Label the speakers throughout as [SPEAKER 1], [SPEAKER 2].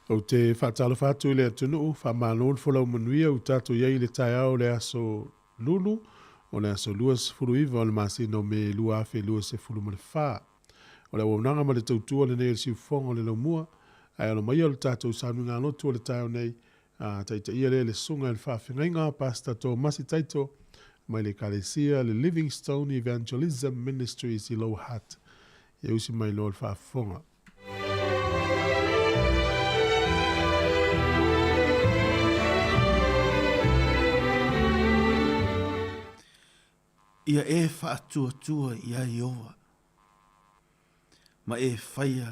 [SPEAKER 1] Ou te faatalofa atu i le atunuu, faamalo le folau manuia ua tatou i ai i le taeao o le aso Lulu, o le aso 29 o le masina o Me 2024. O le auaunaga ma le tautua lenei a le Siufofoga o le Laumua, ae alo maia lo tatou sauniga lotu o le taeao nei, a taitaia lea e le Susuga i le Faafeagaiga Pastor Tomasi Taito mai le Ekalesia le Livingstone Evangelism Ministries i Lower Hutt. Ia usi mai loa le faafofoga.
[SPEAKER 2] Ia e faatuatua iā Ieova, ma e faia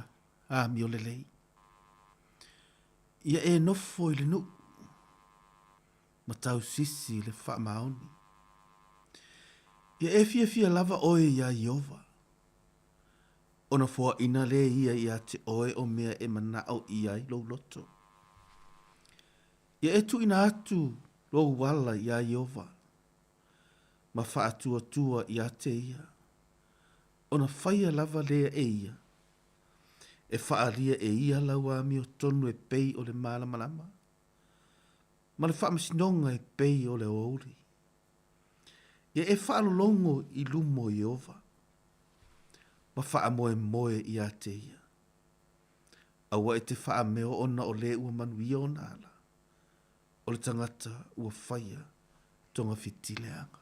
[SPEAKER 2] amio lelei. Ia e nofo i le nuu, ma tausisi i le faamaoni. Ia e fiafia lava oe iā Ieova, ona foaina lea ia iā te oe o mea e manaʻo i ai lou loto. Ia e tuuina atu lou ala iā Ieova, ma faatuatua iā te ia, ona faia lava lea e ia, e faaalia e ia lau amiotonu e pei o le malamalama, ma le faamasinoga e pei o le aoauli. Ia e faalologo i luma o Ieova, ma faamoemoe iā te ia. Aua e te faameo ona o lē ua manuia ona ala, o le tagata ua faia togafiti leaga.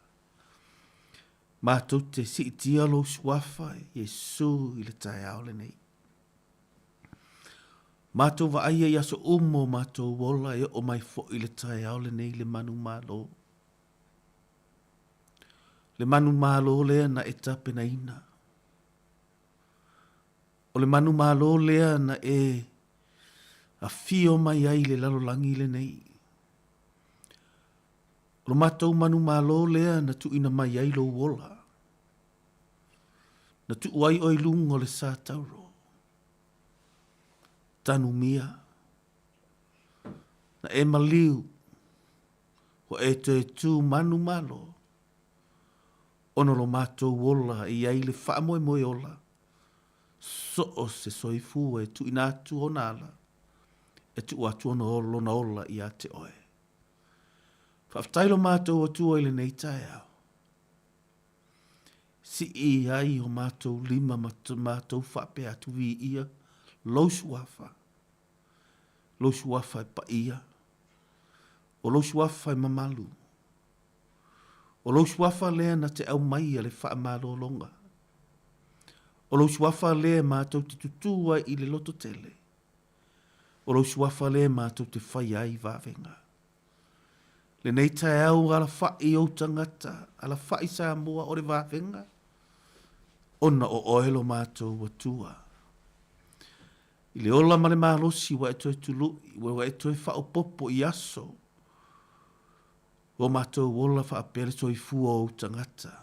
[SPEAKER 2] Matou te siitia lou suafa, Iesu, i le taeao lenei. Matou vaaia i aso uma o matou ola e oo mai foi i le taeao lenei le manumalo. Le manumalo lea na e tapenaina. O le manumalo lea na e afio mai ai i le lalolagi lenei. O lo matou manumalo lea na tuuina mai ai lou ola. Na tuu ai oe i luga o le sa tauro. Tanumia. Na e maliu, ua e toe tu manumalo, ona o lo matou ola e i ai le faamoemoe ola, so o se soifua e tuuina atu ona ala, e tuu atu ona lona ola ia te oe. Faafetai lo matou Atua i lenei taeao. Sii ai o matou lima ma matou faapea atu viia lou suafa, lou suafa e paia, o lou suafa e mamalu, o lou suafa lea na te aumaia le faamalologa, o lou suafa lea matou te tutū ai i le lototele, o lou suafa lea matou te faia ai vavega. Lenei taeao alafaʻi ou tagata, alafaʻi Samoa o le vavega, ona o oe lo matou Atua. I le ola ma le malosi ua e toe tuluʻi, ua e toe faaopoopo i aso o matou ola faapea le soifua o ou tagata.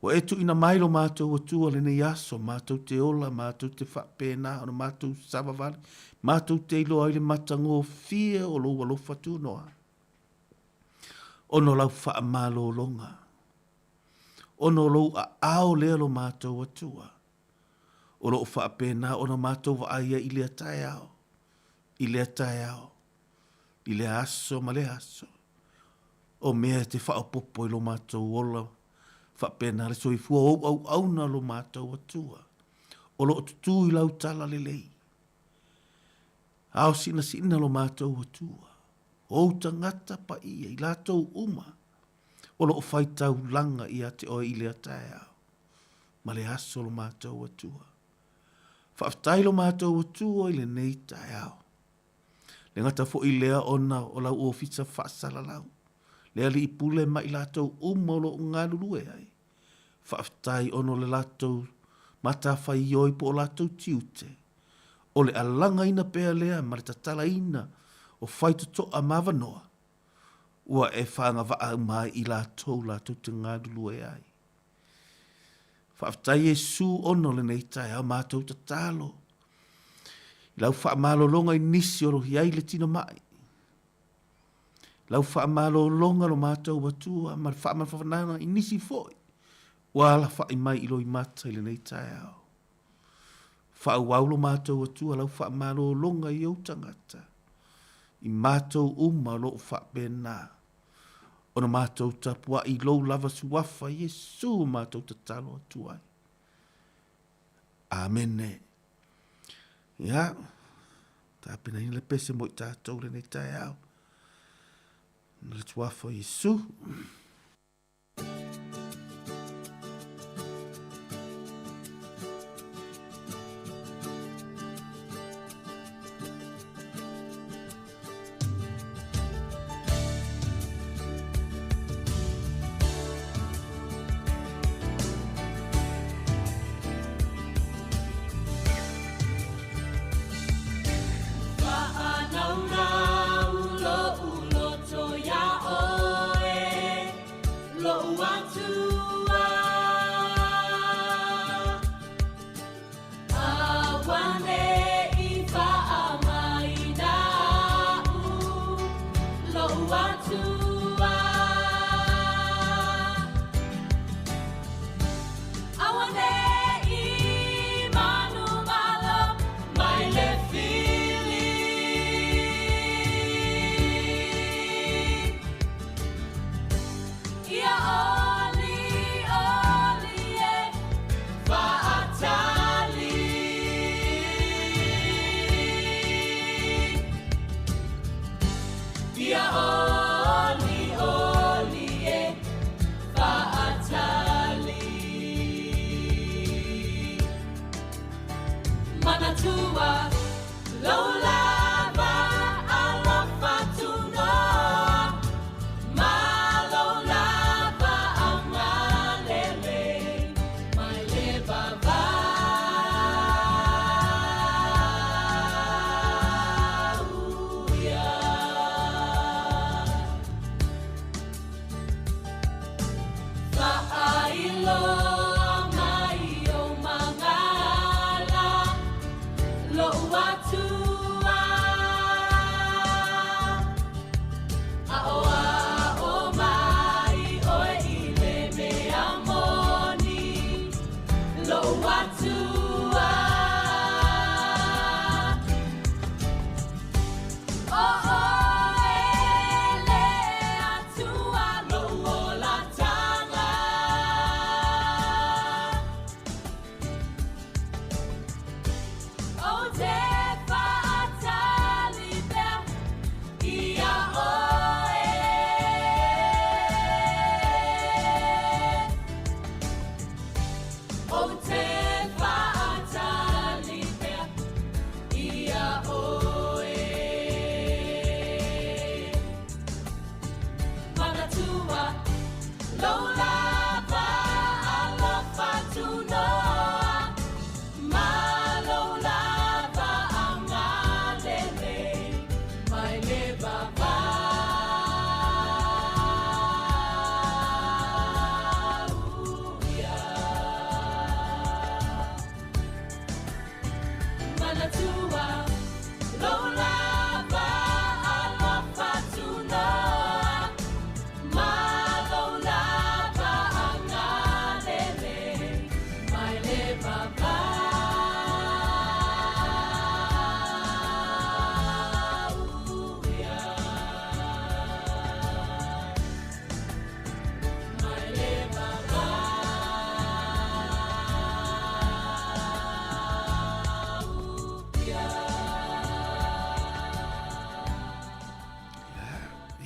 [SPEAKER 2] Ua e tuuina mai lo matou Atua lenei aso, matou te ola, matou te faapena ona matou savavali, matou te iloa ai le matagofie o lou alofa tunoa, ona o lau faamalologa, ona o lou aao lea lo matou Atua, o lo o faapena ona matou vaai ai i lea taeao, i lea taeao, i lea aso ma lea aso. O mea e te faaopoopo i lo matou ola faapena le soifua o ou auauna lo matou Atua, o lo o tutū i lau talalelei. Ao sinasina lo matou Atua, o ou tagata paia, i latou uma o lo o faitaulaga ia te oe i lea taeao ma le aso lo matou Atua. Faafetai lo matou Atua i lenei taeao. Le gata foi lea ona o lau ofisa faasalalau, le alii pule ma i latou uma o lo o galulue ai. Faafetai ona o le latou matafaioi po o latou tiute, o le alagaina pea lea ma le tatalaina o faitotoa ma avanoa ua e faagavaa uma ai i latou latou te galulue ai. Faafetai Iesu ona o lenei taeao matou tatalo i lau faamalologa i nisi o lo i ai le tino mai. Lau faamalologa lo matou Atua ma le faamafanafanaga i nisi foi ua alafai mai i loimata i lenei taeao. Faaauau lo matou Atua lau faamalologa i ou tagata, i matou uma o lo o faapena ona matou tapuai i lou lava suafa Iesu o matou tatalo atu ai. Amene. Ia, tapenaina le pese mo i tatou lenei taeao. Na le suafa o Iesu.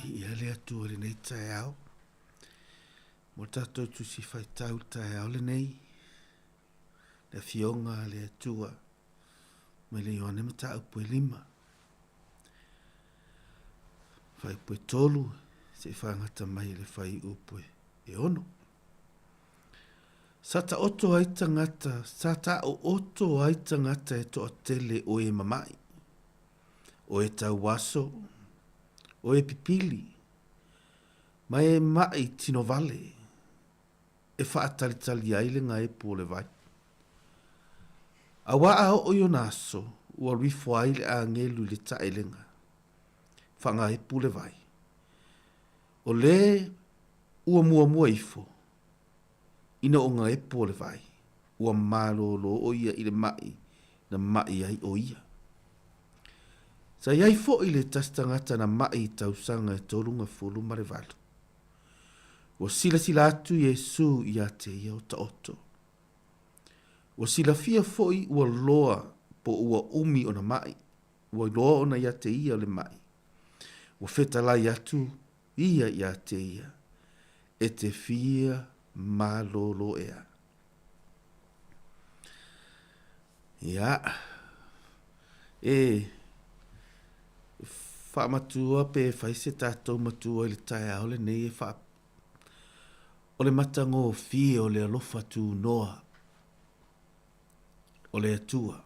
[SPEAKER 2] Viia le Atua i lenei taeao. Mo le tatou tusi faitau le taeao lenei, le afioga a le Atua mai le Ioane mataupu e lima. Fuaiupu e tolu se i faagata mai i le fuaiupu e ono. Sa taoto ai tagata, sa taooto ai tagata e toatele o e mama'i, o e tauaso, o e pipili, ma e ma'i tinovale, e faatalitali ai le gaepu o le vai. Auā a oo i ona aso, ua alu ifo ai le agelu i le taelega, faagaepu le vai. O le ua muamua ifo, ina o gaepu o le vai, ua malōlō o ia i le maʻi. na maʻi ai ʻo ia. Sa i ai foʻi le tasi tagata na maʻi i tausaga e 38. Ua silasila atu Iesū iā te ia o taoto. Ua silafia foʻi ua loa po ua ʻumi ona maʻi, ua loa ona iā te ia o le maʻi. Ua fetalai atu ia iā te ia, e te fia malōlō ea. Ia, e whaamatua pe whai se tātou matua i le taeao lenei e wha... O le matagofie o le alofa tūnoa o le Atua.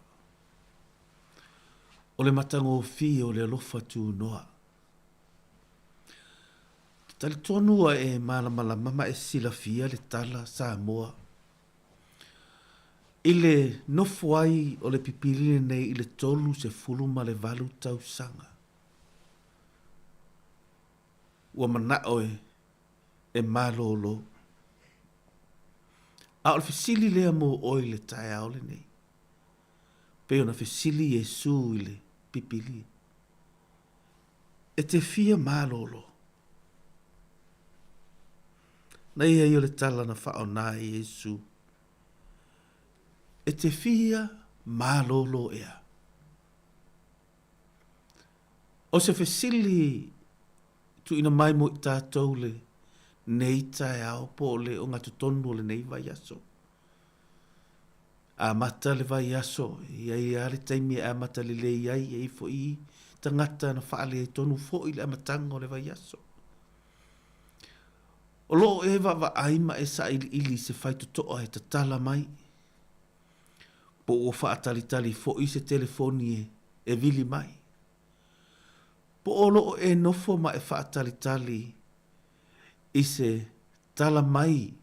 [SPEAKER 2] O le matagofie o le alofa tūnoa. Te talitonu a e malamalama ma e silafia le tala Samoa. I le nofo ai o le pipili lenei i le 38 tausaga, ua manao e e malōlō. A o le fesili lea mo oe i le taeao lenei, pei ona fesili Iesū i le pipili, E te fia malōlō? Na ia ia o le tala na whaonā e Iesū, E te fia malōlō ea. O se fesili tuuina mai mo i tātou le nei taeao po o le ogatotonu o lenei vaiaso. Amata le vaiaso, i ai lava le taimi e amata lelei ai, e i ai foi tagata na faaletonu foi le amataga o le vaiaso. O lo o e vaavaai ma e sailiili i se faitotoa e tatala mai, po ua faatalitali foi se telefoni e vili mai, po o lo o e nofo ma e faatalitali i se tala mai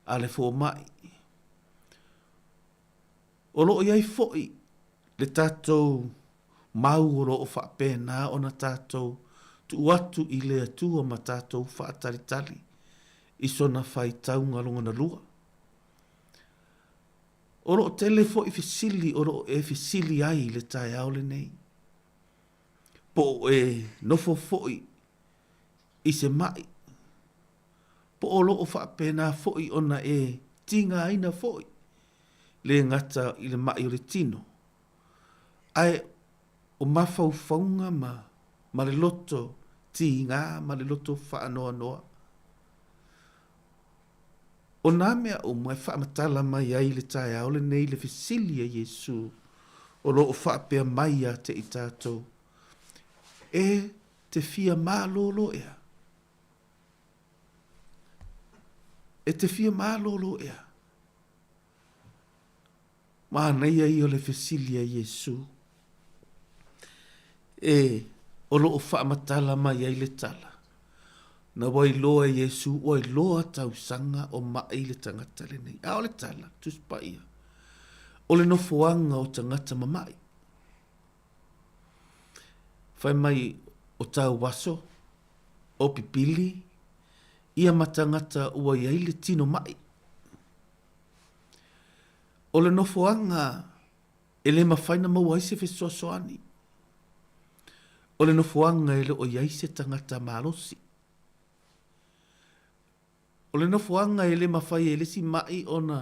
[SPEAKER 2] a le fomai. O lo o i ai foi le tatou mau o lo o faapena ona tatou tuu atu i le Atua ma tatou faatalitali i sona faitauga logona lua. O lo o tele foi fesili o lo o e fesili ai i le taeao lenei, po o e nofo foi i se maʻi, po o lo o faapena foi ona e tigaina foi, le gata i le maʻi o le tino, ae o mafaufauga ma ma le loto tiga ma le loto faanoanoa. O nā mea uma e faamatala mai ai i le taeao lenei le fesili a Iesū o lo o faapea mai ia te i tātou, E te fia malōlō ea? E te fia malōlō ea? Manaia ia o le fesili a Iesū, e o lo o faamatala mai ai le tala, na ua iloa e Iesū ua iloa tausaga o maʻi le tagata lenei. A o le tala, Tusi Paia, o le nofoaga o tagata mamaʻi. Fai mai o tauaso, o pipili, ia ma tagata ua i ai le tino maʻi. O le nofoaga e le mafai na maua ai se fesoasoani. O le nofoaga e le o i ai se tagata malosi. O le nofoaga e le mafai e le isi maʻi ona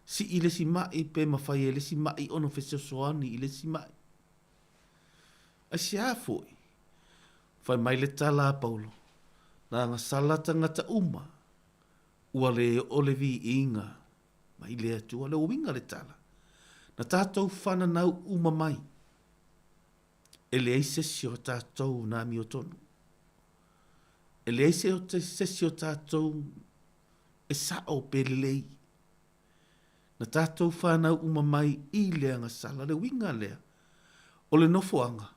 [SPEAKER 2] sii le isi maʻi pe mafai e le isi maʻi ona fesoasoani i le isi maʻi. Aisea foi? Fai mai le tala a Paulo, na agasala tagata uma, ua le oo le viiga mai le Atua. Le uiga le tala, na tatou fananau uma mai, e leai se isi o tatou na amiotonu. E leai se isi o tatou e sao pe lelei. Na tatou fanau uma mai i le agasala. Le uiga lea, o le nofoaga,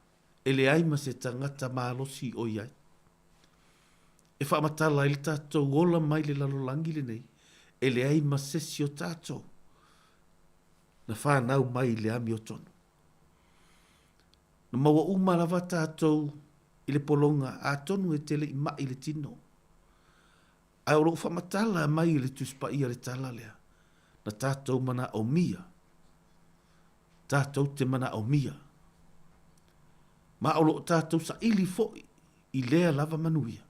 [SPEAKER 2] e leai ma se tagata malosi o i ai. E faamatala ai le tatou ola mai le lalolagi lenei, e leai ma se isi o tatou na fanau mai i le amiotonu. Na maua uma lava tatou i le pologa, atonu e te le i maʻi i le tino. Ae o lou faamatala mai i le Tusi Paia le tala lea, na tatou manaomia. Tatou te manaomia. Ma o lo o tatou saili foi i lea lava manuia,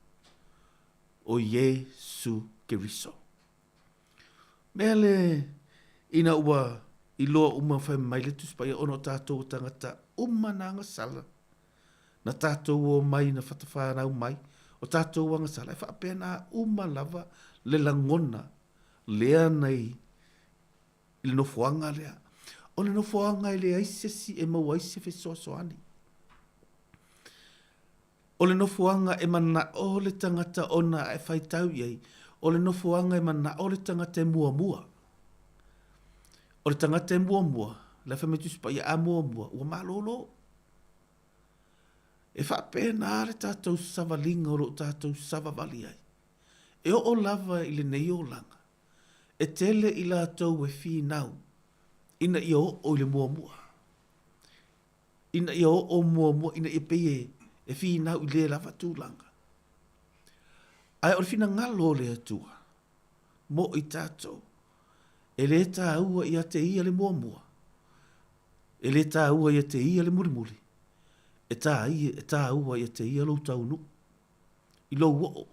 [SPEAKER 2] o Iesu Keriso. Mea le ina ua iloa uma fai mai le Tusi Paia ona o tatou o tagata uma na agasala, na tatou omai na fatafanau mai, o tatou agasala, e faapena uma lava le lagona lea na i le nofoaga lea. O le nofoaga e leai se isi e maua ai se fesoasoani. O le nofoaga e manao le tagata ona e faitau i ai, o le nofoaga e manao le tagata e muamua. O le tagata e muamua, la e fai mai Tusi Paia, a muamua, ua malolo. E faapena le tatou savaliga o lo o tatou savavali ai. E oo lava i lenei olaga, e tele i latou e finau ina ia oo i le muamua. Ina ia oo muamua, ina ia pei e finau i lea lava tulaga. Ae o le finagalo o le Atua mo i tatou, e le taua ia te Ia le muamua, e le taua ia te Ia le mulimuli, e taua ia te Ia lou taunuu, i lou oo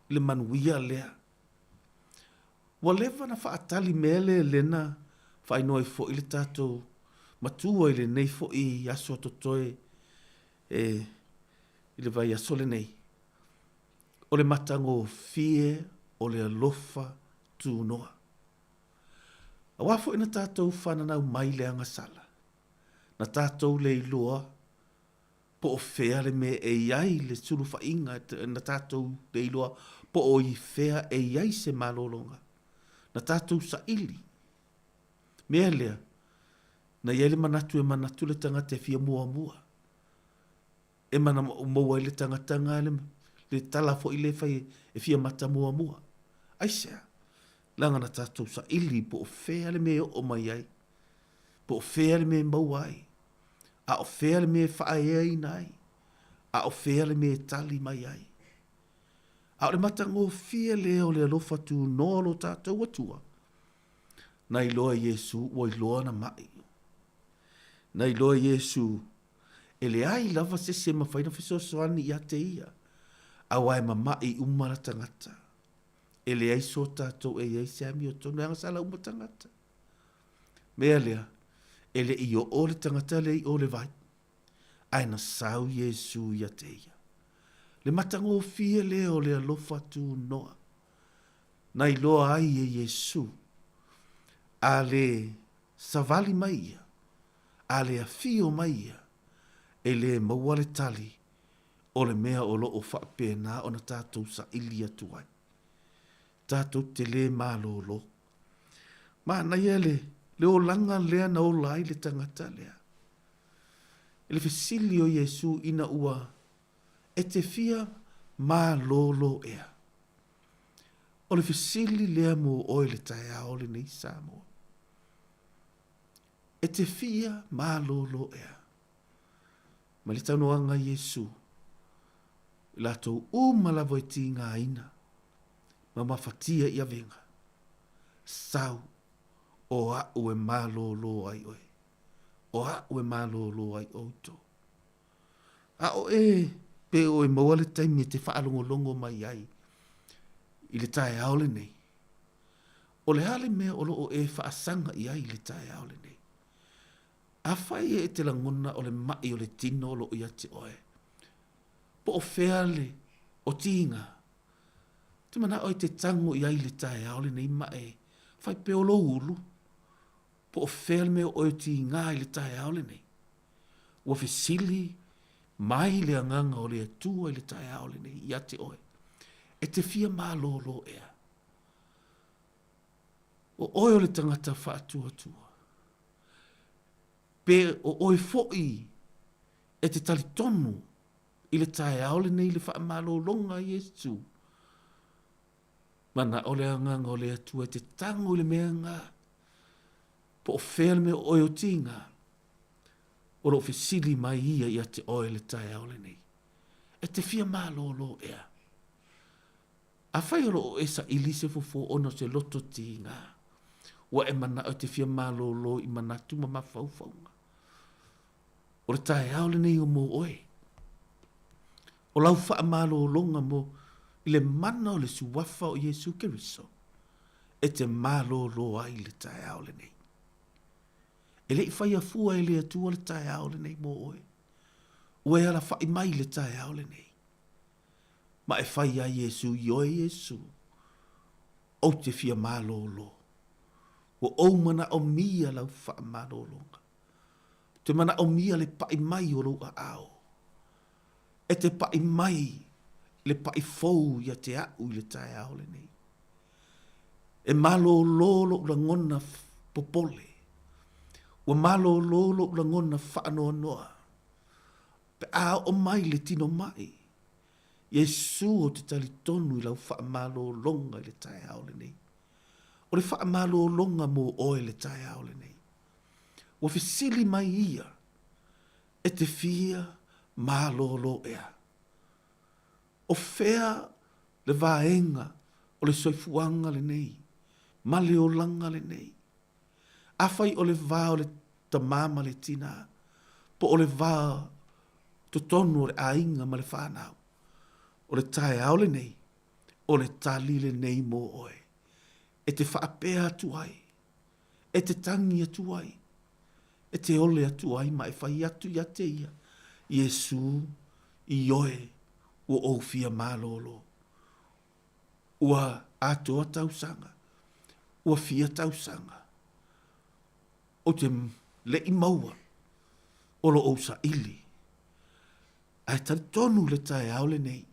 [SPEAKER 2] i le manuia lea. Ua leva na faatali mea le lena faailoa ai foi le tatou matua i lenei foi aso totoe e i le vaiaso lenei. O le matagofie o le alofa tunoa. Aua foi na tatou fananau mai le agasala, na tatou le iloa po o fea le mea e i ai le sulufaiga na tatou le iloa po o i fea e i ai se malologa. Na tatou saili. Mea lea, na i ai le manatu e manatu le tagata e fia muamua. E maua ai le tagata na le, le tala foi lea e fai e fia mata muamua. Aisea? Leaga na tatou saili po o fea le mea e oo mai ai, po o fea le mea e maua ai. A o fea le mea e faaeaina ai? A o fea le mea e tali mai ai? A o le matagofie lea o le alofa tunoa o lo tatou Atua, na iloa e Iesū ua iloa na ma'i. Na iloa e Iesū e leai lava se isi e mafai ona fesoasoani ia te ia, aua e mama'i uma la tagata. E leai so tatou e i ai se amiotonu, e agasala uma tagata. Mea lea, e le i oo le tagata lea i o le vai, ae na sau Iesū ia te ia. Le matagofie lea o le alofa tunoa, na iloa ai e Iesū, a le savali mai ia, a le afio mai ia, e le maua le tali o le mea o lo o faapena ona tatou saili atu ai. Tatou te le malolo. Manaia le, le olaga lea na ola ai le tagata lea. I le fesili o Iesū ina ua e te fia malolo ea. O le fesili lea mo oe le taeao lenei Samoa. E te fia malolo ea. Ma le taunoaga a Iesū, i latou uma lava e tigaina ma mafatia i avega, Sau, o aʻu e malōlō ai ʻoe, o aʻu e malōlō ai ʻoutou. A o e, pe o e maua le taimi e te faalogologo mai ai i le taeao lenei, o le a le mea o lo o e faasaga i ai i le taeao lenei? Afai e te lagona o le maʻi o le tino o lo o ia te oe, po o fea le otiga, Ou te manaʻo e te tago i ai i le taeao lenei ma e fai pea o lou ulu, po o fea le mea o oe o tiga i le taeao lenei. Ua fesili mai le Agaga o le Atua i le taeao lenei ia te oe, e te fia malōlō ea? O oe o le tagata faatuatua. Pe o oe foi e te talitonu I le taeao lenei i le faamalologa a Iesu, manao le Agaga o le Atua e te tango i le mea na, po o fea le mea o oe o tiga, o lo o fesili mai ia ia te oe i le taeao lenei. E te fia malolo ea? Afai o lo o e saili se fofo ona o se loto tiga, Ua e manao e te fia malōlō i manatu ma mafaufauga. O le taeao lenei o mō oe. O lau faamalōlōga mo i le mana o le Suafa o Iesu Keriso e te malōlō ai i le taeao lenei. E le i faia fua e le Atua le taeao lenei mō oe. Ua e alafai mai i le taeao lenei. Ma e fai iā Iesu, Ioe Iesu, ou te fia malōlō. Ua ou manaomia lau faamalōlōga. Ou te manaomia le paʻi mai o lou aao. E te paʻi mai le paʻi fou ia te aʻu i le taeao lenei. E malōlō loʻu lagona popole. Ua malōlō loʻu lagona faanoanoa. Pe a oo mai le tino maʻi, Iesū ou te talitonu i lau faamalōlōga i le taeao lenei. O le faamalōlōga mō oe le taeao lenei. Ua fesili mai ia, E te fia malōlō ea? O fea le vaega o le soifuaga lenei ma le olaga lenei? Afai o le va o le tamā ma le tinā, po o le va totonu o le aiga ma le whanau, o le taeao lenei, o le tali lenei mō oe, e te whaapea atu ai, e te tangi atu ai, e te ole atu ai ma e whai atu ia te ia, Iesū, ioe, ua ou fia malōlō. Ua atoa tausaga, ua fia tausaga, ou te leʻi maua o lo ou saili. Ae talitonu le taeao lenei,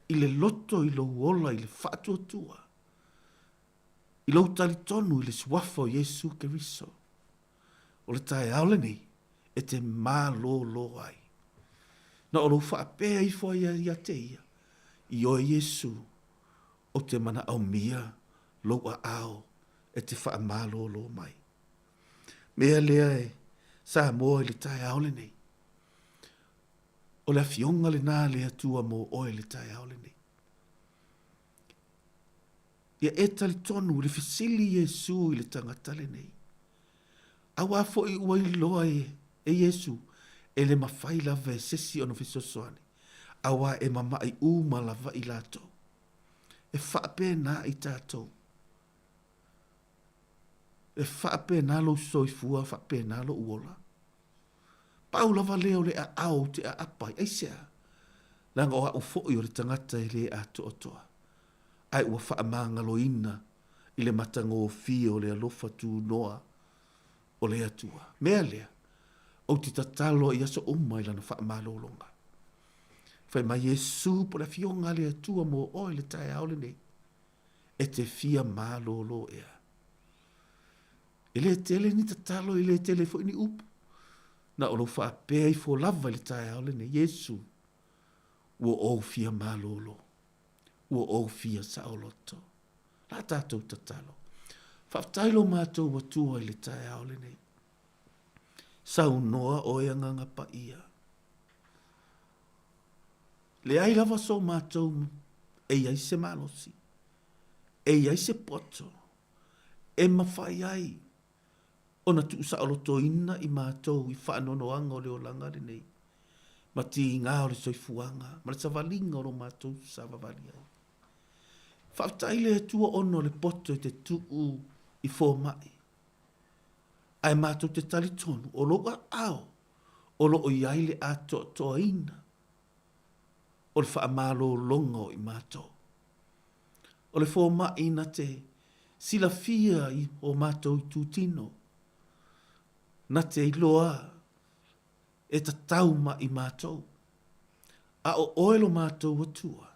[SPEAKER 2] i le loto i lou ola i le faatuatua, i lou talitonu i le Suafa o Iesu Keriso, o le taeao lenei e te malōlō ai. Na o lou faapea ifo ai ia te ia, Ioe Iesu, ou te manaomia lou aao e te faamalōlō mai. Mea lea e Samoa i le taeao lenei. O le afioga lenā a le Atua mō oe i le taeao lenei. Ia e talitonu i le fesili Iesū i le tagata lenei. Auā foi ua iloa e, e Iesū, e le mafai lava e sesi ona fesoasoani, auā e mamaʻi uma lava i latou. E faapena i tatou. E faapena lou soifua, faapena lou ola. Pau lava lea o le aao ou te aapa ai. Aisea? Leaga o au foi o le tagata e le atoatoa, ae ua faamagaloina i le matagofie o le alofa tunoa o le Atua. Mea lea, ou te tatalo i aso uma i lana faamalologa. Fai mai Iesu po le afioga a le Atua mo oe le taeao lenei, e te fia malolo ea. E le tele ni tatalo, e le tele foi ni upu. Na o lou faapea ifo lava i le taeao lenei, Iesu, ua ou fia malolo, ua ou fia saoloto. La tatou tatalo. Faafetai lo matou Atua i le taeao lenei. Saunoa oe Agaga Paia. Leai lava so matou e i ai se malosi, e i ai se poto, e mafai ai ona tuusaolotoina i matou i faanoanoaga o le olaga lenei, ma tiga o le soifuaga ma le savaliga o lo matou savavali ai. Faafetai le Atua ona o le poto e te tuu i fomai, ae matou te talitonu o lou aao o lo o i ai le atoatoaina o le faamalologa o i matou. O le fomai na te silafia i o matou itutino, na te iloa e tatau ma i matou. A o oe lo matou Atua,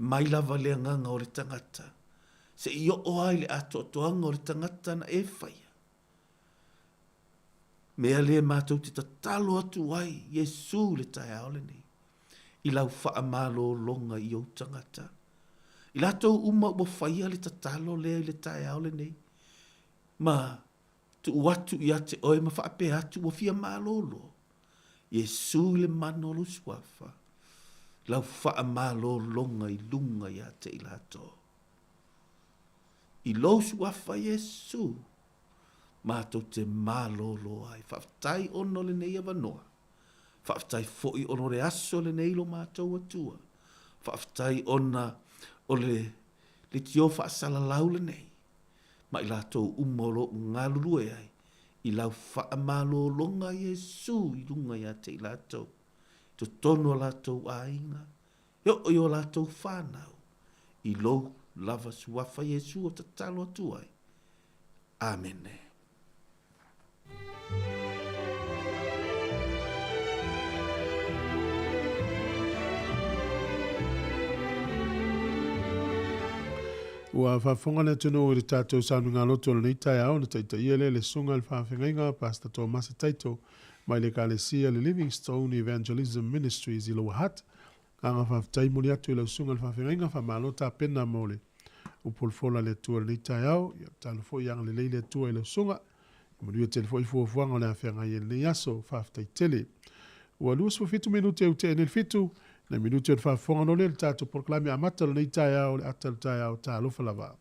[SPEAKER 2] mai lava le agaga o le tagata, se i oo ai le atoatoaga o le tagata na e faia. Mea lea matou te tatalo atu ai, Iesu i le taeao lenei, i lau faamalologa i ou tagata. I latou uma ua faia le tatalo lea i le taeao lenei, ma tuu atu ia te oe ma faapea atu ua fia malolo. Iesu i le mana o lou suafa, lau faamalologa i luga ia te i latou. I lou suafa Iesu, matou te malōlō ai. Faafetai ona o lenei avanoa. Faafetai foi ona o le aso lenei lo matou Atua. Faafetai ona o le leitio faasalalau lenei ma i latou uma o lo o galulue ai i lau faamalologa Iesu i luga ia te i latou, i totonu o latou aiga, e oo i o latou whanau, i lou lava suafa Iesu o tatalo atu ai. Amene.
[SPEAKER 1] Ua faafofoga le atunuu i le tatou sauniga lotu o lenei taeao na taitaia lea e le Susuga i le Faafeagaiga Pastor Tomasi Taito mai le Ekalesia le Livingstone Evangelism Ministries i Lower Hutt. Agaga faafetai moli atu i lau Susuga i le Faafeagaiga, faamalo tapena mo le upolufola a le Atua i lenei taeao. Ia tatalo foi ia agalelei le Atua i lau Susuga. Ia manuia tele foi fuafuaga o le a feagai ai lenei aso. Faafetai tele. Ua 27 minute ua tea nei le fitu, nai minute o le faafofoga no lea le tatou polokalame amata o lenei taeao, le ata o le taeao. Talofa lava.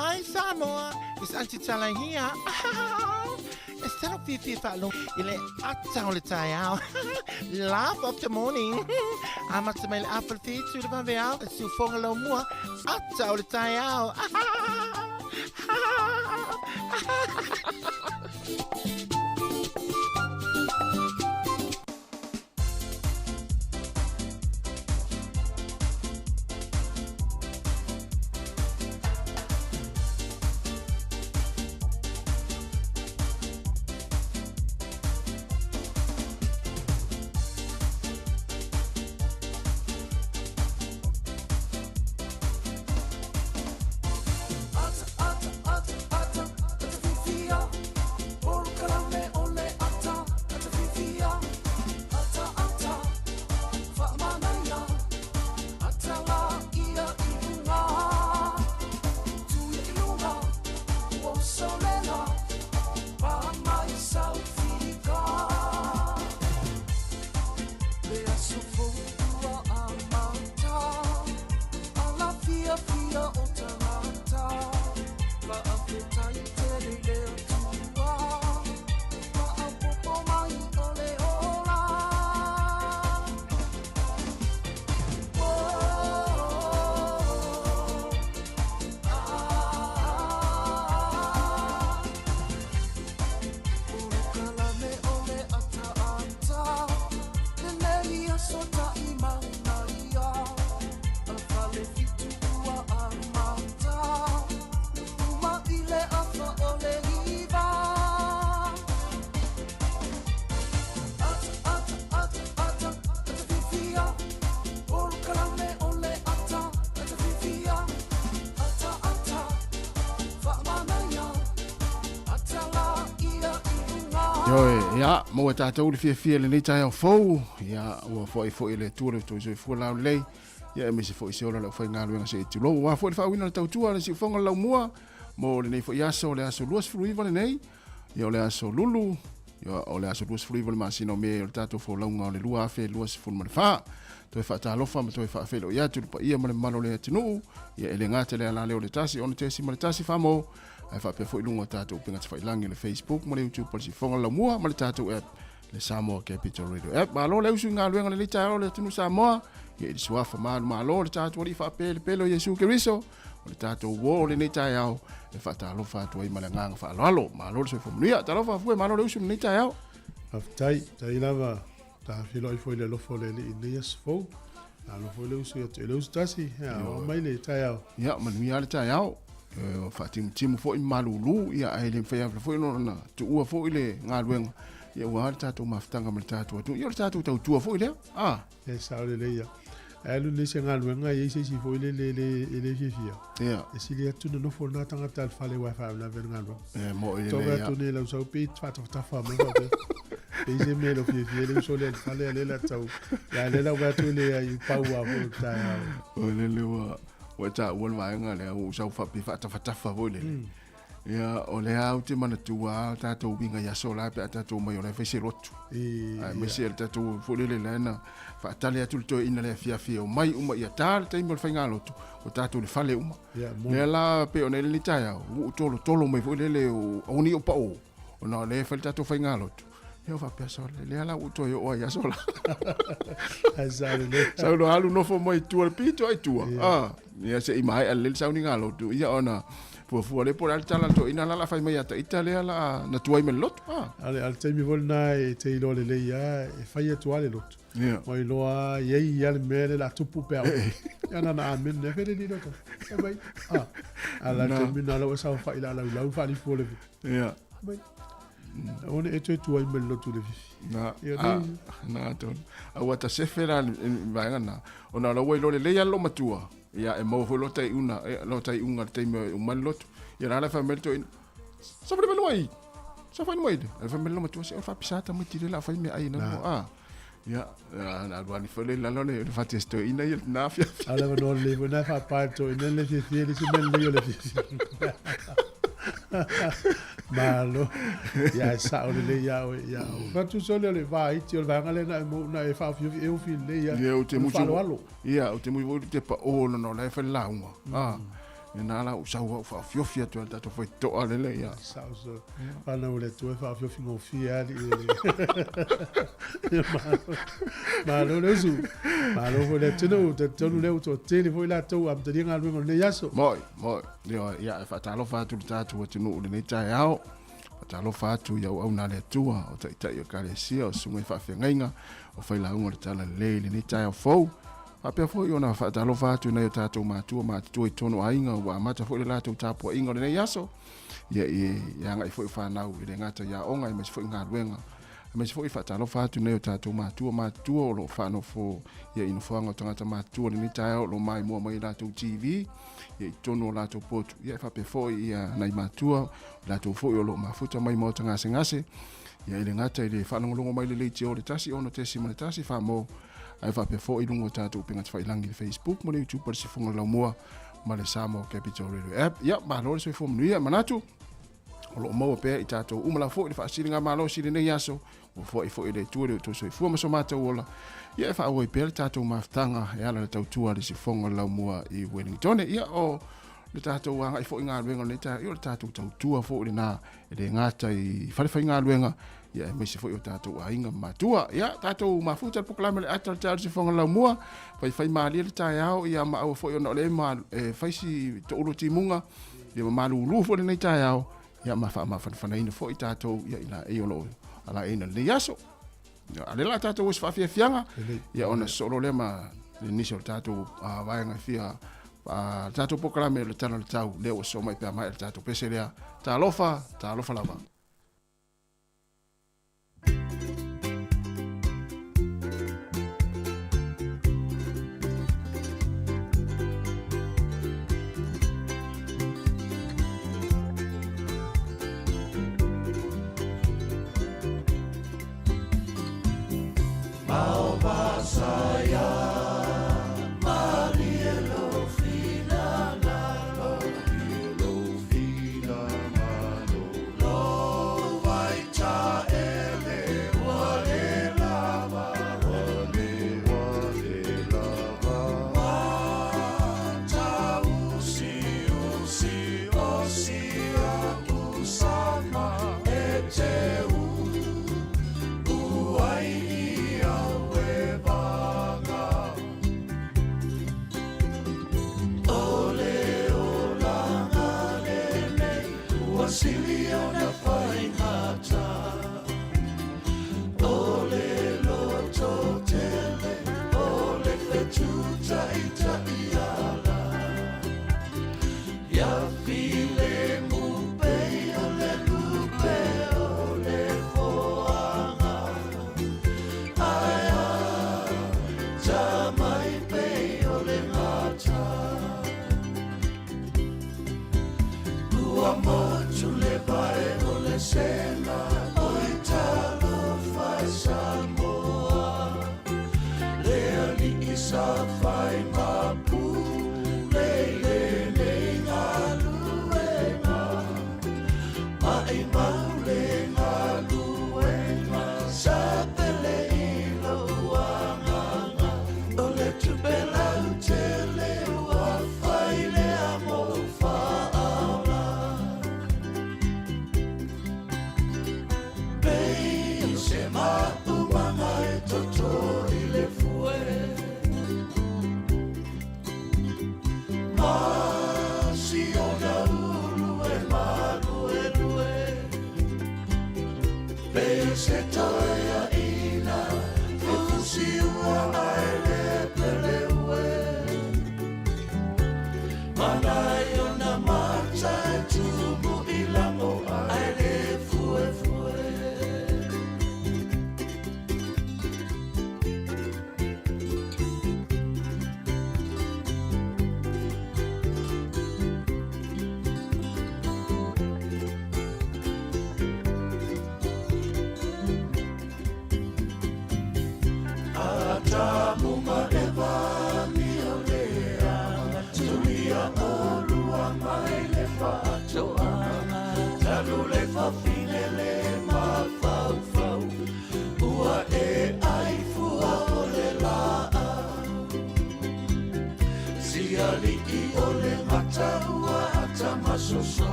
[SPEAKER 3] Hi Samoa, it's Aunty Tala here. E tino fiafia faalogo i le ata o le taeao. Laugh of the morning. Amata mai le afa le whitu le vaveao, e siufoga lau mua, ata o le taeao.
[SPEAKER 4] Ioe, ia, maua tatou le fiafia lenei taeao fou, ia, ua foai foi le Atua le tou soifua laulelei, ia, aemaise foi se ola o le aufaigaluega se i tulou. Aua foi le faauiina o le tautua a le siufoga o le laumua, mo lenei foi aso, o le aso 29 lenei, ia, o le aso Lulu, ia, o le aso 29 o le masina o Me o le tatou folauga o le 2024. Toe faatalofa ma toe faafeiloai atu i le paia ma le mamalu o le atunuu, ia, e le gata i le alaleo o le 1 6.1 Famo, ae faapea foi luga o tatou upega tafailagi o le Facebook ma le YouTube o le Siufoga o le Laumua ma le tatou app le Samoa Capital Radio app. Malo le usu i galuega lenei taeao o le atunuu Samoa, ia i le suafa malu malo o le tatou Alii faapelepele o Iesu Keriso, o le tatou uo o lenei taeao e faatalofa atu ai ma le agaga faaaloalo. Malo le soifua manuia. Talofa Fue, malo le usu i lenei taeao.
[SPEAKER 1] Faafetai, faafetai lava. Tafeiloai foi i le alofa o le Alii i lenei aso fou. Malo foi le usu ia te oe le usu tasi. Ia, oo mai le taeao.
[SPEAKER 4] Ia, manuia lava le taeao. Faatimutimu foi ma malulu, ia, ae le mafai lava foi ona tuua foi le galuega, ia, aua le tatou mafutaga ma le tatou atunuu. Ia, o le tatou tautua foi lea. Ah.
[SPEAKER 1] E sao lelei ia. Ae alu nei se galuega, e i ai se isi foi lele e le fiafia.
[SPEAKER 4] Ia.
[SPEAKER 1] E sili atu na nofo lena tagata i le fale aua e faalavelave le galuega.
[SPEAKER 4] E mo'i
[SPEAKER 1] lelei. Tau atu nei lau sau pe faatafatafa mai faapea. Pe se mea lau fiafia le uso lea i le fale a lea la tau. Ia lea la ua atu le ai pau a foi o taeao.
[SPEAKER 4] O lele ua ua taua le vaega lea ua ou sau faapea faatafatafa foi lele. Ia, o lea ou te manatua lava tatou uiga i aso la pe a tatou omai o la e fai se lotu. Aemaise le tatou foi lele la na faatali atu le toeaina le afiafi e omai uma ia ta le taimi o le faigalotu, o tatou i le fale uma. Lea la pei ona i ai lenei taeao, ua ou tolotolo mai foi lele aua ne i ou pao, ona o lea e fai le tatou faigalotu. Ia ou faapea sole, lea la ua ou toe oo ai i aso la. Sau loa alu nofo mai tua le pito ai tua. Ah, ia se i maea lelei le sauniga lotu. Ia ona fuafua lea po o le a le tala a le toeaina la o le a fai mai ia ita lea la a na tuai mai le lotu. Ah.
[SPEAKER 1] A o le taimi foi lena e te iloa lelei lava e fai atu lava le lotu.
[SPEAKER 4] Ia.
[SPEAKER 1] Ua iloa lava e i ai lava le mea lea o le a tupu pe a oo. Ia na ona amene lava, fai le lotu. Fai mai. Ah. A o le taimi lena o la ua e saofai i le laulau ma faalifu o le.
[SPEAKER 4] Ia.
[SPEAKER 1] Mai. Aua ne i e toe tuai mai le lotu i le fifi.
[SPEAKER 4] Na, a, na tonu. A ua ta sefe la i le vaega lena, ona o la ua iloa lelei lava le loomatua, ia e maua foi lota iuga, lota iuga i le taimi e uma ai le lotu. Ia la la e fai mai le toeaina, Safai mai luma i, safai luma i. Ae fai mai le loomatua, se o le faapisa tamaiti lea o le a fai meaai ina mo, a. Ia, na alu ane foi lea i lalo le fati a si toeaina ia i lena afiafi.
[SPEAKER 1] A o le avanoa lelei foi lena e faapa e le toeaina le fiafia, e le o se mea lelei o le fiafia. Malo. Ia, e sao lelei ia oe. Ia, o fatu sole o le vaiti o le vaega lea na e mou, na e faaofiofi e ofi lelei ia.
[SPEAKER 4] Ia, ou te
[SPEAKER 1] O le
[SPEAKER 4] musu.
[SPEAKER 1] faaaloalo.
[SPEAKER 4] Ia, ou te musu foi te pao ona o la e fai le lauga. Ah. Lena la ua sau au faaofiofi atu ai le tatou faitotoa lele ia.
[SPEAKER 1] Sao so. Whanau le Atua e faaofiofi gofie alii e le. Malo. Malo le usu. Malo foi le atunuu. Talitonu lea ua toatele foi latou ua amatalia galuega o lenei aso.
[SPEAKER 4] Moi, moi. Ioe, ia e faatalofa atu i le tatou atunuu i lenei taeao. Faatalofa atu i auauna a le Atua, o taitai o Ekalesia, o susuga i faafeagaiga, o failauga o le Talalelei i lenei taeao fou. Faapea foi ona faatalofa atu i nai o tatou matua matutua i totonu o aiga ua amata foi le latou tapuaiga o lenei aso. Ia, e agai foi o fanau e le gata i aoga aemaise foi galuega. Aemaise foi faatalofa atu i nai o tatou matua matutua o lo o faanofo ia i nofoaga o tagata matutua i lenei taeao o lo o maimoa mai i latou TV ia i totonu o latou potu. Ia e faapea foi ia nai matua, latou foi o lo o mafuta mai maota gasegase. Ia e le gata i le faalogologo mai le leitio o le 1 6.1 Samoa ae faapea foi i luga o tatou upega tafailagi i le Facebook ma le YouTube a le Sifuga o le Laumua ma le Samoa Capital Radio App. Ia, malo le soifua manuia. Manatu, o lo o maua pea i tatou uma la foi le faasiligamalosi i lenei aso, ua foai foi e le Atua le outou soifua ma so matou ola. Ia, e faaauau ai pea le tatou mafutaga e ala i le tautua a le Sifuga o le Laumua i Wellingtone. Ia, o le tatou agai foi i galuega o lenei taeao, ia o le tatou tautua foi lena e le gata i falefaigaluega, ia aemaise foi o tatou aiga ma matua. Ia, tatou mafuta le polokalame le ata o le taeao i le sifoga laumua, faifai malie le taeao, ia ma aua foi ona o le ma, e fai si toulu timuga, ia ma malulu foi lenei taeao, ia ma faamafanafanaina foi tatou, ia i laei o lo o alaeina lenei aso. Ia, a le la tatou o se faafiafiaga, ia ona sosolo lea ma le nisi o le tatou vaega e fia le tatou polokalame o le Tala o le Tau, lea ua sosoo mai pe a maea le tatou pese lea. Talofa, talofa lava.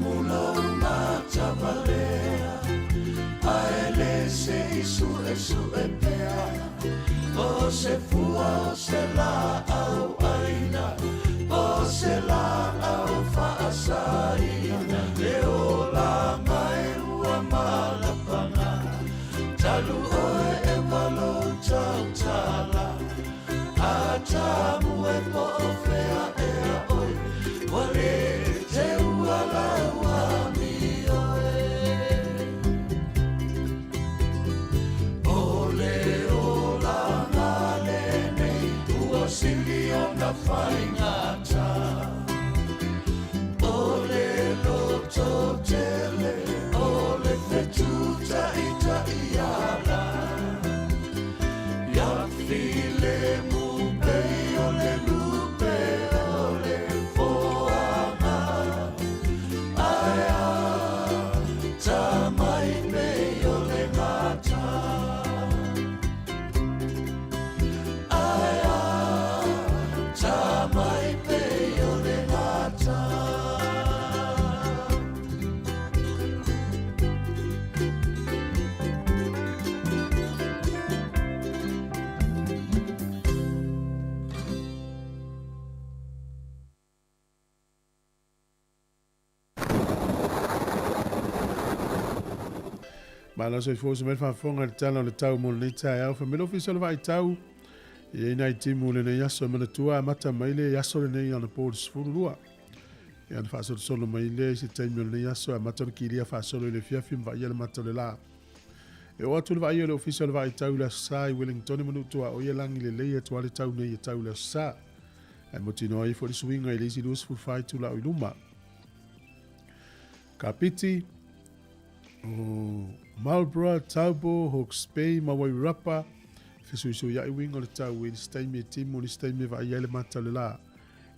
[SPEAKER 5] Tumu lou matavalea Ae le se i suesue pea O se fua o se laau aina O se laau faasaina Le olaga e ua malapaga Talu oe e walou tautala A tamu e po o fea ea oe Ua le teua lau amio e O le olaga lenei Ua sili ona faigata O le lototele O le fetu-taʻitaʻi ala Ia filemu pei o le lupe o le foaga Ae a tamai pei o le gata Ae a tamai pei o le gata.
[SPEAKER 1] Malo soifua uso mai le faafofoga i le tala o le tau mo lenei taeao. Fai mai le Ofisa o le Vaai Tau, e i ai nai timu o lenei aso e manatua amata mai le aso lenei anapo i le 12. Ia ona faasolosolo mai lea i se taimi o lenei aso e amata ona kilia faasolo i le afiafi ma vaaia le mata o le la. E oo atu le vaaia o le Ofisa o le Vaai Tau i le Aso Sa i Wellington e manutuaoi e lagi lelei atu lava le tau nei e tau i le Aso Sa. Ae mautinoa ai foi le suiga i le isi 24 itula o i luma. Kapiti, o Marlborough, Taupo, Hawke's Bay ma Wairarapa, fesuisuiaʻi uiga o le tau i le isi taimi e timu, i le isi taimi e vaaia ai le mata o le la.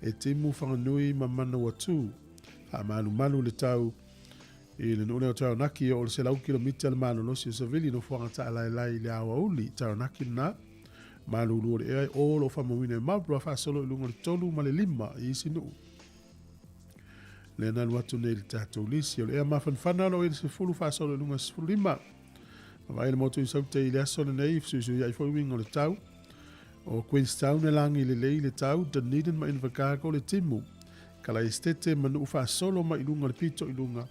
[SPEAKER 1] E timu Whanganui ma Manawatū, faamalumalu le tau i le nuu lea o Taranaki e oo i le 100 kilomita le malolosi o Savili, nofoaga taalaelae i le aoauli. Taranaki lena, malulu o le ea e o o lo o faamauina e Marlborough faasolo i luga o le 3 ma le 5 i isi nuu. Lea na alu atu nei i le tatou lisi. O le ea mafanafana o lo o i le 10 faasolo i luga o le 15. Ma vaai le motu i Saute i le aso lenei, fesuisuiai foi uiga o le tau. O Queenstown e lagi lelei le tau, Dunedin ma Invercargill le timu. Kalaestete ma nuu faasolo mai i luga o le pito i luga.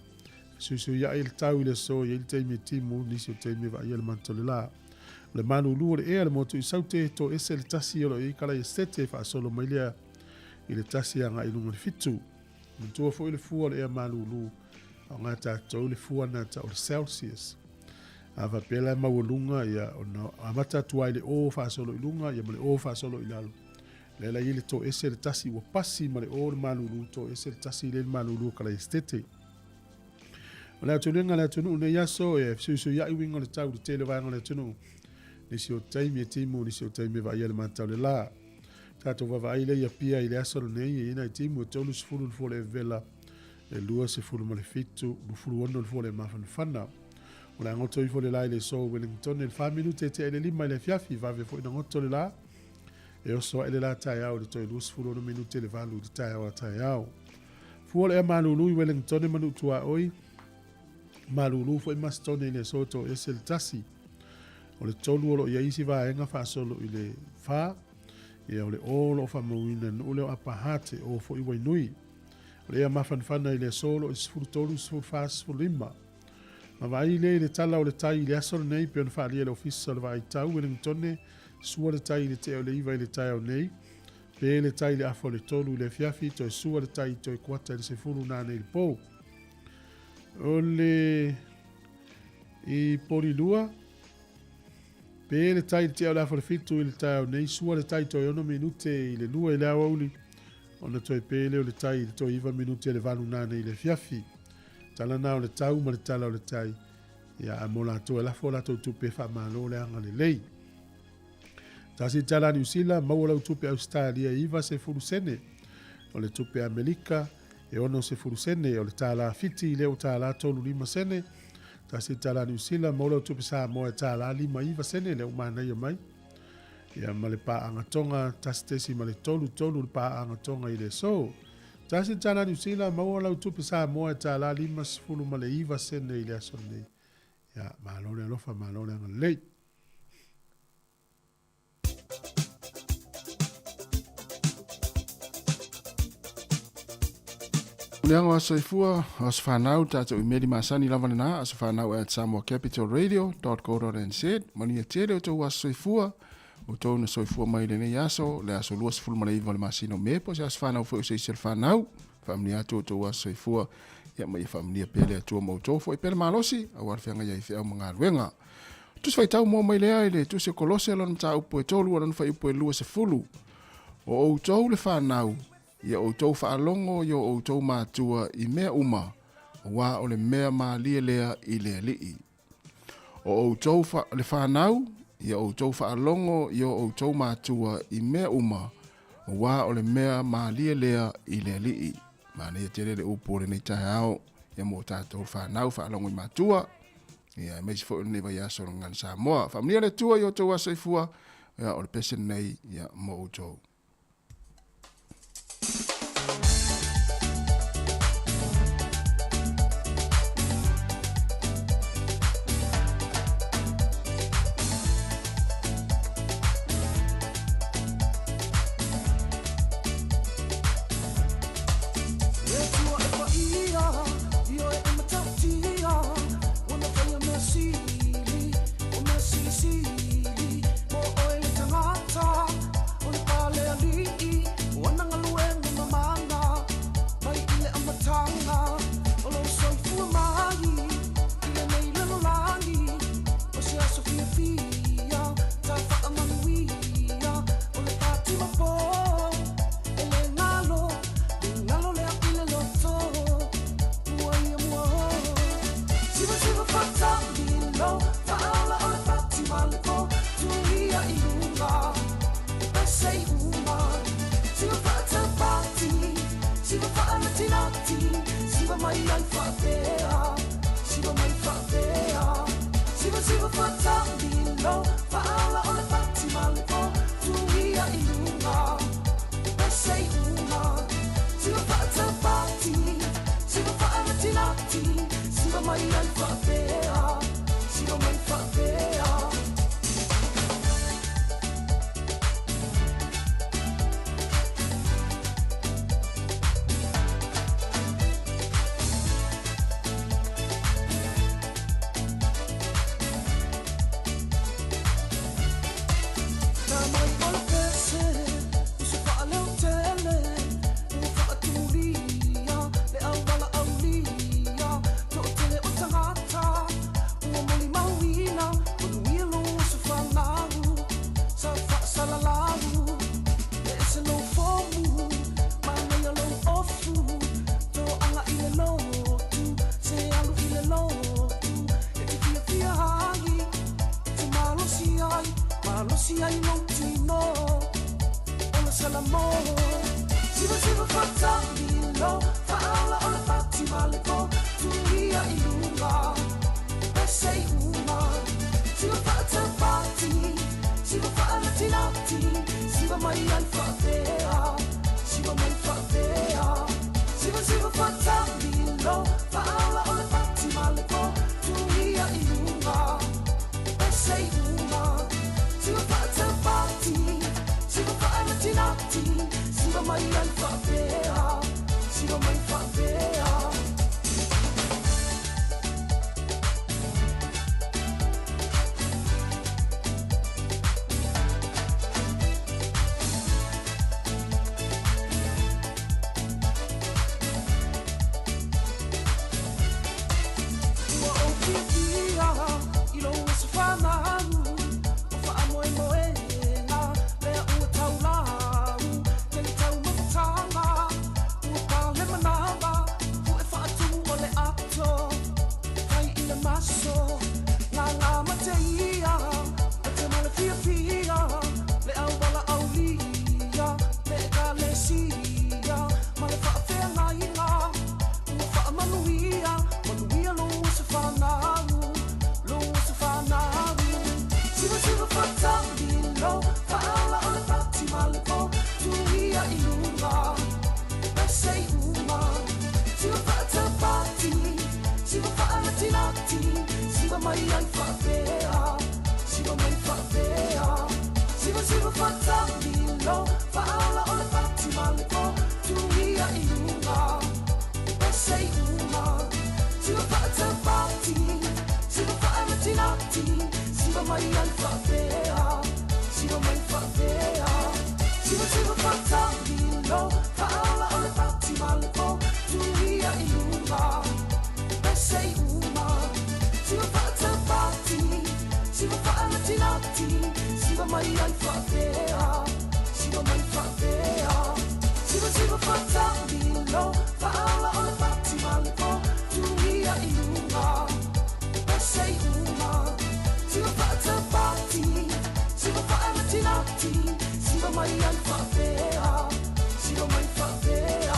[SPEAKER 1] Fesuisuiai le tau i le aso, e i ai le taimi e timu, nisi o taimi e vaaia le mata o le la. O le malulu o le ea le motu i Saute, toese le tasi o lo o i ai Kalaestete faasolo mai lea i le tasi agai i luga o le fitu. Manatua foi le fua o le ea malulu, aoga tatou le fua na tau o le Celsius. A faapea la e maualuga, ia, ona amata atu ai le O faasolo i luga, ia ma le O faasolo i lalo. Lea la i ai le toese le tasi ua pasi ma le O le malulu, toese le tasi lea le malulu o Kalaestete. O le aotelega o le atunuu nei aso e fesuisuiaʻi uiga o le tau i le tele o vaega o le atunuu. Nisi o taimi e timu, nisi o taimi e vaaia le matau le la. Tatou vaavaai lea i Apia i le aso lenei, e i ai nai timu e 30 le fua o le evela, e 27, 26 le fua o le mafanafana. O le a goto ifo le la i le aso Wellington i le 4 minute e tea i le 5 i le afiafi, vave foi na goto le la. E oso ae le la taeao i le toe 26 minute le 8 i le taeao a taeao. Fua o le ea malulu i Wellington e manu tuaoi, malulu foi Mastone i le aso toese le tasi. O le tolu o lo o i ai isi vaega faasolo i le 4, ia o le O o lo o faamauina nuu lea o Upper Hutt, e o foi Wainui. O le ea mafanafana i le aso o lo o i 13, 14, 15. Ma vaai lea i le tala o le tai i le aso lenei pei ona faaalia e le Ofisa o le Vaai Tau Wellingtone, sua le tai i le tea o le 9 i le taeao nei, pe le tai i le afa o le 3 i le afiafi, toe sua le tai toe kuata i le 10 nanei i le po. O le i Polilua, pe le tai i le tea o le afa o le 7 i le taeao nei, sua le tai toe 6 minute i le 2 i le aoauli, ona toe pe lea o le tai i le toe 9 minute le 8 nanei i le afiafi. Tala na o le tau ma le tala o le tai, ia a mo latou e lafo o latou tupe e faamalo le agalelei. Tasi tala Niu Sila, maua lau tupe Ausetalia e 90 sene. O le tupe Amelika e 60 sene. O le tālā Fiti lea ua tālā 35 sene. Tasi tala Niu Sila, maua lau tupe Samoa e tālā 59 sene lea ua manaia mai. Ia ma le paaga Tonga, 1.33 le paaga Tonga i le aso. Tasi le tala Niu Sila, maua lau tupe Samoa e tala 59 sene i le aso lenei. Ia, malo le alofa, malo le agalelei.
[SPEAKER 4] Leaga o aso soifua, aso fanau, tatou imeli masani lava lena, aso fanau at samoacapitalradio.co.nz. Manuia tele o tou aso soifua, o tou na soifua mai lenei aso, le aso 29 o le masina o Me, po o se aso fanau foi o se isi o le fanau. Faamanuia atu o tou aso soifua, ia ma ia faamanuia pea le Atua ma outou foi pea le malosi, aua le feagai ai i feau ma galuega. Tusi Faitau mua mai lea i le Tusi o Kolose lona mataupu e 3 lona fuaiupu e 20. O outou le fanau, Ia outou faalogo i o outou matua i mea uma, aua o le mea malie lea i le Alii. O outou le fanau, ia outou faalogo i o outou matua i mea uma, aua o le mea malie lea i le Alii. Manaia tele le upu o lenei taeao, ia mo tatou fanau faalogo i matua, ia aemaise foi o lenei vaiaso o le Gagana Samoa. Faamanuia le Atua i outou aso soifua, ia o le pese lenei ia mo outou.
[SPEAKER 5] O le Palealii, o ana galuega mamana, mai i le amataga o lou soifua mai i lenei lalolagi. O se aso fiafia, ta faamanuia, o le pati ma po, e le galo, le galo lea i le loto, mua ia mua o. Siva siva fatamilo, faaola o le pati ma le po, tuia i luga. mai ai faapea Siva mai faapea Siva siva faatamilo Faaola o le pati ma le po Tuia i luga Pese i uma Siva faatapati Siva faanatinati Siva mai ai faapea Siva mai faapea Siva siva faatamilo Faaola o le pati ma le po Tuia i luga Pese i uma Siva faatapati Siva faanatinati Siva mai ai faapea Siva mai faapea Siva siva faatamilo Faaola o le pati ma le po Tuia i luga Pese i uma Siva faatapati Siva faanatinati Siva mai ai faapea Siva mai faapea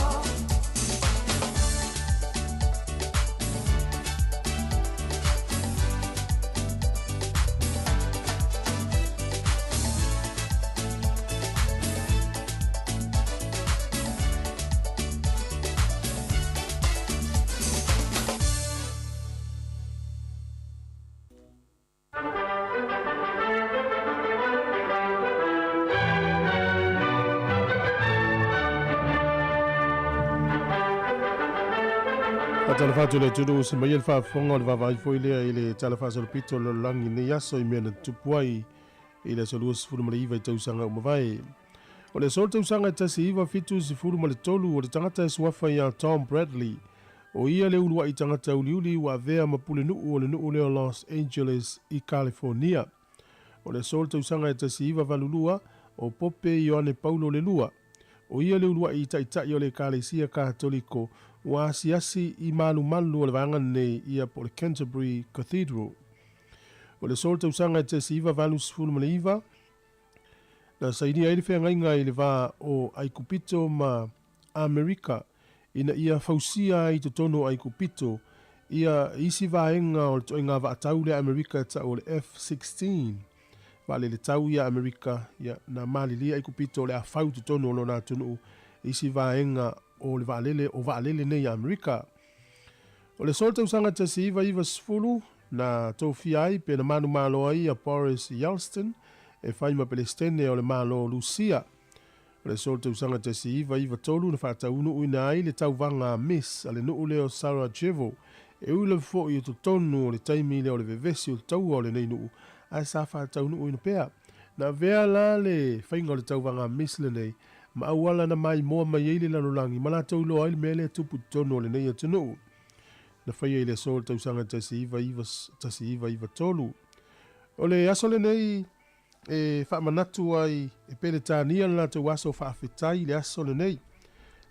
[SPEAKER 1] Faatalofa atu i le atunuu se mai le faafofoga o le vaavaai foi lea i le Tala Faasolopito o le Lalolagi i lenei aso i mea na tutupu ai i le aso 29 i tausaga ua mavae. O le aso o le tausaga e 1973 o le tagata e suafa ia Tom Bradley, o ia le uluai tagata uliuli ua avea ma pulenuu o le nuu lea o Los Angeles i California. O le aso o le tausaga e 1982 o Pope Ioane Paulo le Lua, o ia le uluai taitai o le Ekalesia Katoliko ua asiasi i malumalu o le vaega lenei ia po o le Canterbury Cathedral. O le aso o le tausaga e 1989, na sainia ai le feagaiga i le va o Aikupito ma Amerika ina ia fausia ai i totonu o Aikupito ia isi vaega o le ituaiga vaatau lea a Amerika e tau o le F-16. Vaalele tau ia a Amerika, ia, na malilie Aikupito o le a fau i totonu o lona atunuu isi vaega o le vaalele o vaalele nei a Amerika. O le aso o le tausaga 1990, na tofia ai pe na manumalo ai ia Boris Yeltsin e fai ma Pelestene o le Malo o Lusia. O le aso o le tausaga 1993 na faataunuuina ai le tauvaga a Miss a le nuu lea o Sarajevo, e ui lava foi i totonu o le taimi lea o le vevesi o le taua o lenei nuu, ae sa faataunuuina pea. Na avea la le faiga o le tauvaga a Miss lenei ma auala na maimoa mai ai le lalolagi ma latou iloa ai le mea lea e tupu i totonu o lenei atunuu. Na faia i le aso o le tausaga 1993. O le aso lenei e faamanatu ai e Peretania le latou aso faafetai i le aso lenei.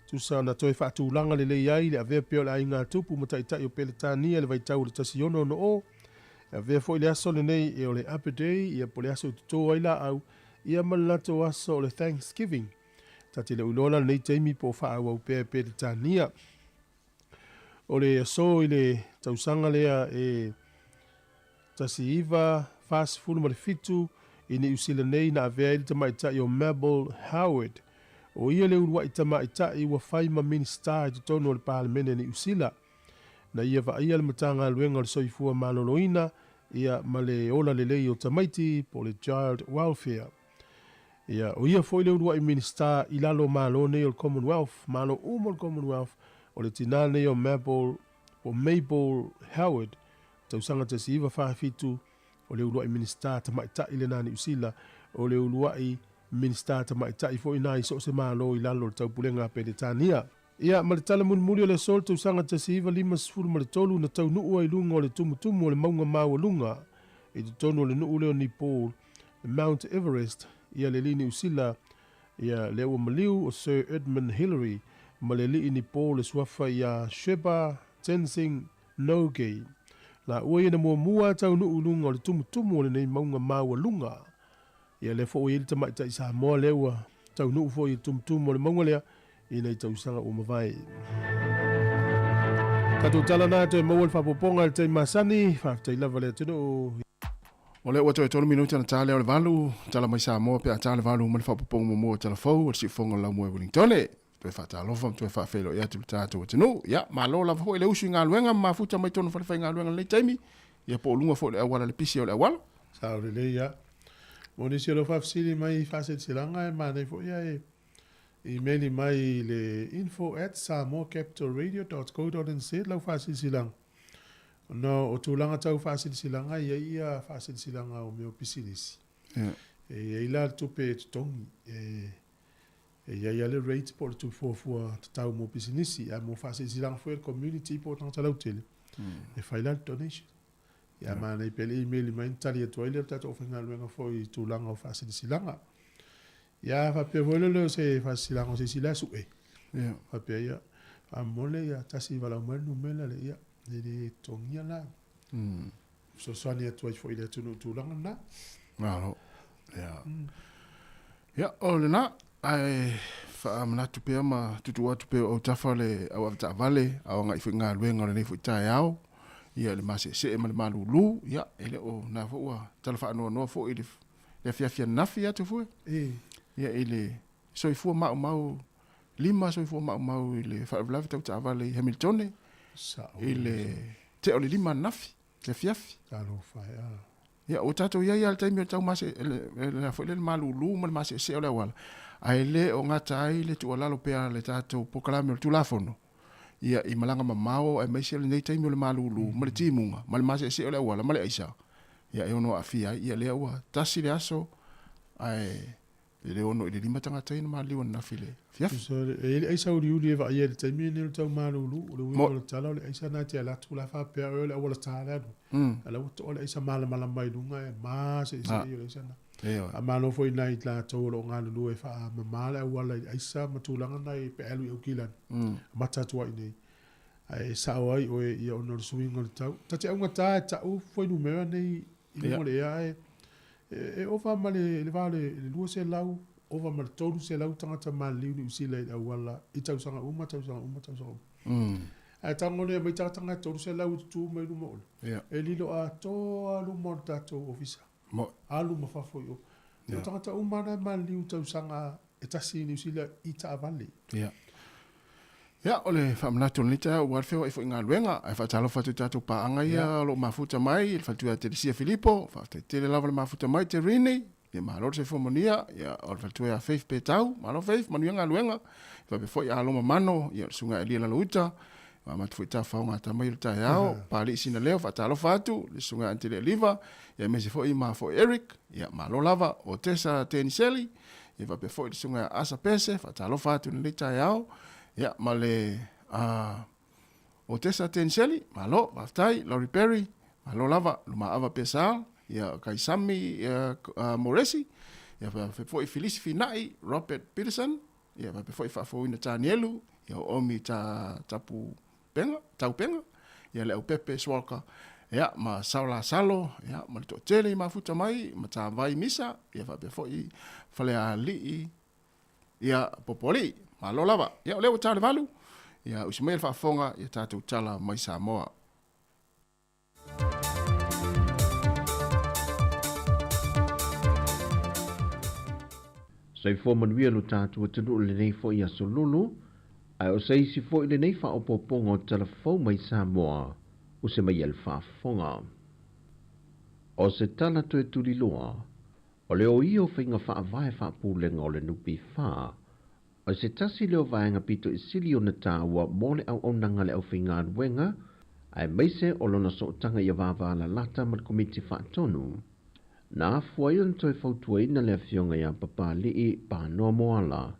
[SPEAKER 1] Tusa na toe faatulaga lelei ai le avea pea o le aiga tupu ma taitai o Peretania i le vaitau o le 1660. E avea foi le aso lenei e o le Arbor Day, ia po o le aso e toto ai laau, ia ma le latou aso o le Thanksgiving. Ta te le o iloa la lenei taimi po o faaauau pea e Peretania. O le aso i le tausaga lea e 1947 i Niu Sila nei na avea ai le tamaitai o Mabel Howard, o ia le uluai tamaitai ua fai ma Minisita i totonu o le Palemene Niu Sila. Na ia vaaia le Matagaluega o le Soifua Maloloina ia ma le Ola Lelei o Tamaiti po o le Child Welfare. Ia, o ia foi le uluai Minisita i lalo o Malo nei o le Commonwealth, Malo uma o le Commonwealth, o le tinā nei o Mabel, po o Mabel Howard, tausaga 1947, o le uluai Minisita tamaitai lenā Niu Sila, o le uluai Minisita tamaitai foi nā i so o se Malo i lalo o le Taupulega a Peretania. Ia, ma le tala mulimuli o le aso o le tausaga 1953 na taunuu ai i luga o le tumutumu o le mauga maualuga i totonu o le nuu lea o Nepal, le Mount Everest, ia le alii Niu Sila, ia lea ua maliu o Sir Edmund Hillary ma le alii Nepal le suafa ia Sherpa Tenzing Norgay. Laua ia na muamua taunuu i luga o le tumutumu o lenei mauga maualuga. Ia lea foi ua i ai le tamaitai Samoa lea ua taunuu foi i le tumutumu o le mauga lea i nei tausaga ua mavae. Tatou tala na toe maua le faapopoga i le taimi masani, faafetai lava le atunuu.
[SPEAKER 4] O lea ua toe tolu minute ona ta lea o le valu, tala mai Samoa pe a ta le valu ma le faapopoga muamua o tala fou o le siufofoga o le laumua i Wellingtone. Toe faatalofa ma toe faafeiloai atu i le tatou atunuu. Ia, malo lava foi le usu i galuega ma mafuta mai totonu o falefaigaluega i lenei taimi. Ia po o luga foi o le auala i le pisi o le auala.
[SPEAKER 1] Sao lelei lava. Mo nisi o lo o faafesili mai i faaseleselaga e manaia foi ae imeli mai i le info@samoacapitalradio.co.nz lau faasilasilaga ona o tulaga tau faasilasilaga e i ai ia faasilasilaga o mea o pisinisi. E i ai la le tupe e totogi e e i ai lava le rate po o le tupe fuafua tatau mo pisinisi, ae mo faasilasilaga foi a le community po o tagata lautele, e fai la le donation. Ia manaia pe le email mai ona tali atu ai lea o le tatou aufaigaluega foi i tulaga o faasilasilaga. Ia faapea foi lea o se faasilasilaga o se isi la e sue. Faapea ia, faamolemole ia tasi valaau mai le numera lea, ia e le totogia la. Fesoasoani atu ai foi i le atunuu i tulaga na.
[SPEAKER 4] Malo. Ia. Ia, o lena, ae faamanatu pea ma tuutuu atu pea i ou autafa le au avetaavale a o agai foi i galuega o lenei foi taeao, ia le maseesee ma le malulu, ia, e le o na foi ua tala faanoanoa foi i le afiafi ananafi atu foi. Ia, i le soifua maumau, lima soifua maumau i le faalavelave tau taavale i Hamiltone, i le tea o le 5 ananafi, le afiafi.
[SPEAKER 1] Talofa e a.
[SPEAKER 4] Ia, ua tatou i ai lava i le taimi o le taumase, le foi lea le malulu ma le maseesee o le auala, ae le o gata ai le tuualalo pea a le tatou polokalame o le Tulafono, ia, i malaga mamao aemaise lenei taimi o le malulu ma le timuga ma le maseesee o le auala ma le aisa, ia, e ono aafia ai. Ia, lea ua tasi le aso, ae E le 6 i le 5 tagata ia na maliliu ananafi i le afiafi.
[SPEAKER 1] Tusa e i ai le aisa uliuli e vaaia i le taimi lenei o le tau malulu, o le uiga o le tala o le aisa lena e te alu atu la faapea oe o le auala ta le alu ai, a o la ua toa le aisa malamalama i luga e maseesee o le aisa lena. Faamalo foi i nai latou o lo o galulue e faamama le auala i le aisa ma tulaga na pe a alu i Aukilani, amata atu ai i inei. Ae sao ai oe ia ona o le suiga o le tau. Ta te augata e tau fuainumera nei i luga o le ea ae e ova ma le va o le 200, ova ma le 300 tagata maliliu Niu Sila i le auala i tausaga uma, tausaga uma, tausaga uma. Ae tago lea mai tagata e 300 e tutu mai luma o le. E lilo atoa luma o le tatou ofisa. Alu ma fafo i o. O tagata uma na e maliliu i tausaga e tasi i Niu Sila i taavale.
[SPEAKER 4] Ia, o le faamanatu o lenei taeao aua le feoai foi i galuega, ae faatalofa atu i tatou paaga ia o lo o mafuta mai i le faletua ia Telesia Filipo, faafetai tele lava le mafuta mai Terini, ia malo le soifua manuia, ia o le faletua ia Faith Petau, malo Faith, manuia galuega, faapea foi Aloma Mano, ia o le susuga ia Elia Lalouta, amata foi tafaoga mai o le taeao, Papalii Sinaleo, faatalofa atu, le susuga ia Antelea Liva, ia aemaise foi ma foi Eric, ia malo lava, o Tesa Teniseli, ia faapea foi le susuga ia Asa Pese, faatalofa atu i lenei taeao, ia ma le o Tesa Teniseli, malo, faafetai, Laurie Perry, malo lava, Lumaava Pesal, ia Kaisami ia, Moresi, ia faapea foi Filisi Finai, Robert Peterson, ia faapea foi Faafouina Tanielu, ia o Omi ta, Tapu Penga, Taupenga, ia Leaupepe Swalka, ia ma Saola Salo, ia ma le toatele i mafuta mai, ma Tavai Misa, ia faapea foi Falealii, ia Popoalii. Malo lava. Ia o lea ua ta le 8, ia usi mai le faafofoga ia tatou tala mai Samoa.
[SPEAKER 6] Soifua manuia lo tatou atunuu i lenei foi aso lulu, ae o se isi foi lenei faaopoopoga o tala fou mai Samoa o se mai le faafofoga. O se tala toe tuliloa, o le o ia o faiga faavae faapulega o le NPF, o se tasi lea o vaega pito i sili ona taua mo le auaunaga a le aufaigaluega, aemaise o lona sootaga ia vavalalata ma le Komiti Faatonu. Na afua ai ona toe fautuaina le Afioga ia Papali'i Panoa Moala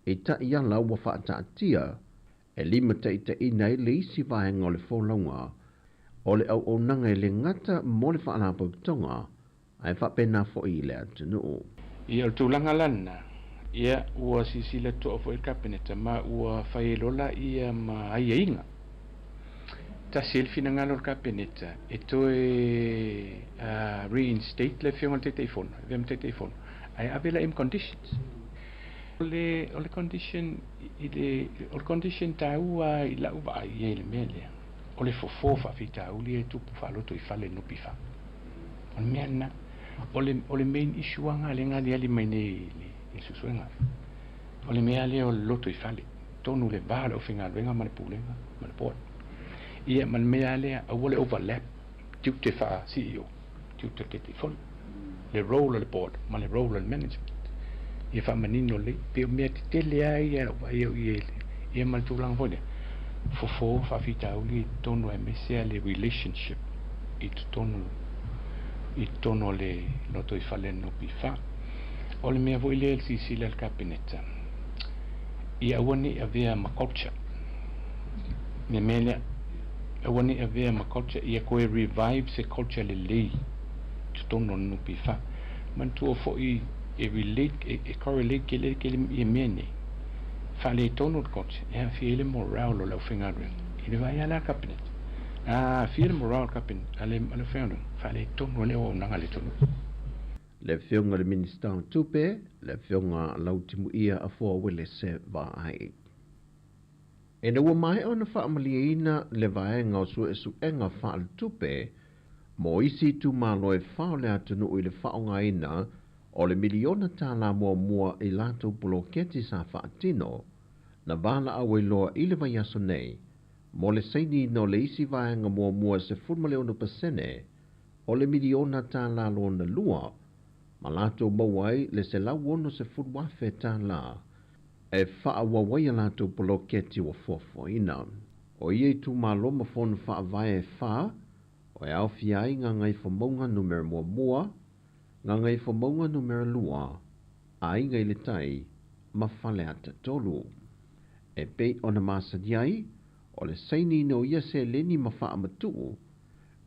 [SPEAKER 6] i taiala ua faataatia e limataitaiina ai le isi vaega o le folauga o le auaunaga e le gata mo le Faalapotopotoga ae faapena foi i le atunuu.
[SPEAKER 7] Ia, o le tulaga la lena, ia, ua silasila totoa foi le Kapeneta ma ua fai ai loa laia ma aiaiga. Tasi ai le finagalo o le Kapeneta e toe reinstate le Afioga i le Taitaifono, e avea ma Taitaifono, ae ave laia ma conditions. O le, o le condition i le, o le condition taua lava i lau vaai i ai i le mea lea, o le fofo o faafitauli ia e tupu faalotoifale i le NPF. O le mea lena. O le, o le main issue lava lena lea na aliali mai nei i le, i le suesuega. O le mea lea o le lotoifale, tonu le va o le aufaigaluega ma le pulega ma le board. Ia ma le mea lea, aua le overlap Tiute faa CEO, tiute Taitaifono, le role o le board ma le role o le management. Ia faamanino lelei, pei o mea tetele lava ia o vaai au i ai ia ma le tulaga foi lea, fofo faafitauli i totonu aemaise lava le relationship i totonu i totonu o le lotoifale o le NPF. O le mea foi lea i le silasila a le Kapeneta, ia aua ne i avea ma culture le mea lea, aua ne i avea ma culture, ia toe revive se culture lelei i totonu o le NPF. Manatua foi e relate, e correlate tele tele ia mea nei, faaletonu le culture e aafia ai le morale o le aufaigaluega. I le vaai lava la a le Kapeneta, a aafia le morale o le Kapeneta, a le aufaigaluega, faaletonu ai le auaunaga a le atunuu.
[SPEAKER 6] Le Afioga i le Minisita o Tupe, le Afioga Lautimuia Afoa Uelese Vaai. Ina ua maea ona faamalieina le vaega o suesuega faaletupe mo isi itumalo e fa o le atunuu i le faaaogaina o le miliona tālā muamua i latou poloketi sa faatino, na valaau ai loa i le vaiaso nei mo le sainiina o le isi vaega muamua e 16% o le miliona tālā lona lua ma latou maua ai le $160,000 e faaauau ai a latou poloketi ua fuafuaina. O ia itumalo ma fono faavae e fa, o e aofia ai Gagaifomauga Numera Muamua, Gagaifomauga Numera Lua, Aiga i le Tai ma Faleata 3. E pei ona masani ai, o le sainiina o ia seleni ma faamatuu,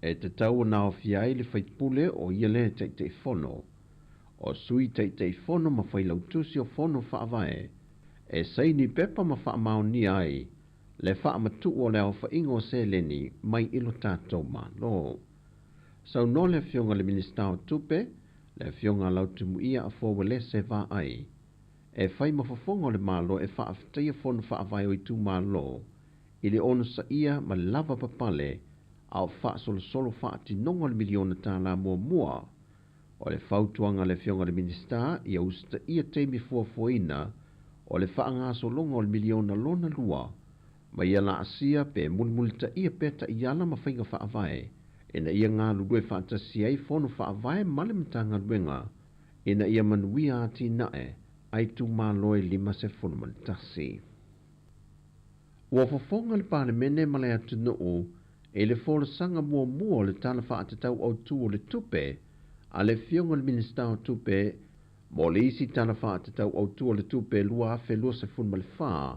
[SPEAKER 6] e tatau ona aofia ai le faipule o ia lea Taitaifono, o Sui Taitaifono ma Failautusi o Fono Faavae, e saini pepa ma faamaonia ai le faamatuu o le aofaiga o seleni mai i lo tatou Malo. Saunoa le Afioga i le Minisita o Tupe, le Afioga Lautimuia Afoa Uelese Vaai, e fai ma fofoga o le Malo e faafetaia fono faavae o itumalo i le onosaia ma le lava papale a o faasolosolo faatinoga o le miliona tālā muamua. O le fautuaga a le Afioga i le Minisita ia usitaia taimi fuafuaina o le faagasologa o le miliona lona lua ma ia laasia pe mulimulitaia pea taiala ma faiga faavae ina ia galulue faatasi ai fono faavae ma le Matagaluega ina ia manuia atinae a itumalo e 51. Ua fofoga le Palemene ma le atunuu i le folasaga muamua o le Tala Faatatau Autu o le Tupe a le Afioga i le Minisita o Tupe mo le isi Tala Faatatau Autu o le Tupe 2024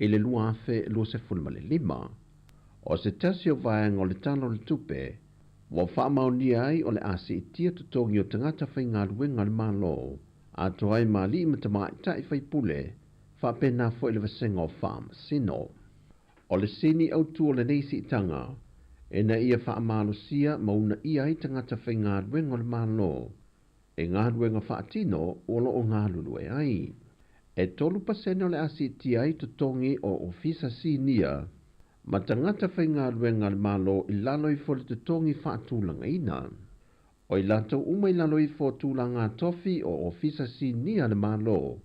[SPEAKER 6] i le 2025. O se tasi o vaega o le Tala o le Tupe ua faamaonia ai o le a siitia totogi o tagata faigaluega a le Malo, atoa ai ma alii ma tamaitai faipule, faapena foi le vasega o faamasino. O le sini autu o lenei siitaga, ina ia faamalosia ma uunaia ai tagata faigaluega o le Malo i galuega faatino o lo o galulue ai. E 3% o le a siitia ai totogi o ofisa sinia ma tagata faigaluega a le Malo i lalo ifo o le totogi faatulagaina. O i latou uma i lalo ifo o tulaga tofi o ofisa sinia a le Malo,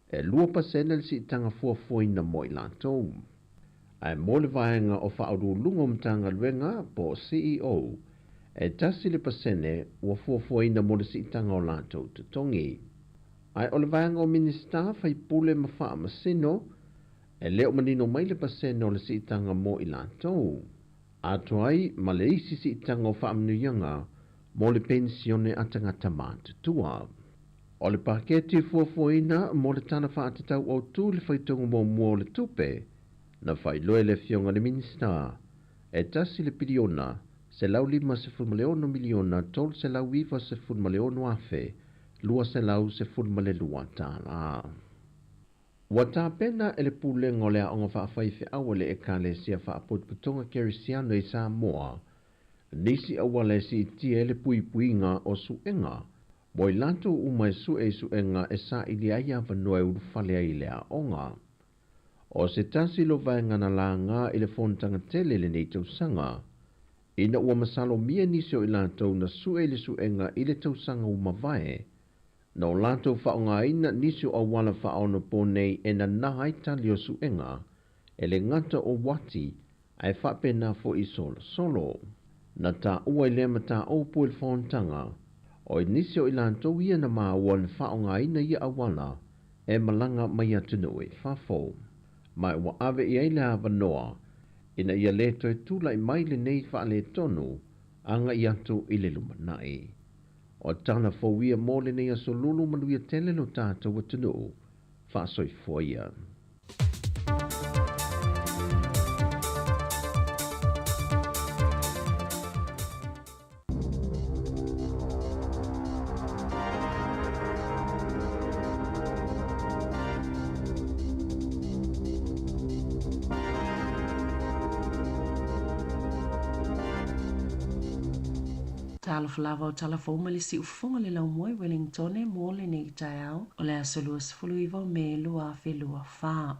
[SPEAKER 6] e 2% le siitaga fuafuaina mo i latou. Ae mo le vaega o faauluuluga o Matagaluega po o CEO, e 1% ua fuafuaina mo le siitaga o latou totogi. Ae o le vaega o Minisita, faipule ma faamasino, e le o manino mai le pasene o le siitaga mo i latou. Atoa ai ma le isi siitaga o faamanuiaga mo le penisione a tagata matutua. O le paketi fuafuaina mo le Tala Faatatau Autu i le faitauga muamua o le tupe, na faailoa e le Afioga i le Minisita, e tasi le piliona, $156 miliona $396 afe, $212 tālā. Ua tapena e le Pulega o le Aoga Faafaifeau a le Ekalesia Faapotopotoga Kerisiano i Samoa nisi auala e siitia ai le puipuiga o suega mo i latou uma e sue i suega e saili ai avanoa e ulufale ai i le aoga. O se tasi lo vaega na laga i le fonotaga tele i lenei tausaga, ina ua masalomia nisi o i latou na sue i le suega i le tausaga ua mavae, na o latou faaaogaina nisi o auala faaonaponei e nanā ai tali o suega, e le gata o uati ae faapena foi i solosolo. Na taua i lea mataupu i le fonotaga, o nisi o i latou ia na maua na faaaogaina ia auala e malaga mai atunuu i fafo. Ma ua ave i ai le avanoa ina ia lē toe tula'i mai lenei faaletonu aga'i atu i le lumana'i. O tala fou ia mo lenei aso Lulu manuia tele lo tatou atunuu. Faasoifua ia.
[SPEAKER 8] Talofa lava o tala fou mai le siufofoga le laumua i Wellingtone mo lenei taeao o le aso 29 o Me 2024.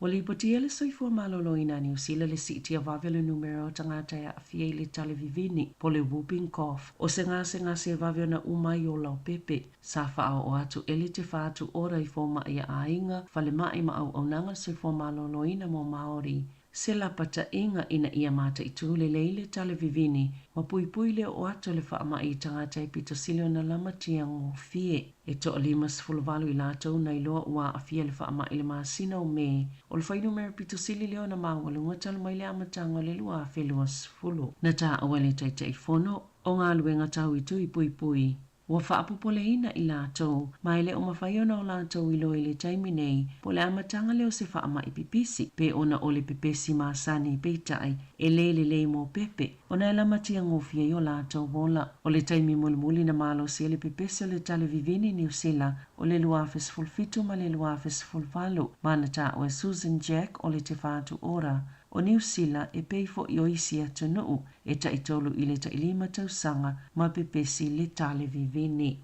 [SPEAKER 8] Ua lipotia le soifua maloloina a Niu Sila le siitia vave o le numera o tagata e aafia i le tale vivini po le whooping cough o se gasegase e vave ona uma ai ola o pepe. Sa faaoo atu e le Te Whatu Ora i fomai a aiga, falemai ma auaunaga soifua maloloina mo Māori. Se lapataiga ina ia mataitū lelei le tale vivini ma puipui le oo atu o le faamai i tagata e pito sili ona lamatia gofie. E 58 i latou na iloa ua aafia i le faamai i le masina o Me, o le fuainumera pito sili lea ona maualuga talu mai le amataga o le 2020. Na taua e le Taitaifono o Galuega Tau i Tui Puipui Ua faapopoleina i latou, ma e le o mafai ona o latou iloa i le taimi nei, po o le amataga lea o se faamai pipisi, pe ona o le pepesi masani, peitai, e le lelei mo pepe, ona e lamatia gofie ai o latou ola. O le taimi mulimuli na malosi ai le pepesi o le tale vivini i Niu Sila, o le 2017 ma le 2018, ma na taua e Susan Jack o le Te Whatu Ora o Niu Sila e pei foi o isi atunuu, e taitolu i le tailima tausaga ma pepesi le tale vivini.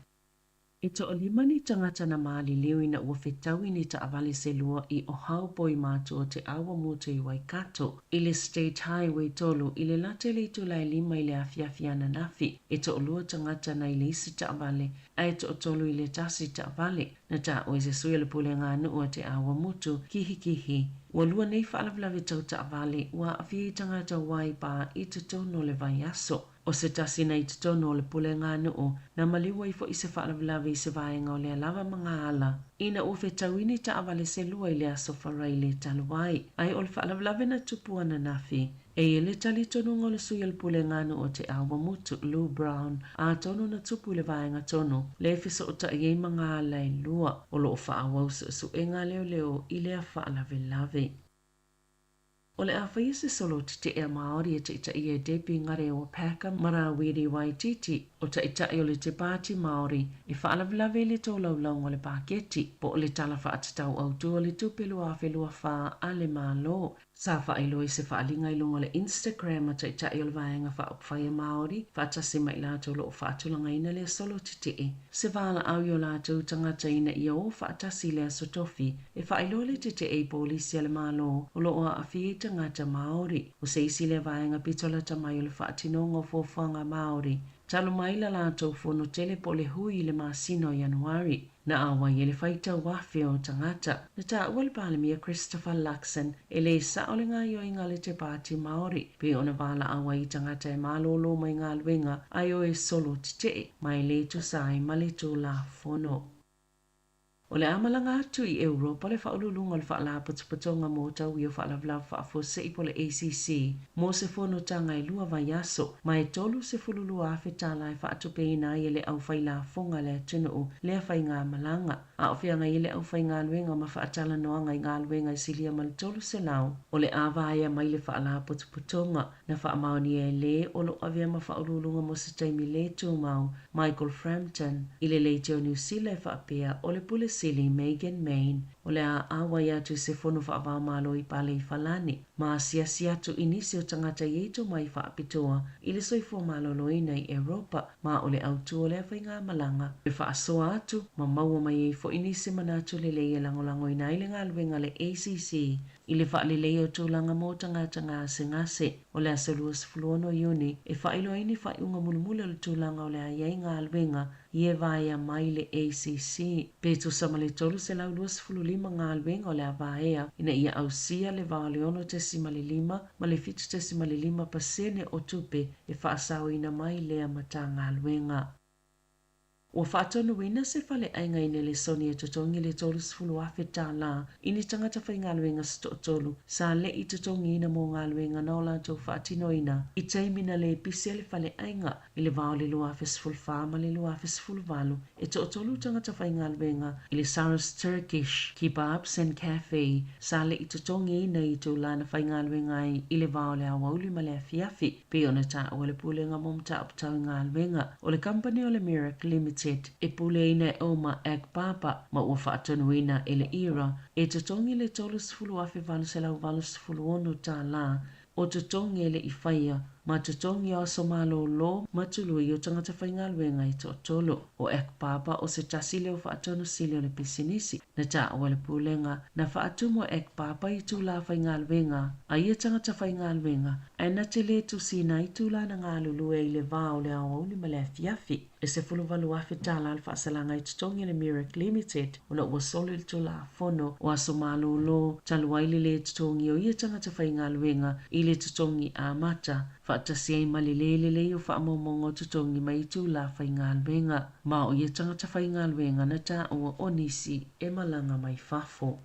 [SPEAKER 8] E toalima ni tagata na maliliu ina ua fetaui ni taavale se lua i Ohaupo i matua o Te Awamutu i Waikato, i le State Highway 3 i le lata i le itula e 5 i le afiafi ananafi. E toalua tagata na i le isi taavale ae toatolu i le tasi taavale. Na taua e se sui o le pulega a nuu a Te Awamutu, Kihikihi. Ua lua nei faalavelave tau taavale ua aafia ai tagata Waipā i totonu o le vaiaso. O se tasi na i totonu o le pulega a nuu, na maliu ai foi se faalavelave i se vaega o Lealava ma Gaala ina ua fetaui ni taavale se lua i le aso Faraile talu ai. Ae o le faalavelave na tupu ananafi, E i ai le talitonuga o le sui o le Pulega a Nuu o Te Awamutu, Lou Brown, atonu na tupu i le vaega tonu lea e fesootai ai ma ngā ala e lua o lo o faaauau suesuega a leoleo i lea faalavelave. O le a faia se solo tetee a Māori e taitaia e Debbie Ngarewa Packer ma Rawiri Waititi, o taitai o le Te Pāti Māori, e faalavelave i le tolaulauga o le paketi po o le Tala Faatatau Autu o le Tupe 2024 a le Malo. Sa faailoa i se faaaliga i luga o le Instagram a Taitai o le Vaega Faaupufai a Māori, faatasi ma i latou o lo o faatulagaina lea solo tetee, se valaau i o latou tagata ina ia o faatasi i le Aso Tofi e faailoa le tetee i polisi a le Malo o lo o aafia i tagata Māori. O se isi lea vaega pito lata mai o le faatinoga o fuafuaga Māori talu mai la latou fono tele po o le hui i le masina o Ianuari. Na auai ai le faitau afe o tagata. Na taua le Palemia Christopher Luxon e lē sao le gaoioiga a le Te Pāti Māori, pei ona valaau ai i tagata e malōlō mai galuega ae o e solo tetee, ma e lē tusa ai ma le Tulafono. O le a malaga atu i Europa le Faauluuluga o le Faalapotopotoga mo Tauio Faalavelave Faafuasei po o le ACC mo se fonotaga e lua vaiaso, ma e $32,000 tala e faatupeina ai e le aufailafoga a le atunuu lea faigamalaga. A o feagai ai le aufaigaluega ma faatalanoaga i galuega e silia ma le 300 o le a vaea mai le Faalapotopotoga na faamaonia e lē o lo o avea ma faauluuluga mo se taimi lē tumau Michael Frampton i le Leitio Niu Sila e faapea o le Pule Sili Megan Main o le a auai atu i se fono faavaomalo i Paleifalani ma asiasi atu i nisi o tagata i ai tomai faapitoa i le soifua maloloina i Europa ma o le autū o lea faigamalaga e faasoa atu ma maua mai ai foi nisi manatu lelei e lagolagoina ai le galuega a le ACC. i le faaleleia o tulaga mo tagata gasegase. O le aso 26 Iuni e faailoa ai ni faaiuga mulimuli o le tulaga o le a i ai galuega ia vaea mai le ACC. Pe tusa ma le 325 galuega o le a vaea ina ia ausia le va o le 6.5 ma le 7.5% o tupe e faasaoina mai lea Matagaluega. Ua faatonuina se faleaiga i Nelesoni e totogi le $30,000 i ni tagata faigaluega se toatolu sa le i totogiina mo galuega na o latou faatinoina i taimi na le pisi ai le faleaiga i le va o le 2014 ma le 2018. E toatolu tagata faigaluega i le Saras Turkish Kebabs and Cafe sa le i totogiina i itula na faigaluega ai i le va o le aoauli ma le afiafi, pei ona taua e le Pulega mo Mataupu Tau i Galuega. O le kamupani o le Mirac Limited e puleaina e Omar Akbaba ma ua faatonuina e le ERA e totogi le $30,886 o totogi e le i faia ma totogi o aso malolo ma tului o tagata faigaluega e toatolu. O Akbaba o se tasi lea o faatonu sili o le pisinisi. Na taua e le Pulega na faatumu e Akbaba itula faigaluega a ia tagata faigaluega ae na te le tusiina ai itula na galulue ai i le va o le aoauli ma le afiafi. E $18,000 le faasalaga i totogi a le Mirac Limited ona ua soli le Tulafono o aso malolo talu ai le lē totogi o ia tagata faigaluega i le totogi amata, faatasi ai ma le lē lelei o faamaumauga o totogi mai itula faigaluega. Ma o ia tagata faigaluega na taua o nisi e malaga mai fafo.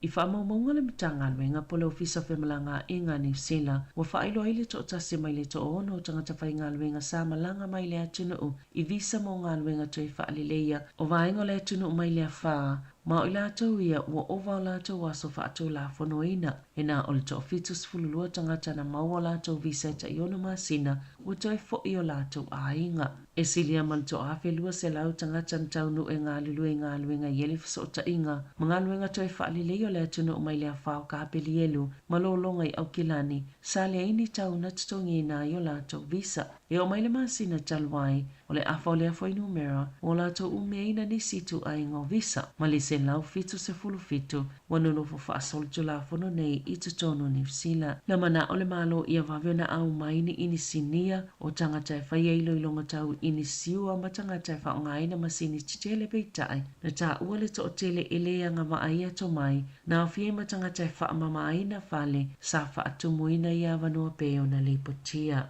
[SPEAKER 8] I faamaumauga a le Matagaluega po o le Ofisa o Femalagaaiga a Niu Sila, ua faailoa ai le toatasi mai le toaono o tagata faigaluega sa malaga mai le atunuu i visa mo galuega toe faaleleia o vaega o le atunuu mai le afa, ma o i latou ia ua ova o latou aso faatulafonoina. E na o le toa-72 tagata na maua o latou visa e tai-ono masina ua toe foi i o latou aiga. E silia ma le 1,200 tagata na taunuu e galulue i galuega i ele fesootaiga ma galuega toe faalelei o le atunuu mai le afa o Kapelielu ma lologa i Aukilani, sa leai ni tau na totogiina ai o latou visa. E oo mai le masina talu ai, o le afa o lea fuainumera ua latou umiaina nisi ituaiga o visa ma le 177 ua nonofo faasolitulafono nei i totonu o Niu Sila. Na manao le Malo ia vave ona au mai ni inisinia o tagata e faia iloiloga tau inisiua ma tagata e faaaogaina masini tetele peitai na taua le toatele e le agavaa ai atomai na aofia ai ma tagata e faamamaaina fale sa faatumuina ia avanoa pei ona lipotia.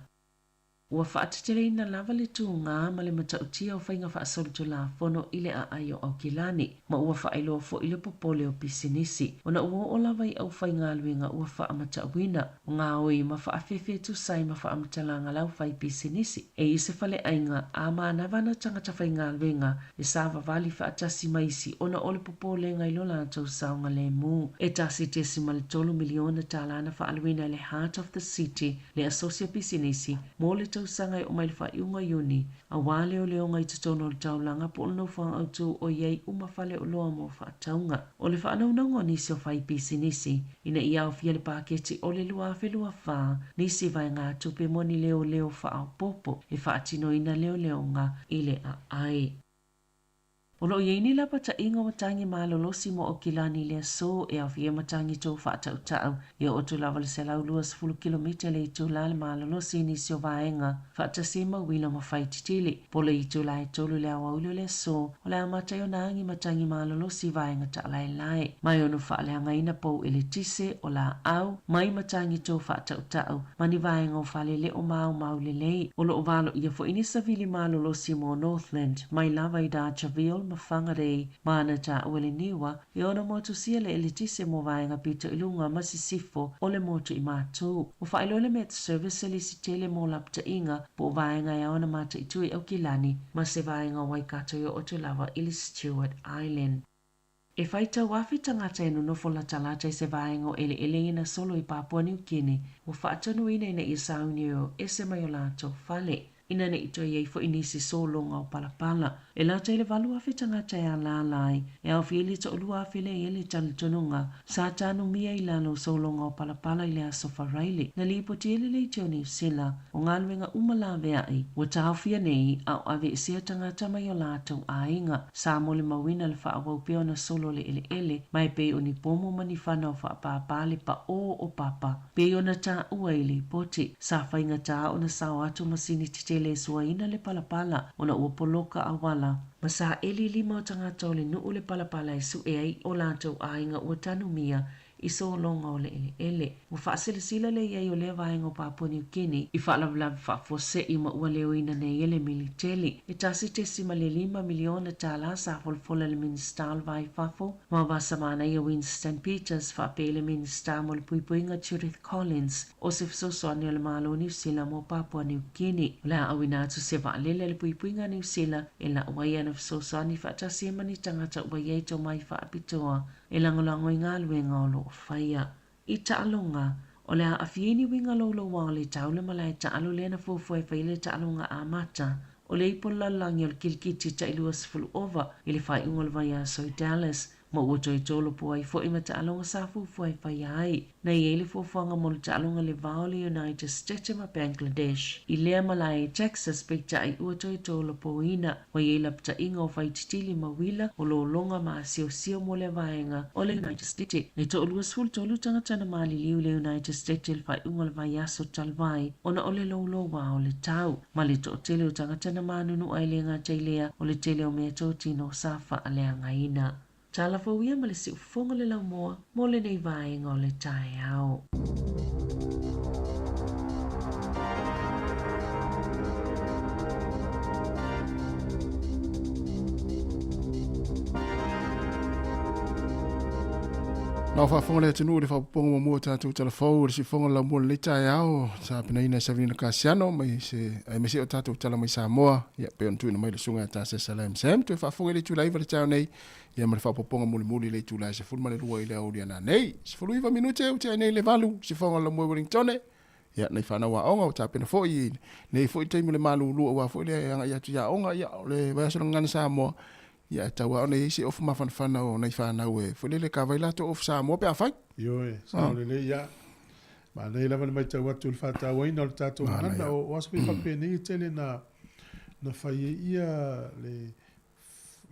[SPEAKER 8] Ua faateteleina lava le tugā ma le matautia o faiga faasolitulafono i le aai o Aukilani, ma ua faailoa foi le popole o pisinisi, ona ua oo lava i aufaigaluega ua faamatauina, o gaoi ma faafefe e tusa ai ma faamatalaga a le aufaipisinisi. E i se faleaiga a manava ana tagata faigaluega e savavali faatasi ma isi ona o le popolega i lo latou saogalemu. E $1.3 miliona tālā na faaaluina e le Heart of the City le asosi o pisinisi mo le tausaga e oo mai le faaiuga o Iuni, auā leoleoga i totonu o le taulaga po o le nofoaga autū o i ai uma faleoloa mo faatauga. O le faanaunauga o nisi o faipisinisi ina ia aofia le paketi o le 2024 nisi vaegatupe mo ni leoleo faaopoopo e faatinoina leoleoga i le aai. O lo o i ai ni lapataiga o matagi malolosi mo Aukilani i le aso e aofia ai matagi tou faatautau e oo atu lava i le 120 kilomita i le itula le malolosi i nisi o vaega faatasi ai ma uila ma faititili. Po o le itula e tolu i le aoauli o le aso, o le a amata ai ona agi matagi malolosi i vaega taalaelae mai ono faaleagaina pou eletise o laau mai matagi tou faatautau ma ni vaega o fale le o maumau lelei. O lo o valoia foi ni savili malolosi mo Northland mai lava i Dargaville ma Whangarei ma ana taua le niua e ono motusia le eletise mo vaega pito i luga ma sisifo o le motu i Matū. Ua faailoa le Met Service e lisi tele mo lapataiga po o vaega e ao ona mataitu i Aukilani ma se vaega o Waikato e oo atu lava i le Stewart Island. E faitau afe tagata e nonofo latalata i se vaega o eleele ina solo i Papua Niu Kini ua faatonuina ina ia sauni e o ese mai o latou fale. ina ne i toe i ai foi nisi sologa o palapala. E lata i le 8,000 tagata e alaala ai, e aofia ai le 2,000 lea e i ai le talitonuga sa tanumia i lalo o sologa o palapala i le aso Faraile. Na lipoti ai le Leitio o Niu Sila o galuega uma laveai ua taofia nei a o aveesea tagata mai o latou aiga. Sa molimauina le faaauau pea ona solo le eleele ma e pei o ni pomo ma ni fanau faapāpā le paʻō o papa. Pei ona taua i lipoti, sa faigata ona sao atu masini tetele e suaina le palapala ona ua poloka auala ma saeli lima o tagata o le nuu le palapala e suʻe ai o latou aiga ua tanumia i sologa o le eleele. Ua faasilasila le i ai o lea vaega o Papua Niu Kini i faalavelave faafuasei ma ua leoina nei e le militeli. E $1.5 miliona tālā sa folafola e le Minisita o le Va i Fafo ma Vasa Manaia Winston Peters faapea i le Minisita mo le Puipuiga Judith Collins o se fesoasoani a le Malo o Niu Sila mo Papua Niu Kini. O le a auina atu se vaalele a le Puipuiga a Niu Sila e lau ai ana fesoasoani faatasi ai ma ni tagata ua i ai tomai faapitoa e lagolago i galuega o lo o faia. I taaloga, o le a aafia ai ni uiga louloua o le tau le malae taalo lea na fuafua e fai ai le taaloga amata o le ipu o le lalolagi o le kilikiti ta'i 20 ova i le faaiuga o le vaiaso i Dallas, ma ua toe tolopo ai foi ma taaloga sa fuafua e faia ai. Na i ai le fuafuaga mo le taaloga le va o le United States ma Bangladesh i lea malae i Texas, peitai ua toe tolopoina. Ua i ai lapataiga o faititili ma uila o lologa ma asiosio mo lea vaega o le United States. E 23 tagata na maliliu i le United States i le faaiuga o le vaiaso talu ai ona o le louloua o le tau ma le toatele o tagata na manunua e le gata i lea o le tele o meatotino sa faaleagaina. Tala fou ia ma le siufofoga o le laumua mo lenei vaega o le taeao.
[SPEAKER 4] Na o faafofoga le atunuu i le faaopoopoga muamua o tatou tala fou o le siufofoga o le laumua o lenei taeao sa penaina e Savilina Kasiano mai se aemaise o tatou tala mai Samoa ia pei ona tuuina mai le susuga ia Tasesa Lam Sam toe faafofoga i le itula 9 le taeao nei ia ma le faaopoopoga mulimuli i le itula e 12 i le aoauli ana nei. 19 minute ua tea nei le 8, siufofoga o le laumua i Wellingtone ia nai fanau aoga ua tapena foi i nei foi taimi o le malulu aua foi le agai atu i aoga ia o le vaiaso o le Gagana Samoa ia e tau lava ona i ai se ofu mafanafana o nai fanau e foi lele kava ai latou ofu Samoa pe afai.
[SPEAKER 1] Ioe, sao lelei ia. Manaia lava le matau atu i le faatauaina o le tatou gagana. O aso foi faapenei e tele na na fai ai ia le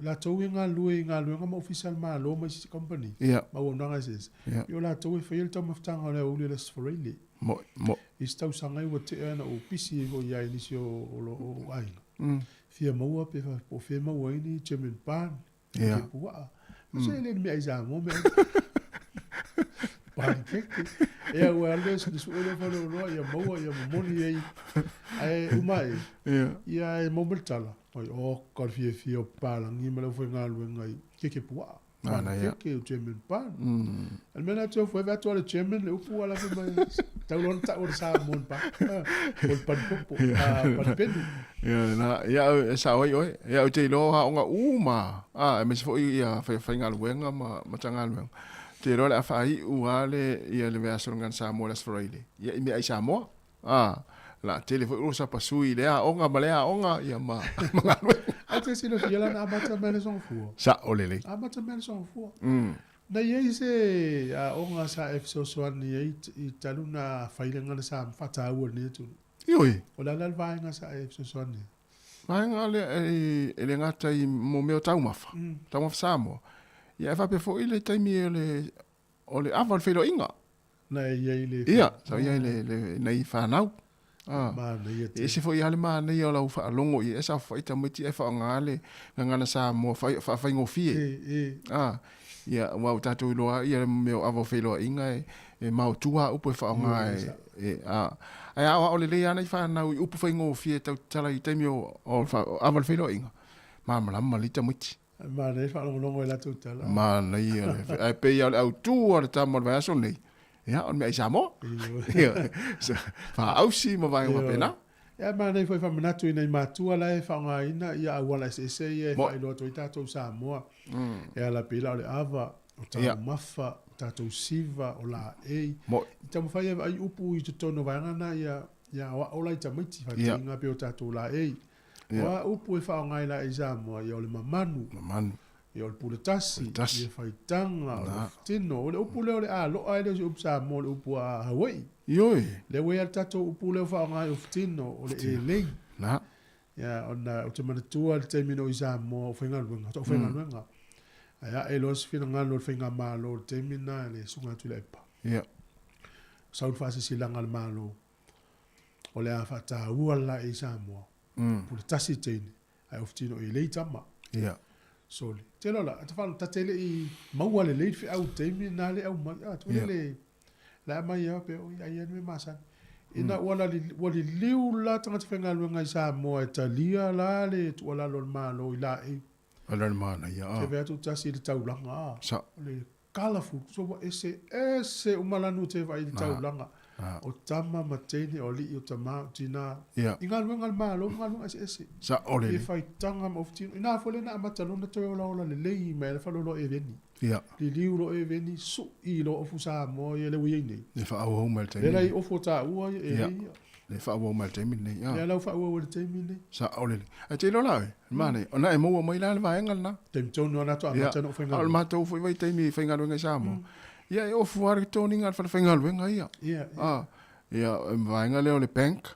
[SPEAKER 1] latou e galulue i galuega ma ofisa a le Malo ma isi company ma auaunaga eseese. Ia o latou e faia le taumafataga o le aoauli o le Aso Faraile.
[SPEAKER 4] Mo'i.
[SPEAKER 1] Isi tausaga ua tea na ou pisi ai foi i ai nisi o aiga. Fia maua pe po o fea e maua ai ni German barn, ke puaa. Se e le ni mea ai Samoa mea. Panikeke. Ea ua alu e sue lea faleoloa ia maua ia momoli ai. Ae uma e. Ia e maua mai le tala. Oi, oka le fiafia o papalagi ma le aufaigaluega i keke puaa. Panikeke o German barn. A le mea lena te ofo ai vaeatu lava le German le upu ua lave mai. Tau loa ona tau o le Samoan pa. O le panipopo, panipenu.
[SPEAKER 4] Ia, na, ia, e sao ai oe. Ia, ou te iloa o aoga uma, aemaise foi ia faigaluega ma Matagaluega. Ou te iloa o le a faaiu lava le, ia le vaiaso o le Gagana Samoa i le Aso Faraile, ia i meaai Samoa. O le a tele foi osa pasui i lea aoga ma lea aoga, ia ma, ma galuega.
[SPEAKER 1] Ae te silafia la na amata mai le soofua.
[SPEAKER 4] Sao lelei.
[SPEAKER 1] Amata mai le soofua. Na i ai se aoga sa e fesoasoani ai i talu na fai le gagana Samoa faataua i lenei atunuu?
[SPEAKER 4] Ioe.
[SPEAKER 1] O le a la le vaega sa e fesoasoani ai?
[SPEAKER 4] Vaega lea e le gata i mo mea o taumafa, taumafa Samoa, ia ae faapea foi le taimi o le o le ava o le feiloaiga.
[SPEAKER 1] Na e i ai le.
[SPEAKER 4] Ia, sa i ai le, le nai fanau.
[SPEAKER 1] Manaia
[SPEAKER 4] tele. E ese foi lava le manaia o lau faalogo i ai e saofai tamaiti ae faaaoga le gagana Samoa faafaigofie. Ia, aua ua tatou iloa lava ia mea o ava o feiloaiga e maotua lava upu e faaaoga e, ae aoao lelei lava nai fanau i upu faigofie e tau tatala i taimi o ava o le feiloaiga, malamalama lelei tamaiti.
[SPEAKER 1] Manaia le faalogologo i latou tala.
[SPEAKER 4] Manaia le, ae pei lava o le autu a le tama o le vaiaso lenei, ia, o le meaai Samoa. Faaausi ma vaega faapena.
[SPEAKER 1] Ia, manaia foi faamanatu i nai matua la e faaaogaina ia auala eseese ia e faailoa atu ai tatou Samoa. E ala pei la o le ava, o taumafa, o tatou siva, o laei. I taumafai e vaai upu i totonu o vaega na ia. Ia o a'o la i tamaiti faataiga pe o tatou laei. O a upu e faaaoga ai laei Samoa, ia o le mamanu,
[SPEAKER 4] Mamanu.
[SPEAKER 1] ia o le pule tasi,
[SPEAKER 4] Pule tasi.
[SPEAKER 1] ia faitaga, o le
[SPEAKER 4] Na.
[SPEAKER 1] ofutino. O le upu lea o le alo'a e le o se upu Samoa, o le upu a Hawaii.
[SPEAKER 4] Ioe.
[SPEAKER 1] Lea ua i ai le tatou upu lea ua faaaoga ai ofutino, o le elei.
[SPEAKER 4] Na.
[SPEAKER 1] Ia, ona ou te manatua le taimi na ou i Samoa, o faigaluega, faatoa ou faigaluega. Ae ae loa se finagalo o le faigamalo i le taimi lena i le Susuga ia Tuilaepa.
[SPEAKER 4] Ia.
[SPEAKER 1] Sau le faasilasilaga a le Malo, o le a faataua le laei i Samoa, pule tasi teine, ae ofutino elei tama.
[SPEAKER 4] Ia.
[SPEAKER 1] Sole. Tele o la, ta whalo, ta te le i maua lelei le feau i le taimi lena le aumai. Ah, tu le la aumai ia pe oi, ai anu e masani. Ina ua la ua liliu la tagata faigaluega i Samoa e talia la le tuualalo a le Malo i laei.
[SPEAKER 4] Ala le manaia, ah.
[SPEAKER 1] Te vaai atu tasi i le taulaga, ah.
[SPEAKER 4] Sa.
[SPEAKER 1] O le colourful, so ua ese ese uma lanu te vaai i le taulaga. O tama ma teine, o alii, o tama, o tina.
[SPEAKER 4] Ia.
[SPEAKER 1] I galuega a le Malo ma galuega eseese.
[SPEAKER 4] Sa o le.
[SPEAKER 1] I faitaga ma ofutino. Ina foi lea na amata loa ona toe olaola lelei mai ai le faleoloa eveni.
[SPEAKER 4] Ia.
[SPEAKER 1] Liliu loa eveni, sui loa ofu Samoa ia lea ua i ai nei.
[SPEAKER 4] Le faaauau mai le taimi.
[SPEAKER 1] Lea la i ofu o taua ia, e
[SPEAKER 4] Ia.
[SPEAKER 1] ia.
[SPEAKER 4] Le faaauau mai le taimi lenei.
[SPEAKER 1] Lea
[SPEAKER 4] Ah.
[SPEAKER 1] la ua faaauau ai le taimi lenei.
[SPEAKER 4] Sa o le. Ae te iloa la oe, manaia, ona e maua mai la le vaega lena.
[SPEAKER 1] Taimi tonu lava na faatoa
[SPEAKER 4] Ia.
[SPEAKER 1] amata ona ou
[SPEAKER 4] A o le
[SPEAKER 1] faigaluega.
[SPEAKER 4] matou foi vaitaimi i faigaluega i Samoa. Ia e ofu lava le toniga a le falefaigaluega ia.
[SPEAKER 1] Ia, ia.
[SPEAKER 4] Ah, ia, e vaega lea o le bank,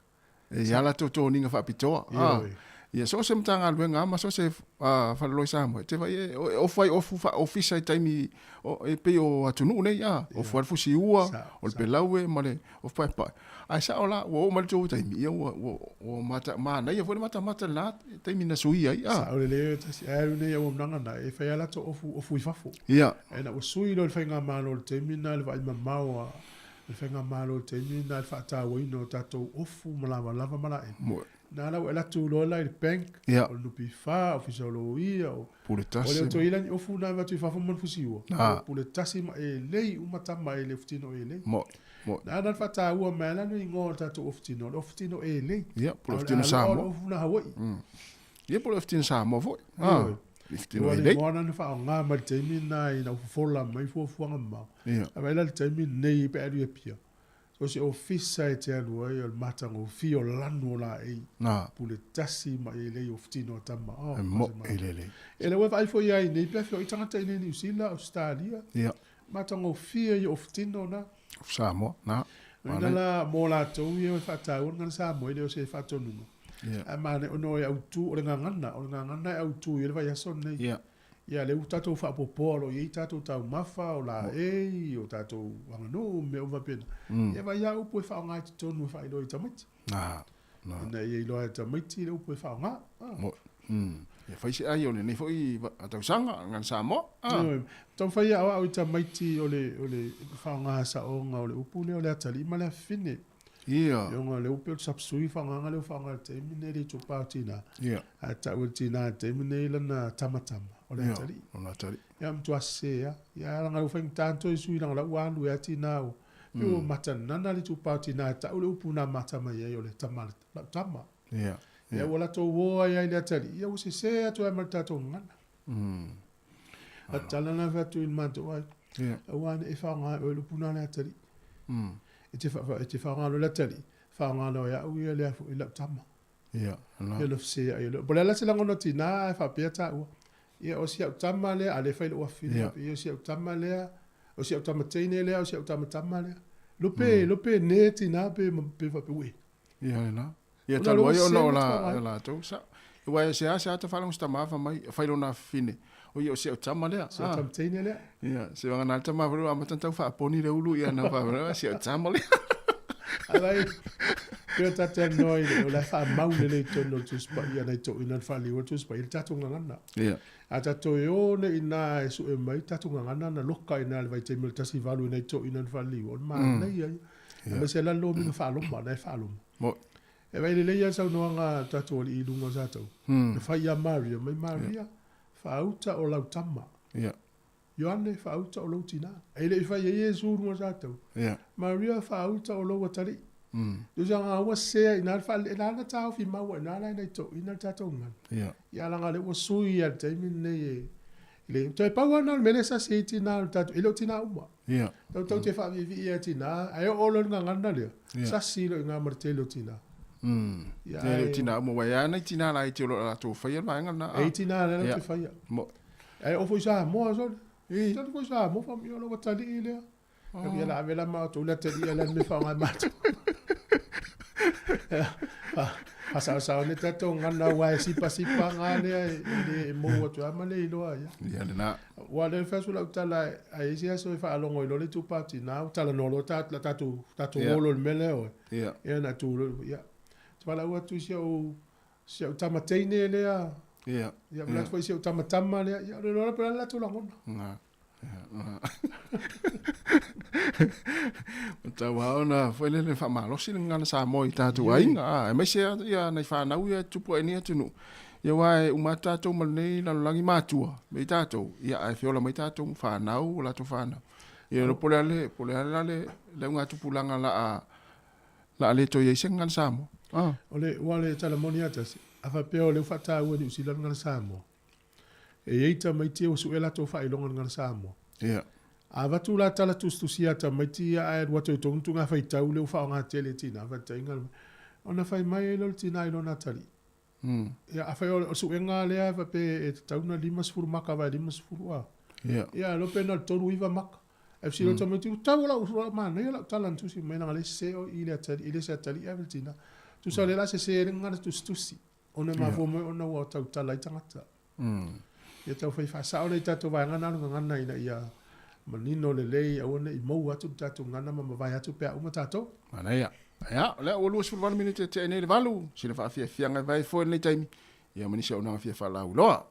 [SPEAKER 4] e i ai latou toniga faapitoa. Ah.
[SPEAKER 1] Ioe.
[SPEAKER 4] Ia, so o se Matagaluega lava ma so o se faleoloa i Samoa, e te vaai e ofu ai ofu faa-ofisa i taimi e pei o atunuu nei, a, ofu ai le fusiua, o le pelaue ma le ofu paepae. Ae sao la, ua oo mai le tou taimi, ia ua, ua, ua mata, manaia foi le matamata i lena taimi na suia ai, a.
[SPEAKER 1] Sao lelei oe tasi, ae alu nei auaunaga na, e fai lava latou ofu, ofu i fafo.
[SPEAKER 4] Ia.
[SPEAKER 1] Ae ina ua sui loa le faigamalo i le taimi lena i le vaai mamao a le faigamalo i le taimi lena i le faatauaina o tatou ofu ma lavalava ma laei.
[SPEAKER 4] Moe.
[SPEAKER 1] Na la ua e alu atu loa la i le bank,
[SPEAKER 4] Ia.
[SPEAKER 1] o le NPF, Ofisa o Loia, o
[SPEAKER 4] Pule
[SPEAKER 1] o
[SPEAKER 4] tasi.
[SPEAKER 1] le toe ila ni ofu na avatu i fafo ma le fusiua.
[SPEAKER 4] Ah.
[SPEAKER 1] O pule tasi ma elei uma tama e le ofutino elei.
[SPEAKER 4] Moe, moe.
[SPEAKER 1] Na ana le faataua mai ala le igoa o le tatou ofutino, o le ofutino elei.
[SPEAKER 4] Ia, pule
[SPEAKER 1] A o le
[SPEAKER 4] ofutino
[SPEAKER 1] aloa o le
[SPEAKER 4] Samoa.
[SPEAKER 1] ofu na Hawaii.
[SPEAKER 4] Ia, pule ofutino Samoa foi. Ah,
[SPEAKER 1] Ioe.
[SPEAKER 4] ofutino
[SPEAKER 1] Ua le
[SPEAKER 4] elei.
[SPEAKER 1] igoa na na faaaoga mai le taimi lena ina ua fofola mai fuafuaga mamao.
[SPEAKER 4] Ia.
[SPEAKER 1] A vaai la le taimi lenei pe alu i Apia. So se ofisa e te alu ai o le matagofie o lanu o laei.
[SPEAKER 4] Na.
[SPEAKER 1] Pule tasi ma elei ofutino a tama. Oh,
[SPEAKER 4] E moe lelei.
[SPEAKER 1] E le ua vaai foi ai nei pe afioai tagata i nei Niu Sila, Australia.
[SPEAKER 4] Ia.
[SPEAKER 1] Matagofie i ofutino na.
[SPEAKER 4] Samoa, na.
[SPEAKER 1] Ina la mo latou ia e faataua le ngana Samoa e le o se faatonuga.
[SPEAKER 4] Ia.
[SPEAKER 1] Ae manaia ona e autu o le gagana, o le gagana e autu i le vaiaso lenei.
[SPEAKER 4] Ia.
[SPEAKER 1] Ia lea ua tatou faapopoa o lo o i ai tatou taumafa, o laei, o tatou aganuu, mea uma faapena. Ia vaai lava upu e faaaoga i totonu e faailoa i tamaiti.
[SPEAKER 4] Na. Na.
[SPEAKER 1] Ina ia iloa e tamaiti le upu e faaaoga. Ah.
[SPEAKER 4] Moe. Ia fai se ai o lenei foi tausaga ngana Samoa. Ah.
[SPEAKER 1] Ioe. Taumafai au au i tamaiti o le, o le faaaoga saoga o le upu lea o le atalii ma le afafine.
[SPEAKER 4] Ia.
[SPEAKER 1] Ia ona o le upu o le sapsui faaaogaga lea ua faaaoga i le taimi lenei le itupa o tina.
[SPEAKER 4] Ia.
[SPEAKER 1] Ae tau e le tina i le taimi lenei lana tamatama o le
[SPEAKER 4] Ia.
[SPEAKER 1] atalii.
[SPEAKER 4] O le atalii.
[SPEAKER 1] Ia matua sese lava. Ia leaga ua faigata ona toe sui leaga o la ua alu ai lava tina ua. Pei ua matanana le itupa o tina e tau le upu na amata mai ai o le tama lau tama.
[SPEAKER 4] Ia.
[SPEAKER 1] Ia ua latou o ai ai i le atalii, ia ua sese atu ai ma le tatou gagana. A tala na fai atu i le matou ai.
[SPEAKER 4] Ia.
[SPEAKER 1] Aua ne i faaaoga e oe le upu na le atalii. E te wha, e te whaonga lo le atali, whaonga lo ia au ia lea fo i lau tama.
[SPEAKER 4] Ia. Na.
[SPEAKER 1] Ia lo fse ai lo. Bo le la se langono tina e whapea tāua. Ia o si au tama lea, a le whai lo afine.
[SPEAKER 4] Ia.
[SPEAKER 1] Ia o si au tama lea, o si au tama teine lea, o si au tama tama lea. Lope, lope ne tina pe, pe whape ue.
[SPEAKER 4] Ia le na. Ia
[SPEAKER 1] Ona
[SPEAKER 4] talu
[SPEAKER 1] lo
[SPEAKER 4] ai ona
[SPEAKER 1] se
[SPEAKER 4] o
[SPEAKER 1] na
[SPEAKER 4] la
[SPEAKER 1] whaonga ai.
[SPEAKER 4] la tou sa. Ua e se a se ata whalango se tama mai whai lona fine. O ia o se au tama lea.
[SPEAKER 1] Si au tama teine lea.
[SPEAKER 4] Ia, se wanga nā tama wharu amatan tau whaaponi le ulu ia na whaaponi se au tama lea.
[SPEAKER 1] Alai, pea tātou noa i le, o le whaamau le le tonu o le tuspa ia nei tō ina le whaaliwa tuspa ia le tātou ngangana.
[SPEAKER 4] Ia.
[SPEAKER 1] A tātou e o ne ina e su e mai tātou ngangana na loka ina le vaitaimi o le tasi valu nei tō ina le whaaliwa. O le mānei ai. A me se lalo minga whaaloma, na e whaaloma.
[SPEAKER 4] Mo.
[SPEAKER 1] E vai lelei ia saunoaga a tatou alii i luga o tatou. Na fai ia Maria mai Maria, faauta o lau tama.
[SPEAKER 4] Ia.
[SPEAKER 1] Ioane, faauta o lou tina. E le i fai ai Iesu i luga o tatou.
[SPEAKER 4] Ia.
[SPEAKER 1] Maria, faauta o lou atalii. Tusa ua sea ina le whaale, ina na tāofi maua, ina la ina i tō, ina le tātou ngana.
[SPEAKER 4] Ia.
[SPEAKER 1] Ia langa le ua sui ia le taimi lenei e, Le toe pau lava lena o le mea lea e sasi ai tina o le tatou, e le o tina uma.
[SPEAKER 4] Ia.
[SPEAKER 1] Tatou te faaviivii lava i tina, ae oo loa i le gagana lea, sasi loa i ina ma le tele o tina.
[SPEAKER 4] Ia, e le o tina uma, aua e i ai lava nai tina laiti o lo o latou faia le vaega lena.
[SPEAKER 1] E i ai tina la latou te faia. Ae oo foi i Samoa sole.
[SPEAKER 4] I.
[SPEAKER 1] Sole foi i Samoa, fai mai, o lou atalii lea. Ia la ave la matou le atalii la le mea faaaoga e matou. Faasaosao ane tatou gagana aua e sipasipa ga lea e le e mou atu lava ma le iloa ai.
[SPEAKER 4] Ia lena.
[SPEAKER 1] Aua o lea e fai atu lau tala a i ai se aso e faalogo ai loa le itupa o tina ua talanoa loa la tatou tatou o loa i le mea lea oe.
[SPEAKER 4] Ia.
[SPEAKER 1] Ia ona tu loa ia. Ou te valaau atu i si au si au tama teine lea.
[SPEAKER 4] Ia.
[SPEAKER 1] Ia valaau atu foi i si au tama tama lea. Ia o le iloa la po o le a le latou lagona.
[SPEAKER 4] Na. Ua tau lava ona foi lele faamalosi le gagana Samoa i tatou aiga, aemaise ia nai fanau ia e tupu ae i lenei atunuu. Ia aua e uma atu tatou ma lenei lalolagi matua me i tatou, ia ae feola mai tatou ma fanau, o latou fanau. Ia po o le a le, po o le a la le augatupulaga o le a le toe i ai se gagana Samoa.
[SPEAKER 1] O le, aua o le tala moni lava tasi, a faapea o lea ua faataua e Niu Sila le gagana Samoa, E i ai tamaiti ua sue latou faailoga i le gagana Samoa.
[SPEAKER 4] Ia.
[SPEAKER 1] A avatu la tala tusitusia a tamaiti ia ae alu atu i totonu tuga faitau lea ua faaaoga tele e tina, faataitaiga, ona fai mai ai lea o le tina i lona atalii. Ia, afai o le suega lea faapea e tatau ona 50 maka vae 50 a.
[SPEAKER 4] Ia.
[SPEAKER 1] Ia, iloa pe na o le 39 maka. Ae fesili atu tamaiti, ua tau o lau manaia lau tala na tusi mai leaga o lea e sese oe i le atalii, e le o se atalii ae o le tina. Tusa o lea o le a sese ai le gagana tusitusi. Ona e mafua mai ona ua tautala ai tagata. Ia tau fai faasao lea i tatou vaega na o le gagana ina ia manino lelei aua ne i maua atu le tatou gagana ma mavae atu pe a uma tatou.
[SPEAKER 4] Manaia. Ia, o lea ua 28 minute e tea nei le 8, sina faafiafiaga e vae foi lenei taimi, ia ma nisi auaunaga fia faalauiloa.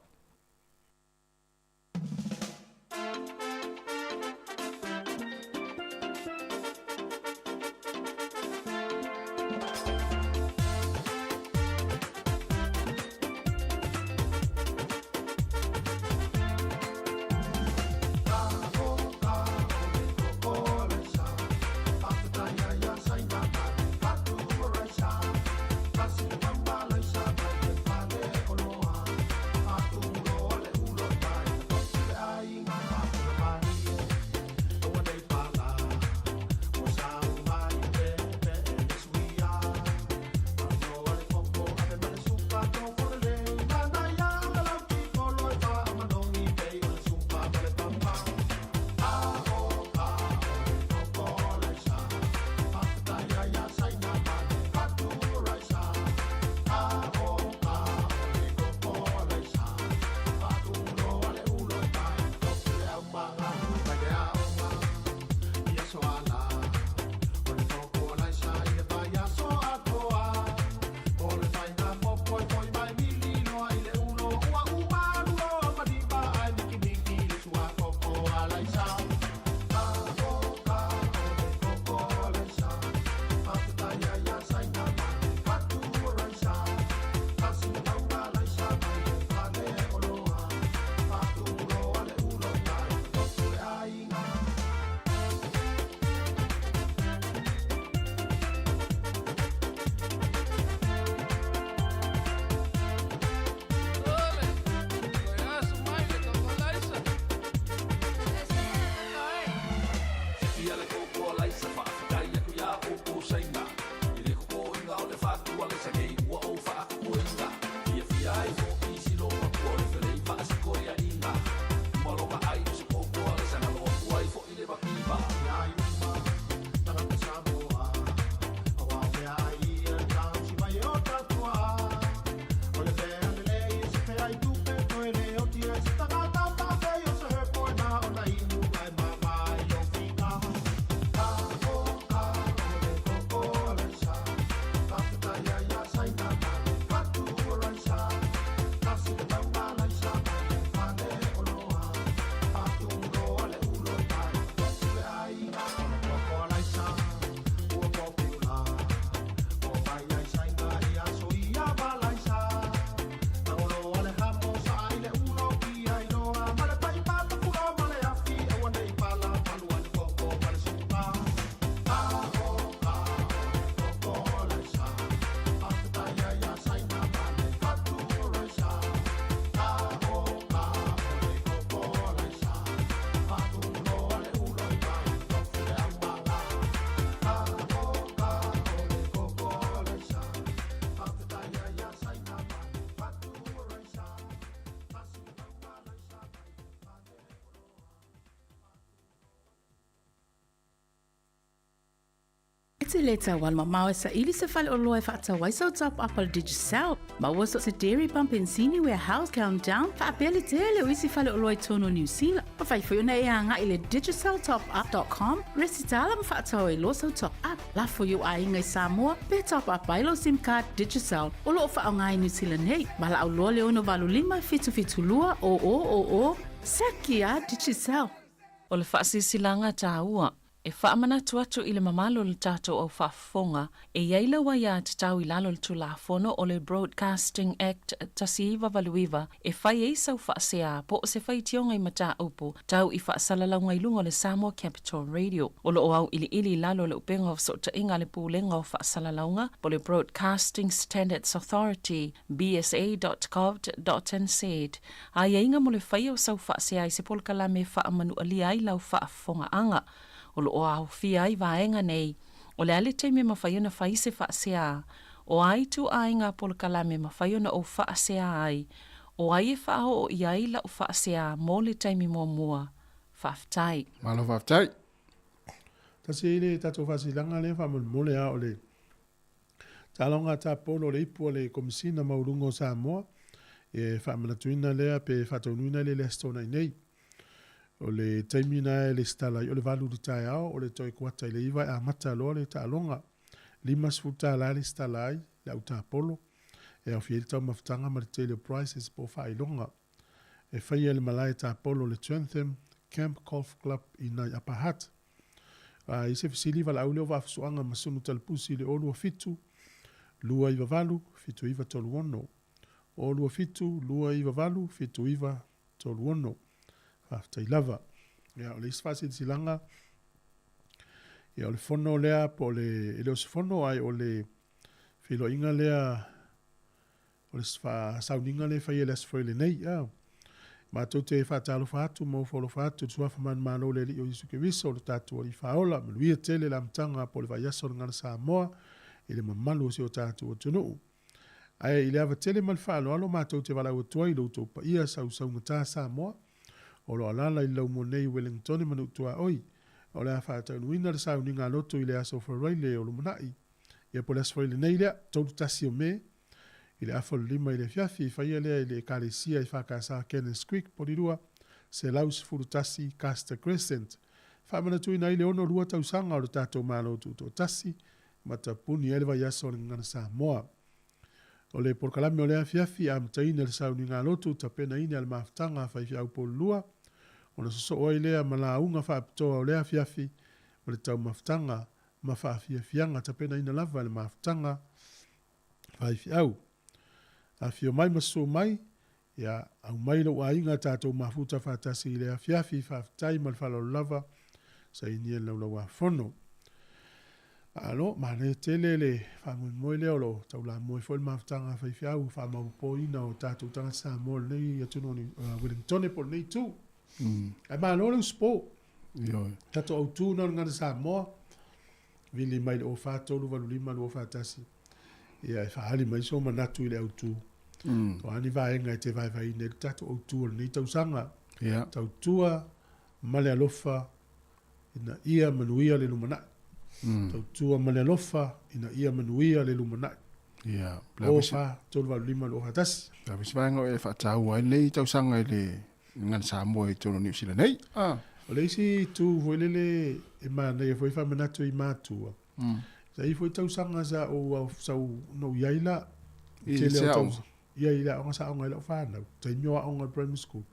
[SPEAKER 9] Te le tau alumamao e saili se faleoloa e faatau ai sau top up a le Digicel. Maua so o se dairy, pampensini, warehouse, countdown, faapea le tele o isi faleoloa i totonu o Niu Sila. Mafai foi ona e agai i le digiceltopup.com, resitala ma faatau ai loa sau top up. Lafo i ou aiga i Samoa pe top up ai lou sim card Digicel o lo o faaaoga i Niu Sila nei. Valaau loa le 685 772 0000, Siaki a Digicel!
[SPEAKER 10] O le faasilasilaga taua E faamanatu atu i le mamalu o le tatou au faafofoga, e i ai lau aiatatau i lalo o le Tulafono o le Broadcasting Act 1989 e fai ai sau faasea po o se faitioga i mataupu tau i faasalalauga i luga o le Samoa Capital Radio. O lo o auiliili i lalo o le upega o fesootaiga a le Pulega o Faasalalauga po o le Broadcasting Standards Authority, bsa.govt.nz, aiaiga mo le faia o sau faasea i se polokalame e faamanualia ai lau faafofogaaga. O lo o aofia ai vaega nei, o le a le taimi e mafai ona fai se faasea, o a ituaiga polokalame e mafai ona ou faasea ai, o ai e faaoo i ai lau faasea mo le taimi muamua. Faafetai.
[SPEAKER 4] Malo faafetai.
[SPEAKER 1] Tasi ai le tatou faasilaga lea faamolemole a o le Taaloga a Tapolo o le Ipu a le Komesina Maualuga o Samoa, e faamanatuina lea pe faataunuina lea i le Aso Toonai nei. O le taimi na e lesitala ai o le 8 i le taeao, o le toe kuata i le 9 e amata loa le taaloga. $50 e lesitala ai le au tapolo, e aofia ai le taumafataga ma le tele o prizes po o faailoga. E faia e le malae tapolo o le Trentham Camp Golf Club i nai Upper Hutt. A i se fesili, valaau lea o Vaafusuaga ma Sunu Talapusi i le 027 298 7936. 027 298 7936. Faafetai lava. Ia, o le isi faasilasilaga, ia, o le fono lea, po o le, e le o se fono, ae o le feiloaiga lea, O le sauniga lea e faia i le Aso Faraile nei, a. Matou te faatalofa atu ma ofo alofa atu i le Suafa manumalo o le Alii o Iesu Keriso, lo tatou Alii Faaola. Manuia tele le amataga po o le vaiaso o le Gala Samoa i le mamalu o si o tatou atunuu. Ae i le ava tele ma le faaaloalo matou te valaau atu ai i lo outou paia sausaugata Samoa o lo o alaala i le laumua nei i Wellingtone ma Nuu Tuaoi. O le a faataunuuina le sauniga a lotu i le Aso Faraile o lumanai. Ia po o le Aso Faraile nei lea, 31 o Me, i le afa o le 5 i le afiafi, faia lea i le Ekalesia EFKS Cannons Creek, Porirua, 111 Custer Crescent. Faamanatuina ai le 62 tausaga o le tatou Malo Tutoatasi ma tapuni ai le vaiaso o le Gagana Samoa. O le polokalame o lea afiafi e amataina i le sauniga lotu tapenaina e le mafutaga a faifeau Polulua, ona sosoo ai lea ma lauga faapitoa o lea afiafi ma le taumafataga ma faafiafiaga tapenaina lava e le mafutaga faifeau. Afio mai ma susu mai, ia, aumai lou aiga tatou mafuta faatasi i le afiafi, faafetai ma le faaaloalo lava, sainia le Laulau-a-Fono. Malo, manaia tele le faamoemoe lea o lo o taulamua ai foi le mafutaga a faifeau faamaopoopoina o tatou tagata Samoa i lenei atunuu o Wellingtone po o lenei itu. Ae malo le usupo.
[SPEAKER 4] Ioe.
[SPEAKER 1] Tatou autu na o le Gagana Samoa, vili mai le 04 385 241, ia e faaali mai so manatu i le autu. O a ni vaega e te vaevaeina ai le tatou autu o lenei tausaga.
[SPEAKER 4] Ia.
[SPEAKER 1] Tautua ma le alofa ina ia manuia le lumanai. Tautua ma le alofa ina ia manuia le lumanai.
[SPEAKER 4] Ia.
[SPEAKER 1] 04 385 241.
[SPEAKER 4] Le a foi se vaega o e faataua ai lenei tausaga i le Gagana Samoa i totonu o Niu Sila nei. Ah.
[SPEAKER 1] O le isi itu foi lele e manaia foi faamanatu i matua. Sa i ai foi tausaga sa ou sa ou na ou i ai la.
[SPEAKER 4] I
[SPEAKER 1] Tele
[SPEAKER 4] se
[SPEAKER 1] o
[SPEAKER 4] aoga.
[SPEAKER 1] tausaga. Ia i le aoga sa aoga ai lau fanau. Taimi o aoga i le primary school.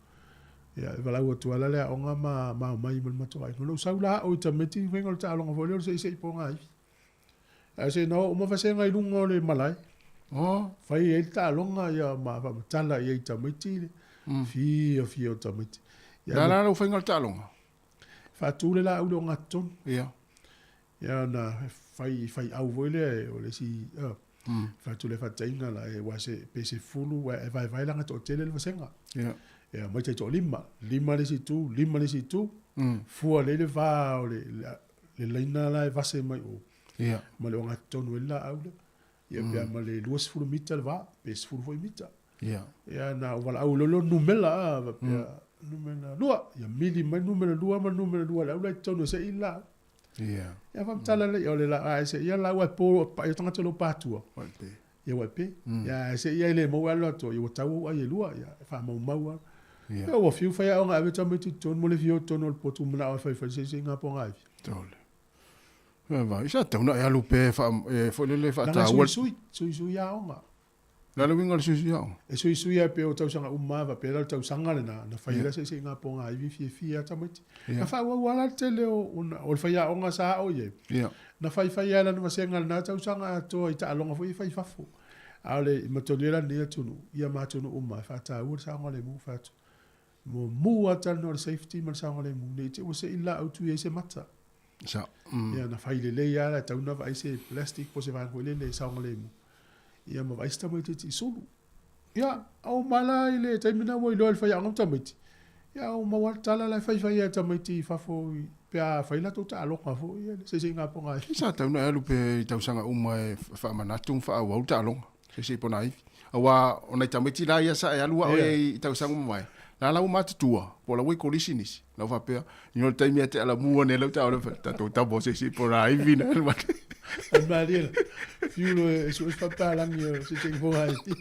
[SPEAKER 1] Ia e valaau atu lava la le aoga ma ma omai ma le matou aiga. Na ou sau la au i tamaiti faiga o le taaloga foi lea o le seisei pogaifi. Ae se na oo uma vasega i luga o le malae.
[SPEAKER 4] Oh.
[SPEAKER 1] Fai ai le taaloga ia ma faamatala i ai i tamaiti le fiafia o tamaiti.
[SPEAKER 4] Ia la la lau faiga o le taaloga?
[SPEAKER 1] Faatu le laau i le ogatotonu.
[SPEAKER 4] Ia.
[SPEAKER 1] Ia ona fai fai au foi lea o le isi faatu le faataitaiga la e ua se pe 10 e vaevae laga toatele le vasega.
[SPEAKER 4] Ia.
[SPEAKER 1] Ia mai taitoalima, lima le isi itu, lima le isi itu. Fua lelei le va o le le laina la e vase mai o.
[SPEAKER 4] Ia.
[SPEAKER 1] Ma le ogatotonu ai le laau lea. Ia pe a ma le 20 mita le va, pe 10 foi mita.
[SPEAKER 4] Ia.
[SPEAKER 1] Ia na o valaau loa lea o numera a, faapea, numera lua. Ia mili mai numera lua ma numera lua le au la i totonu e sei le laau.
[SPEAKER 4] Ia.
[SPEAKER 1] Ia faamatala lea, o le la, a e seia ia lau e po pa'i o tagata o lo o patua.
[SPEAKER 4] Uaepe.
[SPEAKER 1] Ia uaepe. Ia a e seia e le maua e alu atu, ia ua tau ou ai e lua, ia e faamaumau lava. Ia ua fiu faiaoga e ave tamaiti i totonu mo le fia o totonu o le potu manao e faifai seisei ngā poga ivi.
[SPEAKER 4] Tole. Ia vai, sa tau na e alu pe wha, e foi lele
[SPEAKER 1] Laga
[SPEAKER 4] whaataua.
[SPEAKER 1] sui sui, sui aoga.
[SPEAKER 4] Le a le uiga o le suisui aoga?
[SPEAKER 1] E suisui ai pei o tausaga uma lava, faapea la o le tausaga lena, na fai ai la seisei ngā poga ivi fiafia lava tamaiti. Na faaauau lava la le tele o, o le faiaoga sa ao i ai. Na faifai lava i lana vasega i lena tausaga atoa i taaloga foi ia fai i fafo. A o le i mataulia la lenei atunuu, ia ma atunuu uma e faataua le saogalemu, fai atu, mumu lava talanoa i le safety ma le saogalemu, ne i te i ua sei le laau tui ai se mata.
[SPEAKER 4] Sa.
[SPEAKER 1] Ia na fai lelei lava la e tatau ona vaai se plastic po o se vaega foi lele e saogalemu, ia ma vaai se tamaitiiti i sulu. Ia, a uma la i le taimi lena ua iloa e le faiaoga ma tamaiti, ia ua maua lava le tala la e faifai ai e tamaiti i fafo pe a fai latou taaloga foi ia le seiseiga poga ai.
[SPEAKER 4] Sa tatau ona e alu pea i tausaga uma e faamanatu ma faaauau le taaloga, seisei pona ivi. Aua o nai tamaiti la ia sa e alu ao e i tausaga ua mavae, la la ua matutua, po o la ua i kolisi nisi. La ua faapea, ino le taimi e te alamua nei lau taaloga, fai, tatou tama o seisei pona ivi na alu atu.
[SPEAKER 1] Ai malie la, fiu loa e sue se faapalagi o seisei poga ivi.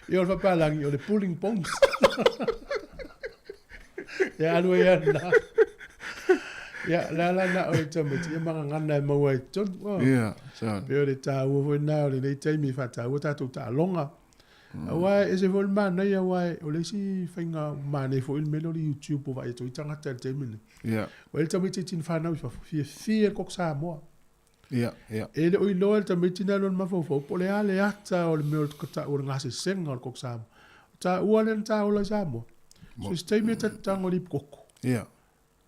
[SPEAKER 1] Ia o le faapalagi o le pulling bones. Ia alu ai lava lena. Ia, la la na o le tamaiti, ia magagana e maua ai totonu. Oh.
[SPEAKER 4] Ia, sa.
[SPEAKER 1] Pei o le taua foi lena o lenei taimi e faataua tatou taaloga. Aua e ese foi le manaia aua o le isi faiga manaia foi le mea lea o le YouTube ua vaai atu ai tagata i le taimi lenei.
[SPEAKER 4] Ia.
[SPEAKER 1] Ua i ai le tamaitiiti na fanau i fafo, fiafia i le koko Samoa.
[SPEAKER 4] Ia, ia.
[SPEAKER 1] E le o iloa e le tamaiti lena i lona mafaufau po o le a le ata o le mea o le o le gasesega o le koko Samoa. O taua lea na taola i Samoa. So se taimi e ta te tago i le ipu koko.
[SPEAKER 4] Ia.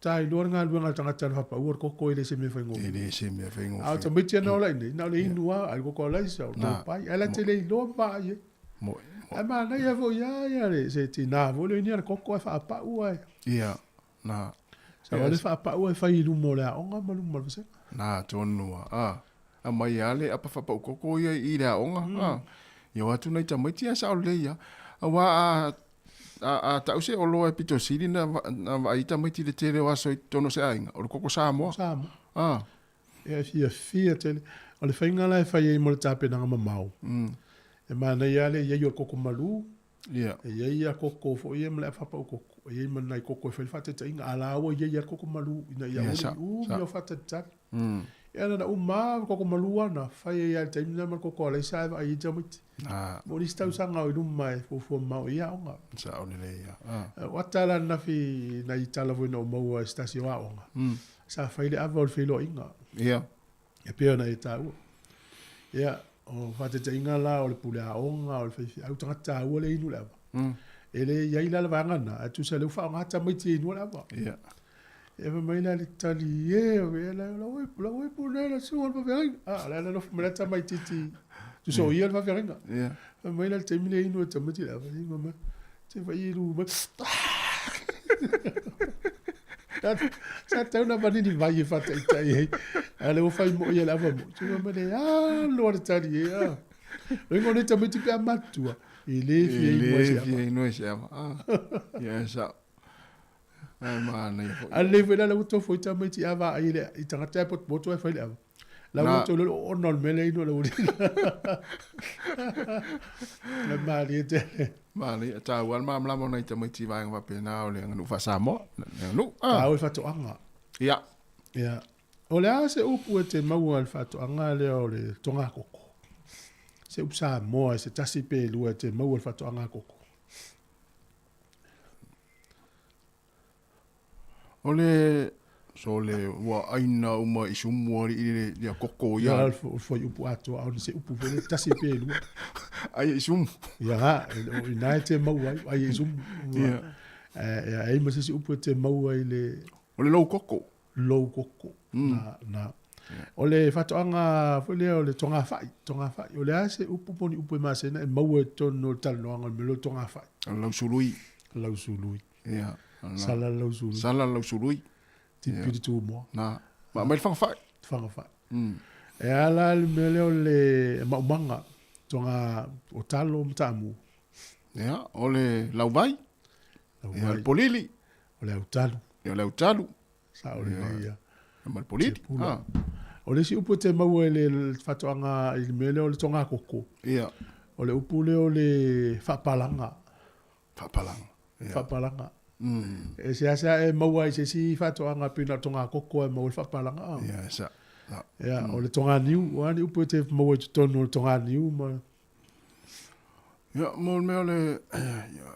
[SPEAKER 1] Ta iloa le galuega a le tagata na fapaua le koko e le se mea faigofie.
[SPEAKER 4] E le se mea faigofie.
[SPEAKER 1] A o tamaiti na ola i inei, na o le inu lava, ai le koko alaisa, o le topai, ae la te le iloa ma vaai ai. Ae manaia foi lava ia le se tina foi lea inia le koko ae faapau ae.
[SPEAKER 4] Ia, na.
[SPEAKER 1] Sa le faapau ae fai i luma o le aoga ma luma o le vasega.
[SPEAKER 4] Na tonu lava. A, aumai lava le apa faapau koko ia i le aoga. A, ia o atu nai tamaiti ae sao lelei lava. Aua a A, a tau se oloa e pito sili na, na vaai tamaiti i le tele o aso i totonu o se aiga, o le koko Samoa.
[SPEAKER 1] Samoa.
[SPEAKER 4] A.
[SPEAKER 1] Ia e fiafia tele. O le faiga la e fai ai mo le tapenaga mamao, e manaia lava le i ai o le koko malu,
[SPEAKER 4] Ia.
[SPEAKER 1] e i ai a koko foi ia ma le afapaʻu koko, e i ai ma nai koko e fai le faataitaiga, a la ua i ai lava le koko malu ina ia
[SPEAKER 4] Ia,
[SPEAKER 1] aua
[SPEAKER 4] sa,
[SPEAKER 1] ne i umi
[SPEAKER 4] sa.
[SPEAKER 1] o faatalitali. Ia na ona uma lava koko malu lava na fai ai lava i le taimi lena ma le koko alaisa ae vaai ai tamaiti.
[SPEAKER 4] Na.
[SPEAKER 1] Mo nisi tausaga o i luma e fuafua mamao i ia aoga.
[SPEAKER 4] Sao lelei ia. Ah.
[SPEAKER 1] O ata la ananafi nai tala foi na ou maua i se tasi o aoga, sa fai le ava o le feiloaiga.
[SPEAKER 4] Ia.
[SPEAKER 1] E pei ona e taua. Ia, o faataitaiga la o le pule aoga, o le faifeau, tagata taua lea e inu le ava. E le i ai la le vaega lena, ae tusa o lea ua faaaoga tamaiti e inua le ava.
[SPEAKER 4] Ia.
[SPEAKER 1] Ia fai mai la le tali e, o la la oi la oi pune la susuga o le faafeagaiga. Ah, la la nofo mai la tamaitiiti, tusa o ia le faafeagaiga.
[SPEAKER 4] Ia.
[SPEAKER 1] Fai mai la le taimi lea inu e tamaiti le ava, ingo mai, te fai i lu mai. Sa tau na manini vai e whataitai hei. A le ua whai mo ia le ava mo. Tuga mai le alo a le tali e. Ah. Ringo nei tamaiti pe a matua. I le fia inua se
[SPEAKER 4] I le
[SPEAKER 1] ava.
[SPEAKER 4] fia inua se ava. Ah. Ia sao. Ai manaia foi.
[SPEAKER 1] A lelei foi la la ua tofo i tamaiti a vaai i le i tagata e potopoto ae fai le ava. La ua tau le ona o le mea lea inu a le uli. Le malie tele.
[SPEAKER 4] Malie, taua le malamalama o nai tamaiti i vaega faapena o le aganuu faa-Samoa. Le aganuu.
[SPEAKER 1] Ah. Taua i faatoaga.
[SPEAKER 4] Ia.
[SPEAKER 1] Ia. O le a se upu e te maua i le faatoaga lea o le togakoko? Se upu Samoa se tasi pe lua e te maua i le faatoaga koko.
[SPEAKER 4] O le so le ua aina uma i sumu ali i le ia koko ia.
[SPEAKER 1] Ia o le fuaiupu atoa a o se upu foi lea tasi pe lua.
[SPEAKER 4] Ai i sumu.
[SPEAKER 1] Ia, o ina e te maua ai, ai i sumu.
[SPEAKER 4] Ia.
[SPEAKER 1] E ai ma se isi upu e te maua i le
[SPEAKER 4] O le lou koko.
[SPEAKER 1] Lou koko. Na, na. O le faatoaga foi lea o le togafai, togafai. O le a se upu po o ni upu e masani e maua i totonu o le talanoaga o le mea lea o le togafai?
[SPEAKER 4] O le lausului.
[SPEAKER 1] Lausului.
[SPEAKER 4] Ia.
[SPEAKER 1] Sala le lausului.
[SPEAKER 4] Sala le lausului.
[SPEAKER 1] Tipi le tumua.
[SPEAKER 4] Na. Ma aumai le fagafai.
[SPEAKER 1] Fagafai. E a la le mea lea o le maumaga, toga o talo ma taamu.
[SPEAKER 4] Ia, o le lauvai.
[SPEAKER 1] Lauvai.
[SPEAKER 4] Ia, o le polili.
[SPEAKER 1] O le autalu.
[SPEAKER 4] Ia, o le autalu.
[SPEAKER 1] Sao lelei ia.
[SPEAKER 4] Ma le politi.
[SPEAKER 1] Pula. O le isi upu e te maua i le faatoaga i le mea lea o le togakoko.
[SPEAKER 4] Ia.
[SPEAKER 1] O le upu lea o le faapalaga.
[SPEAKER 4] Faapalaga. Ia.
[SPEAKER 1] Faapalaga. E seasea e maua ai i se isi faatoaga pei na o le togakoko e maua ai le faapalaga.
[SPEAKER 4] Ia, e sa.
[SPEAKER 1] Ia, o le toganiu, o a ni upu e te maua i totonu o le toganiu ma...
[SPEAKER 4] Ia, mo le mea o le, ia,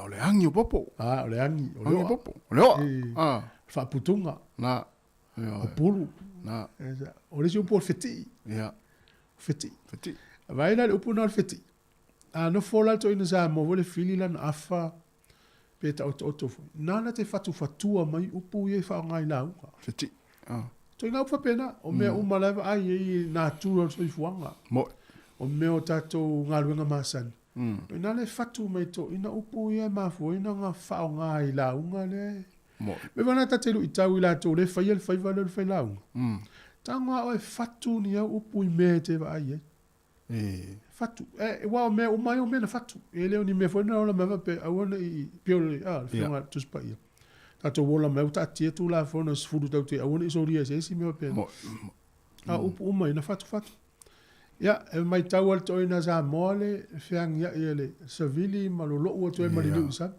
[SPEAKER 4] o le agi o popo.
[SPEAKER 1] Ah, o le agi, o le
[SPEAKER 4] oa. Popo. O le oa.
[SPEAKER 1] Ah. Faaputuga.
[SPEAKER 4] Na.
[SPEAKER 1] O pulu.
[SPEAKER 4] Na.
[SPEAKER 1] O le isi upu o le fetii.
[SPEAKER 4] Ia.
[SPEAKER 1] Fetii.
[SPEAKER 4] Fetii.
[SPEAKER 1] Vaai la le upu na o le fetii. A nofo la le toeaina Samoa foi le fili lana afa pe taotooto foi. Nana te fatufatua mai upu ia e faaaoga i lauga.
[SPEAKER 4] Fetii. Ah.
[SPEAKER 1] Ituaiga upu faapena, o mea uma la e vaai ai i natura o le soifuaga.
[SPEAKER 4] Moe.
[SPEAKER 1] O mea o tatou galuega masani. O ina le fatu mai toeaina upu ia e mafua ai ona faaaoga i lauga lea.
[SPEAKER 4] Moe.
[SPEAKER 1] Me vana ta te luitau i latou le faia le faiva lea o le failauga. Tago a oe fatu ni au upu i mea e te vaai ai.
[SPEAKER 4] E.
[SPEAKER 1] Fatu. E, aua o mea uma ai o mea na fatu. E le o ni mea foi na ola mai faapea aua ne i pei o le, a, le Afioga ia Tusi Paia. Tatou ola mai ua taatia Tulafono e 10 tatou te aua ne i solia e se isi mea faapena. A o upu uma ia na fatufatu. Ia, e matau lava le toeaina Samoa le feagiai e le savili ma lolou atu ai ma le liu i le sami.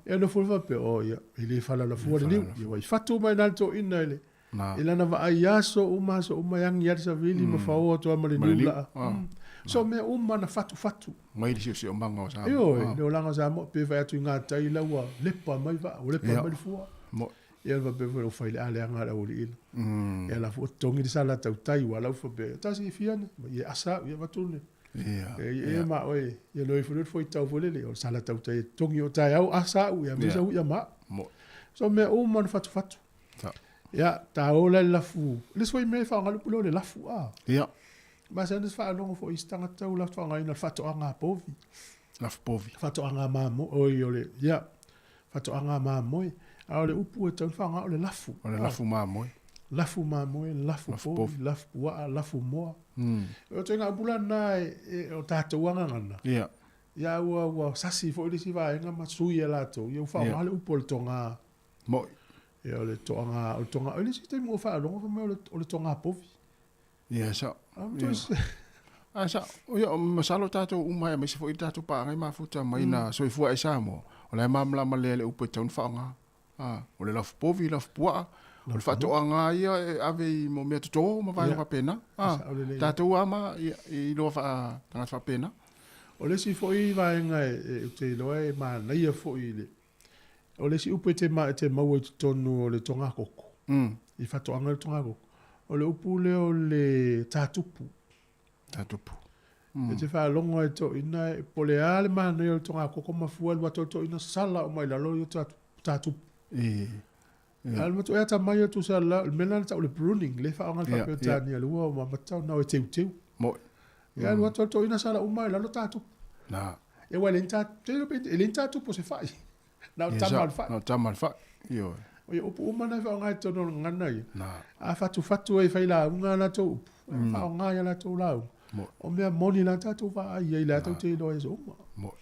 [SPEAKER 1] Ia nofo loa faapea, oh ia, e le falalafua le liu. Ia ua i fatu mai i ina le toeaina i le I lana vaai aso uma aso uma e agi ai le savili ma faoa atu ai ma le niu laa. So mea uma na fatufatu.
[SPEAKER 4] Mai le siosiomaga o Samoa.
[SPEAKER 1] Ioe, le olaga o Samoa, pe fai atu i gatai la ua lepa mai vaa, ua lepa mai le fua. Ia na faapea foi ua fai le a leaga le aualii la. Ia la foi totogi le sala tautai ua lau faapea, tasi i fia ne, ma ia asa au, ia avatu le. Ia ma oe, ia loi foi le foi tau foi lele, o le sala tautai e totogi o taeao asa au, ia misa ui ia ma. So mea uma na fatufatu. Ia, ta ola le lafu. Le isi foi mea e faaaoga le upu lea o le lafu, a.
[SPEAKER 4] Ia.
[SPEAKER 1] Ma se ana faalogo foi i isi tagata ua latou faaaogaina le faatoaga a povi.
[SPEAKER 4] Lafu povi.
[SPEAKER 1] Faatoaga mamoe, oi o le, ia, faatoaga mamoe. A o le upu e tatau ona faaaoga o le lafu.
[SPEAKER 4] O le lafu mamoe.
[SPEAKER 1] Lafu mamoe, lafu povi, lafu puaa, lafu moa. O ituaiga upu la na e, o tatou lava gagana.
[SPEAKER 4] Ia.
[SPEAKER 1] Ia, ua sasi foi le isi vaega ma sui e latou, ia ua faaaoga le upu o le toga.
[SPEAKER 4] Moi.
[SPEAKER 1] Ia o le toaga, o le toga, o le isi taimi ua ou faalogo fai mai o le toga povi.
[SPEAKER 4] Ia sao. A sao. Ia masalo tatou uma aemaise foi le tatou paaga i mafuta mai na soifua ai Samoa, o la e malamalama lelei le upu e tatau ona faaaoga. A, o le lafu povi, lafu puaa, o le faatoaga ia e ave i mo mea toto ma vaega faapena. A, tatou lava ma i iloa faa tagata faapena.
[SPEAKER 1] O le isi foi vaega e ou te iloa e manaia foi i le O le isi upu e te, e te maua i totonu o le togakoko, i faatoaga i le togakoko, o le upu lea o le tātupu.
[SPEAKER 4] Tātupu.
[SPEAKER 1] E te faalogo ai toeaina, po o le a le manaia o le togakoko ma fua alu atu ai le toeaina sala uma i lalo ia tātupu.
[SPEAKER 4] E.
[SPEAKER 1] A o le matua e atamai atu sa la, o le mea lena na tau o le pruning, lea e faaaoga i le faa-Peretania, le ua o mamata ona o e teuteu.
[SPEAKER 4] Moi.
[SPEAKER 1] Ia alu atu ai le toeaina sala uma i lalo tātupu.
[SPEAKER 4] Na.
[SPEAKER 1] Ia aua e leai ni tā, e leai ni tātupu o se fai. Na o tama o le fai.
[SPEAKER 4] Na o tama o le fai. Ioe.
[SPEAKER 1] O ia upu uma na e faaaoga i totonu o le gagana ia.
[SPEAKER 4] Na.
[SPEAKER 1] A fatufatu ai e failauga a latou upu, e faaaoga i a latou lauga. O mea moni la tatou vaai ai, lea tatou te iloa ai aso uma.
[SPEAKER 4] Moi.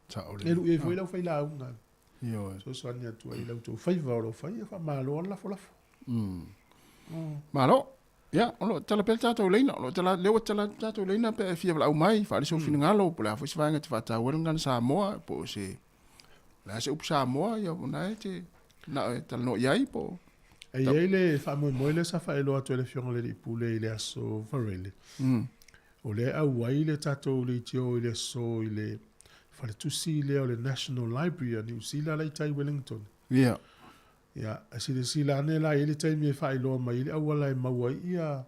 [SPEAKER 4] Sao lelei.
[SPEAKER 1] E lui ai foi lau failauga.
[SPEAKER 4] Ioe.
[SPEAKER 1] Fesoasoani atu ai i la outou faiva o lo o fai, ia faamalo lava le lafolafo.
[SPEAKER 4] Malo. Ia, o lo o tala pea le tatou laina, o lo o tala, lea ua tala atu le tatou laina pe a e fia valaau mai, faaali sou finagalo, po o le a foi se vaega e te faataua ai le gagana Samoa, po o se, o le a se upu Samoa, ia o lena e te manao e talanoa i ai, po o.
[SPEAKER 1] E i ai le faamoemoe lea sa faailoa atu e le Afioga i le Alii Pule i le aso Farele, o lea e auai le tatou leitio i le aso i le faletusi lea o le National Library a Niu Sila la i tai Wellington.
[SPEAKER 4] Ia.
[SPEAKER 1] Ia, e silasila ane la e i ai le taimi e faailoa mai ai le auala e maua ai ia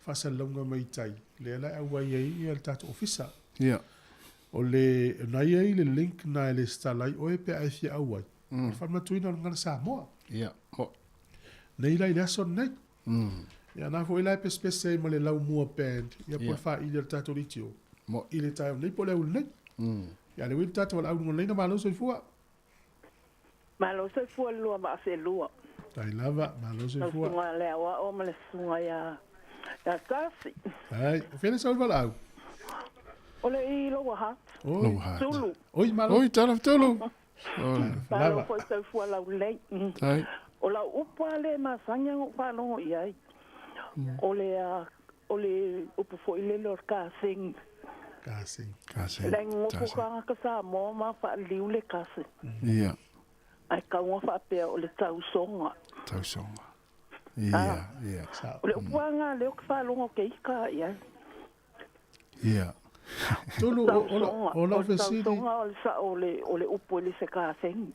[SPEAKER 1] faasalalauga mai tai, lea la e auai ai ia le tatou ofisa.
[SPEAKER 4] Ia.
[SPEAKER 1] O le, na i ai le link na e lesitala ai oe pe a e fia auai. O le faamanatuina o le Gagana Samoa.
[SPEAKER 4] Ia. Mo.
[SPEAKER 1] Nei la i le aso lenei. Ia, na foi la e pesepese ai ma le Laumua Band, ia po o le faili a le tatou leitio.
[SPEAKER 4] Mo.
[SPEAKER 1] I le taeao nei po o le auli nei. Ia, le ui le tatou valaau luga o le laina, malo soifua.
[SPEAKER 11] Malo soifua le lua maa selua.
[SPEAKER 1] Tai lava, malo soifua.
[SPEAKER 11] Lau susuga le Aoao ma le susuga ia ia Tasi.
[SPEAKER 1] Tai, o fea le sau i le valaau?
[SPEAKER 11] O le i Lower Hutt.
[SPEAKER 1] Oi.
[SPEAKER 4] Lower Hutt.
[SPEAKER 11] Tulu.
[SPEAKER 1] Oi, malo.
[SPEAKER 4] Oi, tala tulu.
[SPEAKER 11] Malo foi soifua laulelei.
[SPEAKER 4] Tai.
[SPEAKER 11] O lau upu lava lea e masani ona ou faalogo i ai, o le a, o le upu foi lele o le kaseni.
[SPEAKER 1] Kaseni.
[SPEAKER 4] Kaseni.
[SPEAKER 11] Le nofo tagata Samoa ma faaliliu le kase.
[SPEAKER 4] Ia.
[SPEAKER 11] Ae tau na faapea o le tausoga.
[SPEAKER 4] Tausoga. Ia, ia.
[SPEAKER 11] O le upu lava lena lea ou te faalogo ke ika i ai.
[SPEAKER 4] Ia.
[SPEAKER 1] Tolu, o lau fesili.
[SPEAKER 11] O le tausoga o le sao o le upu e le se kaseni.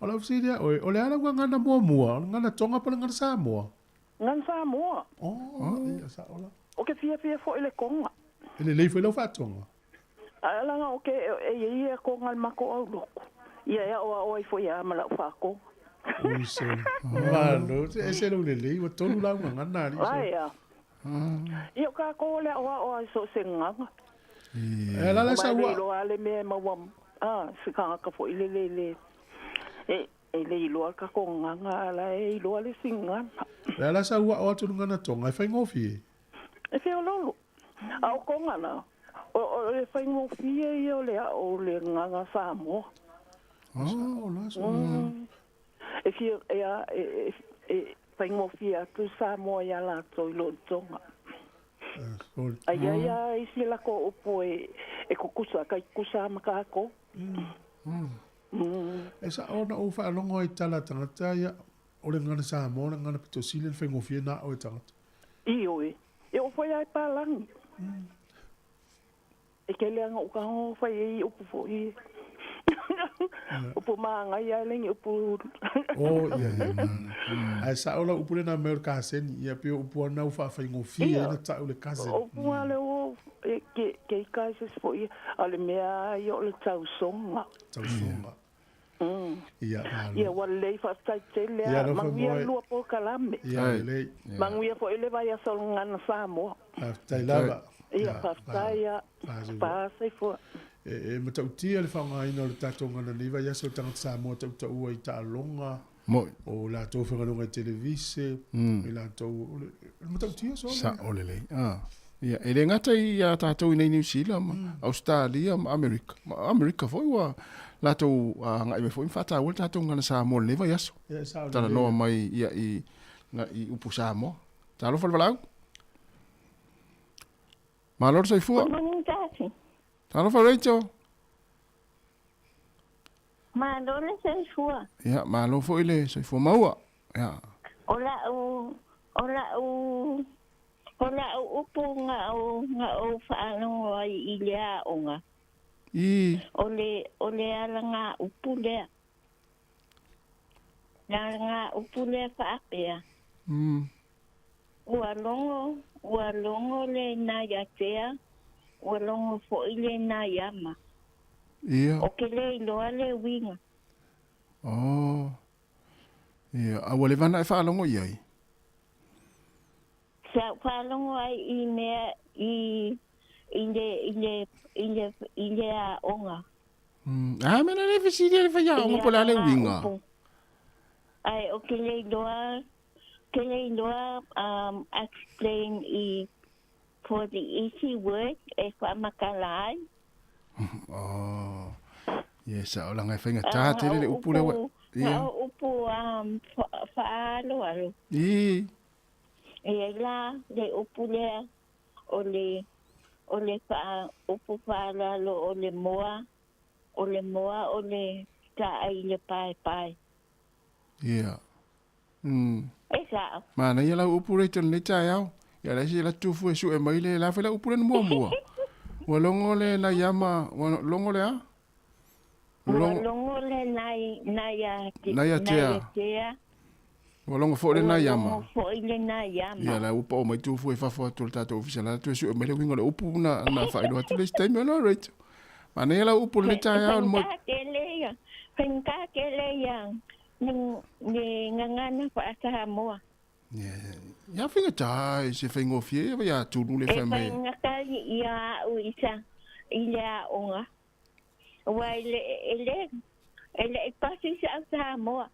[SPEAKER 1] O lau fesili ia oe, o le a lau gagana muamua, o le gagana Tonga po o le gagana Samoa?
[SPEAKER 11] Gagana Samoa.
[SPEAKER 1] Oh, ia sao la.
[SPEAKER 11] Ou te fiafia foi i le Tonga.
[SPEAKER 1] E lelei foi lau faatoga.
[SPEAKER 11] Ae leaga ou te, e i ai ia Tonga i le matou aulotu, ia e aoao ai foi lava ma lau faatoga.
[SPEAKER 1] Ui sole. Malo, e ese lou lelei, ua tolu lau gagana alii sole.
[SPEAKER 11] Ai a. Ia o kākou o le aoao lava i so o se gagana.
[SPEAKER 1] E ala la
[SPEAKER 11] Aua e le
[SPEAKER 1] saua.
[SPEAKER 11] iloa lava le mea e maua, a, se tagata foi lele e le, e, e le iloa le tatou gagana, a o la e iloa le isi gagana.
[SPEAKER 1] E ala saua o atu le gagana Tonga, e faigofie.
[SPEAKER 11] E feoloolo. A o Tonga la, o, o le faigofie ia o le ao o le gagana Samoa.
[SPEAKER 1] Oh, la so.
[SPEAKER 11] E fia, e a, e, e, e faigofie atu Samoa iā latou i lo Tonga. Ai ai a isi latou upu e, e kukusa, kai kukusa ma kākou.
[SPEAKER 1] E sao ona ou faalogo ai i tala a tagata ia, o le gagana Samoa, o le gagana pito sili ona faigofie na ao e tagata.
[SPEAKER 11] Ioe, e oo foi lava i palagi. E tele lava ina ou tago fai ai upu foi. Upu māngai a e le ni upu.
[SPEAKER 1] Oh, ia, ia. Ae sao lau upu lena mai o le kaseni, ia pei o upu ana ua faafaigofie ai
[SPEAKER 11] Ia,
[SPEAKER 1] na tau le kaseni.
[SPEAKER 11] o upu lava lea ua e ke ke ika ai se isi foi, a o le mea lava ia o le tausoga.
[SPEAKER 1] Tausoga. Ia, malo.
[SPEAKER 11] Ia, ua lelei faafetai tele
[SPEAKER 1] Ia,
[SPEAKER 11] lava.
[SPEAKER 1] alofa
[SPEAKER 11] Manuia
[SPEAKER 1] moe.
[SPEAKER 11] le lua polokalame.
[SPEAKER 1] Ia, lelei.
[SPEAKER 11] Manuia foi le vaiaso o le Gagana Samoa.
[SPEAKER 1] Faafetai lava.
[SPEAKER 11] Ia, faafetai lava. Faasoifua.
[SPEAKER 1] E, e matautia le faaaogaina o le tatou gagana nei vaiaso o tagata Samoa tautaua i taaloga,
[SPEAKER 4] Moi.
[SPEAKER 1] o latou faigaluega i televise, i latou, o le, o le matautia sole.
[SPEAKER 4] Sao lelei. Ah. Ia, e le gata i a tatou i nei Niu Sila ma Australia ma Amerika. Ma Amerika foi ua latou agai mai foi ma faataua le tatou gagana Samoa i lenei vaiaso.
[SPEAKER 1] Ia, e sao lelei.
[SPEAKER 4] Talanoa mai ia i, na, i upu Samoa. Talofa le valaau. Malo le soifua.
[SPEAKER 12] Good morning, Tasi.
[SPEAKER 4] Talofa Rachel.
[SPEAKER 12] Malo le soifua.
[SPEAKER 4] Ia, malo foi le soifua maua. Ia.
[SPEAKER 12] O lau, o lau, o lau upu nga o, nga o faalogo ai i le aoga.
[SPEAKER 4] I.
[SPEAKER 12] O le, o le alaga upu lea. Le alaga upu lea faapea. Ua logo, ua logo le nai atea, ua logo foi le nai ama.
[SPEAKER 4] Ia.
[SPEAKER 12] O ke le iloa le uiga.
[SPEAKER 4] Oh. Ia, a ua leva ona e faalogo i ai?
[SPEAKER 12] Sa ou faalogo ai i mea i i le i le i le i le aoga.
[SPEAKER 4] A mea na le fesili a le faiaoga po o le a le uiga?
[SPEAKER 12] Ae o ke le iloa ke le iloa um explain i for the easy word e faamatala ai.
[SPEAKER 4] Oh. Ia, sao laga e faigata tele le upu lea ua. Ia.
[SPEAKER 12] Na o upu um faaaloalo.
[SPEAKER 4] I.
[SPEAKER 12] E ai la le upu lea o le o le faa upu faaaloalo o le moa o le moa o le taai i le paepae.
[SPEAKER 4] Ia.
[SPEAKER 12] E sao.
[SPEAKER 4] Manaia lau upu Rachel i lenei taeao. Ia la isi e latu fua e sue mai le la fai lau upu lea na muamua. Ua logo le nai ama, ua logo le a?
[SPEAKER 12] Ua logo le nai nai a
[SPEAKER 4] Nai a tea.
[SPEAKER 12] tea.
[SPEAKER 4] Ua logo foi le nai ama.
[SPEAKER 12] Ua logo foi le nai ama.
[SPEAKER 4] Ia la ua pao mai tu fua i fafo atu o le tatou ofisa la tu e sue mai le uiga o le upu na na faailoa atu le isi taimi ona Rachel. Manaia lau upu i lenei taeao le moe.
[SPEAKER 12] Faigata tele ia, faigata tele ia ni ni gagana faa-Samoa.
[SPEAKER 4] Ia faigata e se faigofie ia ia tulu le
[SPEAKER 12] E
[SPEAKER 4] fai mai.
[SPEAKER 12] faigata ia au i sa i le aoga. Aua e le e le e le i pasi sa au Samoa.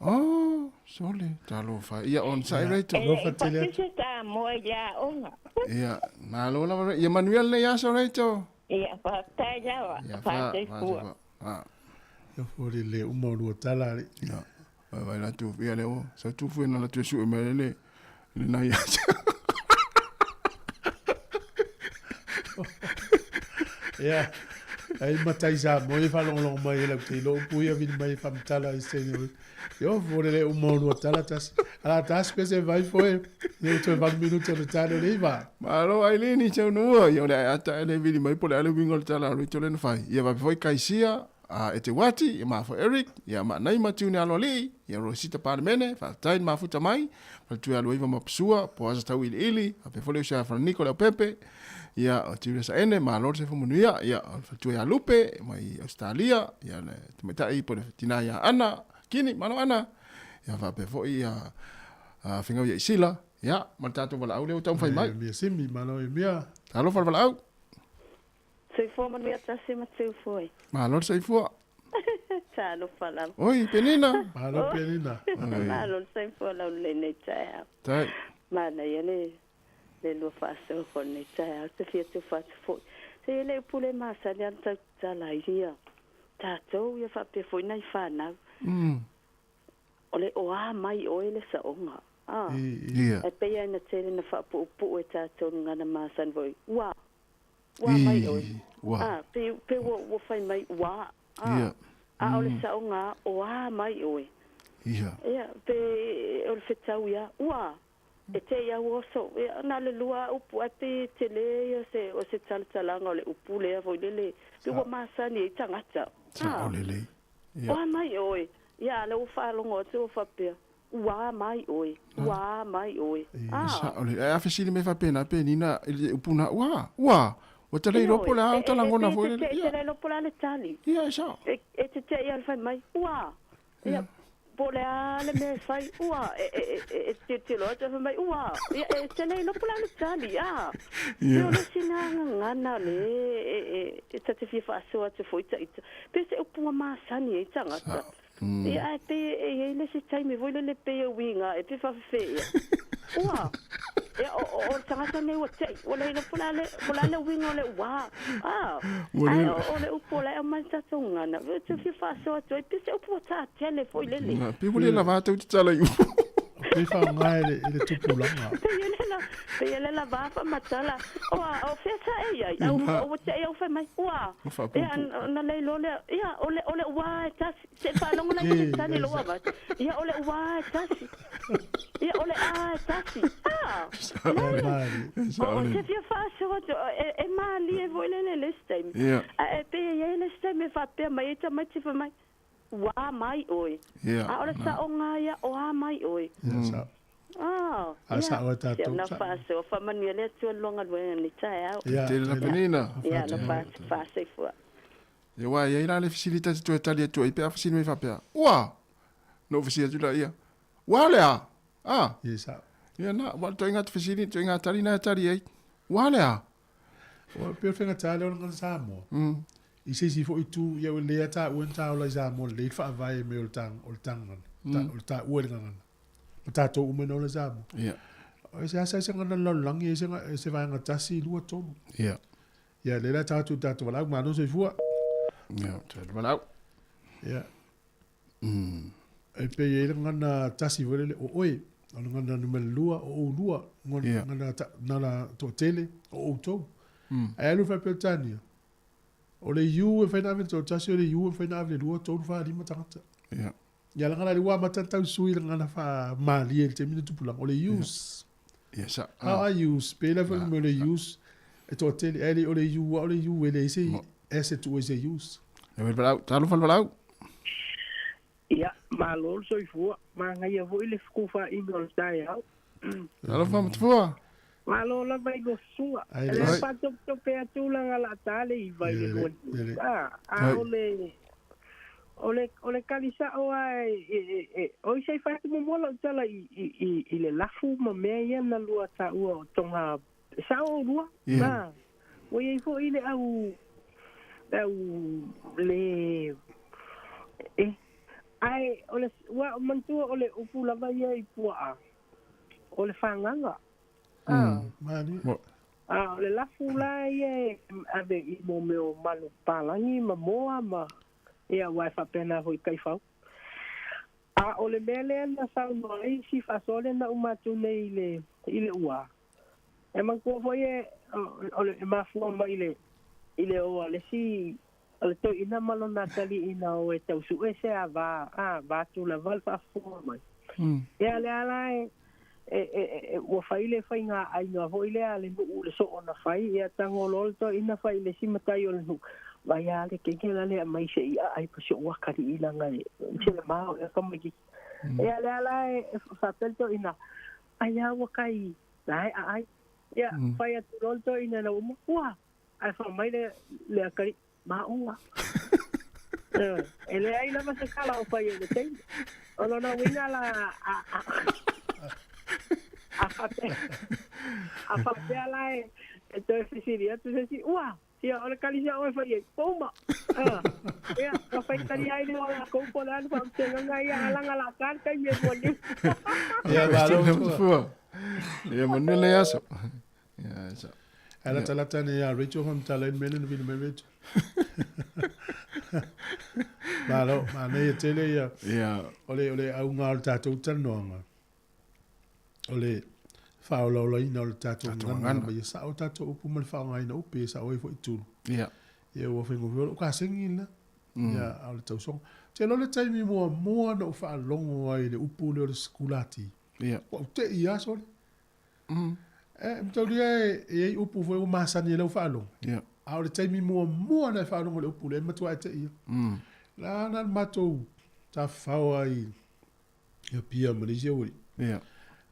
[SPEAKER 4] Oh, sole, talofa. Ia on sai Rachel.
[SPEAKER 12] E le i pasi sa Samoa i le aoga.
[SPEAKER 4] Ia, malo lava. Ia manuia lenei aso Rachel.
[SPEAKER 12] Ia faafetai lava.
[SPEAKER 4] Ia
[SPEAKER 12] Faafetai fua.
[SPEAKER 4] Ah.
[SPEAKER 1] Ia fua le le uma o lua tala alii.
[SPEAKER 4] Ia. Vai la tu ia le o sa tu fu na la tu su me le le na ia.
[SPEAKER 1] Ia, ai matai sa mo e whalongolongo mai e lau te ilo upu ia vini mai e whamtala i se ni. Yo, fo le uma o lua tala tas. Ala tas pese vai foe. Ne toe 8 minuti o le tala le iva.
[SPEAKER 4] Malo Aileen i nua ia le ata ele vili mai po le ale wingo le tala ro tole na fai. Ia va foi kaisia a e te wati ia ma fo Eric ia ma nai ma tune alo li ia ro sita parmene fa tai ma futa mai fa tu alo iva ma psua po asa tau ili ili a pe fole usa fra Nico le Pepe ia o te sa ene ma lo se fo munuia ia fa tu ia Lupe mai Australia ia le te mai po le tina ia Ana kini malo Ana ia fa pe fo ia a finga ia isila ia ma tatou wala au le o tau fai mai
[SPEAKER 1] Mia simi, malo e mia.
[SPEAKER 4] Alo fa wala au
[SPEAKER 13] Soifua manuia tasi ma teu foi.
[SPEAKER 4] Malo soifua.
[SPEAKER 13] Talofa lava.
[SPEAKER 4] Oi, Penina.
[SPEAKER 1] Malo Penina.
[SPEAKER 13] Malo soifua lau lenei taeao.
[SPEAKER 4] Tai.
[SPEAKER 13] Manaia le le lua faasoa fo lenei taeao. Te fia tufa atu foi. Se e le upu le masani ana tautala ai ia. Tatou ia faapea foi nai fanau. O le oā mai oe le saoga. Ah.
[SPEAKER 4] Ia.
[SPEAKER 13] E pei ai na tele na faapuupuu e tatou gagana masani foi. Ua. Ua mai oe.
[SPEAKER 4] Ua.
[SPEAKER 13] Ah, pe pe ua ua fai mai ua. Ah.
[SPEAKER 4] Ia.
[SPEAKER 13] A o le saoga oā mai oe.
[SPEAKER 4] Ia.
[SPEAKER 13] Ia, pe o le fetau ia, ua, e te ia oso, ia, na le lua upu, ai pe tele ia se, o se talatalaga o le upu lea foi lele, pe ua masani ai tagata.
[SPEAKER 4] Sa o le lei. Ia.
[SPEAKER 13] Oa mai oe, ia, le ua faalogo atu ua faapea, ua mai oe, ua mai oe. Ah,
[SPEAKER 4] Sa o le a fesili me fa pena Penina i le upu na ua. Ua. O te lei ropo le a o talangona foi le.
[SPEAKER 13] E te le lopo la le tali.
[SPEAKER 4] Ia e sa.
[SPEAKER 13] E e te te ia le fai mai, ua. Ia, po le a le mea e fai, ua. E e e e te te loa te fai mai, ua. Ia, e te le lopo la le tali, ah.
[SPEAKER 4] Ia.
[SPEAKER 13] Pe o le sina gagana le e e e ta te fia faasoa atu foi taita. Pe se upu ua masani ai tagata. Ia, ae pe e iai le isi taimi foi lele pe e uiga e pe faafefea. Ua. Ia, o o o le tagata nei ua te'i, ua le iloa po o le a le po o le a le uiga o le uā. Ah.
[SPEAKER 4] Ua
[SPEAKER 13] Ae
[SPEAKER 4] le-
[SPEAKER 13] o o le upu o la e aumai le tatou gagana. E te fia faasoa atu ai pe se upu ua tatele foi lele.
[SPEAKER 4] Na pe ua le lava tau te tala i upu.
[SPEAKER 1] Pe whaonga e le, e le tupulanga.
[SPEAKER 13] Pe ia le la pe ia le la va faamatala. Ua, o fea sa e iai. Au ua te'i au fai mai. Ua.
[SPEAKER 4] O faapuupuu.
[SPEAKER 13] Ia, na le iloa lea. Ia, o le o le uā e tasi. Se faalogo la i le tali lou avatu. Ia, o le uā e tasi. Ia, o le a e tasi. Ah.
[SPEAKER 1] E mali.
[SPEAKER 4] Sa
[SPEAKER 13] O
[SPEAKER 4] o
[SPEAKER 13] o
[SPEAKER 4] le.
[SPEAKER 13] te fia faasoa atu, e e malie foi lele le isi taimi.
[SPEAKER 4] Ia.
[SPEAKER 13] Ae pe ia iai le isi taimi e faapea mai ai tamaiti fai mai. Ua mai oe.
[SPEAKER 4] Ia.
[SPEAKER 13] A o le saoga ia, oā mai oe.
[SPEAKER 1] Ia sa.
[SPEAKER 13] Ah,
[SPEAKER 1] A
[SPEAKER 13] ia.
[SPEAKER 1] sao e
[SPEAKER 13] Se
[SPEAKER 1] tātou.
[SPEAKER 13] ona
[SPEAKER 1] Sa.
[SPEAKER 13] faasoa, faamanuia le Atua le luagaluega nei taeao.
[SPEAKER 1] Ia.
[SPEAKER 4] Tele la Penina.
[SPEAKER 13] Ia, na faasoifua.
[SPEAKER 4] Ia wa ia ila le fesili tati toe tali atu ai pe a fesili mai faapea. Ua. No fesili atu la ia. Ua le a. Ah.
[SPEAKER 1] Ia sa.
[SPEAKER 4] Ia na wa toe ngā fesili toe ngā tali na tali ai. Ua le a.
[SPEAKER 1] O pe whenga tāle o ngana Samoa. I se isi foi tu ia o lea tā uen tā ola i Samoa le whaavae me o le tang o le tangana. O le tā ue le ngana. Ma tātou umena o le Samoa.
[SPEAKER 4] Ia.
[SPEAKER 1] O se asa se ngana lalolagi e se nga- e se vaega tasi lua tolu.
[SPEAKER 4] Ia.
[SPEAKER 1] Ia le la tātou tātou walau malo soifua.
[SPEAKER 4] Ia, te walau.
[SPEAKER 1] Ia. E pe ia le ngana tasi foi lele o oe. O le ngana numera lua o ou lua. Ngana,
[SPEAKER 4] Ia.
[SPEAKER 1] ngana ta, nala toatele o outou. Ae alu faapeletania. O le iu e faina ave le toatasi o le iu e faina ave le lua tolu fa lima tagata.
[SPEAKER 4] Ia.
[SPEAKER 1] Ia lagana le ua matatau sui le gagana faamalie i le taimi le tupulaga. O le use.
[SPEAKER 4] Ia sa.
[SPEAKER 1] How I use. Pe la foi me o le use. E toatele ae le o le iu o le iu e leai se ese tuu ai se use.
[SPEAKER 4] Ia walau, talofa le walau.
[SPEAKER 14] Ia, malo le soifua, magaia foi le fetufaaiga o le taeao.
[SPEAKER 4] Talofa matafua.
[SPEAKER 14] Malo lava i losua.
[SPEAKER 1] Ai,
[SPEAKER 14] Le
[SPEAKER 4] ai.
[SPEAKER 14] faatopetope atu laga laataa le iva i le
[SPEAKER 1] Ia,
[SPEAKER 14] lua.
[SPEAKER 1] ia, le.
[SPEAKER 14] Ah,
[SPEAKER 4] Ai.
[SPEAKER 14] a o le o le o le kalisa'o a e e e o i sai faatumumoa la'u tala i i i i le lafu ma mea ia na lua tāua o tonga sa'o lua.
[SPEAKER 4] Ia.
[SPEAKER 14] Ah, ua iai fo'i le au le au le e ae o le ua o manatua o le upu lava ia i pua'a o le fagaga. Ah.
[SPEAKER 1] Mali.
[SPEAKER 14] A o le lafu la ia e ave i mo mea o manu palagi ma moa ma ia ua e faapena foi kaifau. A o le mea lea na saunoa ai si faasoa lea na uma atu nei i le i le ua, e manatua foi e o le e mafua mai i le i le o a le isi o le toeaina ma lona atalii na o e tau sue se ava a vaeatu lava le faafofoga mai. Ia lea la e e e ua fai le faiga aiga foi lea a le nuu le soo na fai, ia tago loa le toeaina fai i le isi matai o le nuu, vaai a le keke la le aumai se i aai pa si ou akalii leaga e se le mao ea tamaititi. Ia lea la e faapea le toeaina, ai a ua kai la e aai. Ia fai atu loa le toeaina ina ua uma, ua! Ae fai mai le le akalii, maoga. E leai lava se tala o fai ai i le taimi. O lona uiga la a a a faapea a faapea la e toe fesili atu se isi, ua! Ia, o le tali sia oe fai ai, Pouma! Ia, ma fai tali ai lea o latou po o le a le faamatelaga ia, a laga la ta le taimi e muaniu.
[SPEAKER 1] Ia, malo
[SPEAKER 4] matua. Ia, manuia lenei aso. Ia, sa.
[SPEAKER 1] Ae latalata nei ia Rachel faamatala ai le mea lea na vili mai Rachel. Malo, manaia tele ia.
[SPEAKER 4] Ia.
[SPEAKER 1] O le, o le auga o le tatou talanoaga, o le faaolaolaina o le tatou gagana ma ia sao tatou upu ma le faaaogaina o upu ia sao ai foi tulu.
[SPEAKER 4] Ia.
[SPEAKER 1] Ia ua faigofie o lou kasegi lena. Ia, a o le tausoga. Ou te iloa le taimi muamua na ou faalogo ai i le upu lea o le sikulati.
[SPEAKER 4] Ia.
[SPEAKER 1] Ua ou tei lava sole. E mataulia e i ai upu foi ua masani ai lau faalogo.
[SPEAKER 4] Ia.
[SPEAKER 1] A o le taimi muamua na e faalogo i le upu lea, e matua e tei lava. La na le matou tafafao ai i Apia ma le isi aualii.
[SPEAKER 4] Ia.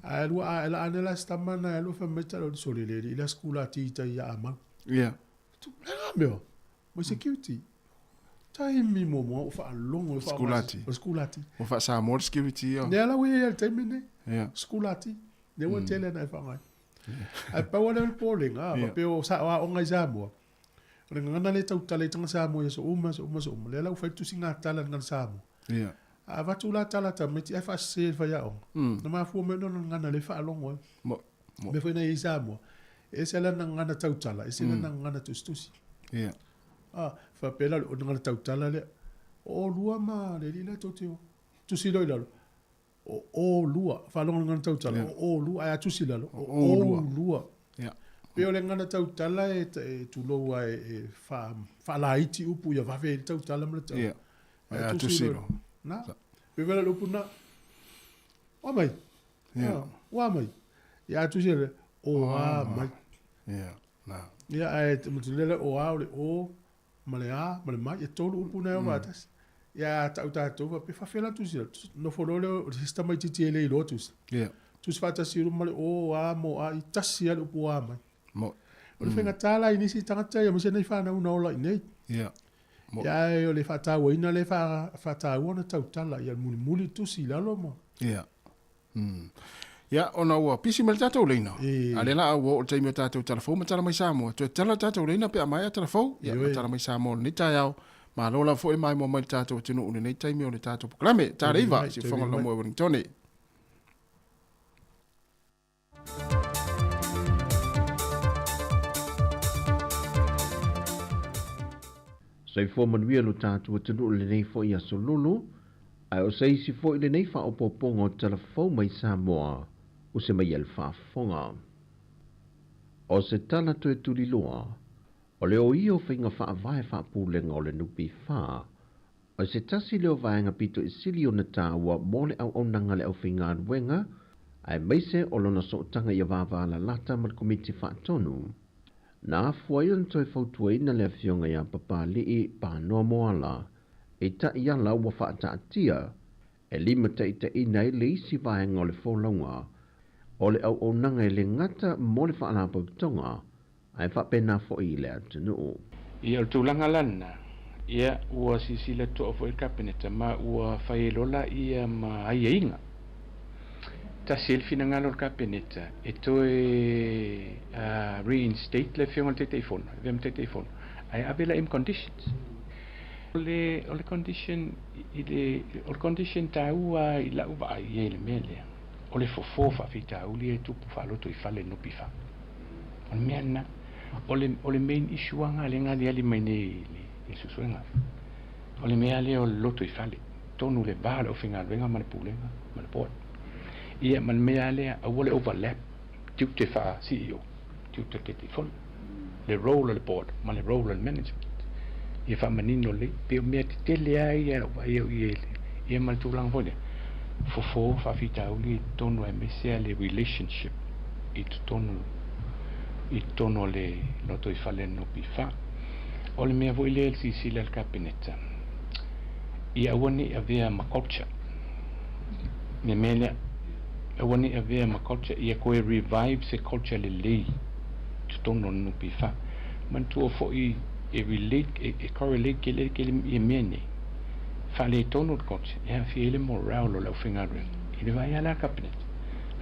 [SPEAKER 1] Ae lua a e la ane la se tama na e alu fai mai tala o le sole le alii la sikulati i tai ia Amau.
[SPEAKER 4] Ia.
[SPEAKER 1] Tu le a mea. Mai security. Taimi muamua ua faalogo e
[SPEAKER 4] Sikulati.
[SPEAKER 1] O sikulati.
[SPEAKER 4] Ua faa-Samoa le security ia.
[SPEAKER 1] Lea la ua i ai i le taimi lenei.
[SPEAKER 4] Ia.
[SPEAKER 1] Sikulati. Lea ua tele ina e faaaoga. Ae pau lava lea o le popolega, faapea o aoga i Samoa, o le gagana lea e tautala i taga Samoa i aso uma, aso uma, aso uma. Lea la ua fai le tusiga tala i le gagana Samoa.
[SPEAKER 4] Ia.
[SPEAKER 1] A avatu la tala a tamaiti ae faasese e le faiaoga, na mafua mai ona o le gagana lea e faalogo ai.
[SPEAKER 4] Mo.
[SPEAKER 1] Mo. Mea foi na i ai i Samoa, e ese lana gagana tautala, ese lana gagana tusitusi.
[SPEAKER 4] Ia.
[SPEAKER 1] A, faapea la o le gagana tautala lea, o olua ma le alii la tou te o. Tusi loa i lalo, o olua, faalogo i le gagana tautala, o olua, ae a tusi i lalo, o oulua.
[SPEAKER 4] Ia.
[SPEAKER 1] Pei o le gagana tautala e, e tulou lava e, e faalaiti upu ia vave ai le tautala ma le tau.
[SPEAKER 4] Ia. Ae a tusi loa.
[SPEAKER 1] Na. Pei foi la o le upu na, o mai.
[SPEAKER 4] Ia.
[SPEAKER 1] Ua mai. Ia a tusi le, o a mai.
[SPEAKER 4] Ia, na.
[SPEAKER 1] Ia, ae te le o a o le o, ma le a, ma le mai, e tolu upu na e o faatasi. Ia, a tau tatou faapea, faafefea la tusi la? Nofo loa lea o le isi tamaitiiti e le iloa tusi.
[SPEAKER 4] Ia.
[SPEAKER 1] Tusi faatasi ma le o, a, mo, a, i tasi lava le upu a mai.
[SPEAKER 4] Mo.
[SPEAKER 1] O le faigata la i nisi tagata ia, aemaise nai fanau na ola i inei.
[SPEAKER 4] Ia.
[SPEAKER 1] Mo. Ia, ae o le faatauaina lea e faataua ona tautala, ia mulimuli tusi i lalo ma.
[SPEAKER 4] Ia. Ia, ona ua pisi mai le tatou leina. A lea la ua oo le taimi o tatou tala fou ma tala mai Samoa. Toe tala le tatou leina pe a maea tala fou. Ia, ma tala mai Samoa o lenei taeao. Malo lava foi le maimoa mai le tatou atunuu i lenei taimi o le tatou polokalame. Tala iva, Siufofoga o le Laumua i Wellingtone.
[SPEAKER 6] Soifua manuia lo tatou atunuu i lenei foi aso lolo, ae o se isi foi lenei faaopoopoga o tala fou mai Samoa o se mai e le faafofoga. O se tala toe tuliloa, o le o ia o faiga faavae faapulega o le NPF, o se tasi lea o vaega pito i sili ona taua mo le auaunaga a le aufaigaluega, aemaise o lona sootaga ia vavalalata ma le Komiti Faatonu. Na afua ai ona toe fautuaina le Afioga ia Papali'i Panoa Moala i taiala ua faataatia e limataitaiina ai le isi vaega o le folauga o le auaunaga e le gata mo le Faalapotopotoga ae faapena foi i le atunuu.
[SPEAKER 7] Ia, o le tulaga la lena, ia, ua silasila totoa foi le Kapeneta ma ua fai ai loa laia ma aiaiga. Tasi ai le finagalo o le Kapeneta e toe reinstate le Afioga i le Taitaifono, e avea ma Taitaifono, ae ave laia ma conditions. O le, o le condition i le, o le condition taua i lau vaai i ai i le mea lea, o le fofo o faafitauli ia e tupu faalotoifale i le NPF. O le mea lena. O le, o le main issue lava lena lea e aliali mai nei i le, i le suesuega. O le mea lea o le lotoifale. totonu le va o le aufaigaluega ma le pulega ma le board. Ia ma le mea lea, aua le overlap tiute faa CEO, tiute Taitaifono, le role o le board ma le role o le management. Ia faamanino lelei, pei o mea tetele lava ia i lau vaai au i ai ia ma le tulaga foi lea, fofo faafitauli i totonu aemaise lava le relationship i totonu i totonu o le lotoifale o le NPF. O le mea foi lea i le silasila a le Kapeneta, ia aua ne i avea ma culture le mea lea, aua ne i avea ma culture, ia toe revive se culture lelei i totonu o le NPF. Manatua foi e relate, e correlate tele tele ia mea nei, faaletonu le culture, e aafia ai le morale o le aufaigaluega i le vaai lava la a le Kapeneta.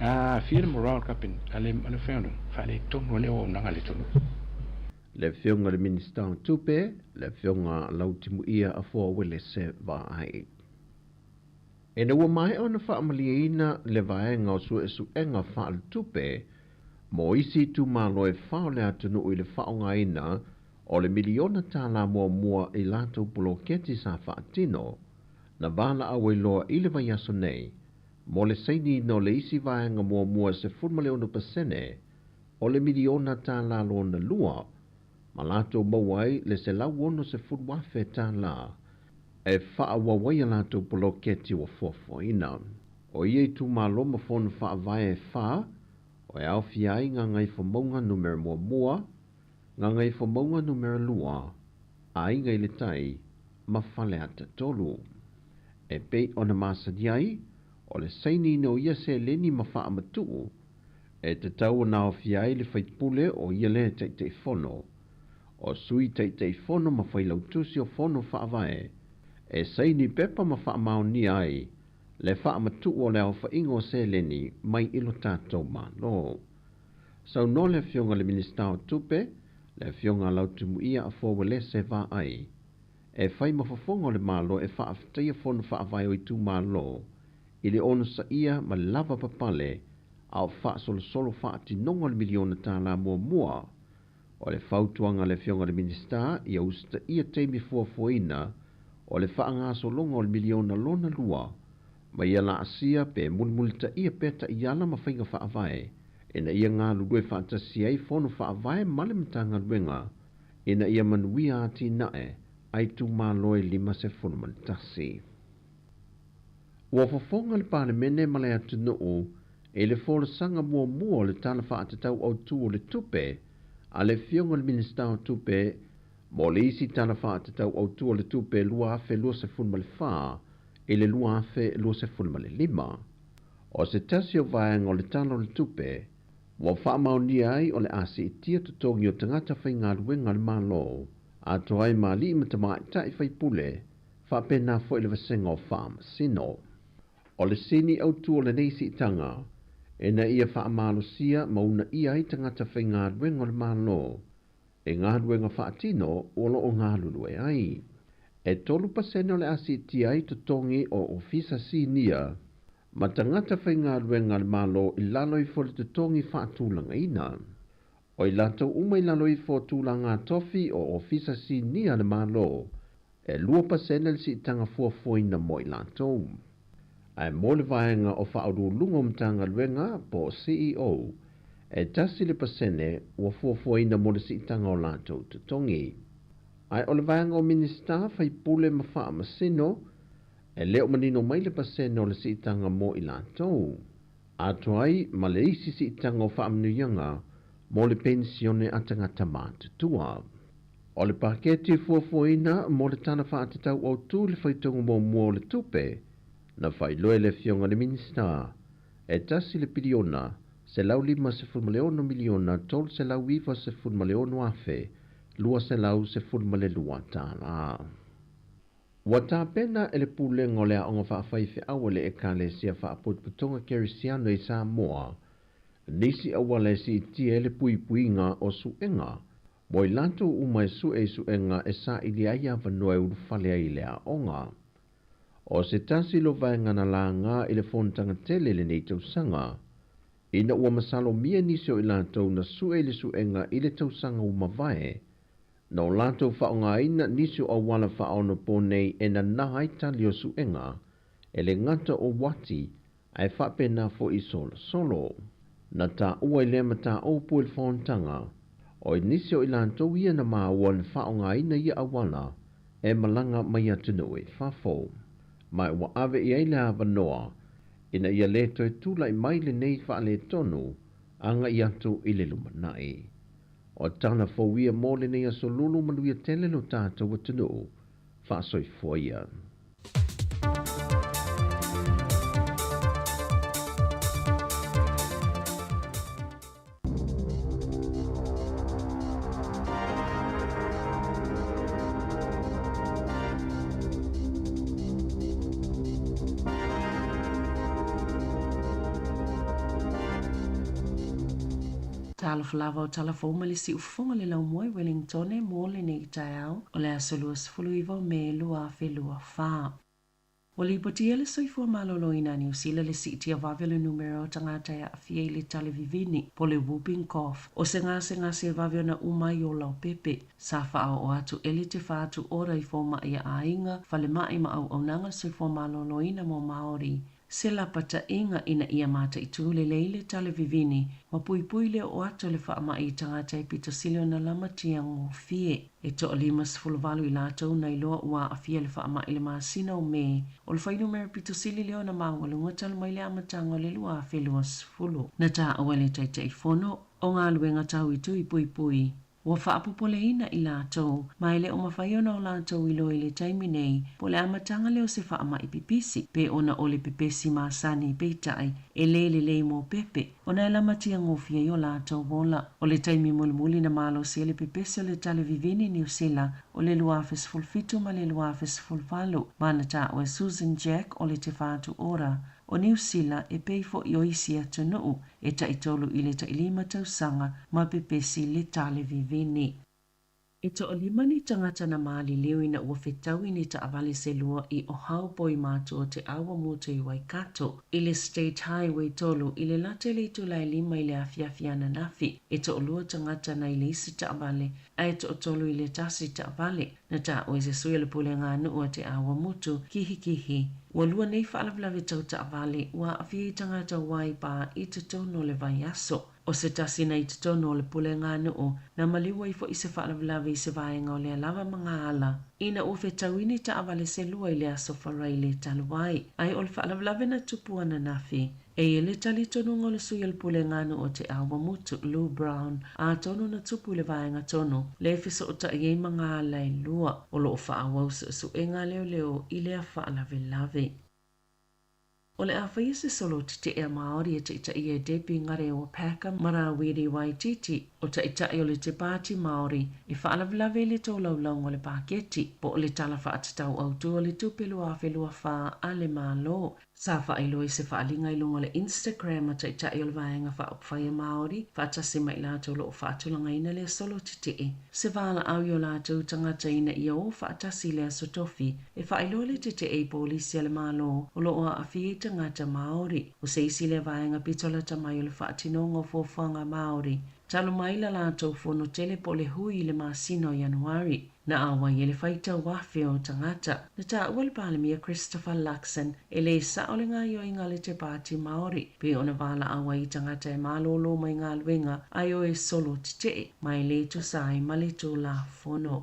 [SPEAKER 7] A aafia le morale o le Kapeneta, a le aufaigaluega, faaletonu ai le auaunaga a le atunuu.
[SPEAKER 6] Le Afioga i le Minisita o Tupe, le Afioga Lautimuia Afoa Uelese Vaai. Ina ua maea ona faamalieina le vaega o suesuega faaletupe mo isi itumalo e fa o le atunuu i le faaaogaina o le miliona tālā muamua i latou poloketi sa faatino, na valaau ai loa i le vaiaso nei mo le sainiina o le isi vaega muamua e 16% o le miliona tālā lona lua ma latou maua ai le $160,000 e faaauau ai a latou poloketi ua fuafuaina. O ia itumalo ma fono faavae e fa, o e aofia ai Gagaifomauga Numera Muamua, Gagaifomauga Numera Lua, Aiga i le Tai, ma Faleata 3. E pei ona masani ai, o le sainiina o ia seleni ma faamatuu, e tatau ona aofia ai le faipule o ia lea Taitaifono, o Sui Taitaifono ma Failautusi o Fono Faavae, e saini pepa ma faamaonia ai le faamatuu o le aofaiga o seleni mai i lo tatou Malo. Saunoa le Afioga i le Minisita o Tupe, le Afioga Lautimuia Afoa Uelese Vaai, e fai ma fofoga o le Malo e faafetaia fono faavae o itumalo i le onosaia ma le lava papale a o faasolosolo faatinoga o le miliona tālā muamua. O le fautuaga a le Afioga i le Minisita ia usitaia taimi fuafuaina o le faagasologa o le miliona lona lua ma ia laasia pe mulimulitaia pea taiala ma faiga faavae ina ia galulue faatasi ai fono faavae ma le Matagaluega ina ia manuia atinae a itumalo e 51. Ua fofoga le Palemene ma le atunuu i le folasaga muamua o le Tala Faatatau Autu o le Tupe a le Afioga i le Minisita o Tupe mo le isi Tala Faatatau Autu o le Tupe 2024 i le 2025. O se tasi o vaega o le Tala o le Tupe ua faamaonia ai o le a siitia totogi o tagata faigaluega a le Malo, atoa ai ma alii ma tamaitai faipule, faapena foi le vasega o faamasino. O le sini autu o lenei siitaga, ina ia faamalosia ma uunaia ai tagata faigaluega o le Malo i galuega faatino o lo o galulue ai. E 3% o le a siitia ai totogi o ofisa sinia ma tagata faigaluega a le Malo i lalo ifo o le totogi faatulagaina. O i latou uma i lalo ifo o tulaga tofi o ofisa sinia a le Malo, e 2% le siitaga fuafuaina mo i latou. Ae mo le vaega o faauluuluga o Matagaluega po o CEO, e 1% ua fuafuaina mo le siitaga o latou totogi. Ae o le vaega o Minisita, faipule ma faamasino, e le o manino mai le pasene o le siitaga mo i latou. Atoa ai ma le isi siitaga o faamanuiaga mo le penisione a tagata matutua. O le paketi fuafuaina mo le Tala Faatatau Autu i le faitauga muamua o le tupe, na faailoa e le Afioga i le Minisita, e $1 piliona, $156 miliona, $396,000, $212. Ua tapena e le Pulega o le Aoga Faafaifeau a le Ekalesia Faapotopotoga Kerisiano i Samoa nisi auala e siitia ai le puipuiga o suega mo i latou uma e sue i suega e saili ai avanoa e ulufale ai i le aoga. O se tasi lo vaega na laga i le fonotaga tele i lenei tausaga, ina ua masalomia nisi o i latou na sue i le suega i le tausaga ua mavae, na o latou faaaogaina nisi o auala faaonaponei e nana ai tali o suega. E le gata o uati ae faapena foʻi solosolo. Na taua i lea mataupu i le fonotaga, o nisi o i latou ia na maua na faaaogaina ia auala e malaga mai atunuu i fafo. Ma ua ave i ai le avanoa ina ia lē toe tulaʻi mai lenei faaletonu agaʻi atu i le lumanaʻi. O tala fou ia mo lenei aso Lulu manuia tele lo tatou atunuu. Faasoifua ia.
[SPEAKER 8] Talofa lava o tala fou ma le siufofoga le laumua i Wellingtone mo lenei taeao o le aso 29 o Me 2024. Ua lipotia le soifua maloloina a Niu Sila le siitia vave o le numera o tagata e aafia i le tale vivini po le whooping cough o se gasegase e vave ona uma ai ola o pepe. Sa faaoo atu e le Te Whatu Ora i fomai a aiga, falemai ma auaunaga soifua maloloina mo Māori se lapataʻiga ina ia mataitū lelei le tale vivini ma puipui le oo atu o le faamaʻi i tagata e pito sili ona lamatia gofie. E 58 i latou na iloa ua aafia i le faamaʻi i le masina o Me, o le fuainumera pito sili lea ona maualuga talu mai le amataga o le 2020. Na taua e le Taitaifono o galuega tau i tui puipui Ua faapopoleina i latou, ma e le o mafai ona o latou iloa i le taimi nei po o le amataga lea o se faamai pipisi, pe ona o le pepesi masani, peitai, e le lelei mo pepe, ona e lamatia gofie ai o latou ola. O le taimi mulimuli na malosi ai le pepesi o le tale vivini i Niu Sila o le 2017 ma le 2018, ma na taua e Susan Jack o le Te Whatu Ora o Niu Sila e pei foʻi o isi atunuu e taitolu i le tailima tausaga ma pepesi le tale vivini. E toalima ni tagata na maliliu ina ua fetaui ni taavale se lua i Ohaupo i matua o Te Awamutu i Waikato i le State Highway 3 i le lata i le itula e 5 i le afiafi ananafi. E toalua tagata na i le isi taavale ae toatolu i le tasi taavale. Na taua e se sui o le pulega a nuu a Te Awamutu, Kihikihi. Ua lua nei faalavelave tau taavale ua aafia i tagata Waipā i totonu o le vaiaso. O se tasi na i totonu o le pulega a nuu, na maliu ai foʻi se faalavelave i se vaega o lea lava magaala ina ua fetaui ni taavale se lua i le aso Faraile talu ai. Ae o le faalavelave na tupu ananafi, E i ai le talitonuga o le sui o le Pulega a Nuu o Te Awamutu, Lou Brown, atonu na tupu i le vaega tonu le fesootai ai ma ngā ala e lua o lo o faaauau suesuega a leoleo i lea faalavelave. O le a faia se solo tetee a Māori e taitaia e Debbie Ngarewa Packer ma Rawiri Waititi, o taitai o le Te Pāti Māori, e faalavelave i le tolaulauga o le paketi, po o le Tala Faatatau Autu o le Tupe 2024 a le Malo. Sa faailoa i se faaaliga i luga o le Instagram a Taitai o le Vaega Faaupufai a Māori, faatasi ma i latou o lo o faatulagaina lea solo tetee. Se valaau i o latou tagata ina ia o faatasi i le Aso Tofi e faailoa le tetee i polisi a le Malo o lo o aafia i tagata Māori. O se isi lea vaega pito lata mai o le faatinoga o fuafuaga a Māori talu mai la latou fono tele po o le hui i le masina o Ianuari. Na auai e le faitau afe o tagata. Na taua le Palemia Christopher Luxon e lē sao le gaoioiga a le Te Pāti Māori pei ona valaau ai i tagata e malōlō mai galuega ae o e solo tetee ma e lē tusa ai ma le Tulafono.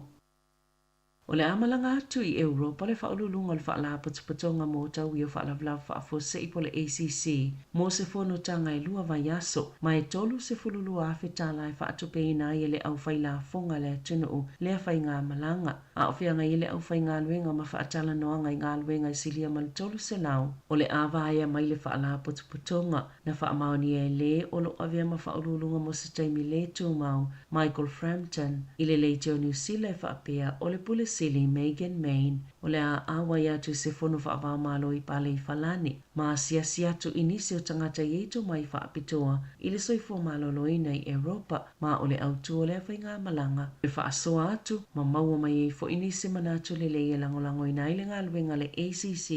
[SPEAKER 8] O le a malaga atu i Europa le Faauluuluga o le Faalapotopotoga mo Tauia o Faalavelave Faafuasei po o le ACC mo se fonotaga e lua vaiaso ma e $32,000 tala e faatupeina ai e le aufailafoga a le atunuu lea faigamalaga. A o feagai ai le aufaigaluega ma faatalanoaga i galuega e silia ma le 300 o le a vaea mai le Faalapotopotoga na faamaonia e lē o lo o avea ma Faauluuluga mo se taimi lē tumau Michael Frampton i le Leitio Niu Sila e faapea o le Pule Sili Megan Main o le a auai atu i se fono faavaomalo i Paleiwhalani ma asiasi atu i nisi o tagata i ai tomai faapitoa i le soifua maloloina i Europa ma o le autū o lea faigamalaga e faasoa atu ma maua mai ai foʻi nisi manatu lelei e lagolagoina ai le galuega a le ACC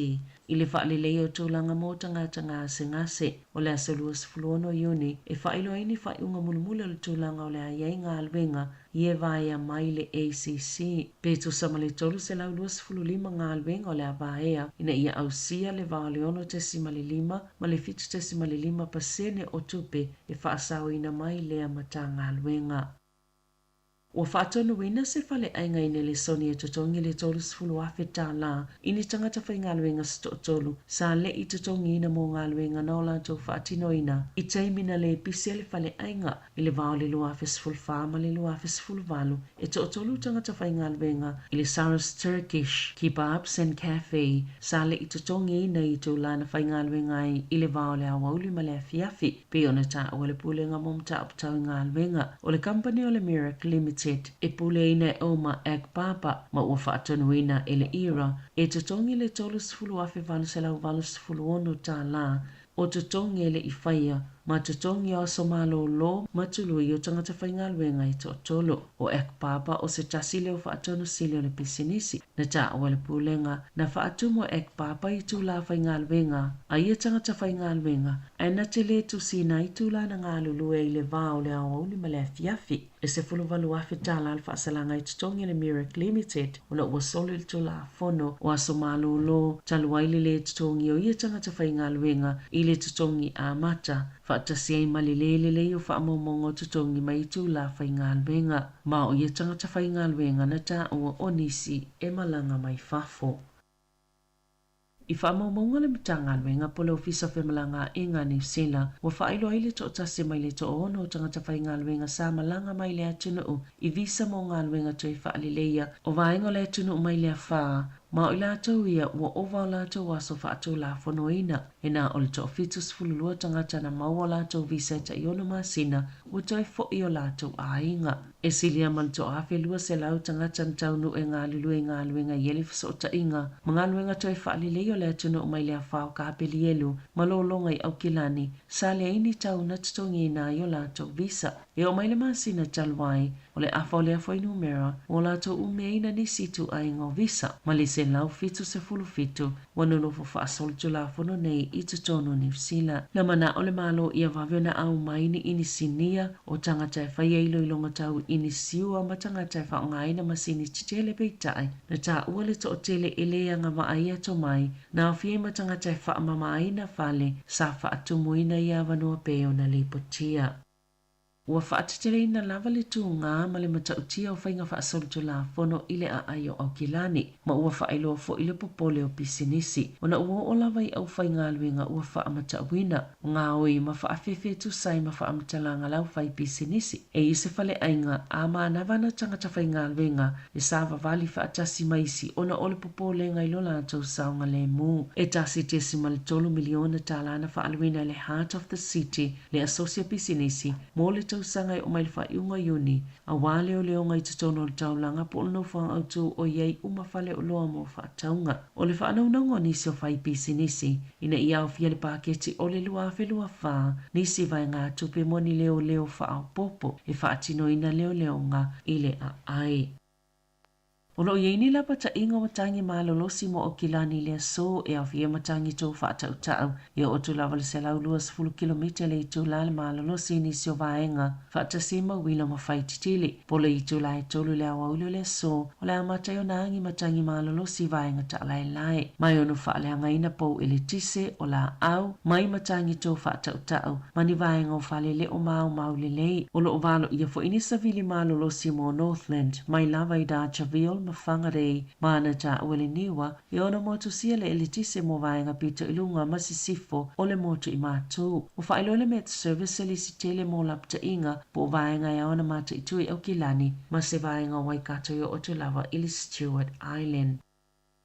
[SPEAKER 8] i le faaleleia o tulaga mo tagata gasegase. O le aso 26 Iuni e faailoa ai ni faaiuga mulimuli o le tulaga o le a i ai galuega i e vaea mai le ACC pe tusa ma le 325 5 galuega o le a vaea ina ia ausia le va o le 6.5 ma le 7.5 pasene o tupe e faasaoina mai lea Matagaluega. Ua faatonuina se faleaiga i Nelesoni e totogi le $30,000 tālā i ni tagata faigaluega se toatolu sa le i totogiina mo galuega na o latou faatinoina i taimi na le pisi ai le faleaiga i le va o le 2014 ma le 2018. E toatolu tagata faigaluega i le Saras Turkish Kebabs and Cafe sa le i totogiina i itulā na faigaluega ai i le va o le aoauli ma le afiafi, pei ona taua e le Pulega mo Mataupu Tau i Galuega. O le kamupani o le Merrick Limited e puleaina e Omar Akbaba ma ua faatonuina e le ERA e totogi le $30,886 tālā o totogi e le i faia ma totogi o aso malōlō ma tului o tagata faigaluega e toatolu. O Akbaba o se tasi lea o faatonu sili o le pisinisi. Na taua e le Pulega na faatumu e Akbaba itulā faigaluega a ia tagata faigaluega ae na te lē tusiina ai itulā na galulue ai i le va o le aoauli ma le afiafi. E $18,000 tālā le faasalaga i totogi a le Merrick Limited ona ua soli le Tulafono o Aso Malōlō talu ai le lē totogi o ia tagata faigaluega i le totogi amata, faatasi ai ma le lē lelei o faamaumauga o totogi mai itulā faigaluega. Ma o ia tagata faigaluega na taua o nisi e malaga mai fafo. I faamaumauga a le Matagaluega po o le Ofisa o Femalagaaiga a Niu Sila, ua faailoa ai le toatasi mai le toaono o tagata faigaluega sa malaga mai le atunuu i visa mo galuega toe faaleleia o vaega o le atunuu mai le afa, ma o i latou ia ua ova o latou aso faatulafonoina. E na o le toa-72 tagata na maua o latou visa e tai-ono masina ua toe foi i o latou aiga. E silia ma le 1200 tagata na taunuu e galulue i galuega i ai le fesootaiga ma galuega toe faalelei o le atunuu mai le afa o Kapelielu ma lologa i Aukilani sa leai ni tau na totogiina ai o latou visa. E oo mai le masina talu ai, o le afa o lea fuainumera ua latou umiaina nisi ituaiga o visa ma le 177 ua nonofo faasolitulafono nei i totonu o Niu Sila. Na manao le Malo ia vave ona au mai ni inisinia o tagata e faia iloiloga tau inisiua ma tagata e faaaogaina masini tetele peitai na taua le toatele e le agavaa ia tomai na aofia ai ma tagata e faamamaina fale sa faatumuina ia avanoa pei ona lipotia. Ua faateteleina lava le tugā ma le matautia o faiga faasolitulafono i le aai o Aukilani, ma ua faailoa foi le popole o pisinisi, ona ua oo lava i aufaigaluega ua faamatauina, gaoi ma faafefe e tusa ai ma faamatalaga a le aufaipisinisi. E i ai se faleaiga a manava ana tagata faigaluega e savavali faatasi ma isi ona o le popolega i lo latou saogalemu. E $1.3 miliona tālā na faaaluina e le Heart of the City le asosi a pisinisi mo le tausaga e oo mai le faaiuga o Iuni, auā leoleoga i totonu o le taulaga po o le nofoaga autū o i ai uma faleoloa mo faatauga. O le faanaunauga o nisi o fai pisinisi ina ia aofia le paketi o le 2024 nisi vaegatupe mo ni leoleo faaopoopo e faatinoina leoleoga i le aai. O lo o i ai ni lapataiga o matagi malolosi mo Aukilani i le aso e aofia ai matagi tou faatautau e oo atu lava i le 120 kilomita le itula le malolosi i nisi o vaega faatasi ai ma uila ma fai titili. Po o le itula e tolu i le aoauli o le aso, o le a amata ai ona agi matagi malolosi i vaega taalaelae. Ma e ono faaleagaina pou eletise, o laau, mai matagi tou faatautau ma ni vaega o fale le o maumau lelei. O lo o valoia foi ni savili malolosi mo Northland, mai lava i Dargaville ma Whangarei, ma ana taua le niua, e ono motusia le eletise mo vaega pito i luga ma sisifo o le motu i Matū. Ua faailoa le Met Service e lisi tele mo lapataiga po o vaega e ao ona mataitu i Aukilani ma se vaega o Waikato i oo atu lava i le Stewart Island.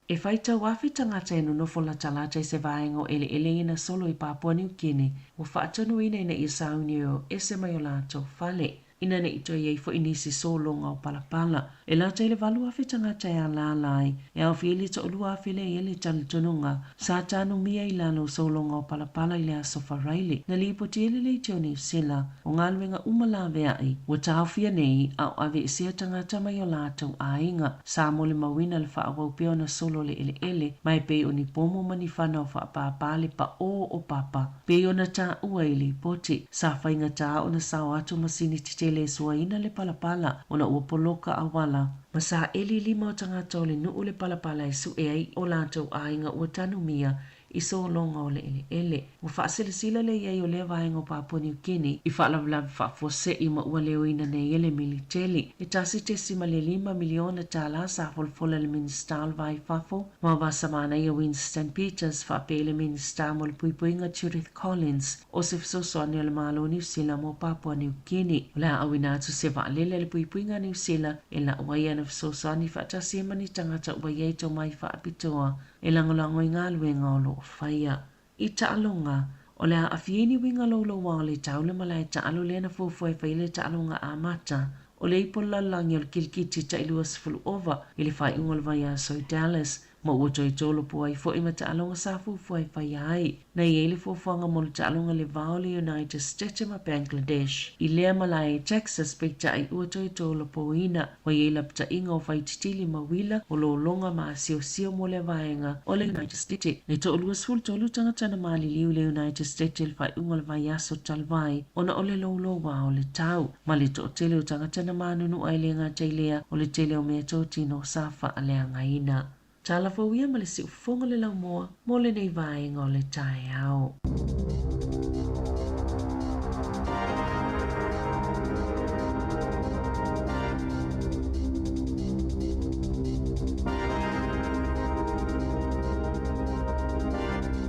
[SPEAKER 8] E fai tauafi tagata e nonofo latalata i se vaega o eleele ina solo i Papua Niu Kini ua faatonuina ina ia sauni e o ese mai o latou fale, ina ne i toe i ai foi nisi sologa o palapala. E lata i le 8,000 tagata e alaala ai, e aofia ai le 2,000 lea e i ai le talitonuga sa tanumia i lalo o sologa o palapala i le aso Faraile. Na lipoti ai le leitio Niu Sila o galuega uma laveai ua taofia nei a o aveesea tagata mai o latou aiga. Sa molimauina le faaauau pea ona solo le eleele, ma e pei o ni pomo ma ni fanau faapāpā le paʻō o papa. Pei ona taua i lipoti, sa faigata ona sao atu masini tetele tele e suaina le palapala ona ua poloka auala ma saeli lima o tagata o le nuu le palapala e suʻe ai o latou aiga ua tanumia i sologa o le eleele. Ua faasilasila le i ai o lea vaega o Papua New Guinea i faalavelave faafuasei ma ua leoina nei e le militeli. E $1.5 miliona tālā sa folafola e le Minisita o le Va i Fafo ma Vasa Manaia Winston Peters faapea i le Minisita mo le Puipuiga Judith Collins o se fesoasoani a le Malo o Niu Sila mo Papua New Guinea. O le a auina atu se vaalele a le puipuiga a Niu Sila e lau ai ana fesoasoani faatasi ai ma ni tagata ua i ai tomai faapitoa e lagolago i galuega o lo o faia. I taaloga, o le a aafia ai ni uiga louloua o le tau le malae taalo lea na fuafua e fai le taaloga amata o le ipu o le lalolagi o le kilikiti tai 20 ova i le faaiuga o le vaiaso i Dallas ma ua toe tolopo ai foi ma taaloga sa fuafua e faia ai. Na i ai le fuafuaga mo le taaloga le va o le United States ma Bangladesh i lea malae i Texas peitai ua toe tolopoina. Ua i ai lapataiga o faititili ma uila o lologa ma asiosio mo lea vaega o le United States. E toa-23 tagata na maliliu i le United States i le faaiuga o le vaiaso talu ai ona o le louloua o le tau ma le toatele o tagata na manunua e le gata i lea o le tele o meatotino sa faaleagaina. Tala fou ia ma le siufofoga o le laumua mo lenei vaega o le taeao.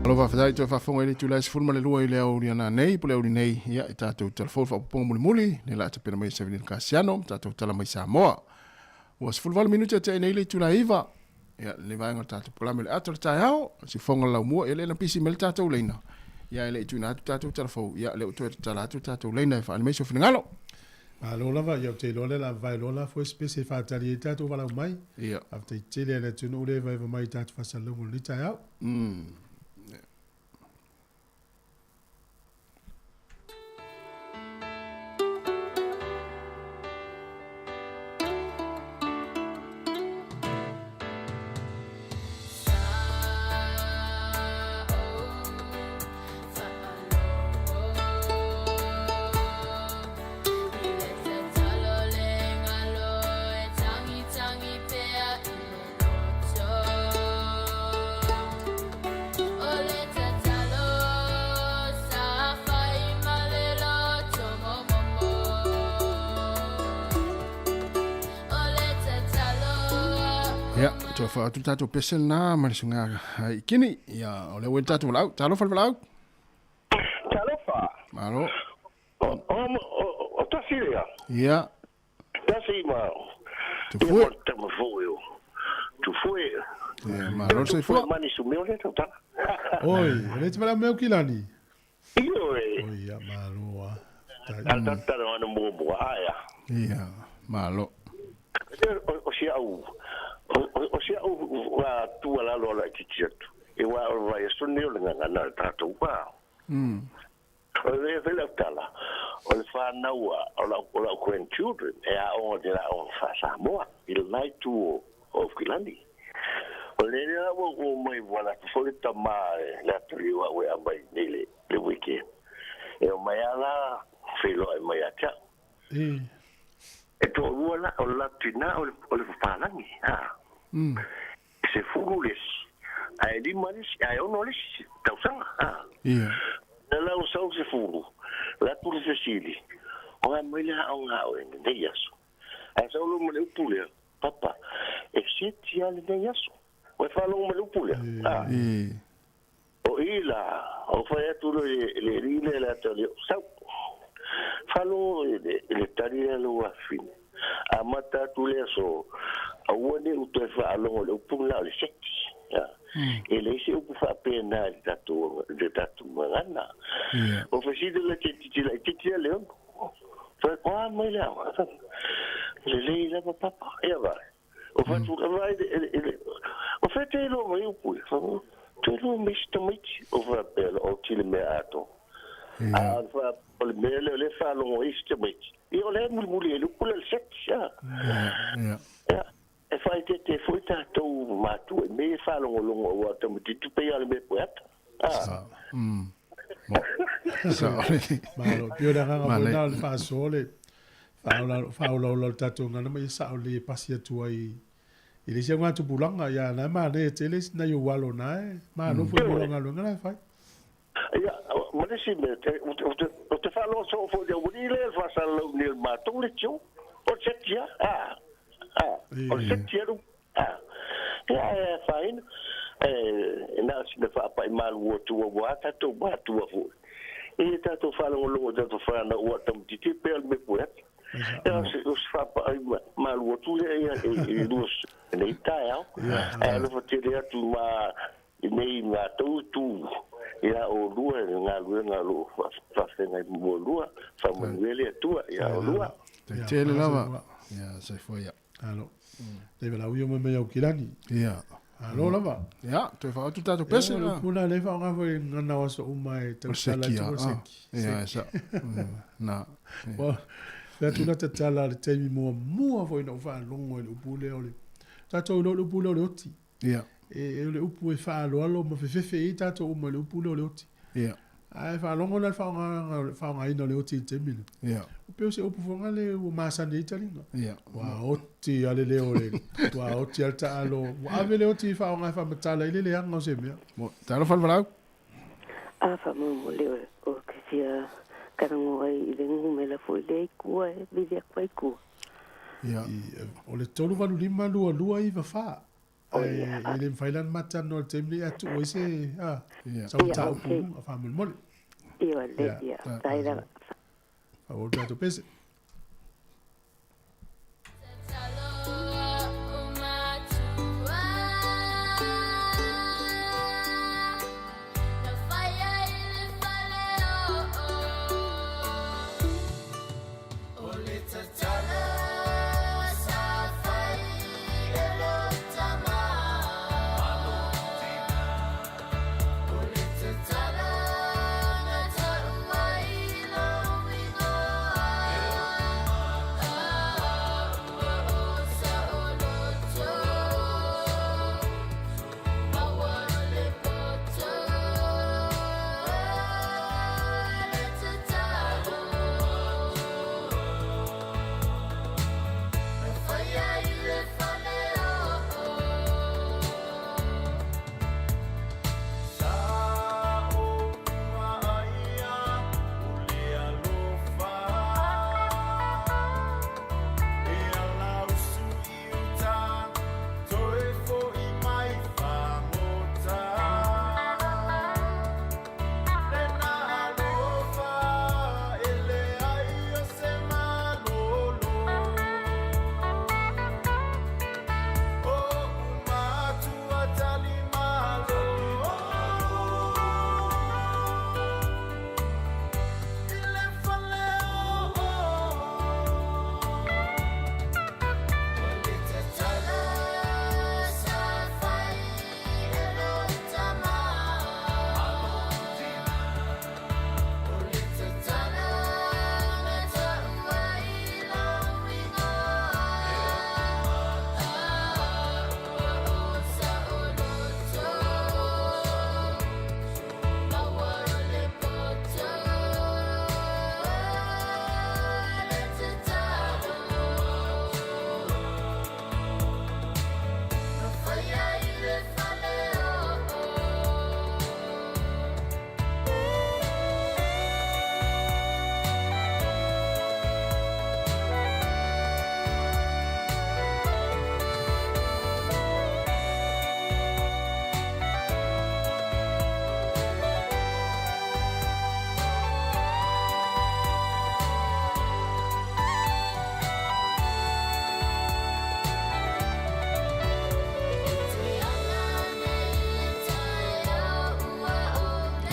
[SPEAKER 4] Alo faafetai toe faafofoga i le itula e 12 i le aoauli ana nei po o le aoauli nei ia i tatou talafou le faaopoopoga mulimuli lea la tapena mai e Savinino Kasiano ma tatou tala mai Samoa. Ua 18 minute tea nei le itula e 9. Ia, lenei vaega o le tatou polokalame o le ata o le taeao, sifoga le laumua, ia lea na pisi mai le tatou leina. Ia, e le i tuuina atu tatou talafou, ia, lea ua toe tatala atu le tatou leina e faaali mai sou finagalo.
[SPEAKER 1] Malo lava, ia ou te iloa lea o le a vavae loa la foi se pese e faatali ai tatou valaau mai.
[SPEAKER 4] Ia.
[SPEAKER 1] Faafetai tele i le atunuu lea e vaeva mai i tatou faasalalauga o lenei taeao.
[SPEAKER 4] Ia, toe wha atu tātou pese nā, ma le sunga i kini. Ia, o le ue tātou walau. Talofa le walau.
[SPEAKER 15] Talofa.
[SPEAKER 4] Malo.
[SPEAKER 15] O tasi lea.
[SPEAKER 4] Ia.
[SPEAKER 15] Tasi ma.
[SPEAKER 4] Tufue.
[SPEAKER 15] Tafue. Tufue.
[SPEAKER 4] Ia, malo le soifua.
[SPEAKER 15] Mani su meo le tautala.
[SPEAKER 1] Oi, o le te wala meo kilani.
[SPEAKER 15] Ioe.
[SPEAKER 1] Oi, ia, malo a.
[SPEAKER 15] Tatatala ana muamua, aia.
[SPEAKER 4] Ia, malo.
[SPEAKER 15] O si au, o si au tuualalo a laitiiti atu, e uā o le vaiaso lenei o le gagana a le tatou va. O le fai lau tala, o le whanau o lau, o lau grandchildren e aoga te la aoga faa-Samoa i lena itu o, o Aukilani. O le lea ua ua mai ua latou foi le tama e le atalii o au e aumai nei le, le weekend. E omai a la feiloai mai ia te au. E toalua la, o le latou tina o le, o le papalagi, a. 10 le isi, ae 5 le isi, ae 6 le isi tausaga, a. Na lau sau 10, la atu le fesili, o a mai le aoga a oe lenei aso? Ae sau loa ma le upu lea, Papa, e seti lava lenei aso. Ua e faalogo mai le upu lea, a? O i la, o fai atu loa i le alii lea i le ata o le sau. Faalogo i le tali lea a lou afafine. Amata atu le aso, aua ne i ou toe faalogo i le upu lena o le seti. E leai se upu faapena i le tatou, i le tatou gagana. O fesili la te titi laitiiti ia Leon. Fai atu, a mai le aoga. Lelei lava papa. Ia vaai. O fatu ka vai le o fea te iloa mai upu ia. Te iloa mai si tamaiti. O faapea la o tile mea ato. A o le fa o le mea lea o lea e faalogo ai si tamaiti. Ia o lea e mulimuli ai le upu lea o le sex. Ia. E faaeteete foi tatou matua i mea ia e faalogologo aua o tamaitiiti pei lava o le mea poeata.
[SPEAKER 1] Malo. Pei o le agaga foi lena o le faasoa le. Faaolaola o le tatou gagana ma ia sao lelei e pasi atu ai i le isi augatupulaga. Ia na e manaia tele isi nai ou alo na e malo foi mo lau galuega la e fai.
[SPEAKER 15] Ia, ma le isi mea, ou te faalogo soo foi i le aualii lea i le faasalalau nei o le matou leitio, o le seti lava, a, a, o le seti lava a. Ia, ae afaina, e na o sina faapai malu atu aua tatou matua foi, ia tatou faalogologo i tatou fanau ua tamaitiiti pei o le mea pue atu. Ia, o se faapai malu atu lea ia i lua nei taeao. Ae alofa tele atu ma i nei matou itu ia olua i le galuega o lo o faafeagai ma olua, faamanuia le Atua ia olua.
[SPEAKER 4] Tai tele lava. Ia, soifua ia.
[SPEAKER 1] Alo. Le valaau ia mai mai Aukilani.
[SPEAKER 4] Ia.
[SPEAKER 1] Alo lava.
[SPEAKER 4] Ia, toe faaotu tatou pese.
[SPEAKER 1] Ia, upu na le faaaoga foi gagana o aso uma e tautala atu o seki.
[SPEAKER 4] Ia, sa. Na.
[SPEAKER 1] Wa, le atu na tatala le taimi muamua foi na ou faalogo i le upu lea o le tatou iloa le upu lea o le oti.
[SPEAKER 4] Ia.
[SPEAKER 1] E, o le upu e faaaloalo ma fefefe i ai tatou uma i le upu lea o le oti.
[SPEAKER 4] Ia.
[SPEAKER 1] Ae faalogo la i le faaaogaina o le oti i le taimi lea.
[SPEAKER 4] Ia.
[SPEAKER 1] Pei o se upu foi lea ua masani ai taliga.
[SPEAKER 4] Ia.
[SPEAKER 1] Ua oti lava le leo o le, ua oti lava le taalo. Ua ave le oti e faaaoga e faamatala ai le leaga o se mea.
[SPEAKER 4] Mo, talofa le valaau.
[SPEAKER 13] A faamolemole o te fia talanoa ai i le numera foi lea i tua e vili atu ai i tua.
[SPEAKER 4] Ia.
[SPEAKER 1] O le 385 22 94. Ae e le mafai la ona ma talanoa i le taimi lenei ae tuu ai se sau mataupu i luga faamolemole.
[SPEAKER 13] Ia lelei, ia. Faafetai lava.
[SPEAKER 1] Faaauau le tatou pese.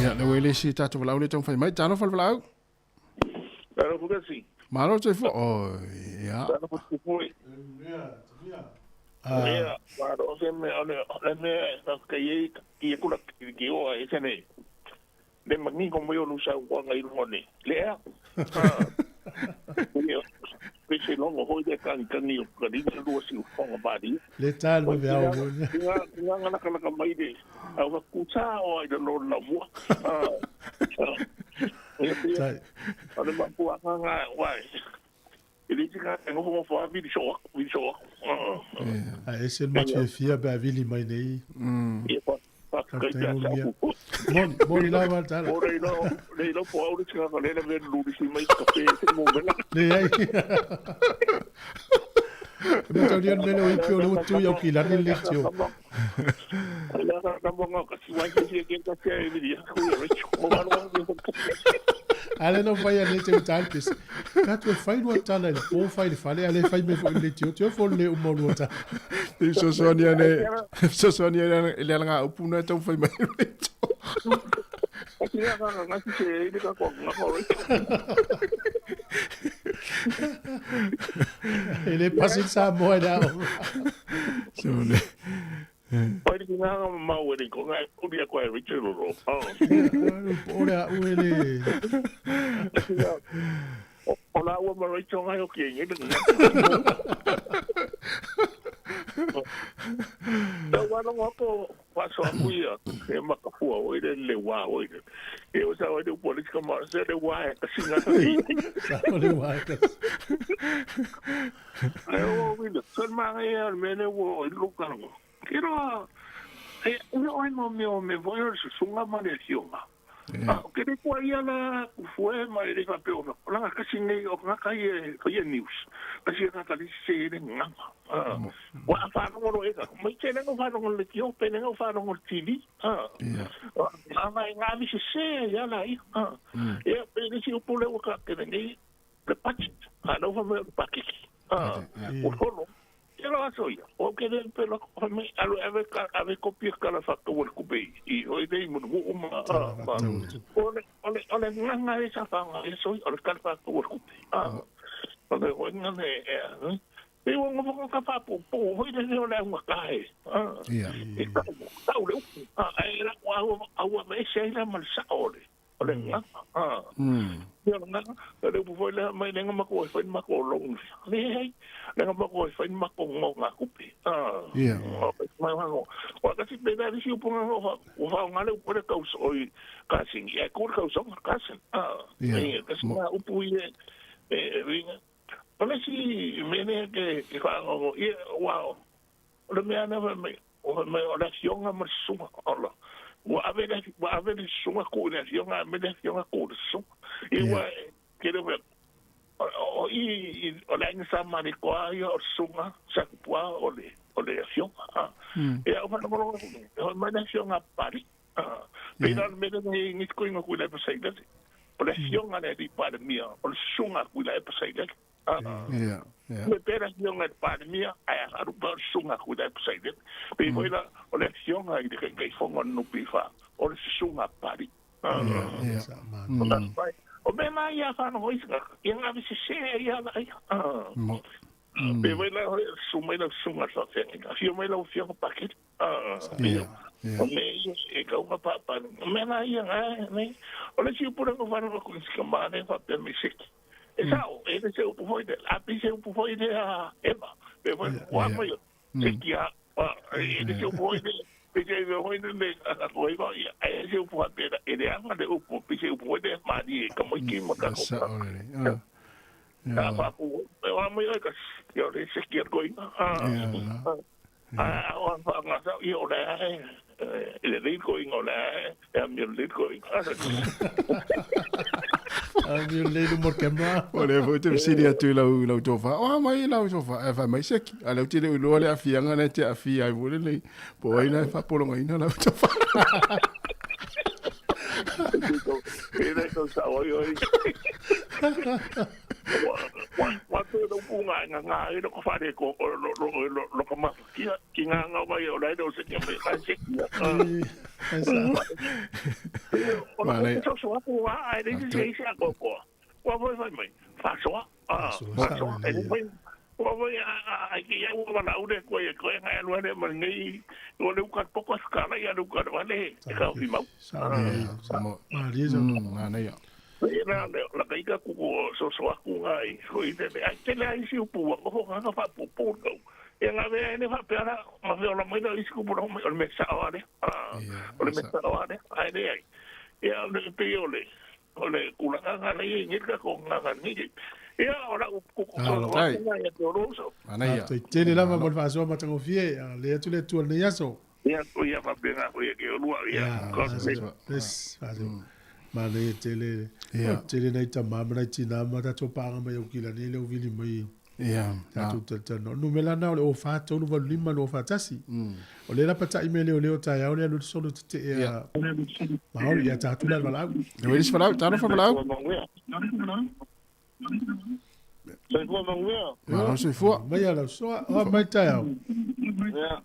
[SPEAKER 4] Ia, le ua le isi tatou valaau le taumafai mai. Talofa le valaau.
[SPEAKER 16] Talofa kasi.
[SPEAKER 4] Malo le soifua. Oh, ia.
[SPEAKER 16] Talofa soifua. Ia, malo se mea o le mea e faafetai ai ki aku la ki oa e se nei. Le manino mai o lou saunoaga i luga nei. Le ea. Ia, pe se logo hoi le kagikagi o Kalina lua siufoga malie.
[SPEAKER 1] Le ta le vaveao foi.
[SPEAKER 16] Tinga nga lakalaka mai le au ka kuta o ai le lona mua. Ia, o le mafuaaga nga wai. E le isi tagata e nofonofo lava vili soo atu, vili soo atu.
[SPEAKER 1] Ae ese le matou fiafia pe a vili mai nei.
[SPEAKER 16] Ia, faafetai pe a
[SPEAKER 1] sa upu. Moni, moni lava le tala.
[SPEAKER 16] O le iloa, le iloa po o au le isi tagata lea e lavea le lulisi mai i le kafe se mumela.
[SPEAKER 1] Leai. E mataulia le mea lea o ipi o lea ua tu i Aukilani le leitio. A lea na ou fai ane te uta le pese. Ka tu e fai lua tala i le po fai le fale, a le fai mai foi i le leitio, tio fo le uma o lua tala.
[SPEAKER 4] Te fesoasoani ane, fesoasoani ane i le alaga upu na e taumafai mai e Rachel.
[SPEAKER 1] E le pasi le Samoa i le aoga.
[SPEAKER 4] So, le...
[SPEAKER 16] Pai le nganga mamau e le ko ngai uri a koe Richard Lolo.
[SPEAKER 1] O le au e le...
[SPEAKER 16] O la ua ma Rachel ngai o ki e ngele. Tau walo ako faso aku ia e makafua o ile le wa o ile. E o sa o ile politika ma se le wa e kasinga.
[SPEAKER 1] Sa o le wa e kasi.
[SPEAKER 16] Ai o wile, sen manga ia mele wo i luka no. Kiro e ua oi mo me o me voi o susunga ma le fionga. O ke le kua ia la kufue ma le fa pe o la kasi nei o nga kai e kai news. Kasi nga ka se le nga. Wa fa no ro e ka. Mai te le fa no le tio pe le fa no le TV. Nga nga vi se se ia la i. E pe le si o pule o ka ke nei le budget. A no fa me pakiki. O holo. Te la aso ia. O ke le pe la ko me alo ave ka ave kopia ka la fa ko le kupe i o i mo mo ma ma. O le o le o le nga e sa fa nga e so o le ka fa ko le kupe. O le o nga le e. Pe o ngo ka fa po po ho i le o le nga ka e.
[SPEAKER 4] Ia.
[SPEAKER 16] E ka ka le upu. E la ko au au me se la mal sa o le. O le nga. Ia nga le upu foi le mai le nga mako e fai mako long. Le hei le nga mako e fai mako ngo nga kupe.
[SPEAKER 4] Ia.
[SPEAKER 16] Mai ngo. O ka si pe na si upu nga o o fa nga le upu le kau so i ka sing ia ko kau so ka sing.
[SPEAKER 4] Ia.
[SPEAKER 16] Ka si nga upu i e ringa. O le si mene ke ke fa ngo ia wa o le mea na mai o mai o la fionga ma sunga ola. Ua ave le sunga ku le fionga me le fionga ku le sunga. I ua ke le o i o le ainga sa mari koa ia o sunga sa kupua o le fionga. E au whana moro o mai le fionga pari. Pena me le ngi ngi ko inga ku le pasai le. O le fionga le di pari mia o le sunga ku le pasai le.
[SPEAKER 4] Ia. Ia.
[SPEAKER 16] Me pera fionga le pari mia ai aru pa sunga ku le pasai le. Pe foi la o le fionga i le kai fonga no pifa o le sunga pari.
[SPEAKER 4] Ia.
[SPEAKER 16] O me mai ia whana hoi sanga, ia ngā visi se ia la ia. Pe wei la hoi su mai la sunga sa whenga, fio mai la fionga paketi.
[SPEAKER 4] Ia.
[SPEAKER 16] O me ia e kaunga pāpā, me la ia ngā, nei. O le si upura ngā whana ngā kunisika māne whapea me seki. E sao, e le se upu hoi le, api se upu hoi le a Ema. Pe wei, wā mai o, seki a, e le se upu hoi le, pe se hoi le le, a koe wā ia, e se upu hoi le, e le anga le upu, pe se upu hoi le, mani e ka moi ki maka
[SPEAKER 4] Sa o le.
[SPEAKER 16] Ka whaku, e wā mai ai ka, ia le seki a koe. A o wha ngā sao, ia o le ae, e le le koe ngā o le ae, e a mi le koe.
[SPEAKER 1] A mi le mo camera.
[SPEAKER 4] O le foi te siri atu lau lau tofa. O mai lau tofa e fa mai seki. A lau te le uloa le afianga na te afia ai vole le. Po ai na fa polonga ina lau tofa.
[SPEAKER 16] E le ko sa oi oi. Wa te lo punga nga nga e lo ko fare ko lo lo lo lo ka ma ki ki nga nga mai o lai do se ke mai ka se. O le so so ko wa ai le se se ko ko. Wa voi vai mai. Fa so a. Fa so e voi wa voi a ki ia wa la ure ko e ko nga lo le mai nei o le ka poko skala ia lu ka wa le ka fi mau.
[SPEAKER 1] Sa mo. Ma li so
[SPEAKER 4] na na ia.
[SPEAKER 16] La la kaika ku so so aku ngai hoi te ai te lai si upu o nga fa pu pu ko e nga ve ne fa pe ara ma ve ola mai la isku pu mai o me sa o ale o le me sa o ale ai le ai e o le pe o le o le kula nga le ngi ka ko nga nga ni Ia, o lau
[SPEAKER 1] Malo.
[SPEAKER 16] kukusoa ia te o lou uso.
[SPEAKER 4] Manaia.
[SPEAKER 1] Faafetai tele lava mo le faasoa matagofie. A le atu le Atua i lenei aso.
[SPEAKER 16] Ia, ia faapena foi ia ke olua, ia. God bless.
[SPEAKER 1] Bless. Faafetai. Manaia tele.
[SPEAKER 4] Ia.
[SPEAKER 1] O tele nai tamā ma nai tinā ma tatou paaga mai Aukilani le uvili mai.
[SPEAKER 4] Ia.
[SPEAKER 1] Tatou talatalanoa. Numera na o le 04 385 241. O le lapata'i me leoleo taeao le alu le solo tete'e a Maoli ia tatou le valaau.
[SPEAKER 4] Le uelis falau, talofa valaau.
[SPEAKER 15] Soifua manuia.
[SPEAKER 4] Malo soifua.
[SPEAKER 1] Mai ala soa, o mai taeao.
[SPEAKER 15] Ia.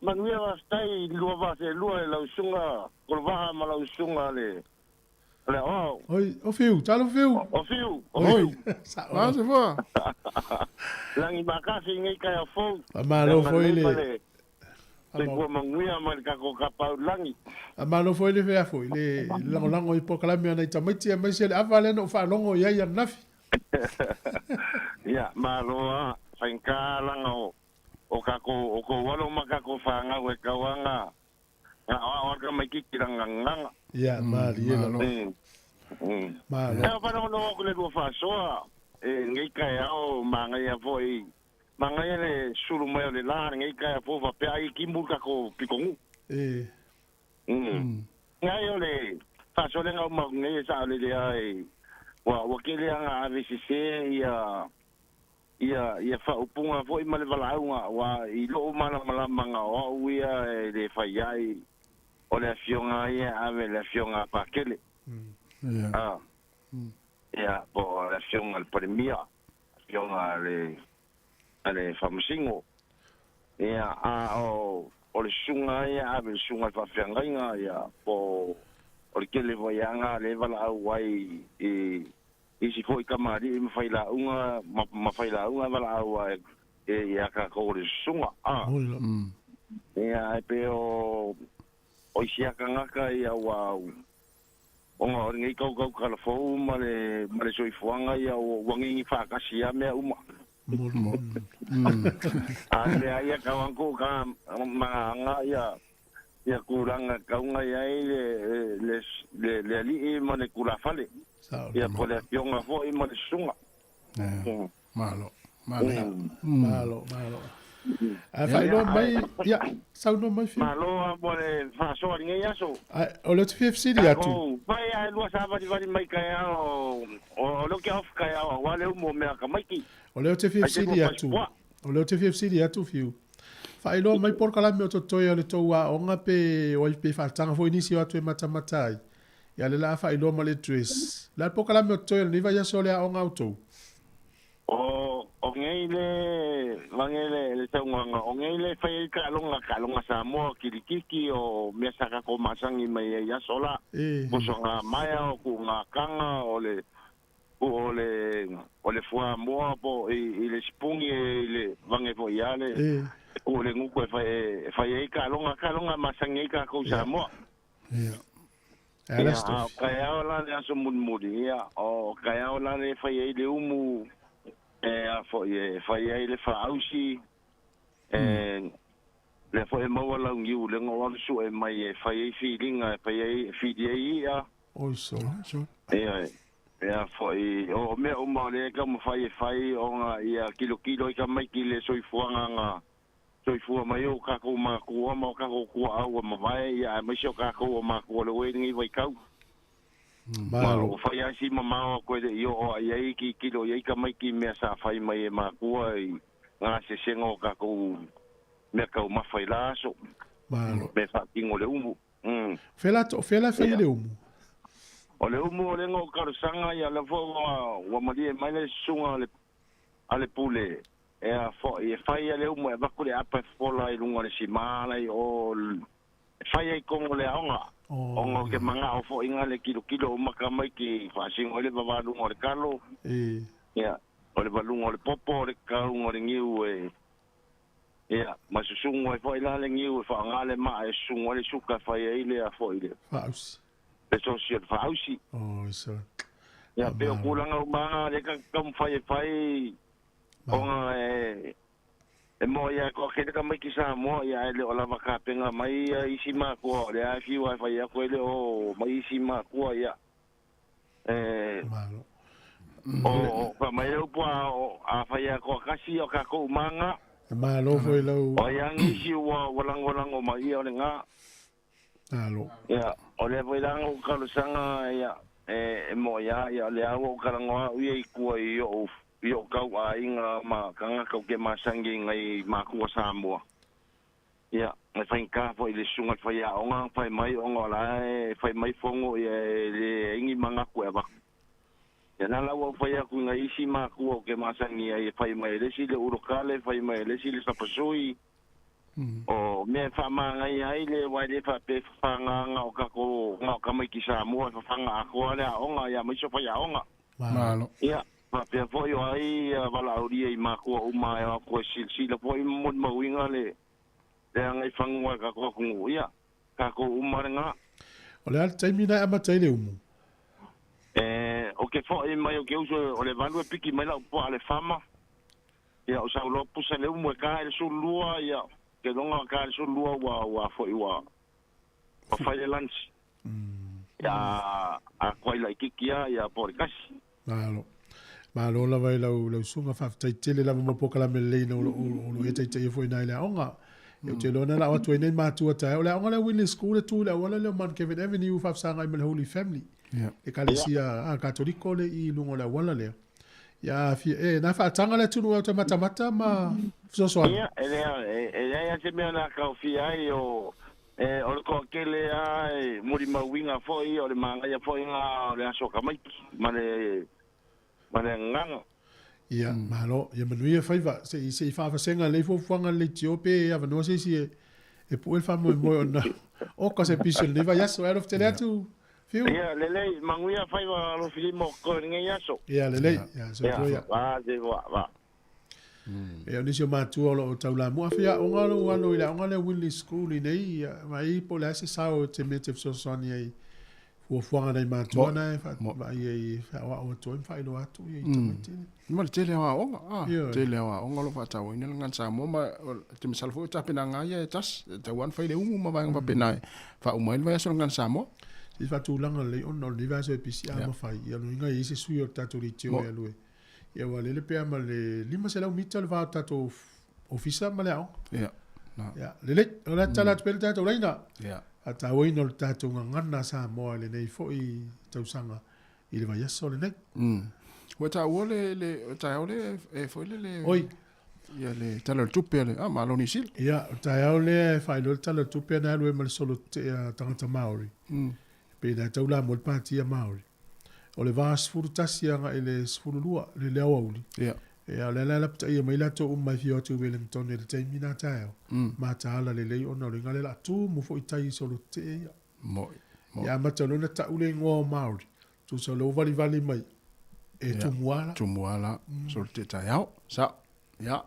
[SPEAKER 15] Manuia faafetai i lua vaselua i lau susuga Kolovaha ma lau susuga le le aoao.
[SPEAKER 1] Oi, o Fiu, talo Fiu.
[SPEAKER 15] O Fiu, o
[SPEAKER 4] Oi.
[SPEAKER 15] Fiu.
[SPEAKER 4] Malo soifua.
[SPEAKER 15] Lagi makasi nei taeao fou.
[SPEAKER 1] Faamalo foi le
[SPEAKER 15] Soifua manuia ma le tatou kapaulagi.
[SPEAKER 1] Faamalo foi le fea foi le lagolago i polokalame a nai tamaiti aemaise le ava lea na ou faalogo i ai ananafi.
[SPEAKER 15] Ia, malo lava, faigata laga o o tatou o tou alo ma tatou fanau e tau lava na aoao atu tamaititi lagagagaga.
[SPEAKER 1] Ia, malie lava. Malo.
[SPEAKER 15] Ia, faalogologo atu le lua faasoa e lenei taeao manaia foi manaia le sulu mai o le la lenei taeao fou faapea ai timu le tatou pitonuu.
[SPEAKER 1] E.
[SPEAKER 15] Nai o le faasoa lea na uma atu nei e saolele lava e ua ua tele lava na ave sese ia ia ia faaupuga foi ma le valaauga aua i lou malamalama na o au ia e le fai ai o le afioga ia e ave i le afioga a Pakele. A ia po o le afioga a le Palemia, afioga a le a le Faamasino. Ia a o o le susuga ia e ave i le susuga i le faafeagaiga ia po o le tele foi lava lea e valaau ai i isi foi tamalii ma failauga ma ma failauga e valaau ai e ia tatou o le susuga. A ia ae pei o o isi lava tagata ia ua ona o lenei tautau talafou ma le ma le soifuaga ia ua gigi faatasi lava mea uma. A o le mea lava ia tau atu ka magaga ia ia tulaga e tatau ona i ai le le le le alii ma le tulafale. Ia po o le afioga foi ma le susuga.
[SPEAKER 4] Malo. Malo.
[SPEAKER 1] Malo, malo. Ae faailoa mai, ia, saunoa mai Fiu.
[SPEAKER 15] Malo lava mo le faasoa i lenei aso.
[SPEAKER 1] Ae, o lea ou te fia fesili atu.
[SPEAKER 15] Tatou pai ae lua savalivali mai taeao, o lea ou te off taeao aua le umu o mea a tamaiti.
[SPEAKER 1] O lea ou te fia
[SPEAKER 15] Ai se
[SPEAKER 1] fesili atu.
[SPEAKER 15] ua
[SPEAKER 1] O lea ou te fia fesili atu Fiu. Faailoa mai polokalame o totoe o le tou aoga pe o ai pe faataga foi nisi o atu e matamata ai. Ia lea o le a faailoa ma le address. O le a le polokalame o totoe o lenei vaiaso o le aoga a outou?
[SPEAKER 15] O o nei le mange le le saunoaga, o nei le fai ai taaloga, taaloga Samoa, kilikiki, o mea sa tatou masani mai ai i aso la.
[SPEAKER 1] E.
[SPEAKER 15] Pusoga maea, o kuuga o le o le o le fuamoa po i i le sipugi i le mange foi ia le
[SPEAKER 1] E.
[SPEAKER 15] o le gutu e fai e fai ai taaloga, taaloga masani ai tatou i Samoa.
[SPEAKER 4] Ia.
[SPEAKER 1] E ala
[SPEAKER 15] Ia,
[SPEAKER 1] se
[SPEAKER 15] a o
[SPEAKER 1] tofi.
[SPEAKER 15] taeao la le aso mulimuli, ia, o taeao la le fai ai le umu, e a foi e fai ai le faausi, e lea foi e maua lau niu le o alu sue mai e fai ai filiga, e fai ai, e fili ai i'a.
[SPEAKER 1] Oi sole.
[SPEAKER 15] Ia, e a foi, o mea uma o lea e taumafai e fai ona ia kilokilo ai tamaiti i le soifuaga na soifua mai o tatou matua ma o tatou tuaau ua mavae, ia aemaise o tatou o matua le oe i lenei vaitau. Ma
[SPEAKER 1] Malo.
[SPEAKER 15] ua fai lava si mamao atu e le i oo i ai tilotilo i ai tamaiti i mea sa fai mai e matua i gasesega o tatou mea taumafa i la aso.
[SPEAKER 1] Malo.
[SPEAKER 15] Me faatino le umu.
[SPEAKER 1] Fela to fela fai
[SPEAKER 15] Ia.
[SPEAKER 1] le umu.
[SPEAKER 15] O le umu o le o talosaga ia lea foi ua ua malie mai le susuga a le a le pule e a foi e fai ia le umu e avatu le apa e fofola i luga o le simā lai o e fai ai tonu o le aoga. Ona o ke magao foi ga le kilokilo o maka mai ki faasino ai le vavaluga o le kalo.
[SPEAKER 1] E.
[SPEAKER 15] Ia, o le valuga o le popo, o le kauga o le niu e ia, ma susugu ai foi la le niu e faaaga le maa e susugu ai le suka e fai ai le a foi le
[SPEAKER 1] Faausi.
[SPEAKER 15] le sosi o le faausi.
[SPEAKER 1] Oi sole.
[SPEAKER 15] Ia, pe o tulaga uma aga lea ka taumafai e fai ona e e moa ia toakele tamaiti Samoa, ia ae le o lava kapega mai ia isi matua o lea e fiu ae fai atu e le o mai isi matua ia. E
[SPEAKER 1] Malo.
[SPEAKER 15] O fa mai le upu a fai a koa kasi o kako umanga.
[SPEAKER 1] E malo foi lau.
[SPEAKER 15] O ia ngisi ua walango mai ia o le ngā.
[SPEAKER 1] Alo.
[SPEAKER 15] Ia, o le foi langa o kalusanga ia e mo ia ia le au o kalangoa uia i kua i o i o kau a inga ma kanga kau ke masangi ngai makua Samoa. Ia, ngai whain ka fo i le sunga whai a onga, whai mai onga la e, whai mai fongo ia le ingi mangaku e waku. Ia nā lau au whai aku ngai isi makua o ke masangi ai whai mai lesi le urokale, whai mai lesi le sapasui. O mea wha ngai ai le wai le wha pe whanganga o kako ngā kamaiki Samoa whanga akoa le a onga ia maiso whai a onga.
[SPEAKER 4] Malo.
[SPEAKER 15] Ia, wha pea foi o ai wala auria i makua uma e wako e silsila foi mo mauinga le le angai whangua kako akungu. Ia, kako uma le ngā.
[SPEAKER 1] O le al taimi nai amata i le umu?
[SPEAKER 15] O ke foi mai o ke uso o le valu e piki mai lau pua le fama. Ia, o sau loa pusa le umu e ka e le sulua, ia. Ke longa ka le sulua ua foi ua whai le lunch. Ia, a koa ila i kiki ia po le kasi.
[SPEAKER 1] Malo. Malo lava i lau sunga whawhitai tele lava mo pokala me leina o lo e taitai e foi nai le aonga. E o te lona la o atu e nei mātua tae. O le aonga le Winley School le tū le awala le o Mount Kevin Avenue whawhisanga i me le Holy Family. Le kalesia a Katoliko le i lungo le awala lea. Ia, e, nā whaatanga le tunu au te matamata ma fesoasoani.
[SPEAKER 15] Ia, e lea ia se mea nā kaufia ai o le koa kele a e muri mauinga foi, o le mangaia foi ngā o le aso kamaiki, ma le nganga.
[SPEAKER 1] Ia, malo, ia manuia whaiva, se i whaafasega lei fuafuaga le tio pe e avanoa se isi e pue le faamoemoe ona o ka se piso lenei vaiaso e alofa tele atu Fiu.
[SPEAKER 15] Ia, lelei, manguia whaiva alofilima o koe lenei aso.
[SPEAKER 1] Ia, lelei, ia, soifua ia.
[SPEAKER 15] Va, se va, va.
[SPEAKER 1] E o nisi o mātua o loo taulamua whia onga lo alo i le aoga le Winley School i nei, mai po le ase sao te mea te fesoasoani ai fuafuaga nai mātua na e whaai ai whaawao atu ai mwhailoa atu i tamaiti.
[SPEAKER 4] Ma le tele o aoga, tele o aoga lo whaatauina le ngana Samoa ma te masala foi o tapena ngā ia e tas, tau an whai le umu ma vaenga whapena e whaumai le vaiaso le ngana Samoa.
[SPEAKER 1] Se whaatulanga lei ona o le vaiaso e pisi a mawhai, ia no inga i se sui o tātou le tio e alue. Ia wa lele pea ma le 500 mita le vā tātou ofisa ma le aoga.
[SPEAKER 4] Ia.
[SPEAKER 1] Ia, lele, o le tala atu pele tātou leina.
[SPEAKER 4] Ia.
[SPEAKER 1] A tāuaina o le tātou ngangana Samoa le nei foi tausaga i le vaiaso le nei.
[SPEAKER 4] Ua tāua le taeao le e foi le
[SPEAKER 1] Oi.
[SPEAKER 4] Ia le tala o le tupe le Malo Niu Sila.
[SPEAKER 1] Ia, o taeao le e whailo le tala o le tupe na alue ma le solo te tangata Māori. Pe nā taula mo le pātia Māori. O le vā 11 anga i le 12 le leo auli.
[SPEAKER 4] Ia.
[SPEAKER 1] Ia, o le ala lapta ia mai lato umai fio atu Wellington e le taimi nā taeao. Mā tāla le lei ona o le ngale la tū mo fo i tai solo te ia.
[SPEAKER 4] Moi.
[SPEAKER 1] Ia mata lona taule ngoa o Māori. Tū sa lo vali vali mai. E tumuala.
[SPEAKER 4] Tumuala. Solo te taeao. Sa. Ia.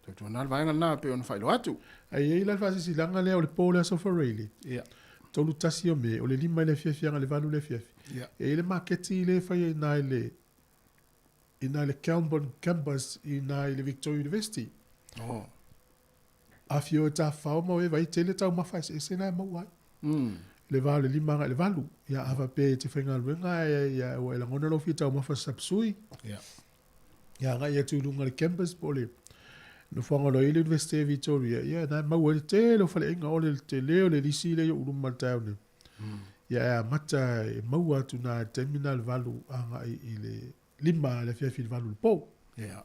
[SPEAKER 4] Tau tuana le vaenga nā pe ona whailo atu.
[SPEAKER 1] Ai ei la whaasisilanga lea o le pō lea sofa reili.
[SPEAKER 4] Ia.
[SPEAKER 1] Tolu tasi o me, o le lima i le fiafianga le valu le fiafi.
[SPEAKER 4] Ia.
[SPEAKER 1] E le maketi i le whai i nā i nā le Kelburn campus i nā i le Victoria University.
[SPEAKER 4] Oh.
[SPEAKER 1] A fio e tā whao mau e vai tele tau mawha e se nā e mau ai. Le vā le lima le valu. Ia awa pe te whainga luenga ia o e langona lo fia tau mawha sapsui.
[SPEAKER 4] Ia.
[SPEAKER 1] Ia ngā ia tūlunga le campus po le no whanga lo i le University Victoria. Ia nā mau e le tele o whale inga o le te leo le lisi le yo uluma le tau ne. Ia e mata e mau atu nā temina le valu anga i le lima le fiafi le valu le pō.
[SPEAKER 4] Ia.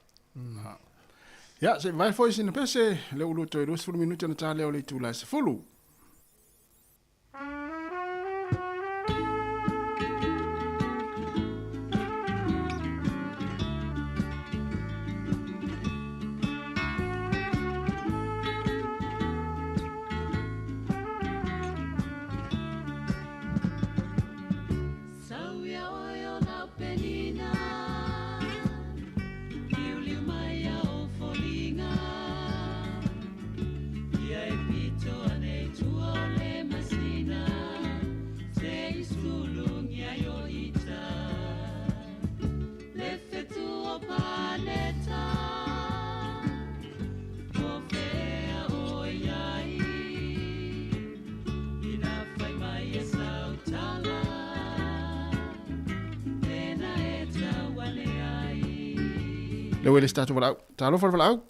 [SPEAKER 4] Ia, se vai foi sina pese, le ulu toi 20 minuti na tā leo le tū lai se fulu.
[SPEAKER 17] Tua le masina.
[SPEAKER 4] Le ua e le se tatou valaau. Talofa le valaau.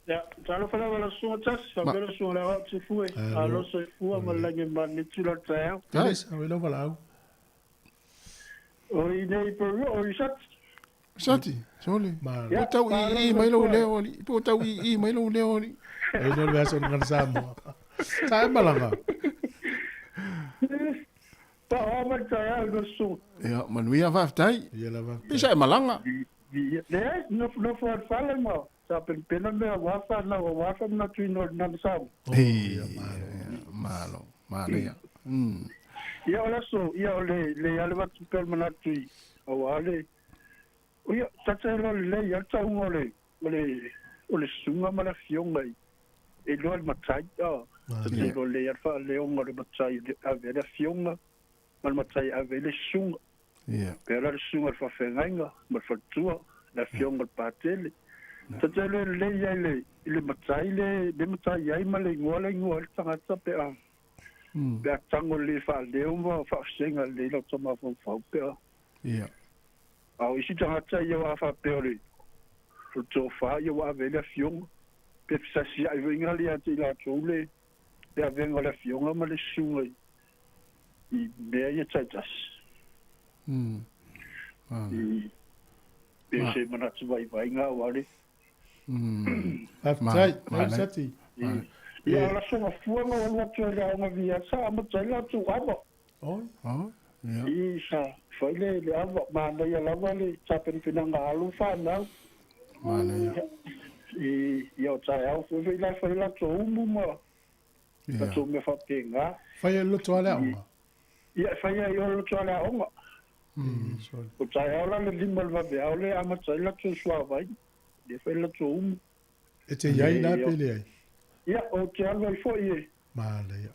[SPEAKER 17] Ia, talofa lava lau susuga Tasi, faapea lau susuga Leaoao Tufue, malo soifua ma le lagi e manu i tula o le taeao.
[SPEAKER 1] Ai. Au e lau valaau.
[SPEAKER 17] O i nei Peru, o i Sati.
[SPEAKER 4] Sati, sole. Po tau i i mai lou leo ali. Po tau i i mai lou leo ali.
[SPEAKER 1] E no le aso ngana Samoa. Sa e malaga.
[SPEAKER 17] Pa o mai taeao i susuga.
[SPEAKER 4] Ia, manuia faafetai.
[SPEAKER 1] Ia lava.
[SPEAKER 4] Pisa e malaga.
[SPEAKER 17] Leai, nofo nofo lava i le fale ma tapenapena mea aua fanau aua faamanatuina o le Nana Samoa.
[SPEAKER 4] Ia, malo, manaia.
[SPEAKER 17] Ia, o le aso, ia, o le, le alu atu pea le manatu i, aua le, ia, tata e loa lelei lava le tauga o le, o le, o le susuga ma le afioga i, e iloa le matai, a, tata e iloa lelei lava le faaleoga o le matai e ave ai le afioga ma le matai e ave ai le susuga. Pea la le susuga i le faafeagaiga ma le faletua, le afioga i le Patele. Ta te iloa lelei ai le, i le matai le, le matai ai ma le igoa le igoa ai le tagata pe a, pe a tago lelei faaleo ma faafesega lelei lau tamafaufau pe a. A o isi tagata ia ua faapea o le, o le tofa ia ua ave ai le afioga, pe fesasiai foi gali ia te i latou le, le avega o le afioga ma le susuga i, i mea ia taitasi. I, pe se manatu vaivai aua le.
[SPEAKER 1] Faafetai, Sati.
[SPEAKER 17] Ia, o le aso gafua na ou alu atu ai i le aoga via, sa amata ai le latou ava.
[SPEAKER 1] Oi.
[SPEAKER 17] I, sa fai le, le ava, manaia lava le tapenapenaga a alo ma fanau.
[SPEAKER 4] Manaia.
[SPEAKER 17] I, ia o taeao foi foi la e fai ai latou umu ma latou mea faapena.
[SPEAKER 1] Fai ai le loto a le aoga?
[SPEAKER 17] Ia, e fai ai i o le loto a le aoga. O taeao la le 5 o le vaveao lea e amata ai latou suavai, lea e fai ai latou umu.
[SPEAKER 1] E te i ai la pe leai?
[SPEAKER 17] Ia, ou te alu ai foi e.
[SPEAKER 1] Manaia.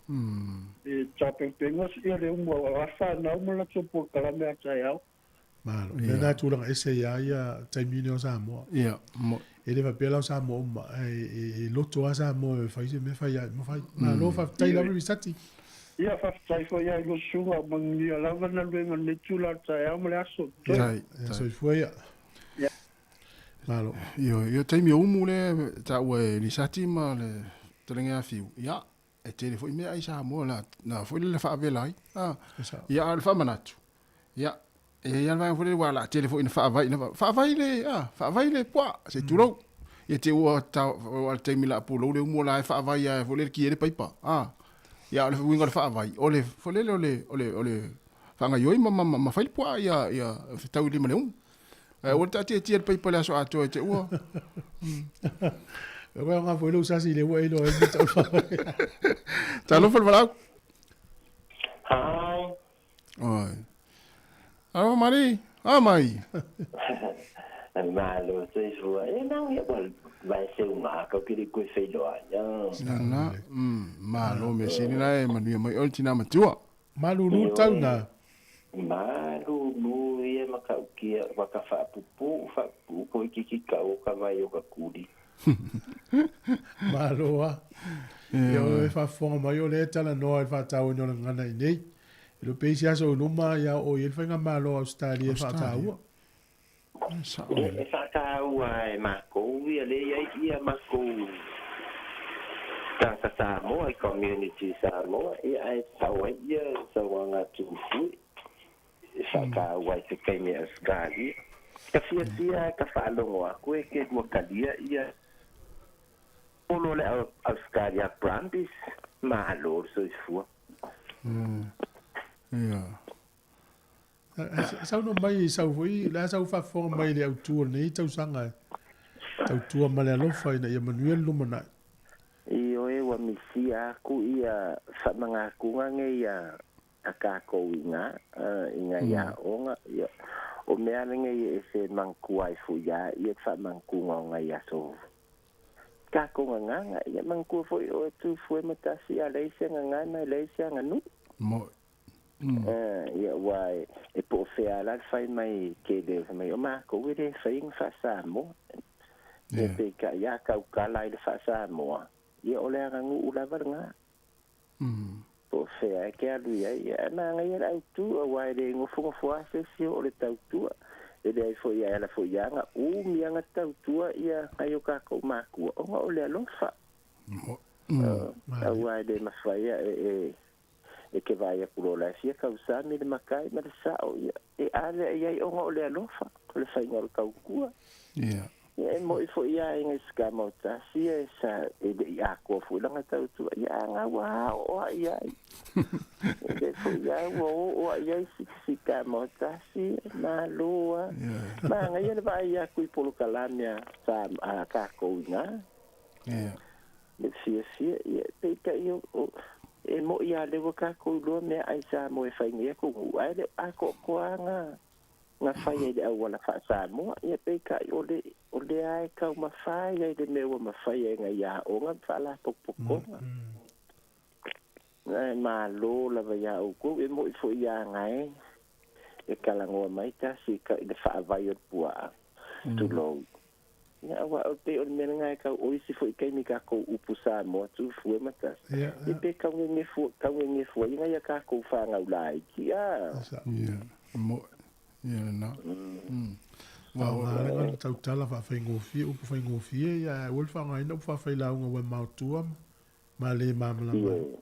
[SPEAKER 17] E tapenapena ia le umu a fanau ma latou polokalame a taeao.
[SPEAKER 1] Malo. Mea na tulaga ese ia ia taimi nei o Samoa.
[SPEAKER 4] Ia.
[SPEAKER 1] E le faapea la o Samoa uma, e loto lava Samoa e fai se mea fai ai ma fai. Malo, faafetai lava Risati.
[SPEAKER 17] Ia, faafetai foi ia i lou susuga, manuia lava galuega o lenei itula o le taeao ma le aso.
[SPEAKER 1] Ia, soifua ia. Malo.
[SPEAKER 4] Ioe, ia taimi o umu lea e taua e Lisati ma le Fetalaiga ia Fiu, ia, e tele foi mea ai Samoa la, na foi le faavela ai. Ah, ia, a o le faamanatu, ia, e i ai lava le vaega foi lele aua o le a tele foi ina faavai, ina faavai le, ah, faavai le puaa, se i tulou. Ia te ua ta, aua o le taimi o le a pulou le umu o la e faavai lava foi lele ki ai le paipa. Ah, ia, a o le uiga o le faavai, o le foi lele o le, o le, o le faagaoioi ma, ma, ma fai le puaa ia, ia fetau i lima le umu. Ae aua le taatiatia le paipa i le aso atoa e te ua.
[SPEAKER 1] E koe ngā foi lou sasi le ua e iloa ai le mea tau
[SPEAKER 4] Talofa le valaau.
[SPEAKER 18] Hi.
[SPEAKER 4] Oi. Alofa mali. A mai.
[SPEAKER 18] Malo soifua. E nau ia ua vae seuga kau ke le koe feiloai.
[SPEAKER 4] Nana. Malo mea sili la e manuia mai oe le tina matua.
[SPEAKER 1] Malulu tau na.
[SPEAKER 18] Malulu ia ma ka ukia ma ka faapupu faapupu ko iki ki ka o ka vai o ka kuli.
[SPEAKER 1] Malo a. Ia o e faafofoga mai o lea e talanoa i le faatauaina o le gagana i nei. E le o pei se aso i luma ia oo i ai le faigamalo a Ausetalia e faataua.
[SPEAKER 18] E faataua e makou ia lea i ai ia makou tagata Samoa i community Samoa ia ae tatau ai ia sauaga tufue e faataua ai se taimi e Australia. Ka fiafia ka faalogo aku e ke lua talia ia polo le Australia Brumbies malo le soifua.
[SPEAKER 4] Ia.
[SPEAKER 1] Saunoa mai i sau foi, le a sau faafofoga mai i le autu o lenei tausaga e tautua ma le alofa ina ia manuia le lumanai.
[SPEAKER 18] Ioe, ua misia aku ia faamagatuga nei a tatou i ina, i nai aoga, ia, o mea lenei e ese manatua ai foi ia ia le faamagatuga o nai aso tatou gagana, ia manatua foi oe Tufue ma Tasi a leai se gagana e leai se aganuu.
[SPEAKER 4] Moe.
[SPEAKER 18] Ia ua e po o fea la le fai mai tele fai mai o matou e le fai ni faa-Samoa. Ia peitai a tautala i le faa-Samoa, ia o le aganuu lava lena. Po o fea e te alu i ai, ae manaia le autu aua e le nofonofo lava se isi o le tautua. E leai fo'i e ala fo'i ia ga umi aga tautua ia nai o kakou makua ona o le alofa. Auā e lē mafai a e e ke vaai aku loa la e fia kausami le makai ma le sa'o ia e ave ai ai ona o le alofa o le faiga o le taukua.
[SPEAKER 4] Ia.
[SPEAKER 18] Ia e mo'i fo'i ia aiga i sikama o tasi ia e sa e le'i atoa fo'i laga tautua ia a gau ua ao'o a'i ai. E le fo'i ia ua o'o a'i ai sikama o tasi malo a. Magaia le vaai aku i polokalame a sa a kakou iga.
[SPEAKER 4] Ia.
[SPEAKER 18] Le fiafia ia peitai o e mo'i a lea ua kakou iloa meaai Samoa e fai nei atunuu ae le o atoatoa ga fai ai le auala faa-Samoa. Ia peitai o le o lea e taumafai ai le mea ua mafai ai nai aoga ma faalapotopotoga. Ae malo lava iā outou e mo'i fo'i ia gae e talanoa mai tasi i le faavai o le puaa. Tulou. Ia auā o pei o le mea lena e tau o isi fo'i taimi tatou upu Samoa tufue ma tasi. Ia pe taugegefu taugegefu ai nai a tatou fanau laiti a.
[SPEAKER 4] Ia, mo'i. Ia lena.
[SPEAKER 1] Faaaoga le gana tautala faafaigofie, upu faigofie ia ae aua le faaaogaina upu faafailauga ua e maotua ma le malamalama ai.
[SPEAKER 18] Ioe.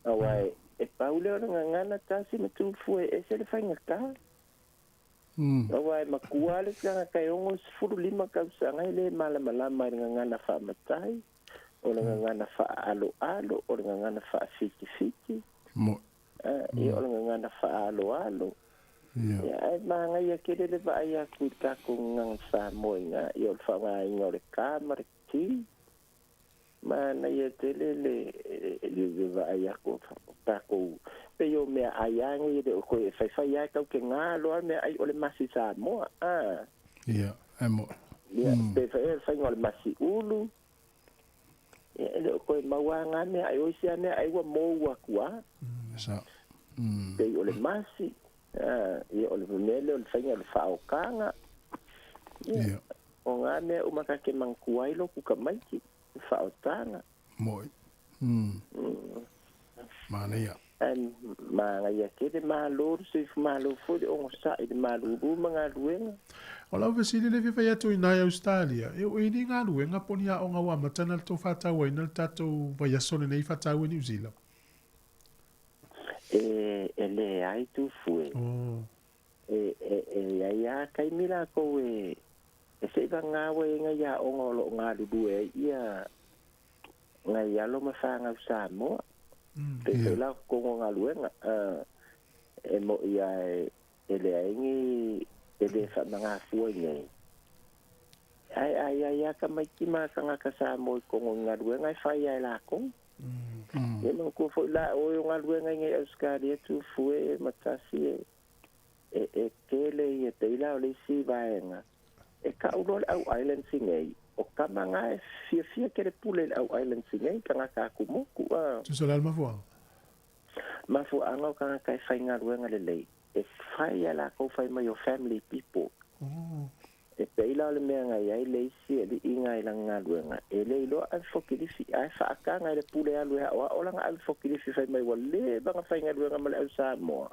[SPEAKER 18] Aua e pau lea o le gagana tasi ma tufue e ese le faigata. Aua e matua le tagata e 65 tausaga e lē malamalama i le gagana faamatai, o le gagana faaaloalo, o le gagana faafitifiti, ia o le gagana faaaloalo. Ia ae magaia tele le vaai atu i le tatou gagana Samoa iga, ia o le faaaogaina o le K ma le T. Manaia tele le le vaai atu o tatou pei o meaai a nei e le o toe e faifai a tatou te galo a meaai o le masi Samoa a.
[SPEAKER 4] Ia, e mo'i.
[SPEAKER 18] Ia, pe fai le faiga o le masi ulu, ia e le o toe maua a ngā meaai o isi a meaai ua mou atu a.
[SPEAKER 4] Sa.
[SPEAKER 18] Pei o le masi, a, ia o le mea lea o le faiga o le faaokaga. Ia. O ngā mea uma ta te manatua ai loku tamaiti, le faaotaga.
[SPEAKER 4] Mo'i. Manaia.
[SPEAKER 18] Ae manaia tele malo le soifua malo foi le ogosa'i le malulu ma galuega.
[SPEAKER 1] O lau fesili le fia fai atu i nai Ausetalia, e oo i ni galuega po o ni aoga ua amata ona tou faatauaina le tatou vaiaso lenei faataua i Niu Sila?
[SPEAKER 18] E leai Tufue. E i ai lava taimi latou e se i vagā ai nai aoga o lo o galulue ai ia nai alo ma fanau Samoa. Pei foi la o totonu o galuega e mo'i lava e leai ni e le faamagafua i nei. Ae a i ai lava tamaiti ma tagata Samoa i totonu o galuega e fai lava e latou. Ia manatua foi la o oe o galuega i nei Ausetalia Tufue ma tasi e e tele ia pei la o le isi vaega e ka'u loa le au islands i nei o tama na e fiafia tele pule i le au islands i nei tagata atumotu a.
[SPEAKER 1] Tusa o le a le mafuaaga?
[SPEAKER 18] Mafuaaga o tagata e faigaluega lelei e fai a latou fai mai o family people. E pei la o le mea na i ai le isi ali'i na i lana galuega, e le iloa ave fokilifi, ae faataga i le pule alu e a'oa'o lana ave fokilifi fai mai ua leva ona faigaluega ma le au Samoa.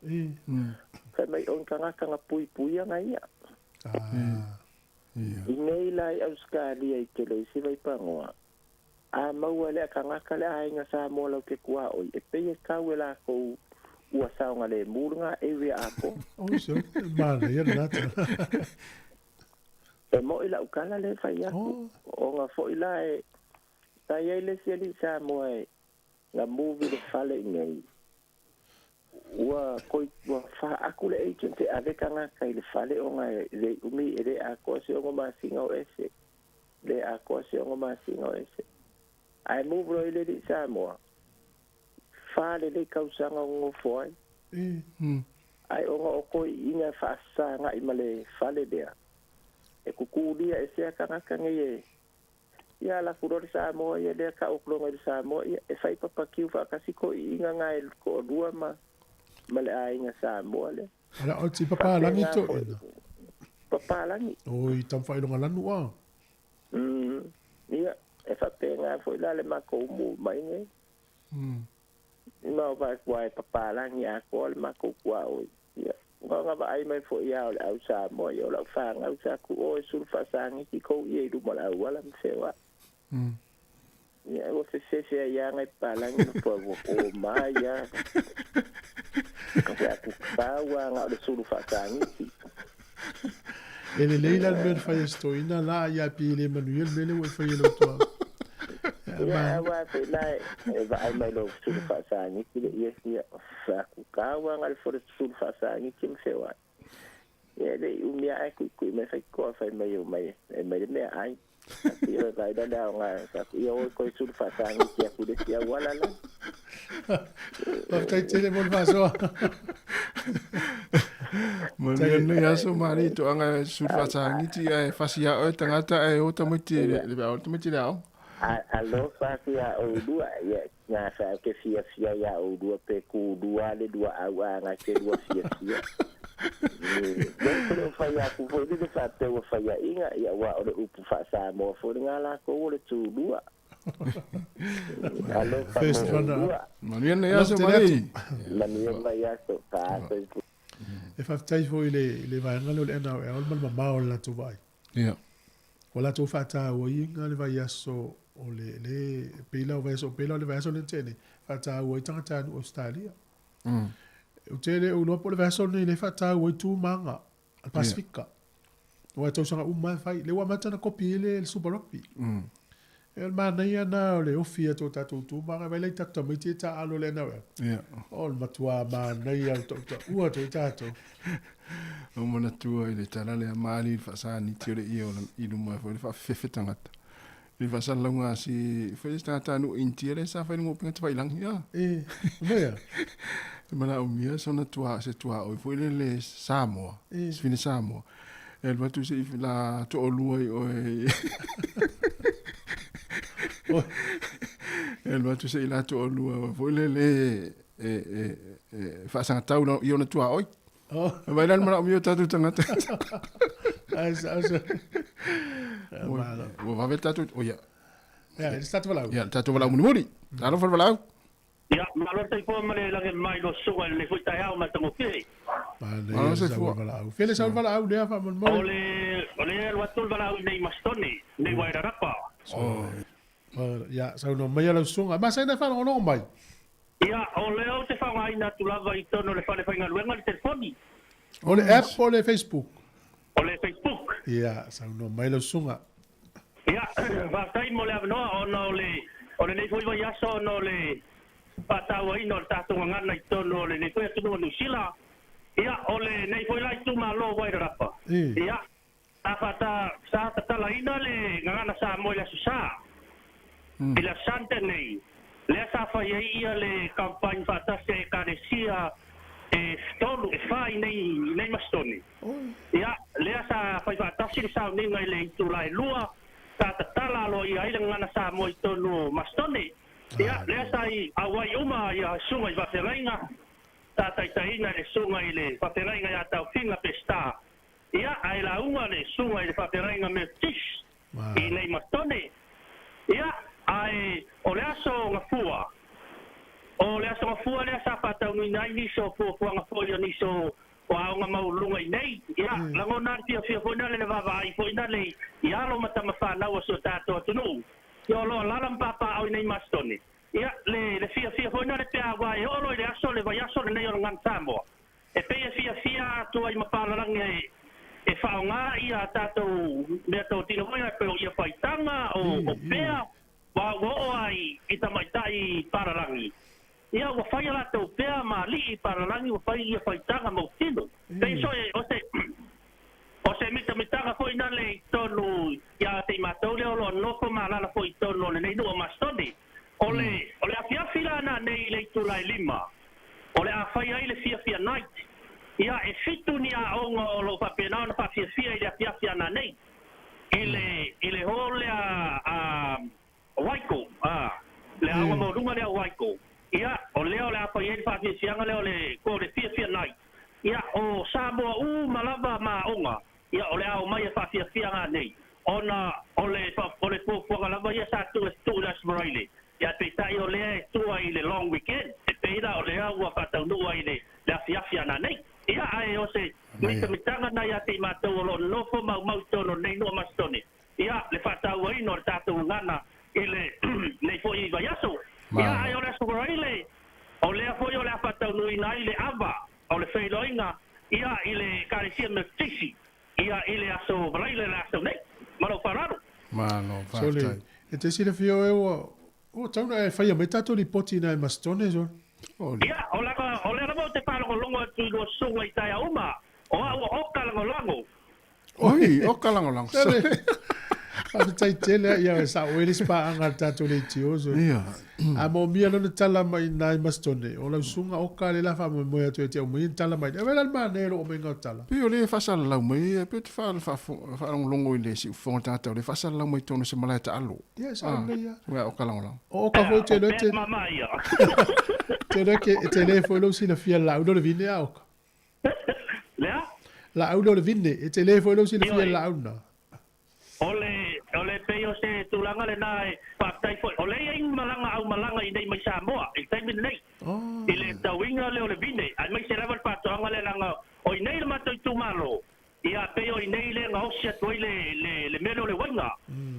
[SPEAKER 18] Fai mai o ni tagata na puipuia na ia. I nei la i Ausetalia i tele isi vaipanoa, a maua e lea tagata le aiga Samoa lau te tuaoi, e pei e tau e lakou ua saogalemu lena area atoa.
[SPEAKER 1] Oi se, manaia lena tala.
[SPEAKER 18] E mo'i la'u tala lea e fai atu, ona foi la e sa i ai le isi alii Samoa e na move i le fale i nei, ua koi ua faaaku le agent e ave tagata i le fale ona e le umi e le atoa se 6 masina o ese, le atoa se 6 masina o ese. Ae move loa i le alii Samoa, fa lelei tausaga o nonofo ai. Ae ona o toeaiina e faasaga'i ma le fale lea, e tutulia ese a tagata nei e ia ala atu loa le Samoa ia lea ta'u atu loa i le Samoa ia e fai papakiu faatasi toeaiina na e toalua ma ma le aiga Samoa lea.
[SPEAKER 1] Ala o ti papalagi
[SPEAKER 18] Faapena
[SPEAKER 1] to
[SPEAKER 18] foi
[SPEAKER 1] ina.
[SPEAKER 18] papalagi.
[SPEAKER 1] Oi tamawhailonga lanu a.
[SPEAKER 18] Ia e faapena foi la le matou mu mai nei. Ma o vae kua e papalagi atoa le matou tuaoi. Ia Nga vaai mai fo'i a o le au Samoa ia o la'u fagau sa ku o e sulu fa'asagiti kou ia i luma o le auala ma feoa'i. Ia ua fefefe ai aga i papalagi ma pua ua komā ia ka aku pau aga o le sulu fa'asagiti.
[SPEAKER 1] E lelei la le mea na fai e si toeaina la ia pei e le manuia le mea lea ua e faia i lou tua'a.
[SPEAKER 18] Ia auā pei la e vaai mai lou sulu fa'asagiti le ia sia fa'akukau aga le fole sulu fa'asagiti ma feoa'i. Ia e le'i umi a'e ku'iku'i mai faikoa fai mai o mai e mai le mea'ai. Ia vaai la le aoga ia oi koe sulu fa'asagiti aku le isi auala la.
[SPEAKER 1] Faafetai tele mo le faasoa.
[SPEAKER 4] Manuia lenei aso Mali toaga e sulu faasagiti ae fasi ia oe tagata ae o tamaiti i le tamaiti i le aoga.
[SPEAKER 18] Alofa atu iā oulua, ia gasa ou te fiafia iā oulua pe kūlua le luaau agai te lua fiafia. Ia ou te le o fai atu foi lele faapea ua faiaʻiga, ia aua o le upu faa-Samoa foi lena lakou o le tulua. Alofa
[SPEAKER 1] First
[SPEAKER 18] mo
[SPEAKER 1] runner up.
[SPEAKER 18] oulua.
[SPEAKER 4] Manuia lenei
[SPEAKER 1] Alofa
[SPEAKER 4] aso
[SPEAKER 1] tele atu.
[SPEAKER 4] Mali.
[SPEAKER 18] Manuia mai aso, faasoifua.
[SPEAKER 1] E faafetai foi i le i le vaega lea o le NRL ma le mamao o le latou vaai.
[SPEAKER 4] Ia.
[SPEAKER 1] Ua latou faatauaina le vaiaso o le le pei la o vaiaso pei la o le vaiaso lea na tea nei, faataua ai tagatanuu o Ausetalia. Ou te le o iloa po o le vaiaso lenei lea e faataua ai tu ma aga a le Pasefika. Aua e tausaga uma lava e fai. Lea ua amata ona kopi ai le Super Rugby. E o le manaia lena o le ofi atu o tatou tu ma aga. Vaai la i tatou tamaiti ia e taaalo i le NRL. O le matua manaia o le tautaua atu ai tatou.
[SPEAKER 4] Ua manatua i le tala lea maali i le faasaniti o le ie o i luma foi le faafefefe tagata. I le faasalalauga a si foi se tagata nuu India lea sa fai le upega tafailagi ia.
[SPEAKER 1] E, mea.
[SPEAKER 4] E manaomia sona tua se tuaoi foi lele Samoa,
[SPEAKER 1] E.
[SPEAKER 4] se fine Samoa. E alu atu se i la to'olua i oe. E alu atu se i la to'olua foi lele e e e faasagatau i ona tuaoi.
[SPEAKER 1] Oh.
[SPEAKER 4] Vai la le manaomia o tatou tagata.
[SPEAKER 1] Ai sa sa.
[SPEAKER 4] Ua vave le tatou o ia.
[SPEAKER 1] Ia, le tatou valaau.
[SPEAKER 4] Ia, le tatou valaau mulimuli. Talofa le valaau.
[SPEAKER 19] Ia, malo le soifua ma le lagi mai lo susuga i lenei foi taeao matagofie.
[SPEAKER 1] Malo le soifua. Fia le sau le valaau lea faamolemole.
[SPEAKER 19] O le, o le alu atu le valaau i nei Masitone, nei Wairarapa.
[SPEAKER 1] Oh. Ia, saunoa maia lau susuga. Masani e faalogologo mai.
[SPEAKER 19] Ia, o lea ou te faaaogaina atu lava i totonu o le fale faigaluega le telefoni.
[SPEAKER 1] O le app po o le Facebook?
[SPEAKER 19] O le Facebook.
[SPEAKER 1] Ia, saunoa mai lau susuga.
[SPEAKER 19] Ia, faafetai mo le avanoa ona o le, o lenei foi vaiaso ona o le faatauaina o le tatou gagana i totonu o lenei foi atunuu o Niu Sila. Ia, o lenei foi la itumalo o Wairarapa. Ia, sa faata, sa tatalaina le gagana Samoa i le Aso Sa. I le Aso Sa na tea nei, lea sa fai ai ia le campaign faatasi a Ekalesia e tolu, e fa i nei, i nei masitone. Ia, lea sa fai faatasi le sauniga i le itula e lua, sa tatala aloaia ai le gagana Samoa i totonu o Masitone. Ia, lea sa i auai uma ia susuga i faafeagaiga, sa taitaiina e le susuga i le faafeagaiga ia Taofiga Peseta. Ia, ae lauga le susuga i le faafeagaiga Methodist i nei Masitone. Ia, ae o le aso Gafua, o le aso Gafua lea sa faataunuina ai nisi o fuafuaga foi o nisi o aoga maualuluga i nei. Ia, lagona lava le fiafia foi lea le vaavaai foi lea i alo ma tama fanau a si o tatou atunuu, ia o lo o alaala ma papaaao i nei Masitone. Ia, le fiafia foi lea pe a aua e oo loa i le aso, le vaiaso lenei o le Gagana Samoa, E pei e fiafia atu ai ma palalagi e faaaoga ia tatou mea totino foi e pei o ia faitaga, o pea, ua oo lava i tamaitai palalagi. Ia ua fai a latou pea ma alii palalagi ua fai ia faitaga mautino. Pei so o se o se mitamitaga foi nale i totonu ia te i matou lea o lo o nofo ma alaala foi i totonu o lenei nuu o Masitone. O le o le afiafi la nanei i le itula e lima, o le a fai ai le Fiafia Night. Ia, e fitu ni aoga o lo o faapena ona faafiafia i le afiafi a nanei i le i le hall lea a Waiko, a, le aoga maualuga lea o Waiko. Ia, o lea o le a fai ai le faafiafiaga lea o le ko le Fiafia Night. Ia, o Samoa uma lava ma aoga, ia, o le a omai e faafiafia nanei, ona o le o le fuafuaga lava ia sa tuu e tuu i le Aso Faraile. Ia, peitai o lea e tua i le long weekend, e pei la o lea ua faataunuu ai i le afiafi a nanei. Ia, ae le o se mitamitaga na ia te i matou o loo nofo maumau i totonu o lenei nuu o Masitone. Ia, le faatauaina o le tatou gagana i le nei foi vaiaso. Ia, ae o le Aso Faraile, o lea foi o le a faataunuuina ai le ava o le feiloaiga, ia, i le Ekalesia Metotisi, ia, i le Aso Faraile o le a sau nei. Ma lou faaaloalo.
[SPEAKER 4] Malo,
[SPEAKER 1] Sole,
[SPEAKER 4] faafetai.
[SPEAKER 1] e te silafia oe ua ua tau na e faia mai tatou lipoti ina e Masitone, Sole.
[SPEAKER 19] Ia, o lana, o lea lava ou te faalogologo atu i lua susuga i taeao uma, o au o Oka Lagolago.
[SPEAKER 4] Oi, oka lagolago.
[SPEAKER 1] Sole. Faafetai tele a ia sa oe le isi paaga a le tatou leitio, Sole.
[SPEAKER 4] Ia.
[SPEAKER 1] A moomia lona tala mai ina i Masitone, o lau susuga Oka lea la faamoemoe atu e te aumaia ni tala mai. Ave la le manaia o lou aumaiga o tala.
[SPEAKER 4] Pei o lea e faasalalau mai, e pei ou te faalogologo i le siufofoga o le tagata, o lea e faasalalau mai i totonu o se malae taalo.
[SPEAKER 1] Ia, sa lelei lava.
[SPEAKER 4] Uea oka lagolago.
[SPEAKER 1] O Oka foi te
[SPEAKER 19] O
[SPEAKER 1] iloa
[SPEAKER 19] pea
[SPEAKER 1] te
[SPEAKER 19] mama ia.
[SPEAKER 1] te iloa ke e tele foi lou silafia i le laau lea o le vine a Oka.
[SPEAKER 19] Lea?
[SPEAKER 1] Laau lea o le vine, e tele foi lou silafia i le
[SPEAKER 19] Ioe.
[SPEAKER 1] laau lena.
[SPEAKER 19] O le, o le pei o se tulaga lena e faafetai foi. O lea e i ai ni malaga aumalaga i inei mai Samoa i le taimi lenei. I le tauiga lea o le vine, aemaise lava le faatoaga lea leaga o i inei le matou itumalo, ia pei o i inei lea e gaosi atu ai le, le, le mea lea o le uaiga.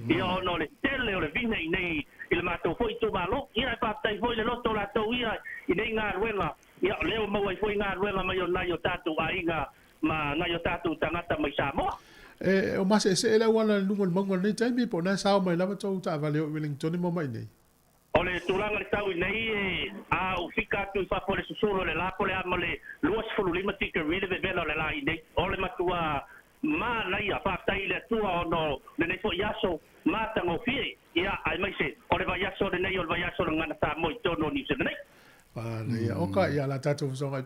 [SPEAKER 19] Ia ona o le tele o le vine i inei i le matou foi itumalo. Ia e faafetai foi i le loto o latou ia i nei galuega. Ia o lea ua maua ai foi galuega mai o nai o tatou aiga ma nai o tatou tagata mai Samoa.
[SPEAKER 1] E, o maseesee le auala i luga o le mauga i lenei taimi, po o na e sao mai lava tou taavale o i Wellington ma mai nei?
[SPEAKER 19] O le tulaga i le tau i nei, e, a ou fika atu i fafo i le susulu o le la po o le a ma le 25 tikeri le vevela o le la i nei. O le matua manaia, faafetai i le Atua ona o lenei foi aso matagofie, ia, aemaise o le vaiaso lenei o le vaiaso o le Gagana Samoa i totonu o Niu Sila nei.
[SPEAKER 1] Manaia. Oka, ia la tatou fesoagai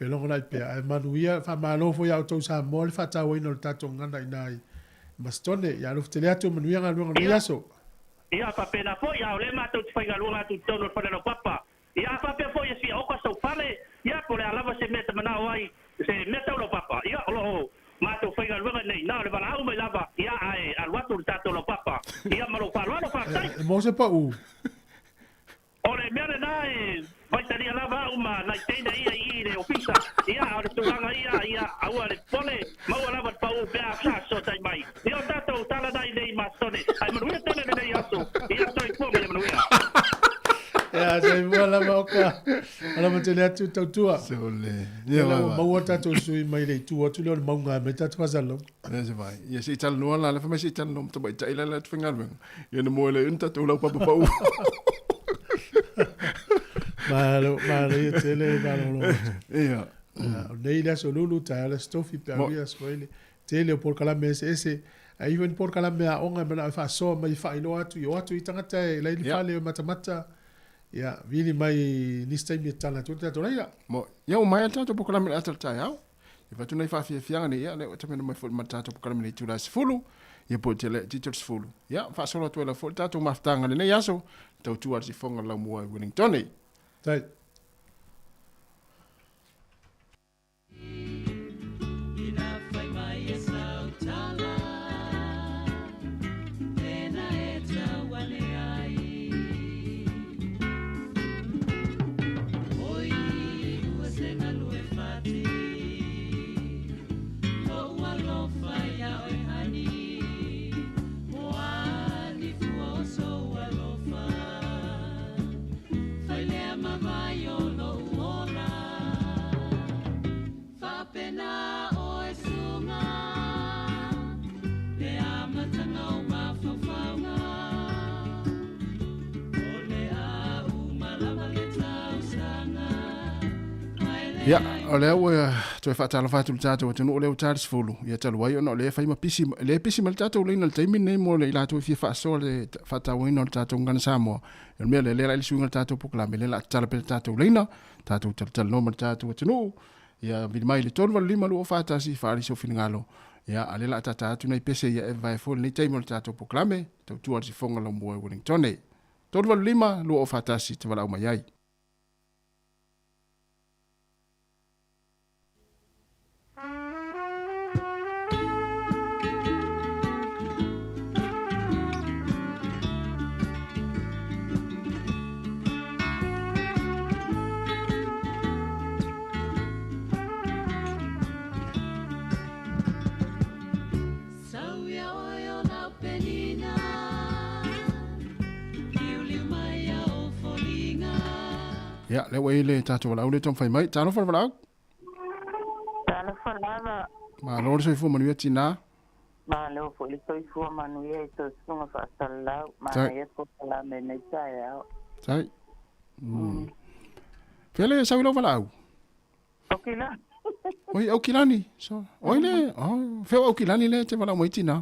[SPEAKER 1] felogonai pea. Ae manuia, faamalo foi ia outou Samoa le faatauaina o le tatou gagana i ina i Masitone. Ia alofa tele atu, manuia galuega o lenei
[SPEAKER 19] Ia,
[SPEAKER 1] aso.
[SPEAKER 19] ia, faapena foi, a o lea matou te faigaluega atu i totonu o le fale laupapa. Ia, a faapea foi e fia oka sou fale, ia, po o le a lava se mea e te manao ai, se mea tau laupapa, ia, o lo o matou faigaluega nei, na o le valaau mai lava, ia, ae alu atu le tatou laupapa. Ia, ma lou faaaloalo, faafetai.
[SPEAKER 1] E maua se pau.
[SPEAKER 19] O le mea lena e faitalia lava au ma nai teine ia i i i le ofisa, ia, a o le tulaga ia, ia, aua le popole, maua lava le pau pe a fesootai mai. Ia, o tatou tala na i nei Masitone, ae manuia tele lenei aso, ia, soifua ma ia manuia.
[SPEAKER 1] Ia, soifua lava oka. Malama tele atu tautua.
[SPEAKER 4] Sole.
[SPEAKER 1] Ia la ua maua tatou sui mai le itu atu lea o le mauga e mai tatou faasalalau.
[SPEAKER 4] Ia se vai. Ia se i talanoa la, le fai mai se i talanoa ma tamaitai la la te faigaluega. Ia na moe le ina tatou laupapa pau.
[SPEAKER 1] Malo, malo ia tele malolo atu.
[SPEAKER 4] Ia.
[SPEAKER 1] O nei le aso lulu, taeao le aso tofi, pe au ia aso Faraile. Tele o polokalame eseese. Ae iho ni polokalame aoga e manao e faasoa mai e faailoa atu i o atu i tagata e lai le fale o matamata. Ia, vili mai nisi taimi e tatala atu ai le tatou laila.
[SPEAKER 4] Mo, ia ua maea le tatou polokalame i le ata o le taeao. Ia fai atu nai faafiafiaga nei, ia, lea ua tapena mai foi ma le tatou polokalame i le itula e 10, ia po o le laitiiti o le 10. Ia, faasolo atu ai lava foi le tatou mafutaga i lenei aso, le tautua a le sifoga o le laumua i Wellingtone.
[SPEAKER 1] Tai.
[SPEAKER 4] Ia, o lea ua toe faatalofa atu i le tatou atunuu lea ua ta le 10, ia talu ai ona o lea e fai ma pisi, lea e pisi mai le tatou laina i le taimi lenei mo le i latou e fia faasoa le faatauaina o le tatou Gagana Samoa. O le mea lea, lea la i le suiga o le tatou polokalame, lea la a tatala pea le tatou laina, tatou talatalanoa ma le tatou atunuu, ia vili mai i le 385 241 faaali sou finagalo. Ia, a lea la a tata atu nai pese ia e vavae foi lenei taimi o le tatou polokalame, tautua le sifoga laumua i Wellingtone. 385 241 te valaau mai ai. Ia, lea ua i le tatou valaau lea taumafai mai. Talofa le valaau.
[SPEAKER 20] Talofa lava.
[SPEAKER 4] Malo le soifua manuia tinā.
[SPEAKER 20] Malo foi le soifua manuia i tou susuga faasalalau. Manaia polokalame i lenei taeao.
[SPEAKER 4] Tai. Fea le sau i lau valaau?
[SPEAKER 20] Aukilani.
[SPEAKER 4] Oi, Aukilani. So, oi le, oh, fea o Aukilani le te valaau mai tinā?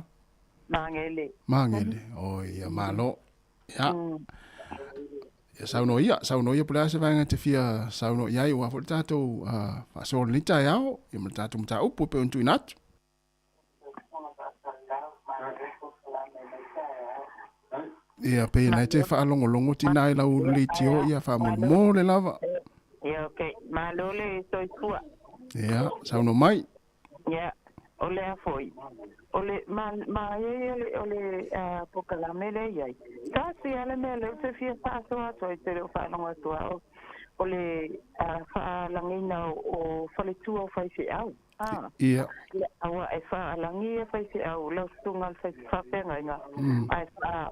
[SPEAKER 20] Magele.
[SPEAKER 4] Magele. Oi, ia malo. Ia. Ia saunoa ia, saunoa ia po o le a se vaega e te fia saunoa i ai aua foi le tatou uh, faasoa o lenei taeao, ia ma le tatou mataupu e pei ona tuuina atu. Ia, pei na e te faalogologo tina i lau leitio, ia faamolemole lava.
[SPEAKER 20] Ia, okay. Malo le soifua.
[SPEAKER 4] Ia, saunoa mai.
[SPEAKER 20] Ia, o le a foi, o le ma, ma ia le, o le uh, polokalame lea i ai. Tasi lava le mea lea ou te fia faasoa atu ai, te le o faalogo atu lava, o, o le uh, faalagiina o, o faletua o faifeau. Ah.
[SPEAKER 4] Ia.
[SPEAKER 20] Ia, aua e faalagi e faifeau lau susuga le faafeagaiga, ae faa,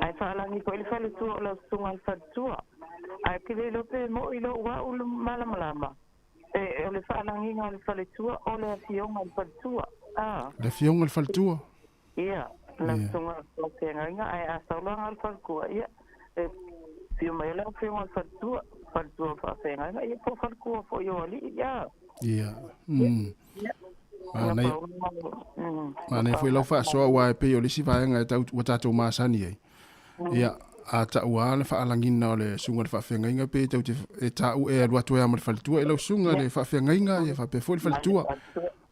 [SPEAKER 20] ae faalagi foi le faletua o lau susuga le faletua. Ae ke le iloa pe mo'i lou au le malamalama. E, o le faalagiga o le faletua, o le afioga i le faletua. A.
[SPEAKER 4] Le afioga i le faletua.
[SPEAKER 20] Ia, lau susuga i le faafeagaiga, ae a sau loa le faletua, ia, e afio mai ai lau afioga i le faletua, faletua o faafeagaiga, ia po o faletua foi o alii, ia.
[SPEAKER 4] Ia. Ia. Manaia. Manaia foi lau faasoa aua e pei o le isi vaega e tau, ua tatou masani ai. Ia, a ta'u a le fa'alagina o le susuga i le fa'afeagaiga pe tau te e ta'u e alu atu ai ma le faletua i lau susuga le fa'afeagaiga ia faapea foi le faletua.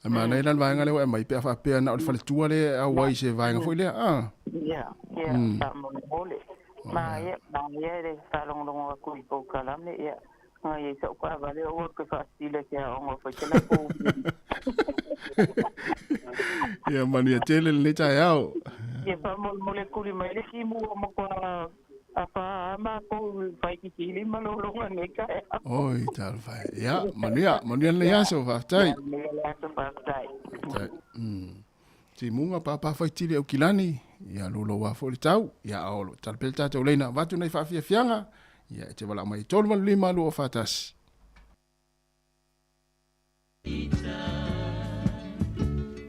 [SPEAKER 4] Ae manaia la le vaega lea ua e aumai pe a faapea na o le faletua lea e auai i se vaega foi lea a.
[SPEAKER 20] Ia, ia, faamolemole. Ma ia, ma ia le faalogologo atu i polokalame, ia, ngai ai sa'u taavale aua ke faasili se aoga o fai te latou.
[SPEAKER 4] Ia manuia tele lenei taeao.
[SPEAKER 20] Ia faamolemole tuli mai le timu ua matua afa a matou faititi malologa nei taeao.
[SPEAKER 4] Oi, talofa e. Ia, manuia, manuia lenei aso, faafetai.
[SPEAKER 20] Manuia le aso, faafetai.
[SPEAKER 4] Faafetai. Timuga pāpā faitili Aukilani, ia louloua foi le tau, ia a o lo o tala pea le tatou leina avatu nai faafiafiaga, ia e te valaau mai i 385 241.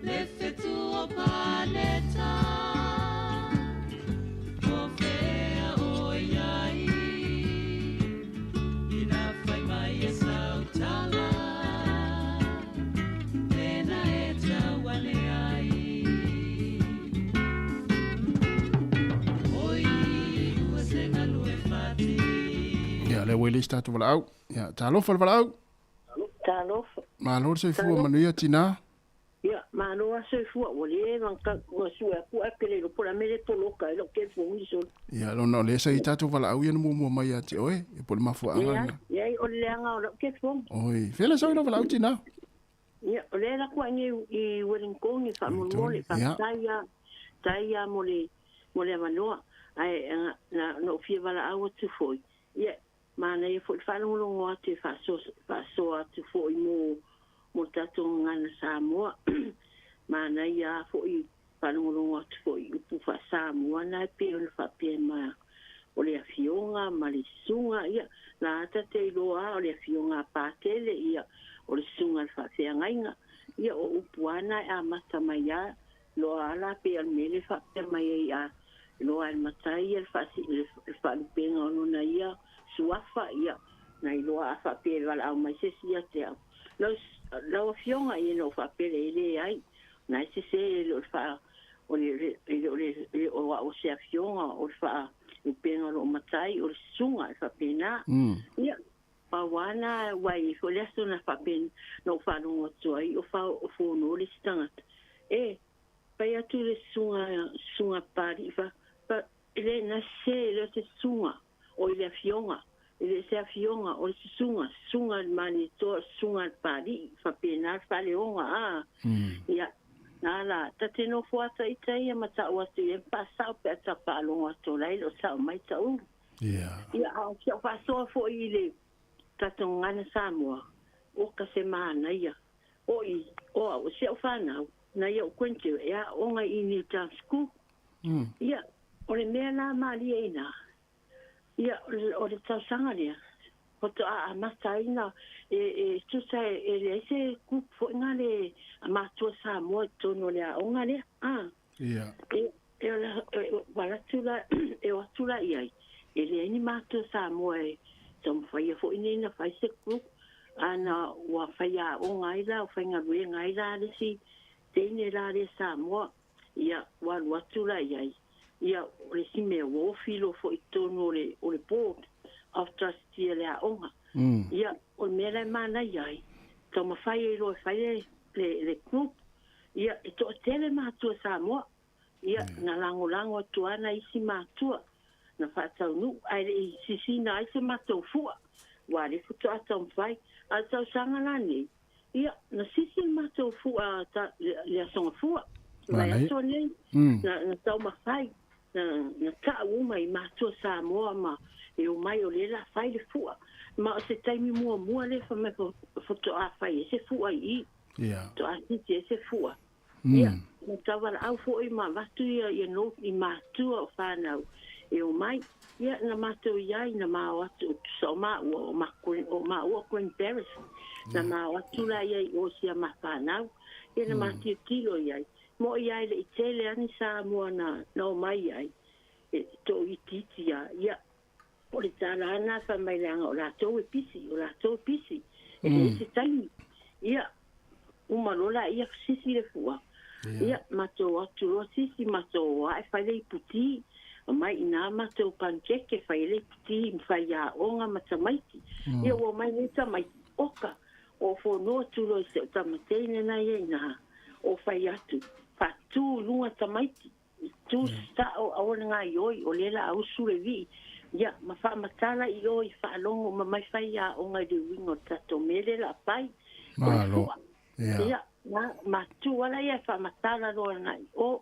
[SPEAKER 5] Le fetu o Paneta, o fea o iai, ina whai mai e sautala, tēnā e tau ane ai. Oi, ua se galu e whati.
[SPEAKER 4] Ia, lea ua i le isi tatou valaau. Ia, talofa le valaau.
[SPEAKER 11] Talofa.
[SPEAKER 4] Malo le soifua manuia tinā.
[SPEAKER 11] Ia, malo a soifua, ua leva ona sue atu ae pele iloa po o le a mea lea e poloka ai lau telefoni solo.
[SPEAKER 4] Ia, lona o lea sa i tatou valaau ia na muamua mai ia te oe, ia po o le mafuaaga
[SPEAKER 11] Leai,
[SPEAKER 4] lena.
[SPEAKER 11] leai, o le leaga o lau telefoni.
[SPEAKER 4] Oi, fea le sau i lau valaau tinā?
[SPEAKER 11] Ia, o lea e alu atu ai nei i Wellington faamolemole, faafetai lava, faafetai lava mo le, mo le avanoa. Ae na, na ou fia valaau atu foi, ia, Manaia foi le faalogologo atu e faasoa atu foi mo mo le tatou gagana Samoa. Manaia foi faalogologo atu foi i upu faa-Samoa na e pei ona faapea ma o le afioga ma le susuga, ia, la ta te iloa a o le afioga a Patele, ia, o le susuga a le faafeagaiga. Ia, o upu a na e amata mai a, loa a la pei o le mea lea e faapea mai ai a Iloa e le matai ia le faalupega o lona ia suafa, ia, na iloa a faapea e valaau mai se isi ia te au. Lau, lau afioga, ia na ou faapea lea, e leai, na e sese e le o le faa, o le, e le o le, e le o au o se afioga, o le faalupega o loo matai, o le susuga, e faapena. Ia, pau lava na, ua i ai foi le aso na faapena, na ou faalogo atu ai o fa, o fono le isi tagata, e, Fai atu le susuga, susuga Papalii fa, fa, e le na sese, e le o se susuga, o i le afioga, e le se afioga, o le susuga, susuga a le Malietoa, susuga a le Papalii, faapena le faaleoga, a. Ia, na la, ta te nofo ata ita ia ma ta'u atu i ai ma faasa'o pe a ta faalogo atu o la e le o sa'o mai ta'u. Ia, a o si a'u faasoa foi i le tatou gagana Samoa, o ka se manaia, o i, o au, o si a'u fanau, na ia o Quentin e aoga i Newtown School. Ia, o le mea la malie i ina, ia, o le tausaga lea,
[SPEAKER 13] Faatoa amata ai na e tusa e leai se group foi na le matua Samoa i totonu o le aoga lea. A.
[SPEAKER 4] Ia.
[SPEAKER 13] E e o atu la e o atu la i ai. E leai ni matua Samoa e taumafaia foi nei na fai se group ana ua faiaoga ai la o faigaluega ai la le isi teine la le Samoa. Ia, ua alu atu la i ai. Ia, o le isi mea ua ofi loa foi i totonu o le, o le board of trustee a le aoga. Ia, o le mea la e manaia ai, taumafai ai loa e fai le, le, le group. Ia, e toatele matua Samoa. Ia, na lagolago atu lava nai isi matua na faataunuu, ae le i sisina ai se matou fua, aua o lea faatoa taumafai. A o le tausaga la nei, Ia, na sisi le matou fua ta, le, le Aso Gafua, le vaiaso nei, na, na taumafai, na, na ta'u uma i matua Samoa ma e omai o lea la fai le fua. Ma o se taimi muamua lea fai mai faatoa fai ai se fua i i. Faatoa sisi ai se fua. Ia, na taualaau foi ma avatu ia, ia note i matua o whānau e omai. Ia, na mātou i ai, na mao atu, tusa o māua, o, ma, o māua o Gwen Barris. Na mao atu la ia i o sia ma whānau. Ia, na mātilotilo i ai. Mo i ai le i tele ani Samoa na, na omai ai. E to itiiti ia. Ia, o le tala ana fai mai leaga o latou e pisi, o latou e pisi. E leai se taimi. Ia, uma loa laia sisi le fua. Ia, matou atu loa sisi, matou o ae fai le iputi. Omai i ina matou panikeke fai ai le iputi ma faiaoga ma tamaiti. Ia, ua omai nei tamaiti, oka, o fono atu loa i si au tama teine na ia i ina, o fai atu, faatu i luga tamaiti. I tu sa'o aua le gaoioi, o lea la a usu le vii, ia, ma faamatala i o i faalogo ma mai fai aoga i le uiga o le tatou mea lea la a fai, o le
[SPEAKER 4] Malo.
[SPEAKER 13] fua.
[SPEAKER 4] Ia.
[SPEAKER 13] Ia, na, matua la ia e faamatala loa agai i o,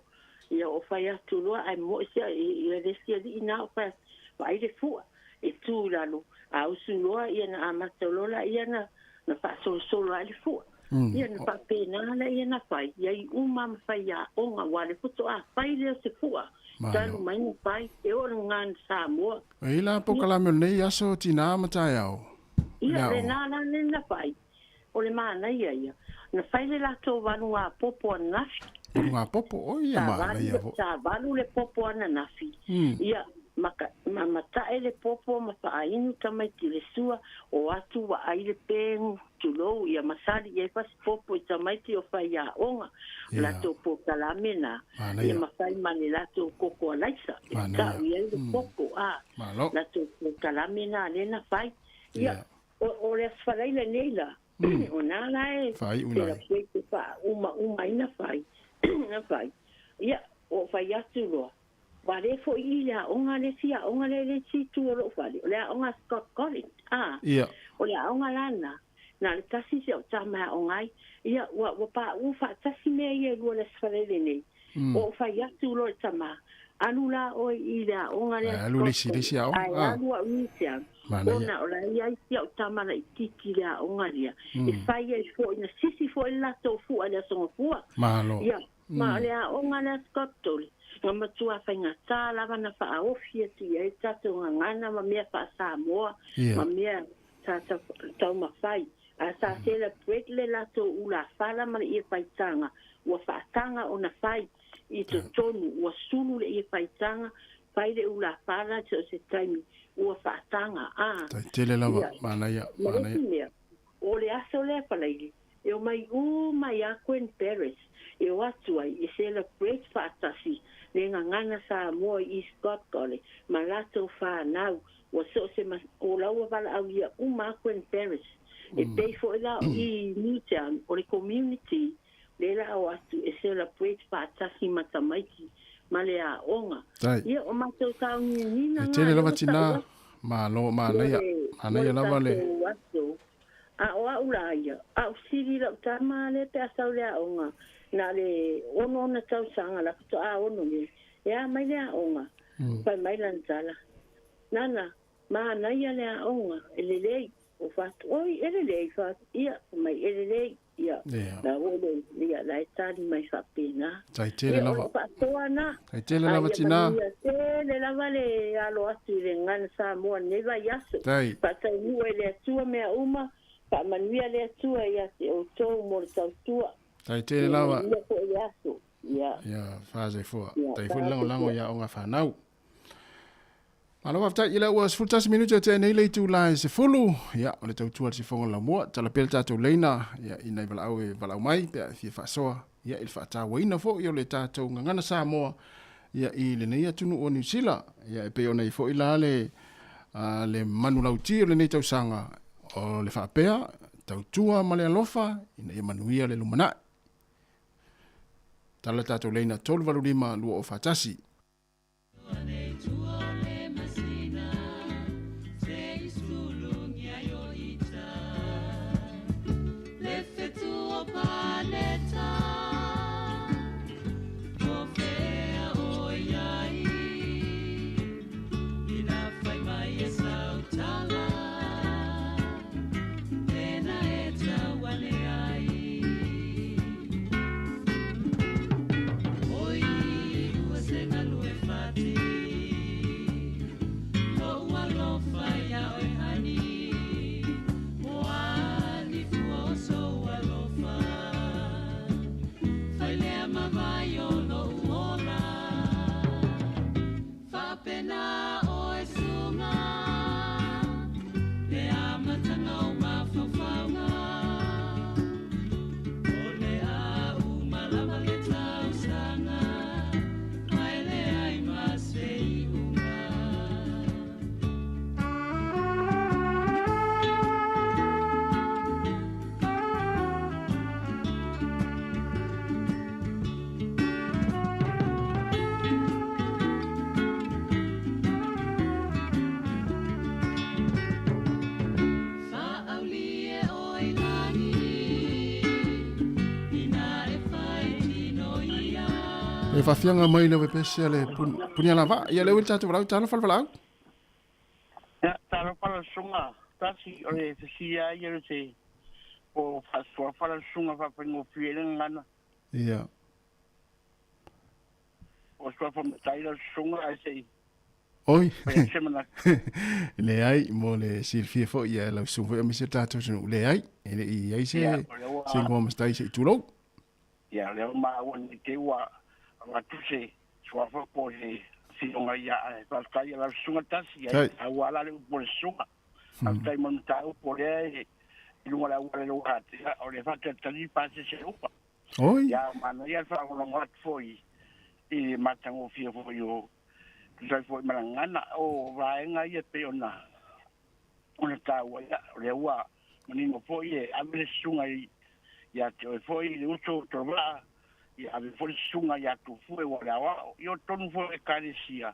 [SPEAKER 13] ia o fai atu loa ae mo'i sia i, i le isi alii na o fai atu, vaai le fua, e tu i lalo, a usu loa ia na amata loa laia na, na faasolosolo ae le fua. Ia na faapena laia na fai, ia i uma ma faiaoga, aua o le faatoa fai lea o se fua, talu mai na fai, e oo i le gagana Samoa.
[SPEAKER 4] E i ai la polokalame o lenei aso tinā ma taeao,
[SPEAKER 13] Ia,
[SPEAKER 4] le aoga.
[SPEAKER 13] lena la lea na fai, o le manaia ia, na fai le latou valugapopo ananafi.
[SPEAKER 4] Valugapopo, oi ia
[SPEAKER 13] Sa
[SPEAKER 4] manaia
[SPEAKER 13] valu,
[SPEAKER 4] foi.
[SPEAKER 13] sa valu le popo ananafi, ia, ma ka, ma mata'e le popo ma faainu tamaiti le sua, o atu vaai le pegu, tulou, ia masali i ai fasi popo i tamaiti o faiaoga, o latou polokalame na, ia ma fai ma le latou koko alaisa, e ta'u i ai le koko, a, latou polokalame na lea na fai. Ia, o, o le Aso Faraile nei la, o na la e
[SPEAKER 4] Faaiu nai.
[SPEAKER 13] celebrate e faaumauma ai na fai, na fai. Ia, o fai atu loa, Ua le foi i le aoga le isi aoga lea i le isi itu o lou fale, o le aoga a Scott College, a,
[SPEAKER 4] Ia.
[SPEAKER 13] o le aoga la lena, na o le tasi si au tama e aoga ai, ia, ua, ua paʻū faatasi mea ia e lua i le Aso Faraile nei. Ua ou fai atu loa i le tama, Alu la ʻoe i le aoga lea
[SPEAKER 4] Ae
[SPEAKER 13] a
[SPEAKER 4] alu i le
[SPEAKER 13] Scott
[SPEAKER 4] isi, le isi
[SPEAKER 13] College,
[SPEAKER 4] aoga,
[SPEAKER 13] ae
[SPEAKER 4] a.
[SPEAKER 13] alu au i Newtown,
[SPEAKER 4] Manaia.
[SPEAKER 13] ona o la e i ai si au tama laitiiti i le aoga lea, e fai ai foi, na sisi foi le latou fua i le Aso Gafua.
[SPEAKER 4] Malo.
[SPEAKER 13] Ia, Ma o le aoga lea Scott Tole, na matua faigata lava na faaofi atu i ai le tatou gagana ma mea faa-Samoa ma mea sa taumafai. A sa celebrate le latou ulafala ma le ie faitaga, ua faataga ona fai i totonu, ua sulu le ie faitaga, fai le ulafala so o se taimi, ua faataga. A,
[SPEAKER 4] Tai tele lava,
[SPEAKER 13] ia,
[SPEAKER 4] manaia,
[SPEAKER 13] ma le
[SPEAKER 4] manaia.
[SPEAKER 13] isi mea, o le aso lea Falaili, E omai uma ia Gwen Paris e o atu ai e celebrate faatasi le gagana Samoa i East Gotgole ma latou whanau ua so o se ma, o la ua valaaulia uma a Gwen Paris. E pei foi la o i Newtown o le community le la o atu e celebrate faatasi ma tamaiti ma le aoga.
[SPEAKER 4] Tai.
[SPEAKER 13] Ia o matou sauniuniga
[SPEAKER 4] E
[SPEAKER 13] nga
[SPEAKER 4] tele
[SPEAKER 13] lea
[SPEAKER 4] lava
[SPEAKER 13] ua ta'u
[SPEAKER 4] tinā,
[SPEAKER 13] atu
[SPEAKER 4] malo,
[SPEAKER 13] mo
[SPEAKER 4] manaia,
[SPEAKER 13] le, mo
[SPEAKER 4] manaia
[SPEAKER 13] le
[SPEAKER 4] lava le.
[SPEAKER 13] tatou aso. A o au la ia, a o sili lau tama lea pe a sau le aoga, na o le ono ona tausaga la faatoa ono nei, e a mai le aoga, fai mai lana tala, Nana, manaia le aoga, e lelei, o fatu, oi, e lelei, fatu, ia, fai mai, e lelei.
[SPEAKER 12] Ia, la ua le, ia, la e tali mai faapena.
[SPEAKER 4] Tai tele lava.
[SPEAKER 12] Ia, o le faasoa na.
[SPEAKER 4] Tai tele lava tina.
[SPEAKER 12] Ia tele lava le alo atu i le gagana Samoa i lenei vaiaso.
[SPEAKER 4] Tai.
[SPEAKER 12] Faataunuu e le Atua mea uma, faamanuia le Atua ia te outou mo le tautua.
[SPEAKER 4] Tai tele lava.
[SPEAKER 12] Ia manuia foi le aso. Ia.
[SPEAKER 4] Ia, faasoifua. Tai foi le lagolago i aoga fanau. Malo faafetai, ia lea ua 11 minute o tea nei le itula e 10, ia o le tautua le sifoga o le laumua, tala pea le tatou leina, ia i nai valaau e valaau mai pe a e fia faasoa, ia i le faatauaina foi o le tatou gagana Samoa, ia i lenei atunuu o Niu Sila, ia e pei ona i ai foi la le, le manulauti o lenei tausaga, o le faapea, tautua ma le alofa ina ia manuia le lumanai. Tala le tatou leina 385 2041. E faafiaga mai le pese a le punia lava. Ia le ua tatou valaau talofa le valaau.
[SPEAKER 16] Ia, talofa la susuga, tasi o le fesili lava ia o se po o faasoafa la susuga faafaigofie ai le gagana.
[SPEAKER 4] Ia.
[SPEAKER 16] O suafa matai la susuga ae se i
[SPEAKER 4] Oi.
[SPEAKER 16] fai atu se manatu.
[SPEAKER 4] Leai, mo le silafia foi ia lau susuga foi aemaise le tatou atunuu. Leai, e le i i ai se
[SPEAKER 16] Ia, o lea ua
[SPEAKER 4] se igoa matai se i tulou.
[SPEAKER 16] Ia, o lea ua maua nei te i ua avatu se suafa po o se afioga ia ae faafetai i lau susuga tasi
[SPEAKER 4] Tai.
[SPEAKER 16] ae ua ala le upu o le susuga. Faafetai mo le mataupu o lea e i luga o le auala i lou atea o le faatalitali pasese upa.
[SPEAKER 4] Oi.
[SPEAKER 16] Ia, manaia le faalogologo atu foi i le matagofie foi o tusa ai foi ma le gagana o vaega ia e pei ona ona taua. Ia, o lea ua manino foi e ave le susuga i ia te oe foi le uso o Tolevaa, ia ave foi le susuga ia Tufue ua o le aoao. Ia o totonu foi o Ekalesia,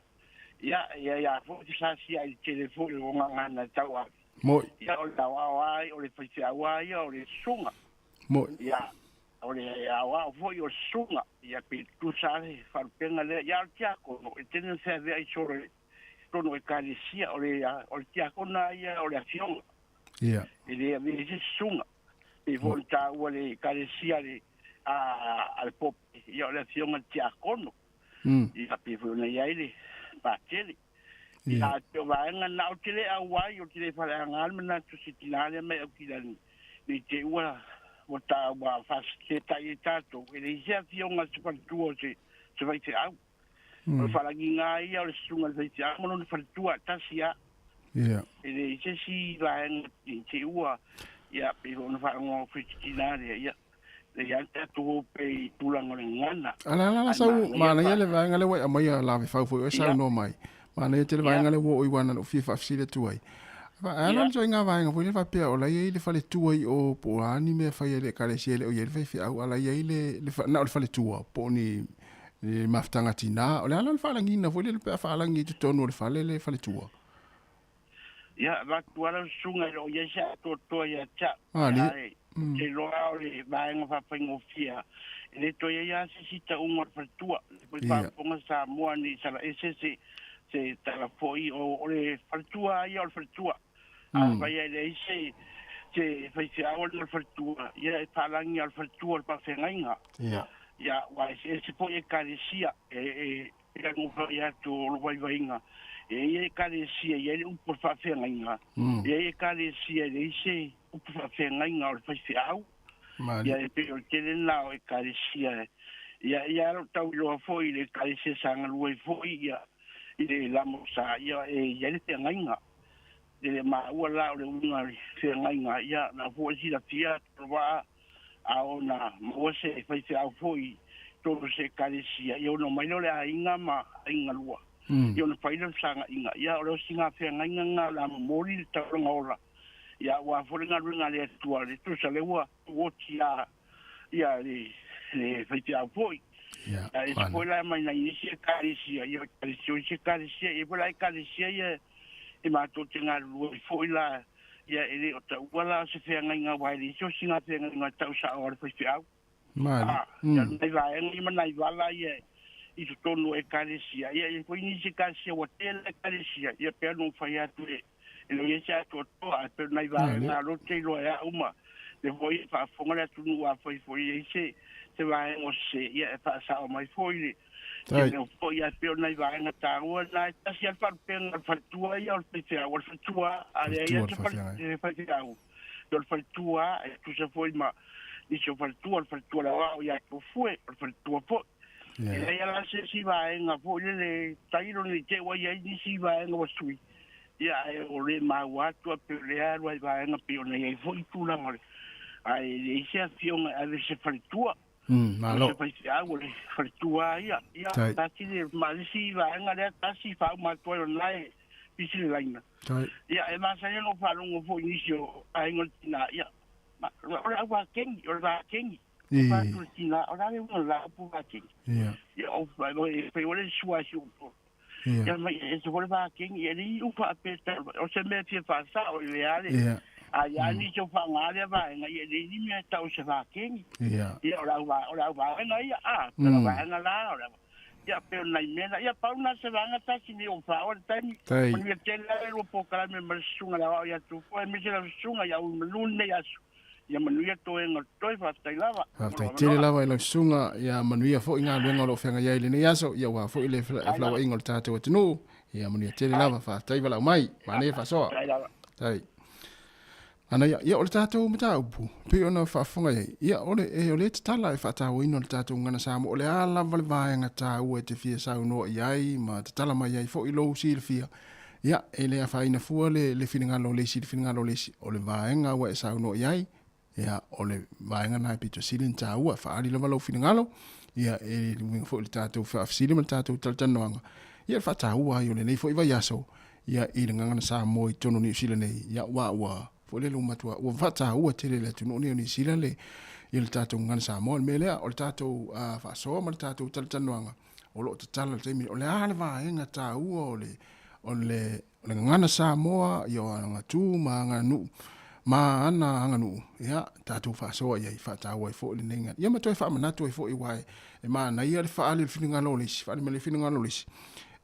[SPEAKER 16] ia, ia ia foi te sasia i le tele foi o gagana e tauave.
[SPEAKER 4] Moi.
[SPEAKER 16] Ia o le aoao lava ia, o le faifeau lava ia o le susuga.
[SPEAKER 4] Moi.
[SPEAKER 16] Ia, o le aoao foi o le susuga, ia pe tutusa lava le faalupega lea. Ia o le tiakono, e tele na feaveai solo i totonu o Ekalesia, o le, o le tiakona ia o le afioga.
[SPEAKER 4] Ia.
[SPEAKER 16] E le avea ai se susuga. Pei foi ona taua le Ekalesia a le, a, a le Pope, ia o le afioga i le tiakono. Ia pei foi ona i ai le Patele. Ia, a o vaega na ou te le auai, ou te le faaleaga le manatu se tina lea mai Aukilani, ne i te i ua ua ta ua faasetai ai tatou, e leai se afioga a se faletua o se se faifeau. O le faalagiga lava ia o le susuga i le faifeau ma lona faletua, tasi lava. E leai se isi vaega i te i ua, ia, pei foi ona faalogo atu i se tina lea, ia, e leai lava le tatou o pea i tulaga o le gagana.
[SPEAKER 4] Ala ala ala
[SPEAKER 16] Ae
[SPEAKER 4] sau
[SPEAKER 16] manaia
[SPEAKER 4] manaia
[SPEAKER 16] le
[SPEAKER 4] le vaega lea ua e aumaia lavefau foi oe saunoa mai. Manaia tele vaega lea ua oo i wana lou fia faafesili atu ai. Ae ala le ituaiga vaega foi lea faapea o la e i ai le faletua i o po o a ni mea e fai ai le ekalesia e le o i ai le faifeau a la e i ai le, le, na o le faletua po o ni le mafutaga tina. O le a la le faalagiina foi lele pe a faalagi i totonu o le fale le faletua?
[SPEAKER 16] Ia, avatu lava lau susuga e le o i ai se atoatoa ia te au.
[SPEAKER 4] Ah, le.
[SPEAKER 16] Ae, ou te iloa o le vaega faafaigofie lava. E le toe i ai lava se isi tauga o le faletua. O lea foi faafofoga Samoa ne i sala ese se, se tala foi o, o le faletua lava ia o le faletua. Afai e leai se, se faifeau le faletua, ia e faalagi a le faletua le faafeagaiga.
[SPEAKER 4] Ia.
[SPEAKER 16] Ia, ua eseese foi ekalesia, e e e atu o le vaivaiga. E ia ekalesia i ai le upu o le faafeagaiga. Ia i ekalesia e leai se upu faafeagaiga o le faifeau. Ia e pei o le tele lena o ekalesia. Ia ia lou tau iloa foi i le ekalesia sa galue ai foi ia i le lamo sa ia e i ai le feagaiga. E le maua la o le uiga o le feagaiga ia na foi silafia waa a ona maua se faifeau foi tonu se ekalesia ia ona mai lea o le aiga ma aiga lua. Ia ona fai lea o le fesaagaiga ia o le osiga feagaiga lena o le a momoli le taulaga ola. Ia aua foi le galuega a le Atua le tusa lea ua tuoti a ia le faifeau foi.
[SPEAKER 4] Ia,
[SPEAKER 16] e ese foi la mai nai isi ekalesia, ia ekalesia o isi ekalesia, ia foi la ekalesia ia e matou te galulue ai foi la, ia e le o taua la o se feagaiga aua e leai se osiga feagaiga e tau sao a le faifeau.
[SPEAKER 4] Mali.
[SPEAKER 16] Ia nai vaega ia ma nai vala ia i totonu o ekalesia, ia e foi nisi ekalesia ua tele ekalesia, ia pei ona ou fai atu e e le i ai se atoatoa, ae pei o nai vaega o lea ou te iloa ai au ma le foi e faafofoga le atunuu afai foi e i ai se se vaega o sese, ia e faasao mai foi le
[SPEAKER 4] Tai.
[SPEAKER 16] le foi, ae pei o nai vaega taua na e tasi lava le faalupega o le faletua ia o le faifeau, o le faletua a leai
[SPEAKER 4] Faletua
[SPEAKER 16] lava
[SPEAKER 4] o le
[SPEAKER 16] se
[SPEAKER 4] faafeagai.
[SPEAKER 16] fale faifeau, o le faletua e tusa foi ma nisi o faletua, o le faletua o le aoao ia Tofue, o le faletua foi. E
[SPEAKER 4] Ia.
[SPEAKER 16] leai lava la se isi vaega foi lele tailo ne i te i ua i ai nisi vaega ua sui, ia ae o le maua atu a pei o lea alu ai vaega pei ona i ai foi tulaga o le ae leai se afioga e ave se faletua. O
[SPEAKER 4] Malo.
[SPEAKER 16] se faifeau o le faletua ia. Ia,
[SPEAKER 4] Tai.
[SPEAKER 16] tasi le ma le isi vaega lea tasi faauma atu ai o lena e pisi le laina.
[SPEAKER 4] Tai.
[SPEAKER 16] Ia, e masani ona ou faalogo foi i nisi o aiga o le tina, ia, o le au vakengi, o le vakengi.
[SPEAKER 4] I.
[SPEAKER 16] Fai atu le tina, o le a le uiga o le la upu vakengi?
[SPEAKER 4] Ia.
[SPEAKER 16] Ia, o e fai o le sua e si upu.
[SPEAKER 4] Ia.
[SPEAKER 16] Ia mai e se foi le vakengi, e le i upa a pe o se mea fia faasao i le ale.
[SPEAKER 4] Ia.
[SPEAKER 16] A ia ni se whaanga lea vaenga, ia le ni mea tau se vakengi.
[SPEAKER 4] Ia.
[SPEAKER 16] Ia, o le au o le au vaenga ia, a, pe o le vaenga la, o le ia, pe o nai mea la, ia, pau na se vaenga tasi ni o wha o le taimi.
[SPEAKER 4] Tai.
[SPEAKER 16] O ni mea tele le lua pōkalame ma le susunga le awao ia tufua, e mise la susunga ia ui manu nei aso. Ia manuia toega o le toe, faafetai lava.
[SPEAKER 4] Faafetai tele lava i lau susuga, ia manuia foi galuega o loo feagai ai i lenei aso, ia aua foi le felauaiga o le tatou atunuu, ia manuia tele lava, faafetai valaau mai, manaia faasoa.
[SPEAKER 16] Faafetai lava.
[SPEAKER 4] Tai. Ana ia, ia o le tatou mataupu, pei ona faafofoga i ai, ia o le, e, o le tatala e faatauaina o le tatou gagana Samoa, o le a lava le vaega taua e te fia saunoa i ai ma tatala mai ai foi lou silafia, ia, e le afaina fua le, le finagalo o le isi i le finagalo o le isi, o le vaega ua e saunoa i ai, ia, o le vaega lena e pito sili ona taua, e faaali lava lou finagalo, ia, e uiga foi i le tatou faafesili ma le tatou talatalanoaga, ia, le faataua ai o lenei foi vaiaso, ia, i le gagana Samoa i totonu o Niu Sila nei, ia, aua ua, foi lele ua matua, ua faataua tele e le atunuu nei o Niu Sila le, ia le tatou gagana Samoa. O le mea lea, o le tatou faasoa ma le tatou talatalanoaga, o lo o tatala i le taimi, o le a le vaega taua o le, o le, o le gagana Samoa, ia o ana tu ma aganuu, ma ana aganuu, ia, tatou faasoa i ai, faataua ai foi lenei gagana. Ia ma toe faamanatu ai foi, aua e manaia le faaali o le finagalo o le isi, faaali mai le finagalo o le isi,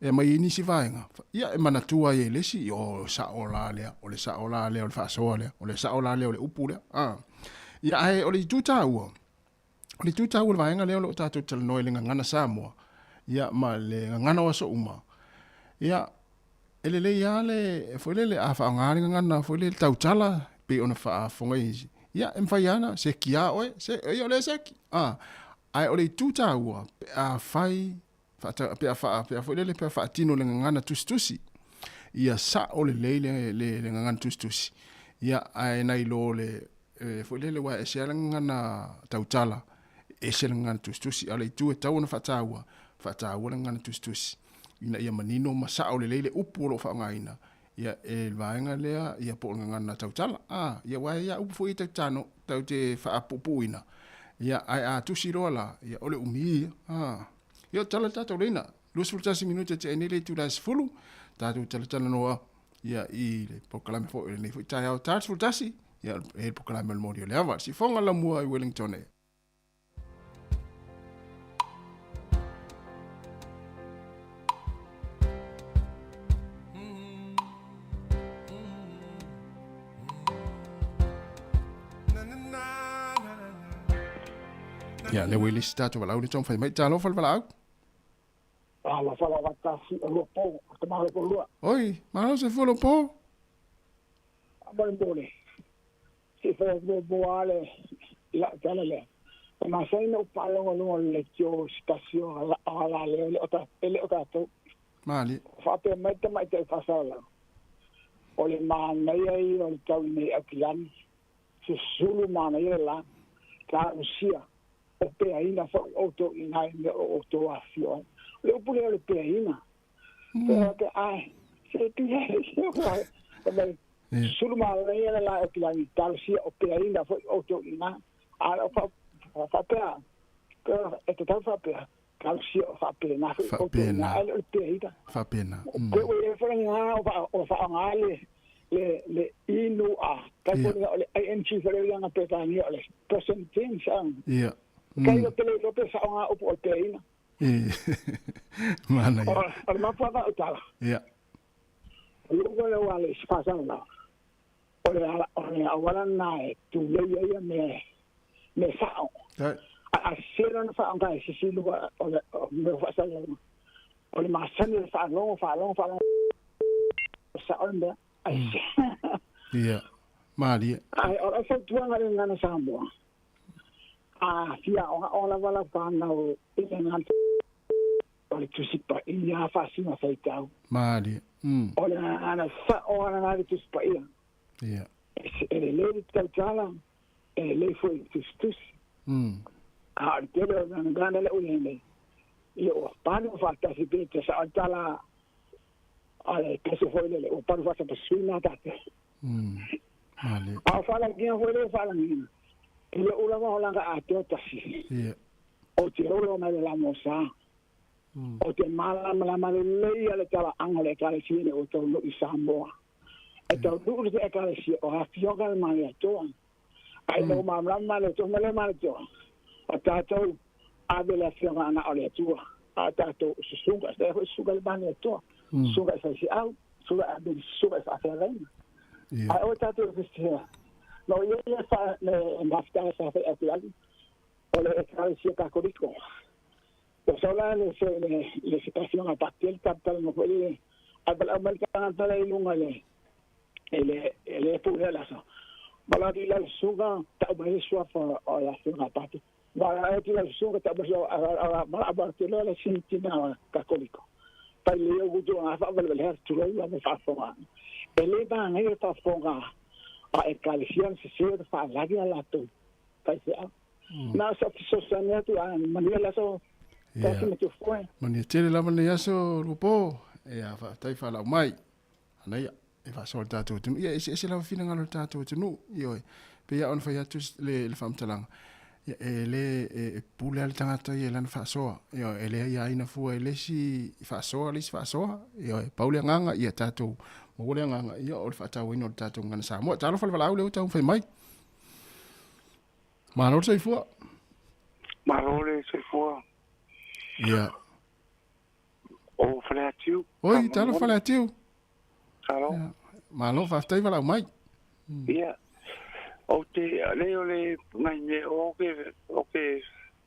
[SPEAKER 4] e aumai ai nisi vaega, ia e manatua ai e le isi, o sao la lea, o le sao la lea o le faasoa lea, o le sao la lea o le upu lea. Ia, ae o le itu taua, o le itu taua o le vaega lea o lo o tatou talanoa i le gagana Samoa, ia ma le gagana o aso uma, ia, e lelei lava le, foi lele, a faaaoga le gagana foi lele tautala, pei ona faafofoga i isi, ia, e mafai lava ona seki lava oe, se, ia o lea e seki, ae o le itu taua, pe a fai, faata, pe a faa, pe a foi lele, pe a faatino le gagana tusitusi, ia sao lelei le, le, le gagana tusitusi, ia, ae nai lo le, e, foi lele, ua ese lava le gagana tautala, ese le gagana tusitusi, a o le itu e tatau ona faataua, faataua le gagana tusitusi, ina ia manino ma sao lelei le upu o lo o faaaogaina, ia, e le vaega lea, ia po o le gagana tautala, a, ia, aua e i ai lava upu foi ia tatou te tago, tatou te faapuupuuina, ia, ae a tusi loa la, ia, o le umi ia, a. Ia, tala le tatou leina, 21 minute tea nei le itula e 10, tatou talatalanoa, ia, i le polokalame foi o lenei foi taeao ta 11, ia, e le polokalame o le moli o le ava, le sifoga lamua i Wellington e. Ia, lea ua i le isi tatou valaau le taumafai mai. Talofa le valaau.
[SPEAKER 21] Talofa lava tasi o lua po, o te malo po lua.
[SPEAKER 4] Oi, malo soifua lou po.
[SPEAKER 21] Faamolemole, se i fai atu muamua lava le lau tala lea. E masani ona ou faalogo i luga o le leitio i se tasi o alaleo e le o tatou.
[SPEAKER 4] Malie.
[SPEAKER 21] O faapea mai le tamaitai faasalalau, o le manaia ia o le tau i nei Aukilani, susulu manaia le la, talosia, o peaina foi outou i nai mea o outou afifio ai. O le upu lea o le peaina, pe faapea, ae, se pea, fai mai, susulu manaia le la Aukilani, talosia, o peaina foi outou i ina. A o le faapea, e tatau faapea, talosia o faapena foi outou i ina, ae le o le peaina.
[SPEAKER 4] Faapena.
[SPEAKER 21] Pe ua i ai foi lena o faaaoga le le le inu a kai foi o le ing foi lea na Peretania o le present tense a.
[SPEAKER 4] Ia.
[SPEAKER 21] Kai o te le iloa pe sao ngā upu o le peaina.
[SPEAKER 4] E. Manaia.
[SPEAKER 21] O le mafuaaga o tala.
[SPEAKER 4] Ia.
[SPEAKER 21] O le upu lea ua le faasalalau. O le ala o le auala lena e tulei ai ia mea mea sao.
[SPEAKER 4] Tai.
[SPEAKER 21] A sese loa ona faaaoga e se isi luga o le mea o faasalalauga. O le masani o le faalogo faalogo faalogo sao le mea. Ai
[SPEAKER 4] Ia. Malie.
[SPEAKER 21] Ae o lau fautuaga i le gagana Samoa, a fia aoga lava lau fanau i le gagana o le Tusi Paia faasina faitau.
[SPEAKER 4] Malie.
[SPEAKER 21] O le gagana sao lava lena i le Tusi Paia.
[SPEAKER 4] Ia.
[SPEAKER 21] E lelei le tautala, e lelei foi le tusitusi. A o le tele o le gagana lea ua i ai nei, ia ua palu faatasi pe te sao le tala a le pese foi lele, ua palu faatasi ma tatou.
[SPEAKER 4] Malie.
[SPEAKER 21] A o faalagiga foi lea e faalagiga, e le o lava o laga atoa tasi.
[SPEAKER 4] Ia.
[SPEAKER 21] O te olo mai le lamosa. O te malamalama lelei a le talaaga o le Ekalesia ina ua taunuu i Samoa. E taunuu le Ekalesia o afioga le Malietoa. A ina ua malamalama Malietoa ma le Malietoa, o tatou ave le afioga ana o le Atua. A o tatou susuga, se foi susuga le Malietoa, susuga i faifeau, susuga i ameli, susuga i faafeagaiga. Ae o tatou Kristiana, no ia ia fa le mafutaga sa fai atu ali, o le Ekalesia Katoliko. O sau la le se le le se afioga Patel tautala foi le ae valaau mai le tagata lea i luga i le e le pule le aso. Valaau atu i lau susuga tau mai le suafa o le afioga a Patel. Valaau atu i lau susuga tau mai le valaau atu loa le sini tina Katoliko. Pai le au kutu nga faavalevale atu tulou lava faafofoga. E le manaia le faafofoga a Ekalesia na sese o le faalagi a latou faifeau. Na o sa fesoasoani atu a manuia le aso tasi ma Tufoe.
[SPEAKER 4] Manuia tele lava lenei aso Lupo. Ia, faafetai faalaau mai. Anaia, e faasoa le tatou atunuu. Ia, e eseese lava finagalo o le tatou atunuu. Ioe, pei lava ona fai atu le faamatalaga, ia, e le e pule lava le tagata ia i lana faasoa. Ioe, e le aiaina fua e le isi faasoa le isi faasoa. Ioe, pau le agaga, ia tatou maua le agaga, ia, o le faatauaina o le tatou gagana Samoa. Talofa le valaau lea ua taumafai mai. Malo le soifua.
[SPEAKER 22] Malo le soifua.
[SPEAKER 4] Ia.
[SPEAKER 22] O Faleatiu.
[SPEAKER 4] Oi, talofa Faleatiu.
[SPEAKER 22] Talo.
[SPEAKER 4] Ia. Malo, faafetai valaau mai.
[SPEAKER 22] Ia. O te, le o le ngai mea o ke, o ke,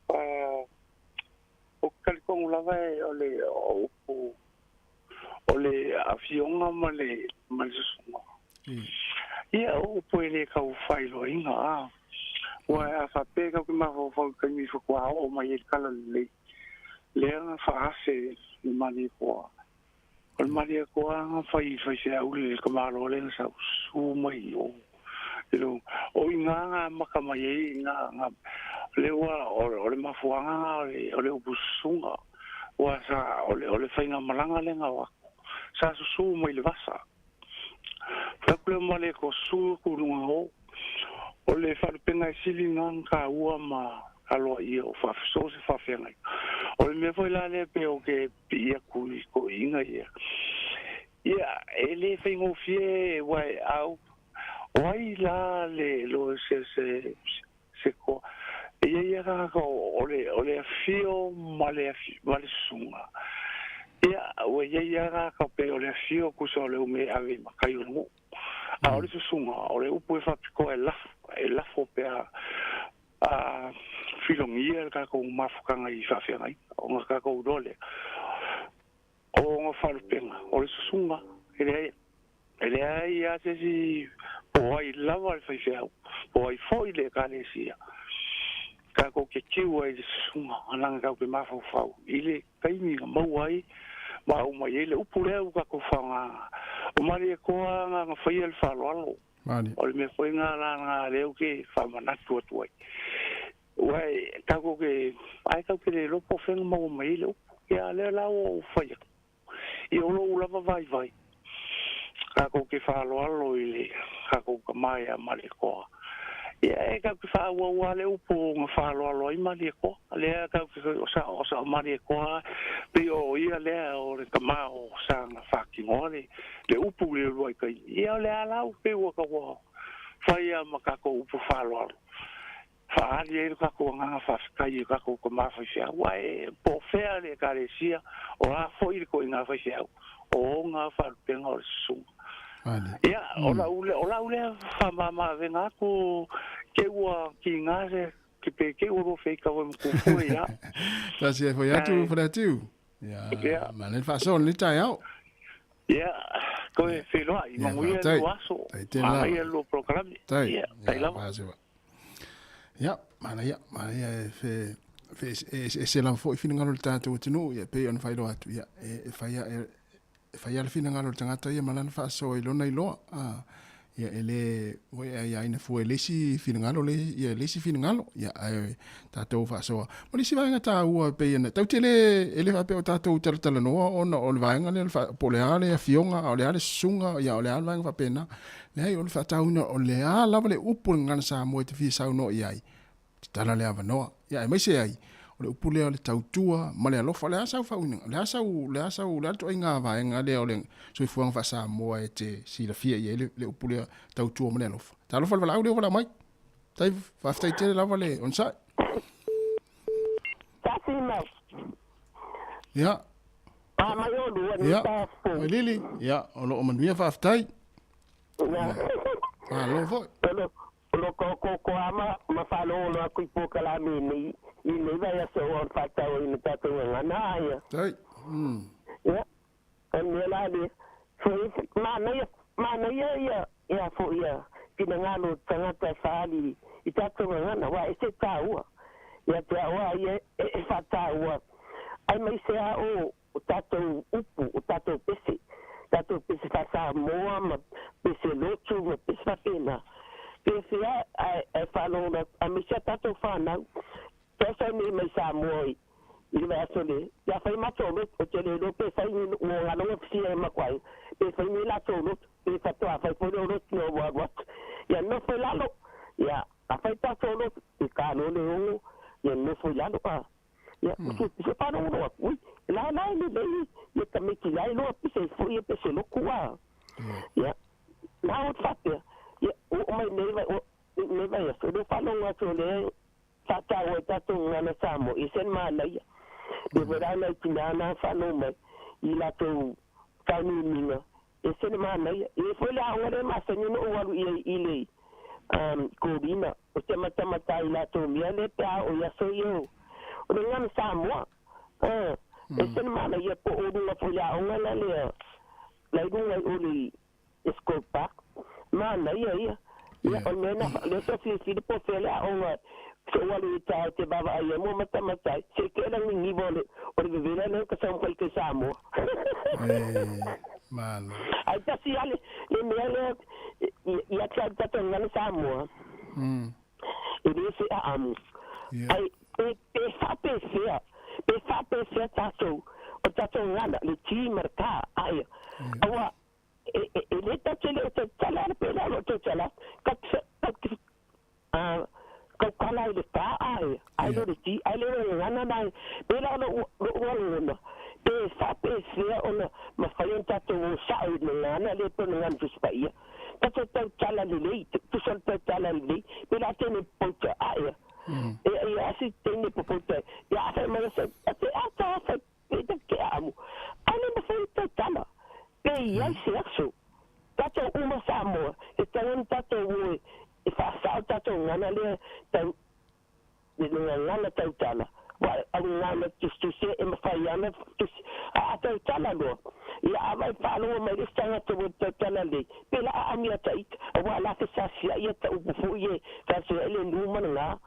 [SPEAKER 22] o ke talitonu lava e o le o upu, o le afioga ma le, ma le susuga. Ia, o upu e le tau faailoaina, a. Ua a faapea kau ke mafaufau i taimi faatoa oo mai ai le tala lelei, lea na faaafe le Malietoa. O le Malietoa na fai faifeau le tamaloa lea na sau susu mai i o. I lo, o i ina na amata mai ai na, na, lea ua, o le mafuaaga na o le upu susuga. Ua sa, o le faigamalaga lea na o atu. Sa susu mai le vasa. Fai atu lea o Malietoa, susu atu i luga o. O le faalupega e sili lena ona taua ma aloaia o so o se faafeagaiga. O le mea foi la lea pei ou te pipii atu i toeaiina ia, ia, e le faigofie aua e au, o ai la le lo se se se toa. E i ai lava tagata o le o le afio ma le ma le susuga. Ia, ua i ai lava tagata pei o le afio tusa o le ume e ave i matai o le nuu. A o le susuga, o le upu e faapitoa e lafo, e lafo pe a filogia le kākou mafukaga i faafeagaiga ona kākou iloa lea o ona falupega o le susuga e leai e leai a se isi po ai lava le faifeau po ai foʻi le ekalesia kākou ke kiu ai le susuga alaga kau ke mafaufau i le taimi na maua ai ma au mai ai le upu lea ua kākou faaaogaga o malie koa agaga faia le faaaloalo o le mea foi ga la ga lea ou ke faamanatu atu ai ua e kākou ke ae kau ke le iloa po o fea na maua mai ai le upu ia a lea la ua ou fai atu ia o lo'u lava vaivai kākou ke faaaloalo i le kākou kamā iā Malietoa ia e kau ke faaauau a le upu na faaaloalo ai Malietoa lea kau ke o sa o sa o Malietoa pei o ia lea o le kamā o sa na faatinoa le le upu i le uluai taimi ia o le a la ua pei ua taua fai a ma kākou upu faaaloalo faaali ai lo kākou agaga faafetai i kākou kamā faifeau ae po o fea le ekalesia o a foʻi le toʻaiga faifeau o ona faalupega o le susuga ia o lau o lau lea faamāmā-avega atu ke ua kiga se ke pe ke ua lua feitau ai ma kufue ia.
[SPEAKER 4] Tasi ai foi atu Faleatiu. Ia, ma le faasoa le taeao.
[SPEAKER 22] Ia, toe feiloai, manuia le lua aso. Manaia le lua polokalame. Ia, tai lava.
[SPEAKER 4] Ia, manaia, manaia e fe fe e se lava foi finagalo le tatou atunuu, ia pei ona faailoa atu, ia e fai e fai lava le finagalo o le tagata ia ma lana faasoa i lona iloa. Ia e le oi e aiaina fua i le isi finagalo le ia le isi finagalo. Ia ae tatou faasoa. Ma le isi vaega taua e pei ona tatou te le e le faapea o tatou talatalanoa ona o le vaega lea po o le a le afioga a o le a le susuga ia o le a le vaega faapena. Leai o le faatauina o le a lava le upu o le gagana Samoa e te fia saunoa i ai. Tatala le avanoa. Ia aemaise ai, o le upu lea o le tautua ma le alofa. O le a sau faauigaga? O le a sau, o le a sau, o le a le ituaiga vaega lea o le soifuaga faa-Samoa e te silafia i ai le, le upu lea tautua ma le alofa? Talofa le valaau lea ua valaau mai. Tai, faafetai tele lava le onosai.
[SPEAKER 2] Tasi mau.
[SPEAKER 4] Ia.
[SPEAKER 2] A mai o lua ni
[SPEAKER 4] Ia. Oi Lili, ia, o loo manuia faafetai.
[SPEAKER 2] Ia.
[SPEAKER 4] Malo foi.
[SPEAKER 2] O lo ko ma ma faalogologo atu i polokalame nei i lenei vaiaso ua ona faatauaina tatou gagana aia.
[SPEAKER 4] Tai.
[SPEAKER 2] Ia, o le mea la lea, foi manaia, manaia ia, ia foi ia finagalo o tagata e faaali i tatou gagana, aua e se taua. Ia te au lava ia e faataua aemaise lava o tatou upu, o tatou pese, tatou pese faa-Samoa ma pese lotu ma pese faapena. Pefea ae faalogologo atu, aemaise a tatou fanau, toasai nei mai Samoa i le vaiaso le, pe afai matou lotu, ou te le iloa pe fai ni ua galoga fisia e matou aiga, pe fai ni latou lotu, pe faatoa fai foi lou lotu ina ua alu atu. Ia nofo i lalo, ia afai tatou lotu, i talo le ono, ia nofo i lalo, a. Ia, se faalogologo atu, ui, la la e lelei ia tamaiti la e iloa pese foi ia pese lotu a. Ia, la o faapea, ia, oo mai nei vai, nei vaiaso, lea faalogo atu o lea faataua i tatou gagana Samoa, ia se manaia. Pe foi la nai tina na faalogo mai i latou fauniuniga, e se le manaia. E foi le aoga lea e masani ona ou alu i ai i le Kolina, ou te matamata ai i latou mea lea pe a oo i aso ia o le gagana Samoa. E se le manaia po o luga foi i le aoga la lea, la i luga i o le School Park. Manaia ia. Ia, o le mea na, lea sa filifili po o fea le aoga se ou alu i uta ou te vaavaai ai mo matamata ai, se i te ela niniva o le, o le vevela lea ka sau mai kai Samoa.
[SPEAKER 4] Malo.
[SPEAKER 2] Ai tasi lava le, le mea lea ia te au le tatou gagana Samoa. E le se aamu. Ai, pe, pe faapefea, pe faapefea tatou, o tatou gagana, le T ma le K, aia. Aua, e le tatou te le o tautala ana pēlā o lo o tautala atu. Ka, ka, kaukala ai le K ae, ai leo le T, ai leo le gagana na, pēlā o lo'u lagona, pe faapefea ona mafai ona tatou o sa'o i le gagana lea pe o le gagana Tusi Paia. Tatou tautala lelei, tusa o le tautala lelei, pēlā teine popouta ae, e, e asi teine popouta, ia afai mai asa, ate ata afai pe ta ke aamu. Ai le mafai ona tautala, pe i ai se aso. Tatou uma Samoa, e tatau ona tatou o e faasao tatou gagana lea tau. le gagana tautala wa au gagana tusitusia e mafai ana tusi a tautala loa ia a vai faalogo mai le isi tagata ua tautala lelei pe la aamia taita auā la fesasiaʻi ia taʻupu foʻi e fasoeaʻi le nuu ma lagā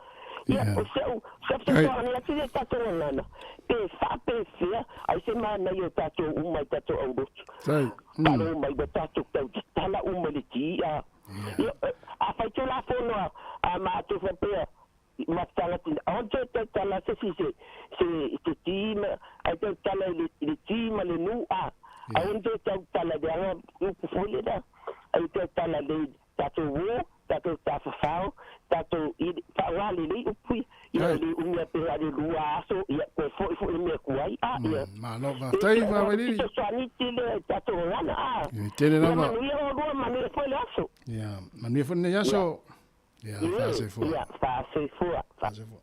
[SPEAKER 2] ia o seʻu fesoasoani atu lea tatou gagana pe faapefea ai se manaia o tatou uma i tatou aulotu faalogo mai ua tatou tautatala uma i le tiia ia afai tulafono a matou faapea ma tagata aoga toe tautala se isi se se ti ma ai tautala i le ti ma le nu a aoga toe tautala leaga upu foi lena ai tautala le tatou uo tatou tafafao tatou i faaaoga lelei upu ia ia le umi a pe a le lua aso ia toe foʻi foʻi le mea kuai a ia
[SPEAKER 4] Malo faafetai Vaavailili.
[SPEAKER 2] Fesoasoani tele tatou gagana a
[SPEAKER 4] Tele
[SPEAKER 2] ia
[SPEAKER 4] lava.
[SPEAKER 2] Manuia oulua, manuia foi le aso.
[SPEAKER 4] Ia manuia foi lenei aso. Ia faasoifua.
[SPEAKER 2] Ia faasoifua.
[SPEAKER 4] Faasoifua.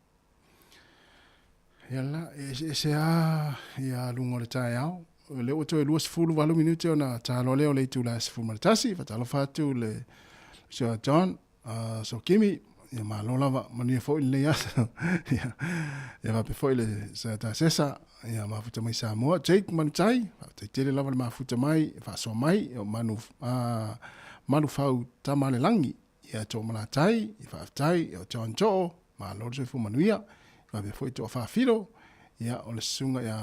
[SPEAKER 4] Ia la, e eseese a ia luga o le taeao. O lea ua toe 28 minute ona taloa lea o le itula e 11. Faatalofa atu le Sir John, Sokimi, ia malo lava, manuia foi lenei aso. Ia, ia faapea foi le Sir Tasesa, ia mafuta mai Samoa, Jake Manutai, faafetai tele lava le mafuta mai, faasoa mai, o Manu, Malufau Tamalelangi, ia Toomalatai, ia faafetai, o John Too, malo le soifua manuia, faapea foi Toa Faafilo, ia o le susuga ia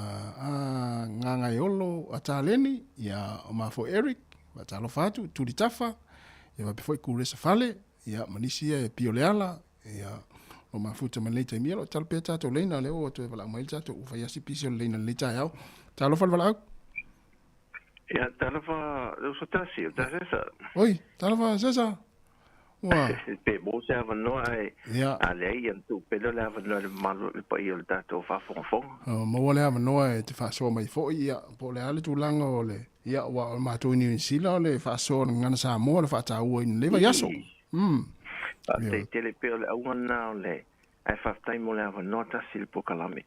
[SPEAKER 4] Gagaeolo Ataleni, ia o ma foi Eric, faatalofa atu, Tuli Tafa, ia faapea foi Kuresa Fale, ia ma nisi ia e pio le ala, ia o mafuta mai lenei taimi, ia o lo o tala pea tatou leina, lea ua toe valaau mai le tatou ua fai asi pisi o le leina i lenei taeao. Talofa le valaau.
[SPEAKER 3] Ia, talofa le uso tasi, o Tasesa.
[SPEAKER 4] Oi, talofa Sesa. Ua.
[SPEAKER 3] Pe mo se avanoa e
[SPEAKER 4] Ia.
[SPEAKER 3] a leai ia na tuu pea lea o le avanoa i le mamalu o le paia o le tatou faafogafoga.
[SPEAKER 4] O, maua le avanoa e te faasoa mai foi, ia, po o le a le tulaga o le, ia, ua o matou i Niu Sila o le faasoa o le Gagana Samoa o le faataua i lenei vaiaso.
[SPEAKER 3] Faafetai tele pea o le auga lena o le Ae faafetai mo le avanoa tasi i le polokalame.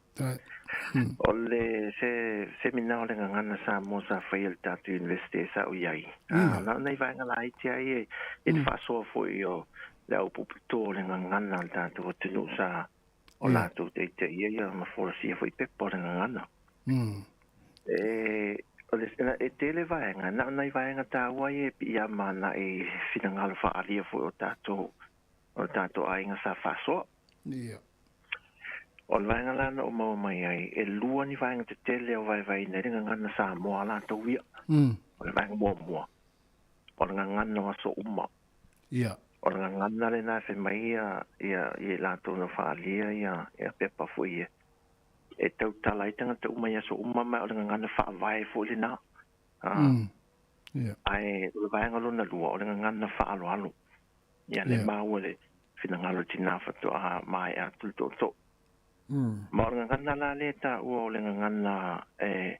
[SPEAKER 3] O le se seminar o le Gagana Samoa sa faia i le tatou University e sa ou i ai. Na o nai vaega laiti lava ia i le faasoa foi o le au puputo o le gagana o le tatou atunuu sa o latou taitaia ia ma folasia foi pepa o le gagana. E o le e tele vaega, na o nai vaega taua ia e piiama agai i finagalo faaalia foi o tatou o le tatou aiga sa faasoa.
[SPEAKER 4] Ia.
[SPEAKER 3] O le vaega la na ou maua mai ai, e lua ni vaega tetele o vaevaeina ai le gagana Samoa a latou ia. O le vaega muamua, o le gagana o aso uma.
[SPEAKER 4] Ia.
[SPEAKER 3] O le gagana lena e fai mai ia, ia, ia i latou na faaalia ia, ia pepa foi e, e tautala ai tagata uma i aso uma, ma o le gagana faavae foi lena.
[SPEAKER 4] Ia.
[SPEAKER 3] Ae o le vaega lona lua, o le gagana faaaloalo. Ia le maua le finagalo i tinā faatoa maea atu le tootoo. Ma o le gagana la lea e taua o le gagana e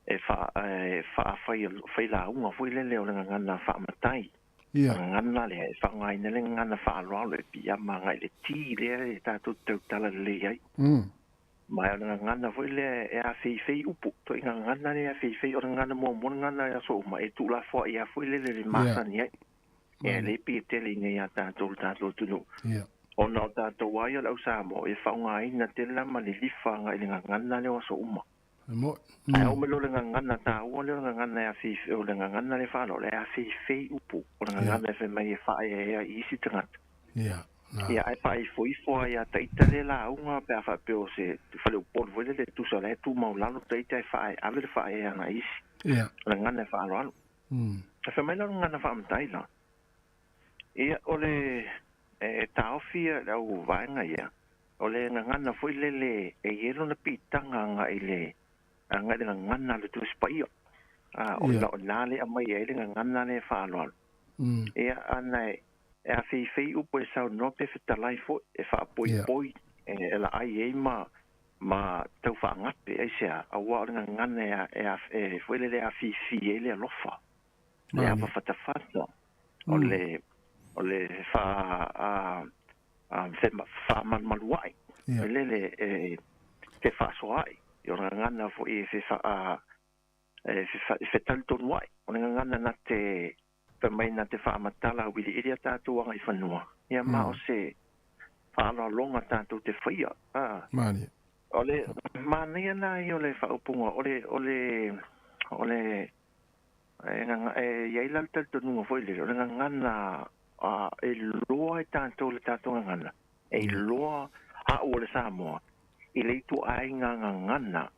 [SPEAKER 3] e faa e faafai failauga foi lele o le gagana faamatai.
[SPEAKER 4] Ia.
[SPEAKER 3] O le gagana lea e faaaogaina le gagana faaaloalo e piiama agai i le ti lea e tatou te tautala lelei ai. Ma o le gagana foi lea e afeifei upu, ituaiga gagana lea e afeifei, o le gagana muamua le gagana e aso uma e tuulafoai lava foi lele le masani ai. E le pei e tele i nei a tatou le tatou atunuu. Ona o tatou lava ia o le au Samoa e faaaogaina tele la ma lilifa agai i le gagana lea o aso uma. Ae oo mai loa le gagana taua lea o le gagana e afeifei, o le gagana lea faaloalo e afeifei upu, o le gagana e fai mai e faaeaea i isi tagata. Ia, ae faaifoifo lava ia ita lea lauga pe a faapea o se faleupolu foi lele e tusa o la e tumau lalo ita e faae, ave le faaeaea agai i isi. O le gagana e faaaloalo. Ae fai mai la o le gagana faamatai la, ia, o le e taofi ia le au vaega ia, o le gagana foi lele e i ai lona piitaga agai i le agai i le gagana a le Tusi Paia. A, o la o i ina lea e aumai ai le gagana lea e faaaloalo. Ia, ana e e afeifei upu e saunoa pe fetalai foi, e faapoipoi, e laai ai ma ma tau faagape, aisea, aua o le gagana e e foi lele e afifi ai le alofa, le ava fatafata, o le o le fa a a faamalumalua'i, lele e fefaasoa'i, o le gagana foi e fefa e fetalitonu ai, o le gagana na te fai mai na te faamatala auiliili a tatou agaifanua, ia ma o se Fa'aaloaloga tatou te faia a.
[SPEAKER 4] Malie.
[SPEAKER 3] O le manaia lā ia o le fa'aupuga o le o le o le e gaga e iai la le talitonuga foi lele o le gagana a e loa e tatou le tatou gagana e iloa a'u o le Samoa i le itu'aiga gagana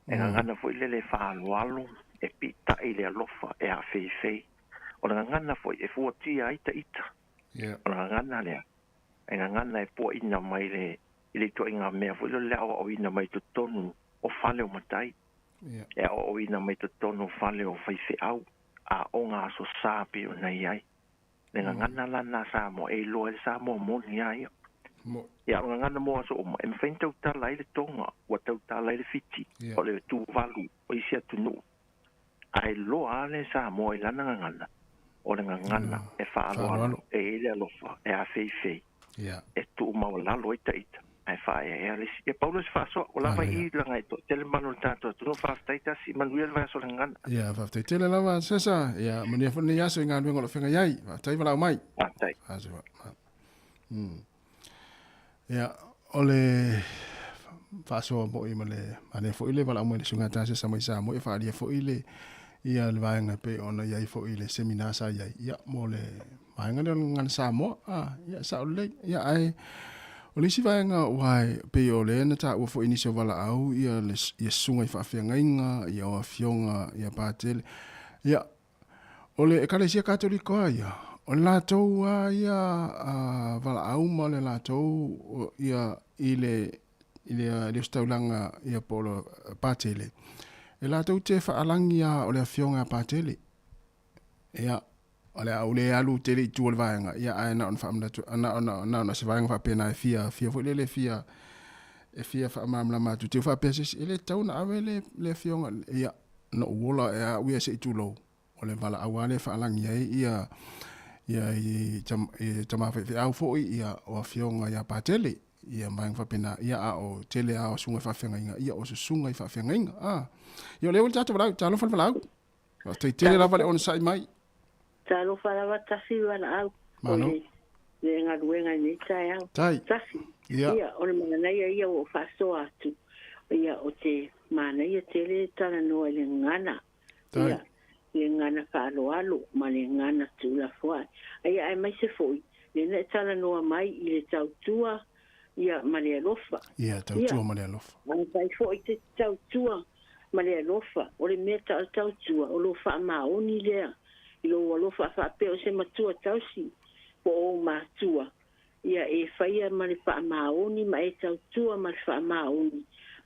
[SPEAKER 3] e gagana foi lele e fa'aloalo e pi'ita'i le alofa e a'afeifei o le gagana foi e fuatia ai ta'ita o le gagana lea e gagana e pua'ina mai le i le ituaiga mea foi lele le aoaoina mai totonu o fale o matai e aoaoina mai totonu o fale o faife'au a'oga aso sa pei ona iai le gagana lana Samoa e iloa ai le Samoa moni a ia. Ia o le gagana mo aso uma e mafai ona tautala ai le Toga ua tautala ai le Fiti o le Tuvalu o isi atunu'u ae loa a le Samoa i lana gagana o le gagana e fa'aaloalo e iai le alofa e afeifei e tu'umaualalo ai ta'ita ae fa'aeaea le isi. Ia pau lea o se fa'asoa ua lava i i laga e to'atele malu o le tatou atunuu. Faafetai tasi, manuia le vaiaso o le gagana.
[SPEAKER 4] Ia, faafetai tele lava Sesa. Ia, manuia foi lenei aso i galuega o lo o feagai ai. Faafetai valaau mai.
[SPEAKER 3] Faafetai.
[SPEAKER 4] Fa'asoa. Ia, o le faasoa moi ma le manaia foi le valaau mai le suiga ta Sesa mai Samoa, ia faaalia foi le ia le vaega e pei ona i ai foi le seminar sa i ai, ia, mo le vaega lea o le Gagana Samoa. A, ia, sao lelei. Ia, ae o le isi vaega ua e pei o lea na taua foi i nisi o valaau ia le ia susuga i faafeagaiga, ia o afioga ia Patele. Ia, o le Ekalesia Katoliko lava ia, o le latou lava ia valaau ma le latou ia i le i le le ositaulaga ia po o le Patele, e latou te faalagi lava o le afioga a Patele. Ia, o le a ou le alu tele i tua o le vaega, ia ae na ona faamanatu, na ona, na ona se vaega faapena e fia, fia foi lele fia, e fia faamalamalama atu. Te faapea se isi, e le tatau ona ave le, le afioga, ia, na ou ola e au ia se i tulou, o le valaau lava lea e faalagi ai ia, ia i, i tama faifeau foi, ia, o afioga ia Patele, ia vaega faapena, ia a o tele lava o susuga i faafeagaiga, ia o susuga i faafeagaiga. A, ia o lea ua le tatou valaau, talofa le valaau. Faafetai tele lava le onosai mai.
[SPEAKER 9] Talofa lava tasi valaau.
[SPEAKER 4] Malo.
[SPEAKER 9] O le, le galuega i lenei taeao.
[SPEAKER 4] Tai.
[SPEAKER 9] Tasi.
[SPEAKER 4] Ia.
[SPEAKER 9] Ia, o le manaia ia ua ou faasoa atu. Ia, o te manaia tele talanoa i le gagana.
[SPEAKER 4] Tai.
[SPEAKER 9] Ia, le gagana faaaloalo ma le gagana tuulafoai. Ia, aemaise foi, lena e talanoa mai i le tautua, ia, ma le alofa.
[SPEAKER 4] Ia, tautua ma le alofa.
[SPEAKER 9] Afai foi te tautua ma le alofa, o le mea ta o le tautua, o lou faamaoni lea i lou alofa a faapea o se matua tausi po o ou matua, ia e faia ma le faamaoni ma e tautua ma le faamaoni,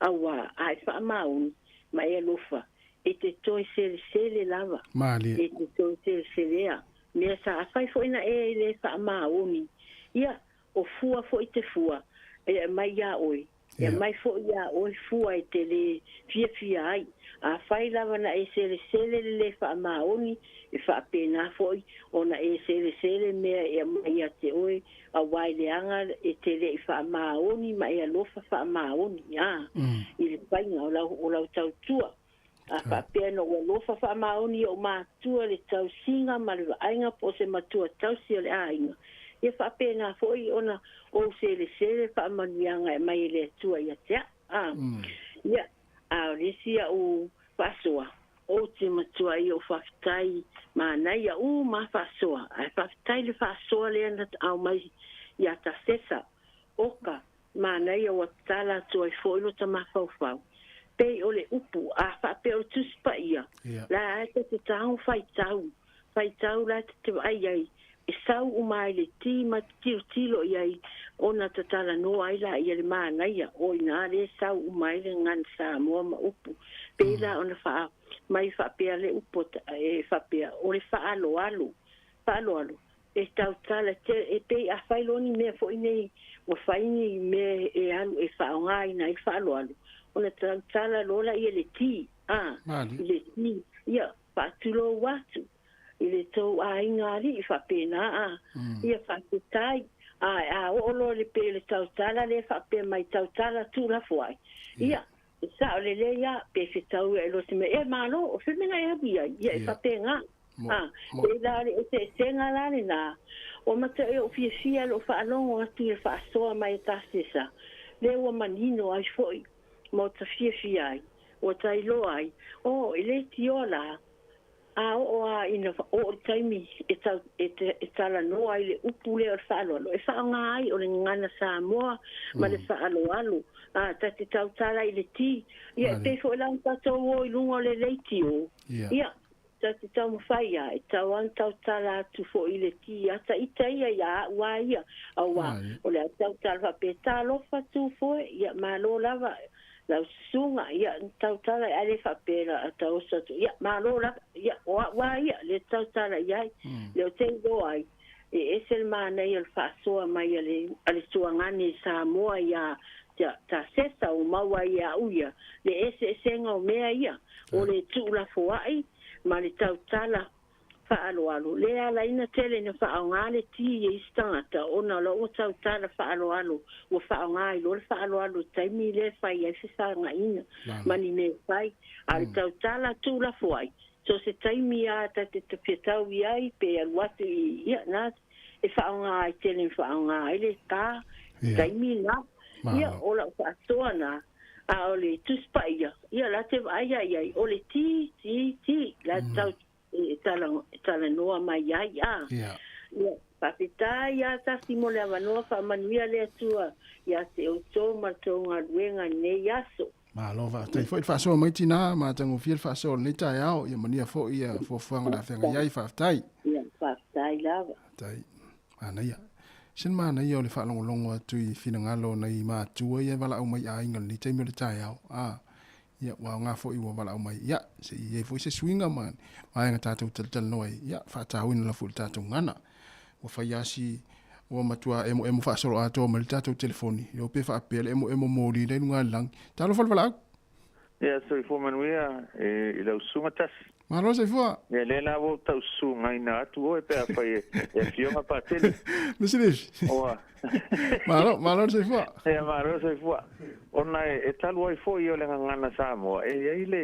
[SPEAKER 9] auā, a e faamaoni ma e alofa, e te toe selesele lava,
[SPEAKER 4] Malie.
[SPEAKER 9] e te toe seleselea mea sa afai foi na e le faamaoni, ia, o fua foi te fua e aumai iā oe, e aumai foi iā oe fua e te lē fiafia ai. Afai lava na e selesele le lē faamaoni, e faapena foi ona e selesele mea e aumai ia te oe, auā i leaga e te le'i faamaoni ma e alofa faamaoni, a, i le faiga o lau, o lau tautua. A faapea na ou alofa faamaoni i ou matua le tausiga ma le vaaiga po o se matua tausi o le aiga, ia faapena foi ona ou selesele faamanuiaga e aumai e le Atua ia te a'u. A, ia, a o le isi a'u faasoa, ou te matua ia ou faafetai manaia uma a faasoa, ae faafetai le faasoa lea na aumai ia Tasesa, oka, Manaia ua tatala atu ai foi lo ta mafaufau. Pei o le upu, a faapea o le Tusi Paia, la e ta te tago faitau, faitau la ta te vaai ai, e sau uma ai le ti ma te tilotilo i ai ona tatalanoa ai laia le manaia o ina le sau uma ai le gagana Samoa ma upu. Pei la ona faa mai faapea le upu e faapea o le faaaloalo, faaaloalo e tautala te e pei a fai loa ni mea foi nei ua fai ni mea e alu e faaaogaina ai le faaaloalo, ona tautala loa laia i le ti, a, i le ti, ia, faatulou atu i le tou aiga alii faapena, a, ia faafetai, a, a oo loa i le pei o le tautala lea faapea mai tautala tuulafoai, ia, e sao lelei lava, pe fetau ia i loa se mea, e malo, o se mea e alu i ai, ia e faapena. E la le eseesega la lenā, ua mataʻi oʻu fiafia i loʻu faalogo atu i le faasoa mai a Tasesa, lea ua manino ai foʻi ma o ta fiafia ai, ua tailoa ai, o e lē tioa lā, a oo a ina oo le taimi e tau e te e talanoa ai le upu lea o le faaaloalo e faaaoga ai o le gagana Samoa ma le faaaloalo, a ta te tautala i le ti, ia e pei foi la ona tatou o i luga o le leitio, ia ta te taumafai a e tau a ona tautala atu foi i le ti ata ita ia ia a'u a ia, auā o le a tautala faapea, Talofa tu foe, ia malo lava lau susuga, ia tautala ae le faapea la a taoso atu, ia malo lava, ia o a'u a ia le tautala i ai, le o te iloa ai, e ese le manaia o le faasoa mai a le a le tuagane i Samoa iā Tasesa ua maua ai e a'u ia le eseesega o mea ia, o le tuulafoa'i ma le tautala faaaloalo. Le alaina tele ina faaaoga le ti e isi tagata ona o la ua tautala faaaloalo, ua faaaoga ai loa le faaaloalo i le taimi lea e fai ai fesagaina ma ni mea e fai. A o le tautala tuulafoa'i, so se taimi a ta te fetau i ai pe alu atu i ia na e faaaoga ai tele ina faaaoga ai le ta taimi na. Ia, o lau faasoa na, a o le Tusi Paia, ia la te vaai a i ai, o le ti, ti, ti, la te tau e talanoa mai ai, a. Ia, faafetai ia tasi mo le avanoa, faamanuia le Atua ia te outou ma le tou galuega i lenei aso.
[SPEAKER 4] Malo faafetai foi le faasoa mai tinā, matagofie le faasoa o lenei taeao, ia manuia foi ia fuafuaga o le a feagai ai, faafetai.
[SPEAKER 9] Ia, faafetai lava.
[SPEAKER 4] Faafetai. Manaia. Ese le manaia o le faalogologo atu i finagalo o nai matua ia e valaau mai i aiga i lenei taimi o le taeao. A, ia, ua aoga foi ua valaau mai, ia, se i i ai foi se suiga ma vaega tatou talatalanoa ai, ia, faatauina lava foi i le tatou gana. Ua fai lava si, ua matua emoemo faasoloatoa mai le tatou telefoni, le pe faapea le emoemo moli lea i luga o le lagi. Talofa le valaau.
[SPEAKER 10] Ia, soifua manuia i lau susuga Tasi.
[SPEAKER 4] Malo soifua.
[SPEAKER 10] Ia, lea la ua ou taususugaina atu oe pe afai e afioga Patele.
[SPEAKER 4] Mr.
[SPEAKER 10] Oa.
[SPEAKER 4] Malo, malo le soifua.
[SPEAKER 10] Ia, malo le soifua. Ona e talu ai foi o le gagana Samoa, e i ai le,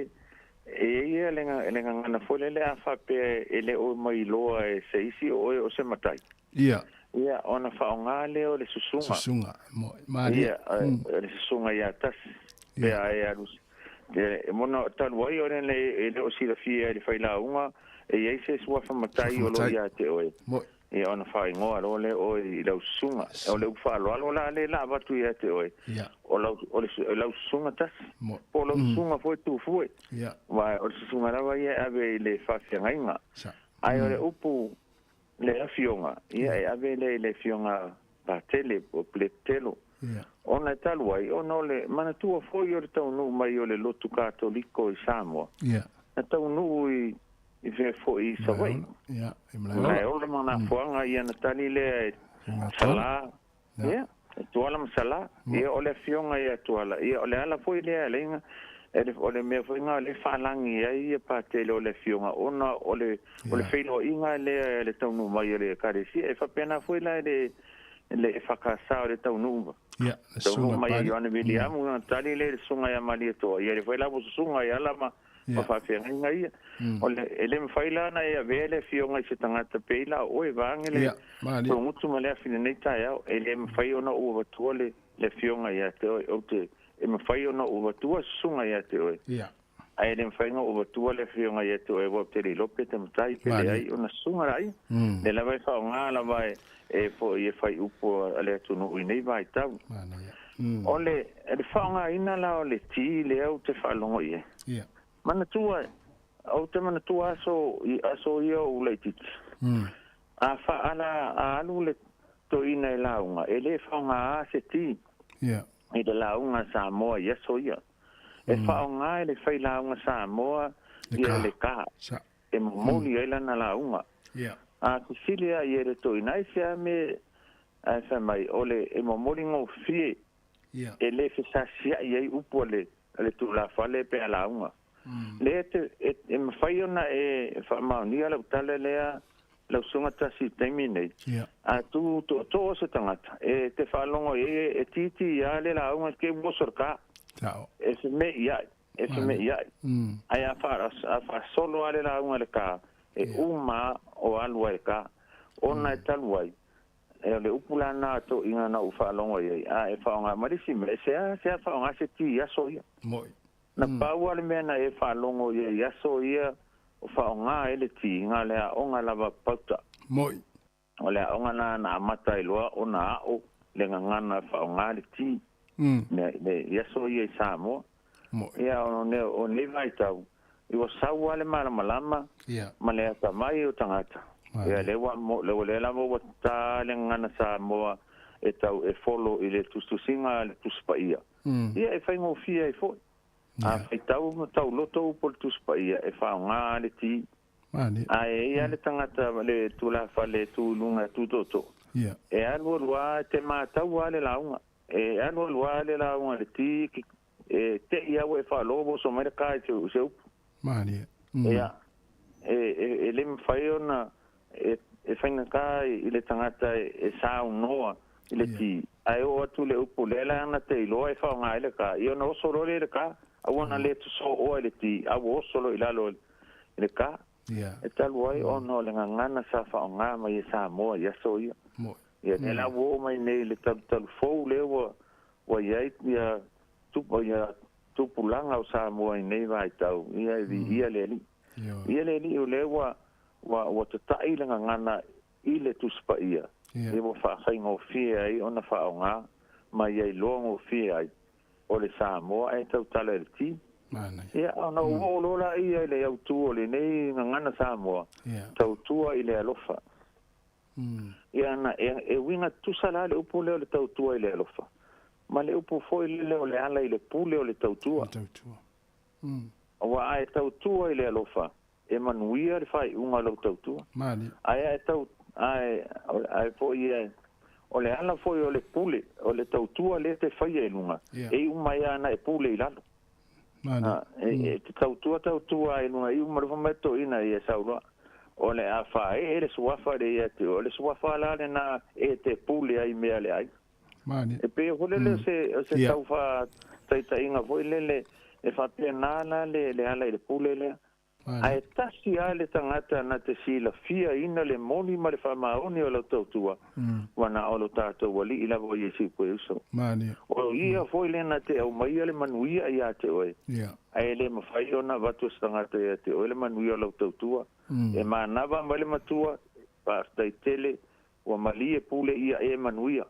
[SPEAKER 10] e i ai le gagana foi lele a faapea e le o mailoa e se isi o oe o se matai.
[SPEAKER 4] Ia.
[SPEAKER 10] Ia, ona faaaoga lea o le susuga.
[SPEAKER 4] Susuga, malie.
[SPEAKER 10] Ia, le susuga ia Tasi. Pe a e alu, ona talu ai o le e le o silafia e le failauga, e i ai se suafa matai o lo o ia te oe. Ia, ona faaigoa loa lea oe i lau susuga. O le upu faaaloalo la lea la avatu ia te oe, o lau, o le, lau susuga Tasi. Po o lau susuga foi Tufue. Aua o le susuga lava ia e ave i le faafeagaiga. Ae o le upu Le afioga, ia e ave lea i le afioga Patele po o Peletelo. Ona e talu ai, ona o le manatua foi o le taunuu mai o le lotu Katoliko i Samoa, na taunuu i i fea foi i Savaii. Malaeola ma Nafoaga, ia na tali lea e Sala, ia, e Tuala ma Sala. Ia o le afioga ia Tuala, ia o le ala foi lea e alaiga, o le mea foi lena o lea e faalagi ai ia Patele o le afioga, ona o le, o le feiloaiga lea e le taunuu mai o le Ekalesia. E faapena foi la i le, le EFKS o le taunuu,
[SPEAKER 4] Ia, le
[SPEAKER 10] taunuu
[SPEAKER 4] Susuga
[SPEAKER 10] mai a
[SPEAKER 4] Pali.
[SPEAKER 10] Ioane Viliamu, ona tali lea i le Susuga ia Malietoa, ia lea foi la ua susuga ai ala ma, ma faafeagaiga ia. O le, e le mafai la ona e avea le afioga i se tagata pei la o oe, vaeane le
[SPEAKER 4] Ia, malie.
[SPEAKER 10] Togutu ma le afi i lenei taeao, e le mafai ona ou avatua le, le afioga ia te oe. Ou te, e mafai ona ou avatua susuga ia te oe,
[SPEAKER 4] Ia.
[SPEAKER 10] ae e le mafai ona ou avatua le afioga ia te oe, aua ou te le iloa pe te matai pe
[SPEAKER 4] Malie.
[SPEAKER 10] leai ona susuga laia. Lea lava e faaaoga lava e, e foi e fai upu a le atunuu i nei vaitau.
[SPEAKER 4] Manaia.
[SPEAKER 10] O le, le faaaogaina la o le ti lea ou te faalogo i ai.
[SPEAKER 4] Ia.
[SPEAKER 10] Manatua, ou te manatua aso, i aso ia o ou laitiiti. A faaala, a alu le toeaina e lauga, e le faaaogaa se ti
[SPEAKER 4] Ia.
[SPEAKER 10] i le lauga a Samoa i aso ia. E faaaoga e le failauga Samoa ia le ka e momoli ai lana lauga.
[SPEAKER 4] Ia.
[SPEAKER 10] A fesili a ia le toeaina, aisea me ae fai mai, o le e momoli gofie
[SPEAKER 4] Ia.
[SPEAKER 10] e le fesasiai ai upu a le, a le tulafale pe a lauga. Lea te, e, e mafai ona e faamaonia lau tala lea, lau susuga tasi i le taimi nei.
[SPEAKER 4] Ia.
[SPEAKER 10] A tu tootoo se tagata, e te faalogo i ai e tiiti ia le lauga ke ua oso le ka.
[SPEAKER 4] Sao.
[SPEAKER 10] E feme'i ai, e feme'i ai. Ae a fa, a faasolo lava le lauga i le ka, E uma o alu ai ka ona e talu ai e o le upu lana toʻiga na ou faalogo ai ai a e faaaogā ma le isi mea e sea sea faaaogā se ti i aso ia.
[SPEAKER 4] Mo'i.
[SPEAKER 10] Na pau a le mea na e faalogo i ai i aso ia o faaaogā ai le ti na le aoga lava pauta.
[SPEAKER 4] Mo'i.
[SPEAKER 10] O le aoga lena na amata ai loa ona aʻo le gagana e faaaogā le ti mea i aso ia i Samoa.
[SPEAKER 4] Mo'i.
[SPEAKER 10] Ia o nei vaitau i ua sau lava le malamalama ma le atamai o tagata. Ia lea ua lea lava ua tā le gagana Samoa e tau e folo i le tusitusiga a le Tusi Paia. Ia e faigofie ai foi. A faitau ma tauloto upu o le Tusi Paia e faaaogā le ti. Ae e i ai le tagata le tulafale e tu i luga e tutootoo. E alualu lava e te matau lava le lauga. E alualu lava le lauga i le ti e te'i lava ua e faalogo ua oso mai le ka i se upu.
[SPEAKER 4] Malie.
[SPEAKER 10] Ia, e le mafai ona e faigata i le tagata e saunoa i le ti, ae oo atu le upu lea la ana te iloa e faaaoga ai le ka, ia ona oso loa lea i le ka, aua na le tosooa i le ti, a ua oso loa i lalo i le ka. E talu ai ona o le gagana sa faaaoga mai e Samoa i aso ia. Ia, lea la ua oo mai nei i le talutalu fou lea ua i ai ia ia tupulaga o Samoa i nei vaitau, ia e viia le Alii. Ia le Alii o lea ua ua tataʻi le gagana i le Tusi Paia, ia ua faafaigofie ai ona faaaogā ma ia iloa gofie ai o le Samoa ae tautala i le ti. Ia, ona ou oo loa laia i le autū o lenei gagana Samoa, tautua i le alofa. Ia na e uiga tutusa la le upu lea o le tautua i le alofa ma le upu foi lele o le ala i le pule o le tautua. Aua a e tautua i le alofa, e manuia le faaiuga o lau tautua. Ae a e tau, ae, ae foi ia, o le ala foi o le pule, o le tautua lea e te faia i luga, e iu mai lava na e pule i lalo. E te tautua tautua ai i luga, iu mai loa fai mai toeaina ia sau loa. O le a faaee le suafa lea ia te oe, o le suafa la lena e te pule ai i mea a le aiga. E pei foi lele o se, o se tau faataitaiga foi lele e faapena la le ala i le pule lea. Ae tasi lava le tagata na te silafiaina le moni ma le faamaoni o lau tautua, ua na o lo tatou Alii lava o Iesu Keriso. O ia foi lea na te aumaia le manuia ia te oe, ae le mafai ona avatu e se tagata ia te oe le manuia o lau tautua. E manava mai le matua, faafetai tele, ua malie pule ia e manuia.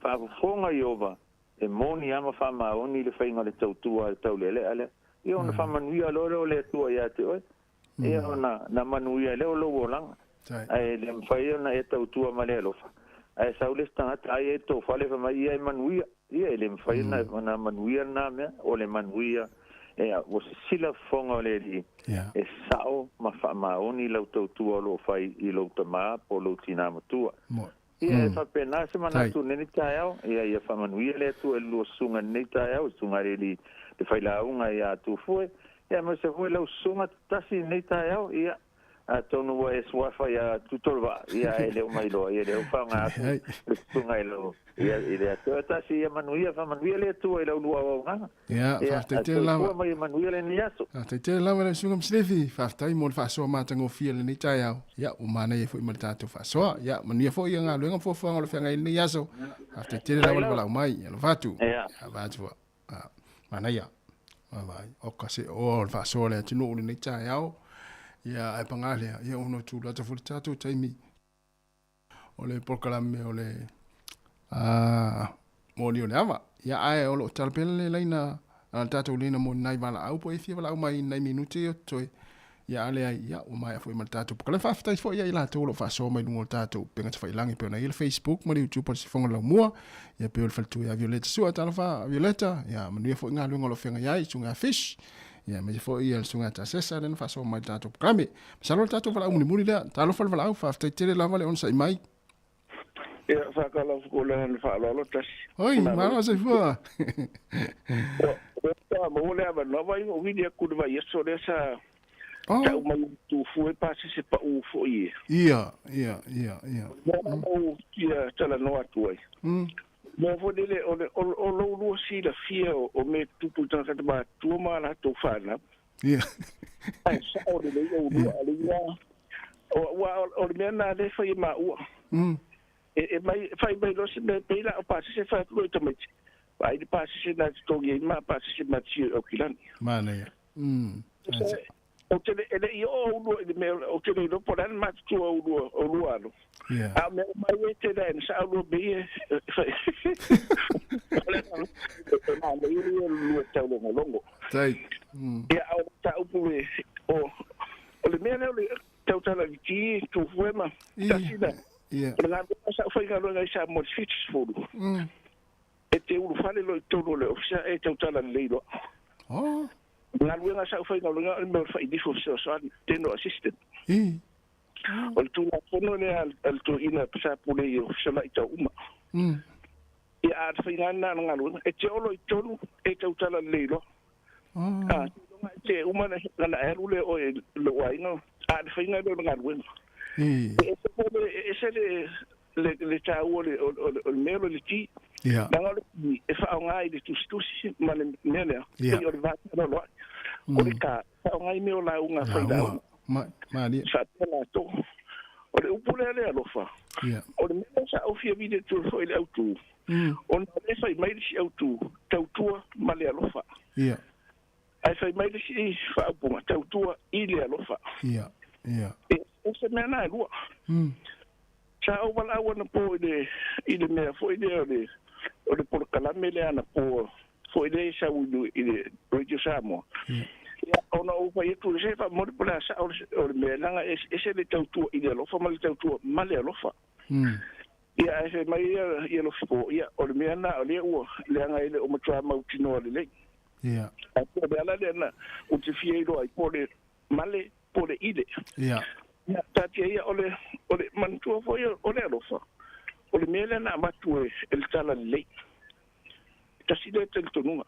[SPEAKER 10] Faafofoga Ieova, e moni lava ma faamaoni le faiga o le tautua a le taulealea lea. Ia ona faamanuia loa lea o le Atua ia te oe, ia ona na manuia ai lea o lou olaga. Ae le mafai ona e tautua ma le alofa. Ae sau le isi tagata ai e tou fale fai mai ia e manuia. Ia e le mafai ona manuia lena mea, o le manuia ea ua sisila fofoga o le Alii e sao ma faamaoni lau tautua o lo o fai i lou tama po o lou tinā matua. Ia e faapena se manatu i lenei taeao, ia ia faamanuia le Atua i le lua susuga i lenei taeao, susuga i le Alii le Failauga ia Tufue, ia aemaise foi lau susuga tasi i lenei taeao, ia atonu ua e suafa ia Tutolevaa, ia ae le o mailoa, ia lea ua faaaoga atu le susuga i lau, ia i le Atua. Tasi ia manuia, faamanuia le Atua i lau lua auaunaga.
[SPEAKER 4] Ia, faafetai tele lava.
[SPEAKER 10] Soifua ma ia manuia lenei aso.
[SPEAKER 4] Faafetai tele lava lau susuga Msilifi. Faafetai mo le faasoa matagofie i lenei taeao. Ia, ua manaia foi ma le tatou faasoa. Ia, manuia foi ia galuega ma fuafuaga o lo o feagai i lenei aso. Faafetai tele lava le valaau mai. Ia, alofa atu.
[SPEAKER 10] Ia.
[SPEAKER 4] Alofa atu foi. Ah, manaia. Vaavaai. Oka se oa o le faasoa o le atunuu i lenei taeao. Ia, ae paga lea, ia ona tulata foi le tatou taimi o le polokalame o le moli o le ava. Ia, ae o lo o tala pea le laina, le tatou laina mo nai valaau po e fia valaau mai nai minute ia o totoe. Ia, a leai, ia, ua maea foi ma le tatou polokalame. Faafetai foi ia i latou o lo o faasoa mai luga o le tatou upega tafailagi e pei ona i ai le Facebook ma le YouTube a le Sifoga Laumua. Ia, pei o le faletua ia Violeta Sua, talofa Violeta. Ia, manuia foi galuega o lo o feagai ai, susuga ia Fish. Ia, aemaise foi ia le susuga ia Tasesa lea na faasoa mai i le tatou polokalame. Masalo o le tatou valaau mulimuli lea. Talofa le valaau, faafetai tele lava le onosai mai.
[SPEAKER 7] Ia, faatalofa atu le agaga faaaloalo tasi.
[SPEAKER 4] Oi, malo soifua.
[SPEAKER 7] Ua maua le avanoa vai ua vili atu le vaiaso lea sa tau mai Tufue pasese pau foi e.
[SPEAKER 4] Ia, ia, ia, ia.
[SPEAKER 7] Mo ou fia talanoa atu ai. Mo foi lele o le o lou lua silafia o mea tutupu i tagata matutua ma a latou fanau.
[SPEAKER 4] Ia.
[SPEAKER 7] Ae sao lelei oulua a le ia. Ua o le mea na le fai e maua. E mai fai mai lo se mea pei la o pasese fai atu i tamaiti. Ai le pasese na totogi ai ma pasese ma tio o kilani.
[SPEAKER 4] Manaia.
[SPEAKER 7] O te le ele i o ulua i le mea o te le iloa po o le a le matutua o ulua o lua alo. A o mea uma ai e tele ae na sa ulua mei e o le e manaia ia o le lua taulogologo.
[SPEAKER 4] Tai.
[SPEAKER 7] Ia a o le mataupu e o o le mea lea o le tautala i le ti tufue ma tasi na o le galuega sa ou faigaluega ai Samoa i le 70. E te ulufale loa i totonu o le ofisa e tautala lelei loa.
[SPEAKER 4] Oh.
[SPEAKER 7] Galuega sa ou faigaluega o le mea o le failifo fesoasoani, general assistant. O le tulafono lea a le toeaina sa pule i ofisa laitau uma. Ia a o le faiga lena o le galuega, e te olo i totonu e tautala lelei loa. A, seiloga e te uma ona e alu lea oe i lou aiga, a o le faiga lea o le galuega. E ese foi le, e ese le, le, le taua o le, o le, o le mea o le ti. Leaga o le ti e faaaoga i le tusitusi ma le mea lea, pei o le va fealoaloai. O le ka, e faaaoga i mea o lauga fai lauga.
[SPEAKER 4] Malie.
[SPEAKER 7] Faapea latou. O le upu lea le alofa, o le mea lea sa ou fia vili atu ai foi i le autu, ona o lea e fai mai le isi autu, tautua ma le alofa. Ae fai mai le isi faaupuga, tautua i le alofa. E ese mea na e lua. Sa ou valaau anapo i le i le mea foi lea o le o le polokalame lea anapo foi lea e sau i le Radio Samoa. Ia, ona ou fai atu se faamomoli po o le a sao o le mea leaga e ese le tautua i le alofa ma le tautua ma le alofa. Ia, ae fai mai ia ia Lofipo, ia, o le mea lena o lea ua leaga e le o matua mautinoa lelei. Ae po o le ala lea na ou te fia iloa ai po o le male po o le ile. Ia, taatia ia o le, o le manatua foi o le alofa, o le mea lea na avatu e, e le tala lelei. Tasi lea talitonuga.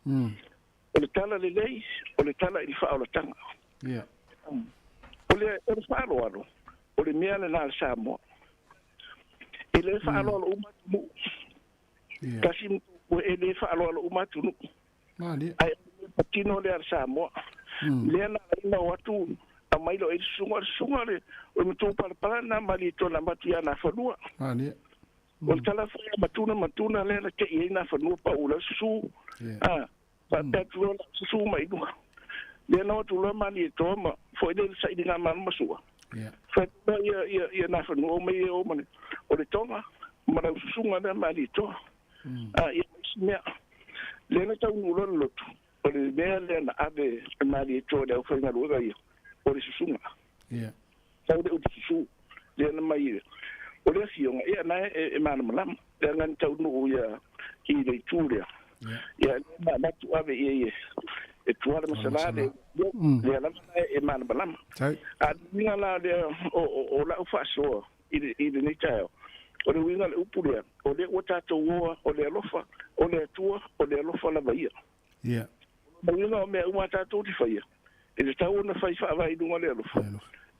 [SPEAKER 7] O le tala lelei, o le tala i le faaolataga. O le, o le faaaloalo, o le mea lena a le Samoa. E le faaaloalo uma atunuu. Tasi ma e le faaaloalo uma atunuu. Ae o le patino lea a le Samoa. Lea na ala ai ona o atu aumai loa i le susuga, o le susuga o le o le matupalapala lena Malietoa na avatu ia Nafanua. O le tala foi a Matuna Matuna lea na tei ai Nafanua pau la susu. A faapea atu loa la susu mai luga. Lea na o atu loa Malietoa ma foi lea i le sailiga malo ma sua. Fai atu loa ia ia ia Nafanua o mai e o ma le o le toga ma lau susuga lea Malietoa. A ia ma isi mea. Lea na taunuu loa le lotu, o le mea lea na ave e Malietoa i le aufaigaluega ia, o le susuga. Sau le upu susu, lea na mai o le afioga, ia na e malamalama, leaga na taunuu ia i le itu lea. Ia lea na avatu ave i ai e Tuala ma Salā le lea lava na e malamalama. A o le uiga la lea o lau faasoa i lenei taeao, o le uiga o le upu lea, o lea ua tatou oa, o le alofa, o le Atua, o le alofa lava ia. O le uiga o mea uma a tatou te faia, e tatau ona fai faavae i luga o le alofa.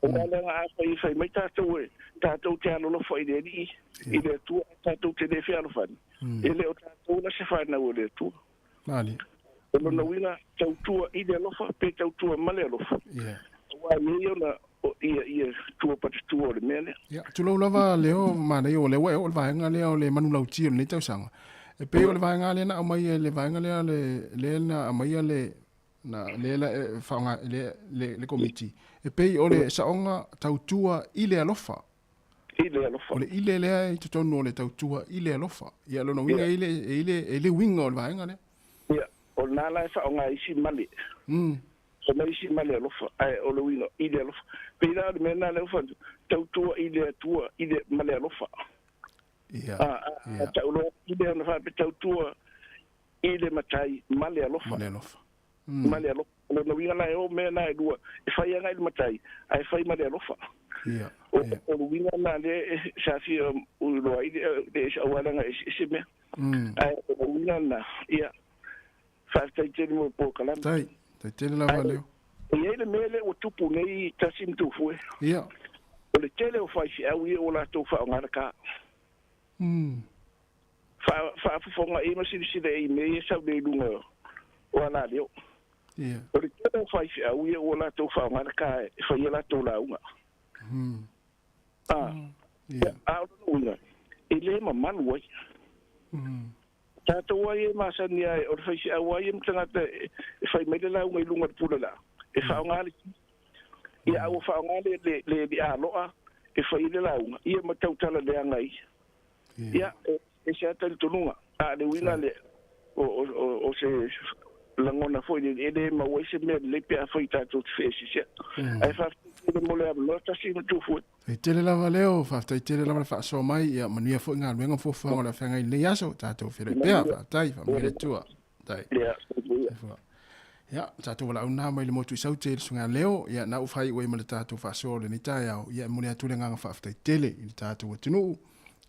[SPEAKER 7] Aua leaga afai e fai mai tatou e tatou te alolofa i le Alii, i le Atua, ae tatou te le fealofani, e le o tatou la se fanau a le Atua. O lona uiga, tautua i le alofa pe tautua ma le alofa. Aua e i ai ona ia ia tua patatua o le mea lea.
[SPEAKER 4] Ia, tulou lava Leo, manaia o lea ua e oo i le vaega lea o le manulauti o lenei tausaga. E pei o le vaega lea na aumai e le vaega lea le lea na aumaia le na lea la e faaaoga le le le komiti. E pei o le saoga tautua i le alofa.
[SPEAKER 7] I le alofa.
[SPEAKER 4] O le ile lea i totonu o le tautua i le alofa. Ia lona uiga e i le e i le uiga o le vaega lea.
[SPEAKER 7] Ia, o lena la e faaaoga ai isi male. Fai mai isi ma le alofa, ae o le uiga, i le alofa. Pei la o le mea lena lea ua fai atu, tautua i le Atua i le, ma le alofa.
[SPEAKER 4] Ia,
[SPEAKER 7] A, a,
[SPEAKER 4] ia.
[SPEAKER 7] tau loa i le ona faapea tautua i le Matai ma le alofa.
[SPEAKER 4] Ma le alofa.
[SPEAKER 7] Ma le alofa. O lona uiga la e o mea na e lua, e fai agai i le Matai, ae fai ma le alofa.
[SPEAKER 4] Ia,
[SPEAKER 7] O, o le uiga lena lea e sa fia iloa ai le, le aua leaga e eseese mea. Ae o le uiga lena, ia, Faafetai tele mo le polokalame.
[SPEAKER 4] Tai, tai tele lava
[SPEAKER 7] Ae
[SPEAKER 4] Leo.
[SPEAKER 7] e i ai le mea lea ua tupu nei tasi ma Tufue.
[SPEAKER 4] Ia.
[SPEAKER 7] O le tele o faifeau ia ua latou faaaoga le ka. Faafofoga i ma silasila i mea ia e sau nei i luga o alaleo.
[SPEAKER 4] Ia.
[SPEAKER 7] O le tele o faifeau ia ua latou faaaoga le ka e fai ai latou lauga. A a o lona uiga e lē mamalu ai tatou ai e masani ai o le faiseau ai ma tagata e fai mai le lauga i luga o le pule la'a e faaaogā le ia a ua faaaogā le alo'a e fai le lauga ia ma tautala leaga ia ia e se ata talitonuga a le uiga le o se lagona foi e lē maua ai se mea lelei pe afai tatou te feesisia ae faafetai tele mo le avanoa tasi ma tufue.
[SPEAKER 4] E tele lava leo, faafetai tele lava le faasoa mai, ia manuia foi galuega ma fuafuaga o le afeagai i lenei aso, tatou feiloai pea, faafetai, faamanuia le Atua. Faafetai. Ia, tatou valaau na mai le motu i Saute i le susuga ia Leo, ia na ua faaiu ai ma le tatou faasoa o lenei taeao, ia e momoli atu le agaga faafetai tele i le tatou atunuu,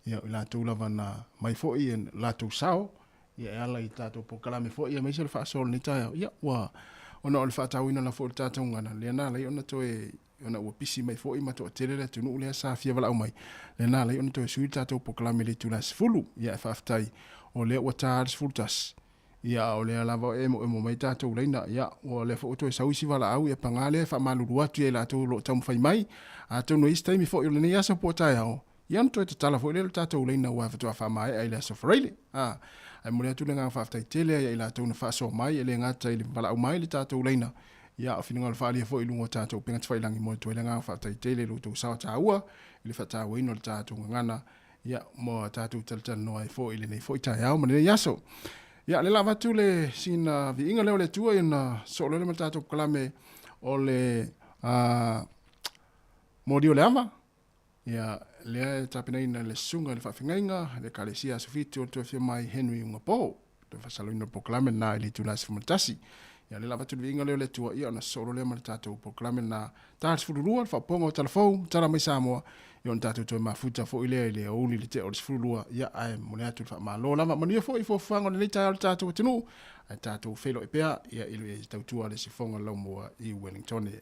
[SPEAKER 4] ia o i latou lava na mai foi ia latou sao, ia e ala i tatou polokalame foi aemaise le faasoa o lenei taeao, ia ua ona o le faatauina la foi o le tatou gagana, lea na ala ai ona toe ona ua pisi mai foi ma toatele le atunuu lea sa fia valaau mai, lea na ala ai ona toe sui le tatou polokalame i le itula e 10. Ia e faafetai o lea ua ta le 11, ia a o lea lava e emoemo mai tatou laina, ia o lea foi ua toe sau isi valaau, ia paga lea e faamalulu atu ia i latou o lo o taumafai mai, atonu e i ai se taimi foi o lenei aso po o taeao, ia ona toe tatala foi lea o le tatou laina aua faatoa faamaea i le aso Faraile. A, ae momoli atu le agaga faafetai tele ia i latou na faasoa mai, e le gata i le valaau mai i le tatou laina, ia a o finagalo faaalia foi i luga o tatou upega tafailagi, momoli atu ai le agaga faafetai tele i lo outou sao taua i le faatauaina o le tatou gagana, ia ma tatou talatalanoa ai foi i lenei foi taeao ma lenei aso. Ia, lea la avatu le sina viiga lea o le Atua ia ona soo loa lea ma le tatou polokalame o le moli o le ava. Ia, lea e tapenaina le susuga i le faafegaiga, le Ekalesia Aso Fitu o le Toe Afio Mai Henry Ugapo. Toe faasaloina le polokalame lena i le itula e 11. Ia, lea la avatu le viiga lea o le Atua, ia ona sosoo loa lea ma le tatou polokalame lena. Ta le 12, le faaopoopoga o tala fou, tala mai Samoa, ia ona tatou toe mafuta foi lea i le aoauli i le tea o le 12, ia ae momoli atu le faamalo lava. Manuia foi fuafuaga o lenei taeao i le tatou atunuu, ae tatou feiloai pea, ia i le tautua a le Sifoga Laumua i Wellingtone.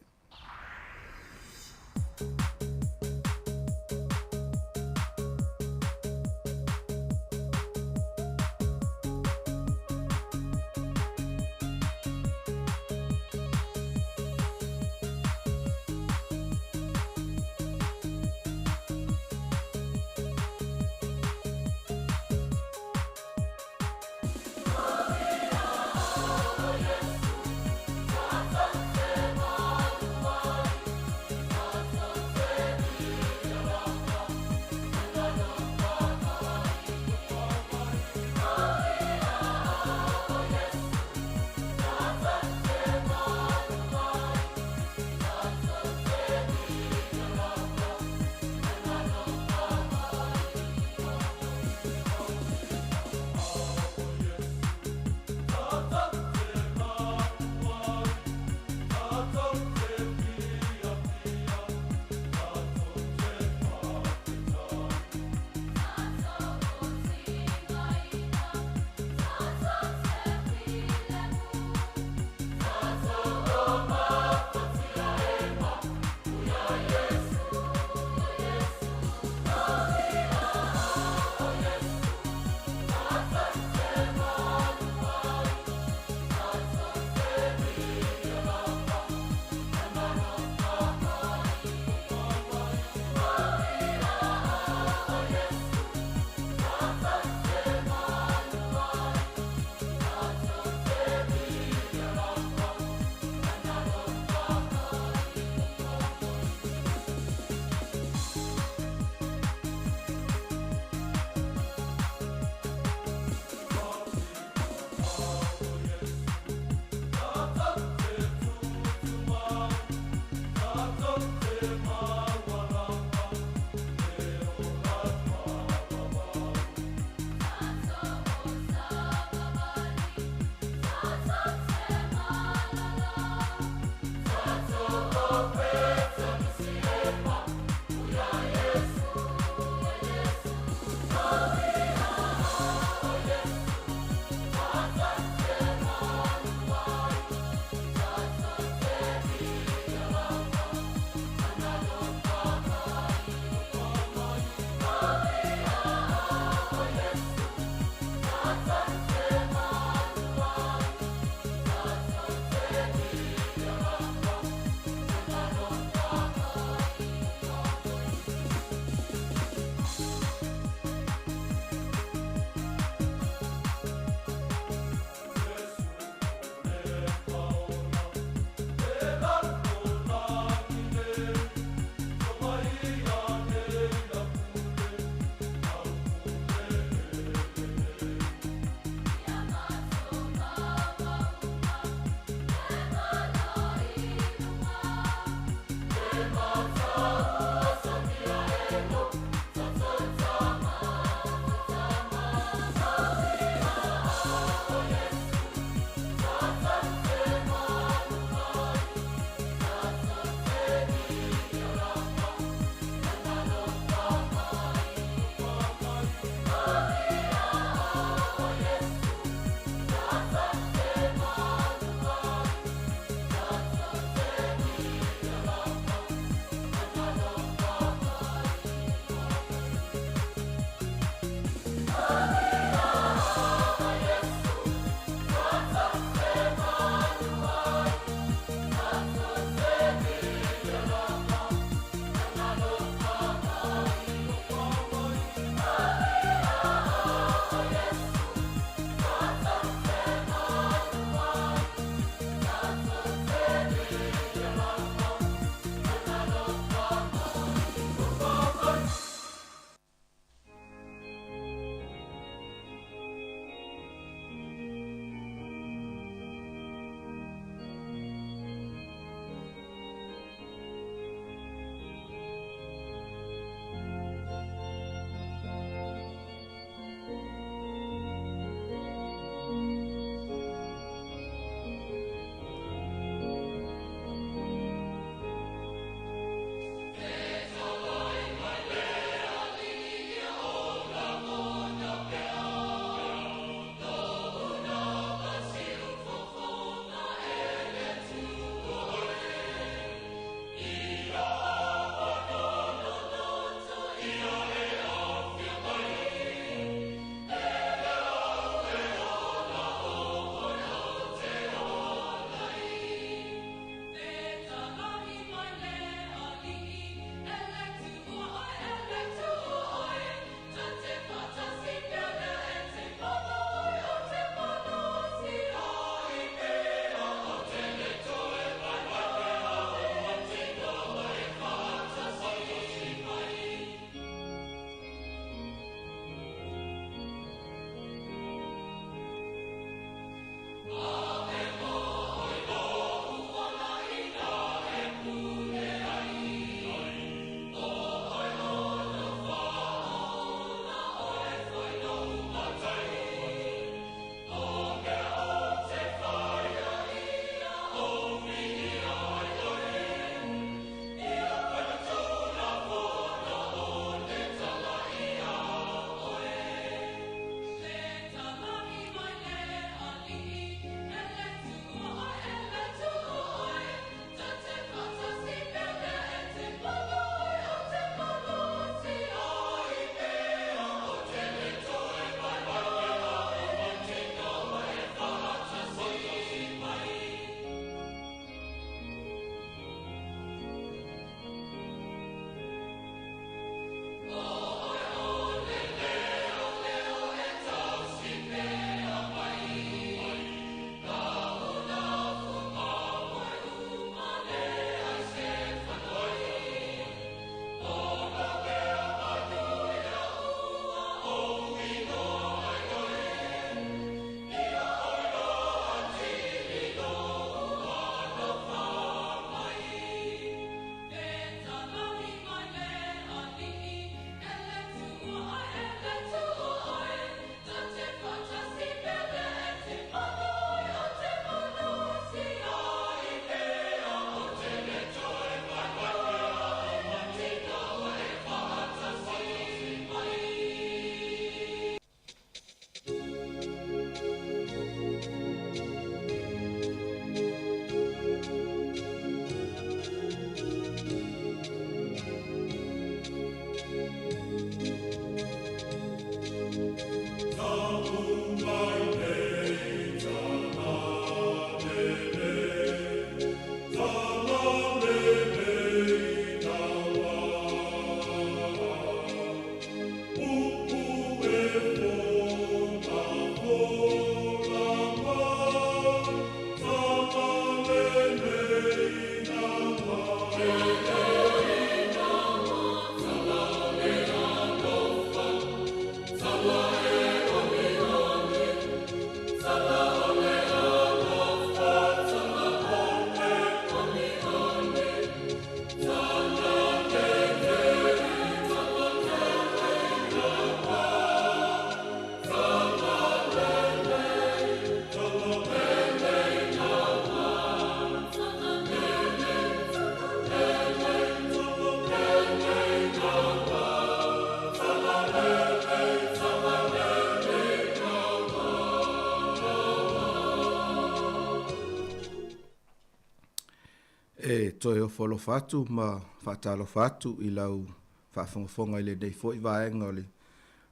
[SPEAKER 4] E toe ofo alofa atu ma faatalofa atu i lau faafogafoga i lenei foi vaega o le,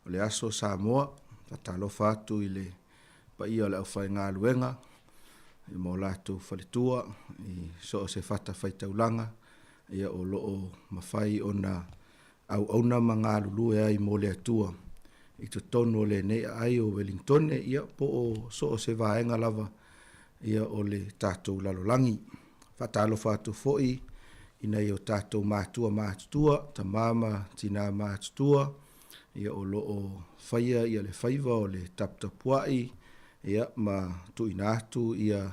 [SPEAKER 4] o le aso Samoa. Faatalofa atu i le paia o le aufaigaluega i ma o latou faletua i so o se fatafaitaulaga ia o lo o mafai ona auauna ma galulue ai mo le Atua i totonu o lenei aai o Welingtone ia po o so o se vaega lava ia o le tatou lalolagi. Faatalofa atu foi i nai o tatou matua matutua, tama ma tina matutua, ia o lo o faia ia le faiva o le taputapuai ia ma tuuina atu ia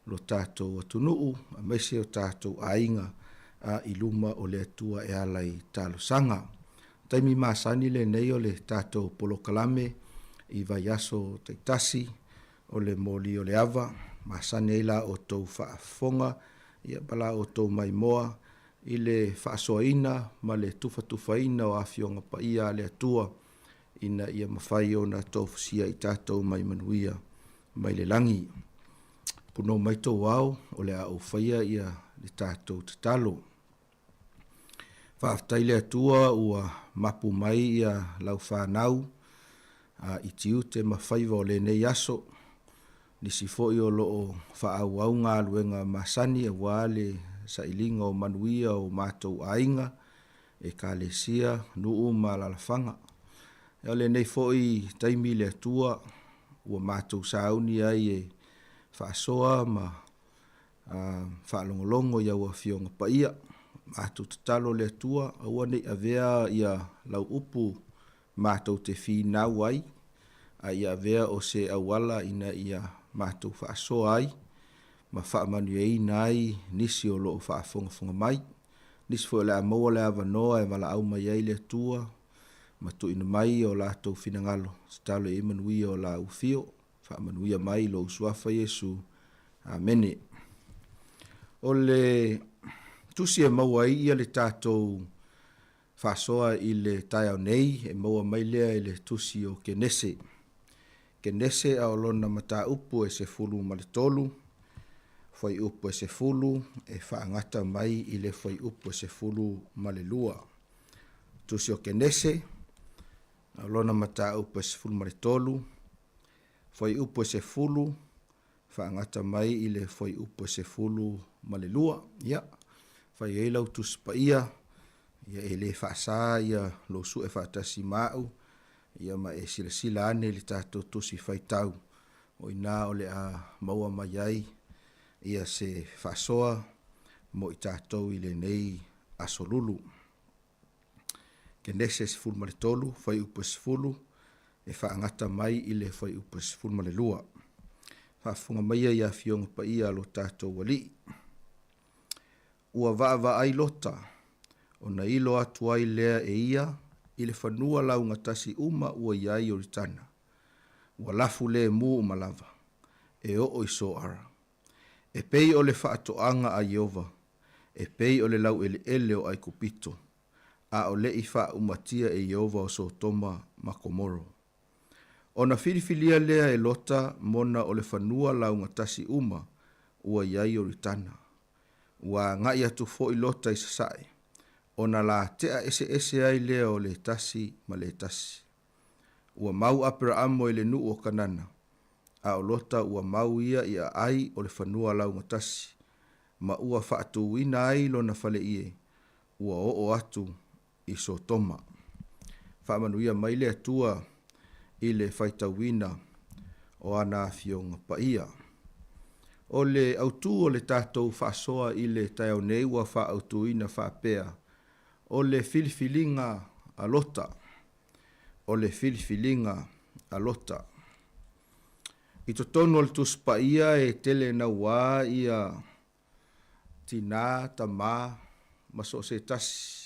[SPEAKER 4] lo tatou atunuu aemaise o tatou aiga a i luma o le Atua e ala i talosaga. Taimi masani lenei o le tatou polokalame i vaiaso taitasi o le moli o le ava, masani ai la outou faafofoga ia ma la outou maimoa i le faasoaina ma le tufatufaina o Afioga Paia a le Atua ina ia mafai ona tofusia i tatou mai manuia mai le lagi. Punou mai tou ao o le a ou faia ia le tatou tatalo. Faafetai le Atua ua mapu mai ia lau fanau a i tiute ma faiva o lenei aso. Nisi foi o lo o faaauau galuega masani aua le sailiga o manuia o matou aiga, Ekalesia, nuu ma alalafaga. O lenei foi taimi le Atua ua matou sauni ai e faasoa ma faalogologo i au Afioga Paia. Matou tatalo le Atua aua ne i avea ia lau upu matou te finau ai, a ia avea o se auala ina ia matou faasoa ai ma faamanuiaina ai nisi o lo o faafogafoga mai. Nisi foi o le a maua le avanoa e valaau mai ai le Atua ma tuuina mai o latou finagalo, tatalo i ai manuia o la ufio. Faamanuia mai lou Suafa Iesu. Amene. O le tusi e maua ai ia le tatou faasoa i le taeao nei, e maua mai lea i le tusi o Kenese. Kenese a o lona mataupu e 13, fuaiupu e 10 e faagata mai i le fuaiupu e 12. Tusi o Kenese, a o lona mataupu e 13, fuaiupu e 10 faagata mai i le fuaiupu e 12. Ia, fai ai lau Tusi Paia, ia e le faasa ia lou sue faatasi ma au, ia ma e silasila ane i le tatou tusi faitau, o i ina o le a maua mai ai ia se faasoa mo i tatou i lenei aso lulu. Kenese 13, fuaiupu e 10, e faagata mai i le fuaiupu e 12. Faafofoga maia i Afioga Paia a lo tatou Alii. Ua vaavaai Lota, ona ilo atu ai lea e ia i le fanua laugatasi uma ua i ai Ioritana. Ua lafu lemu uma lava, e oo i Soara. E pei o le faatoaga a Ieova, e pei o le laueleele o ʻAikupito, a o le i faaumatia e Ieova o Sotoma ma Komoro. Ona filifilia lea e Lota mona o le fanua laugatasi uma ua i ai Ioritana. Ua agai atu foi Lota i sasae, ona latea eseese ai lea o le tasi ma le tasi. Ua mau Aperaamo i le nuu o Kanana, a o Lota ua mau ia i aai o le fanua laugatasi, ma ua faatuina ai lona faleie, ua oo atu i Sotoma. Faamanuia mai le Atua i le faitauina o ana Afioga Paia. O le autū o le tatou faasoa i le taeao nei ua faaautuina faapea, O le filifiliga a Lota. O le filifiliga a Lota.
[SPEAKER 6] I totonu o le Tusi Paia e tele nauā ia tinā, tamā, ma so o se tasi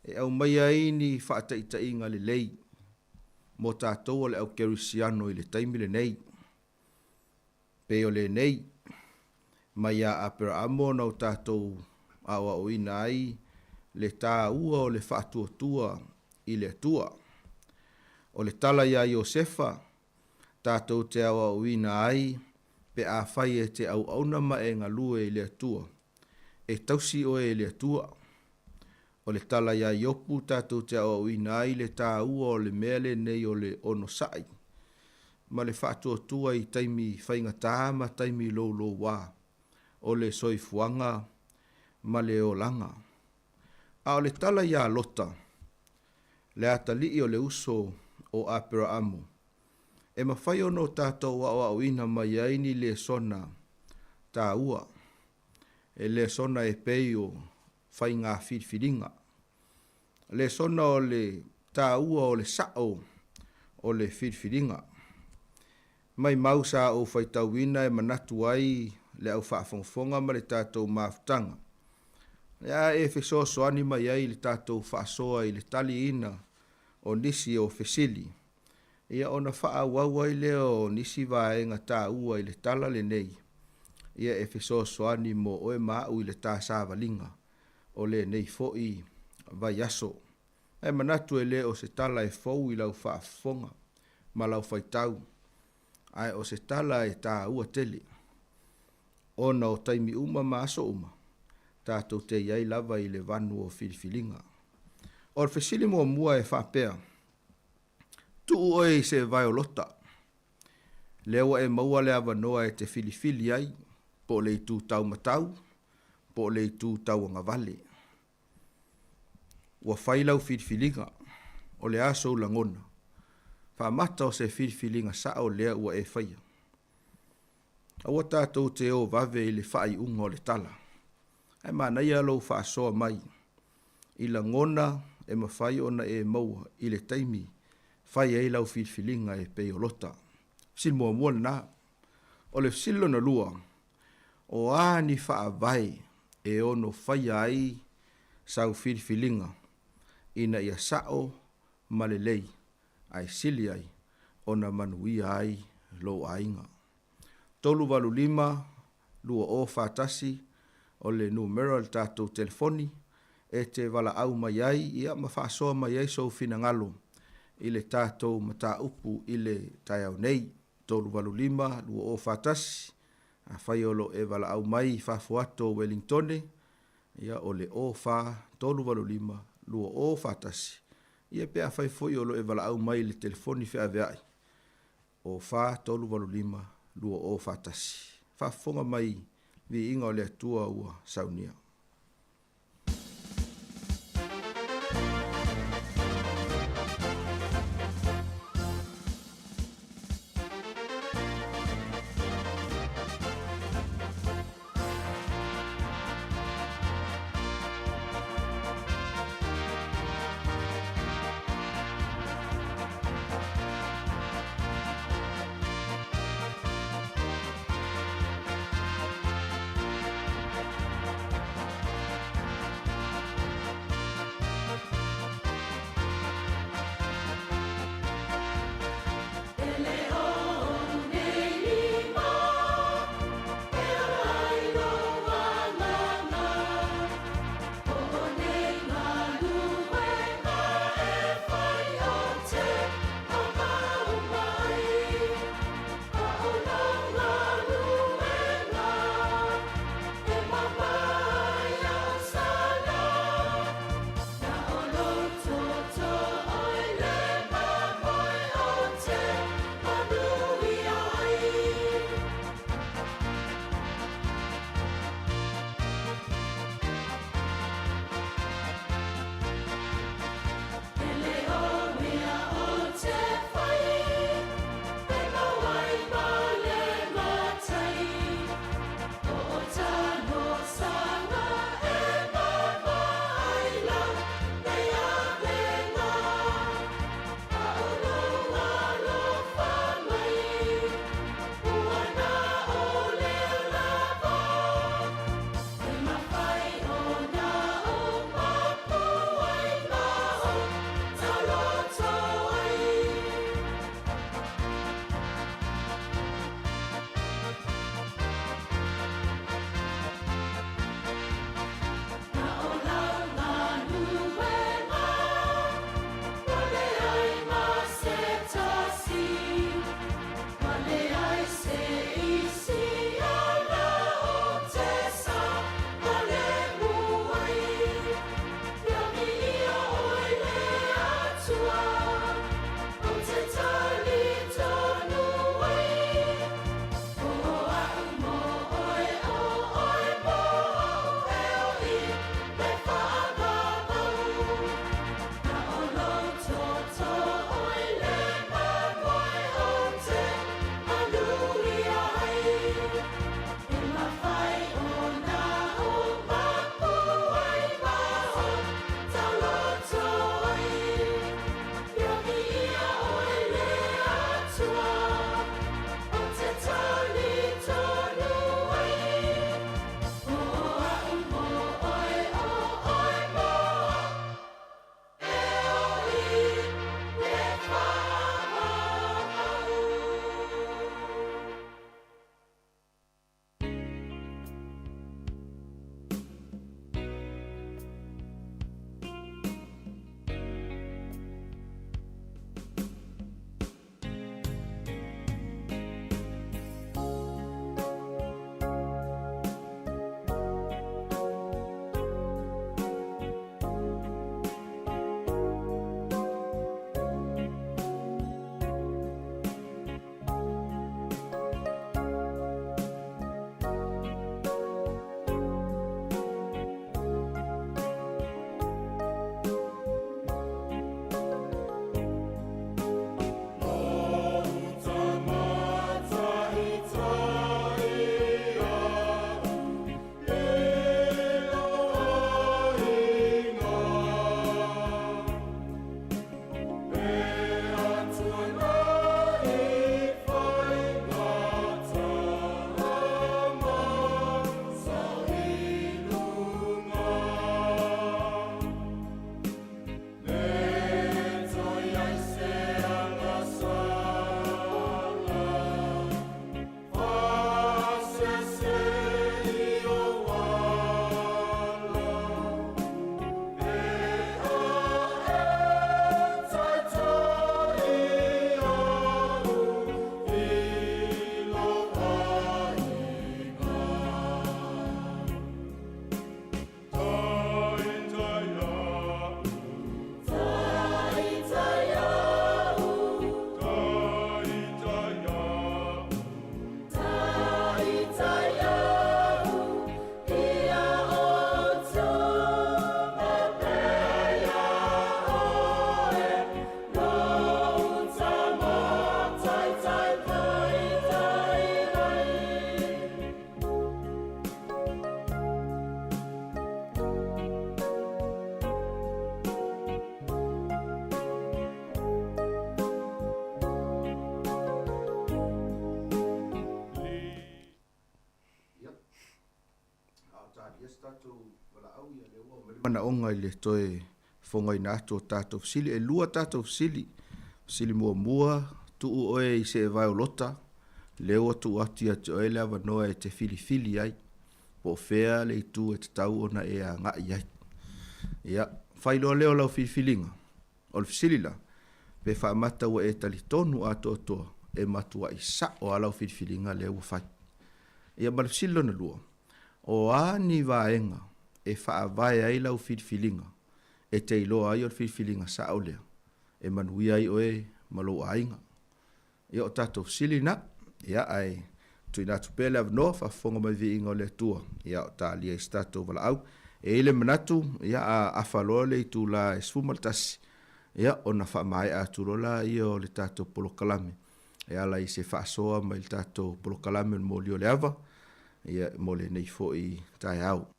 [SPEAKER 6] e aumaia ai ni faataitaiga lelei mo tatou o le au kerisiano i le taimi lenei. Pei o lenei, mai iā Aperaamo ona o tatou aoaoina ai le tāua o le faatuatua i le Atua. O le tala iā Iosefa, tatou te aoaoina ai pe afai e te auauna ma e galue i le Atua, e tausi oe e le Atua. O le tala iā Iopu tatou te aoaoina ai le tāua o le mea lenei o le onosai ma le faatuatua i taimi faigata ma taimi loulouā o le soifuaga ma le olaga. A o le tala iā Lota, le atalii o le uso o Aperaamo, e mafai ona o tatou aoaoina mai ai ni lesona tāua, e lesona e pei o faiga filifiliga, lesona o le tāua o le sa'o o le filifiliga. Maimau sa ou faitauina e manatu ai le au faafogafoga ma le tatou mafutaga, le a e fesoasoani mai ai i le tatou faasoa i le taliina o nisi o fesili, ia ona faaauau ai lea o nisi vaega taua i le tala lenei, ia e fesoasoani mo oe ma a'u i le tasavaliga o lenei foi vaiaso. Ae manatu e le o se tala e fou i lau faafofoga ma lau faitau, ae o se tala e taua tele, ona o taimi uma ma aso uma, tatou te i ai lava i le vanu o filifiliga. O le fesili muamua e faapea, Tuu oe i se vaeolota, lea ua e maua le avanoa e te filifili ai, po o le itu taumatau, po o le itu tauagavale. Ua fai lau filifiliga, o le a sou lagona? Faamata o se filifiliga sao lea ua e faia. Aua tatou te o vave i le faaiuga o le tala, ae manaia lou faasoa mai i lagona e mafai ona e maua i le taimi fai ai lau filifiliga e pei o Lota. Fesili muamua lena. O le fesili lona lua, o a ni faavae e ono faia ai sau filifiliga ina ia sa'o ma lelei ae sili ai ona manuia ai lou aiga? 385 2041 o le numera o le tatou telefoni e te valaau mai ai ia ma faasoa mai ai sou finagalo i le tatou mataupu i le taeao nei. 385 2041 Afai o lo o e valaau mai i fafo atu o Welingtone, ia o le 04 385 2041, ia pe afai foi o lo o e valaau mai i le telefoni feaveai, 04 385 2041. Faafofoga mai viiga o le Atua ua saunia. tatou valaau ia lea ua aumai le manaoga i le toe fofogaina atu o tatou fesili. E lua tatou fesili. Fesili muamua, tuu oe i se evae o Lota, lea ua tuu atu ia te oe le avanoa e te filifili ai, po o fea le itu e tatau ona e agai i ai. Ia, fai loa lea o lau filifiliga. O le fesili la, pe faamata ua e talitonu atoatoa e matuai sa'o lava lau filifiliga lea ua fai? Ia ma le fesili lona lua, o a ni vaega e faavae ai lau filifiliga e te iloa ai o le filifiliga sa'o lea e manuia ai oe ma lou aiga? Ia o tatou fesili na, ia ae tuuina atu pea le avanoa, faafofoga mai viiga o le Atua, ia o talia i se tatou valaau. E i ai le manatu, ia a afa loa le itula e 11, ia ona faamaea atu loa laia o le tatou polokalame e ala i se faasoa mai le tatou polokalame o le Moli o le Ava, ia mo lenei foi taeao.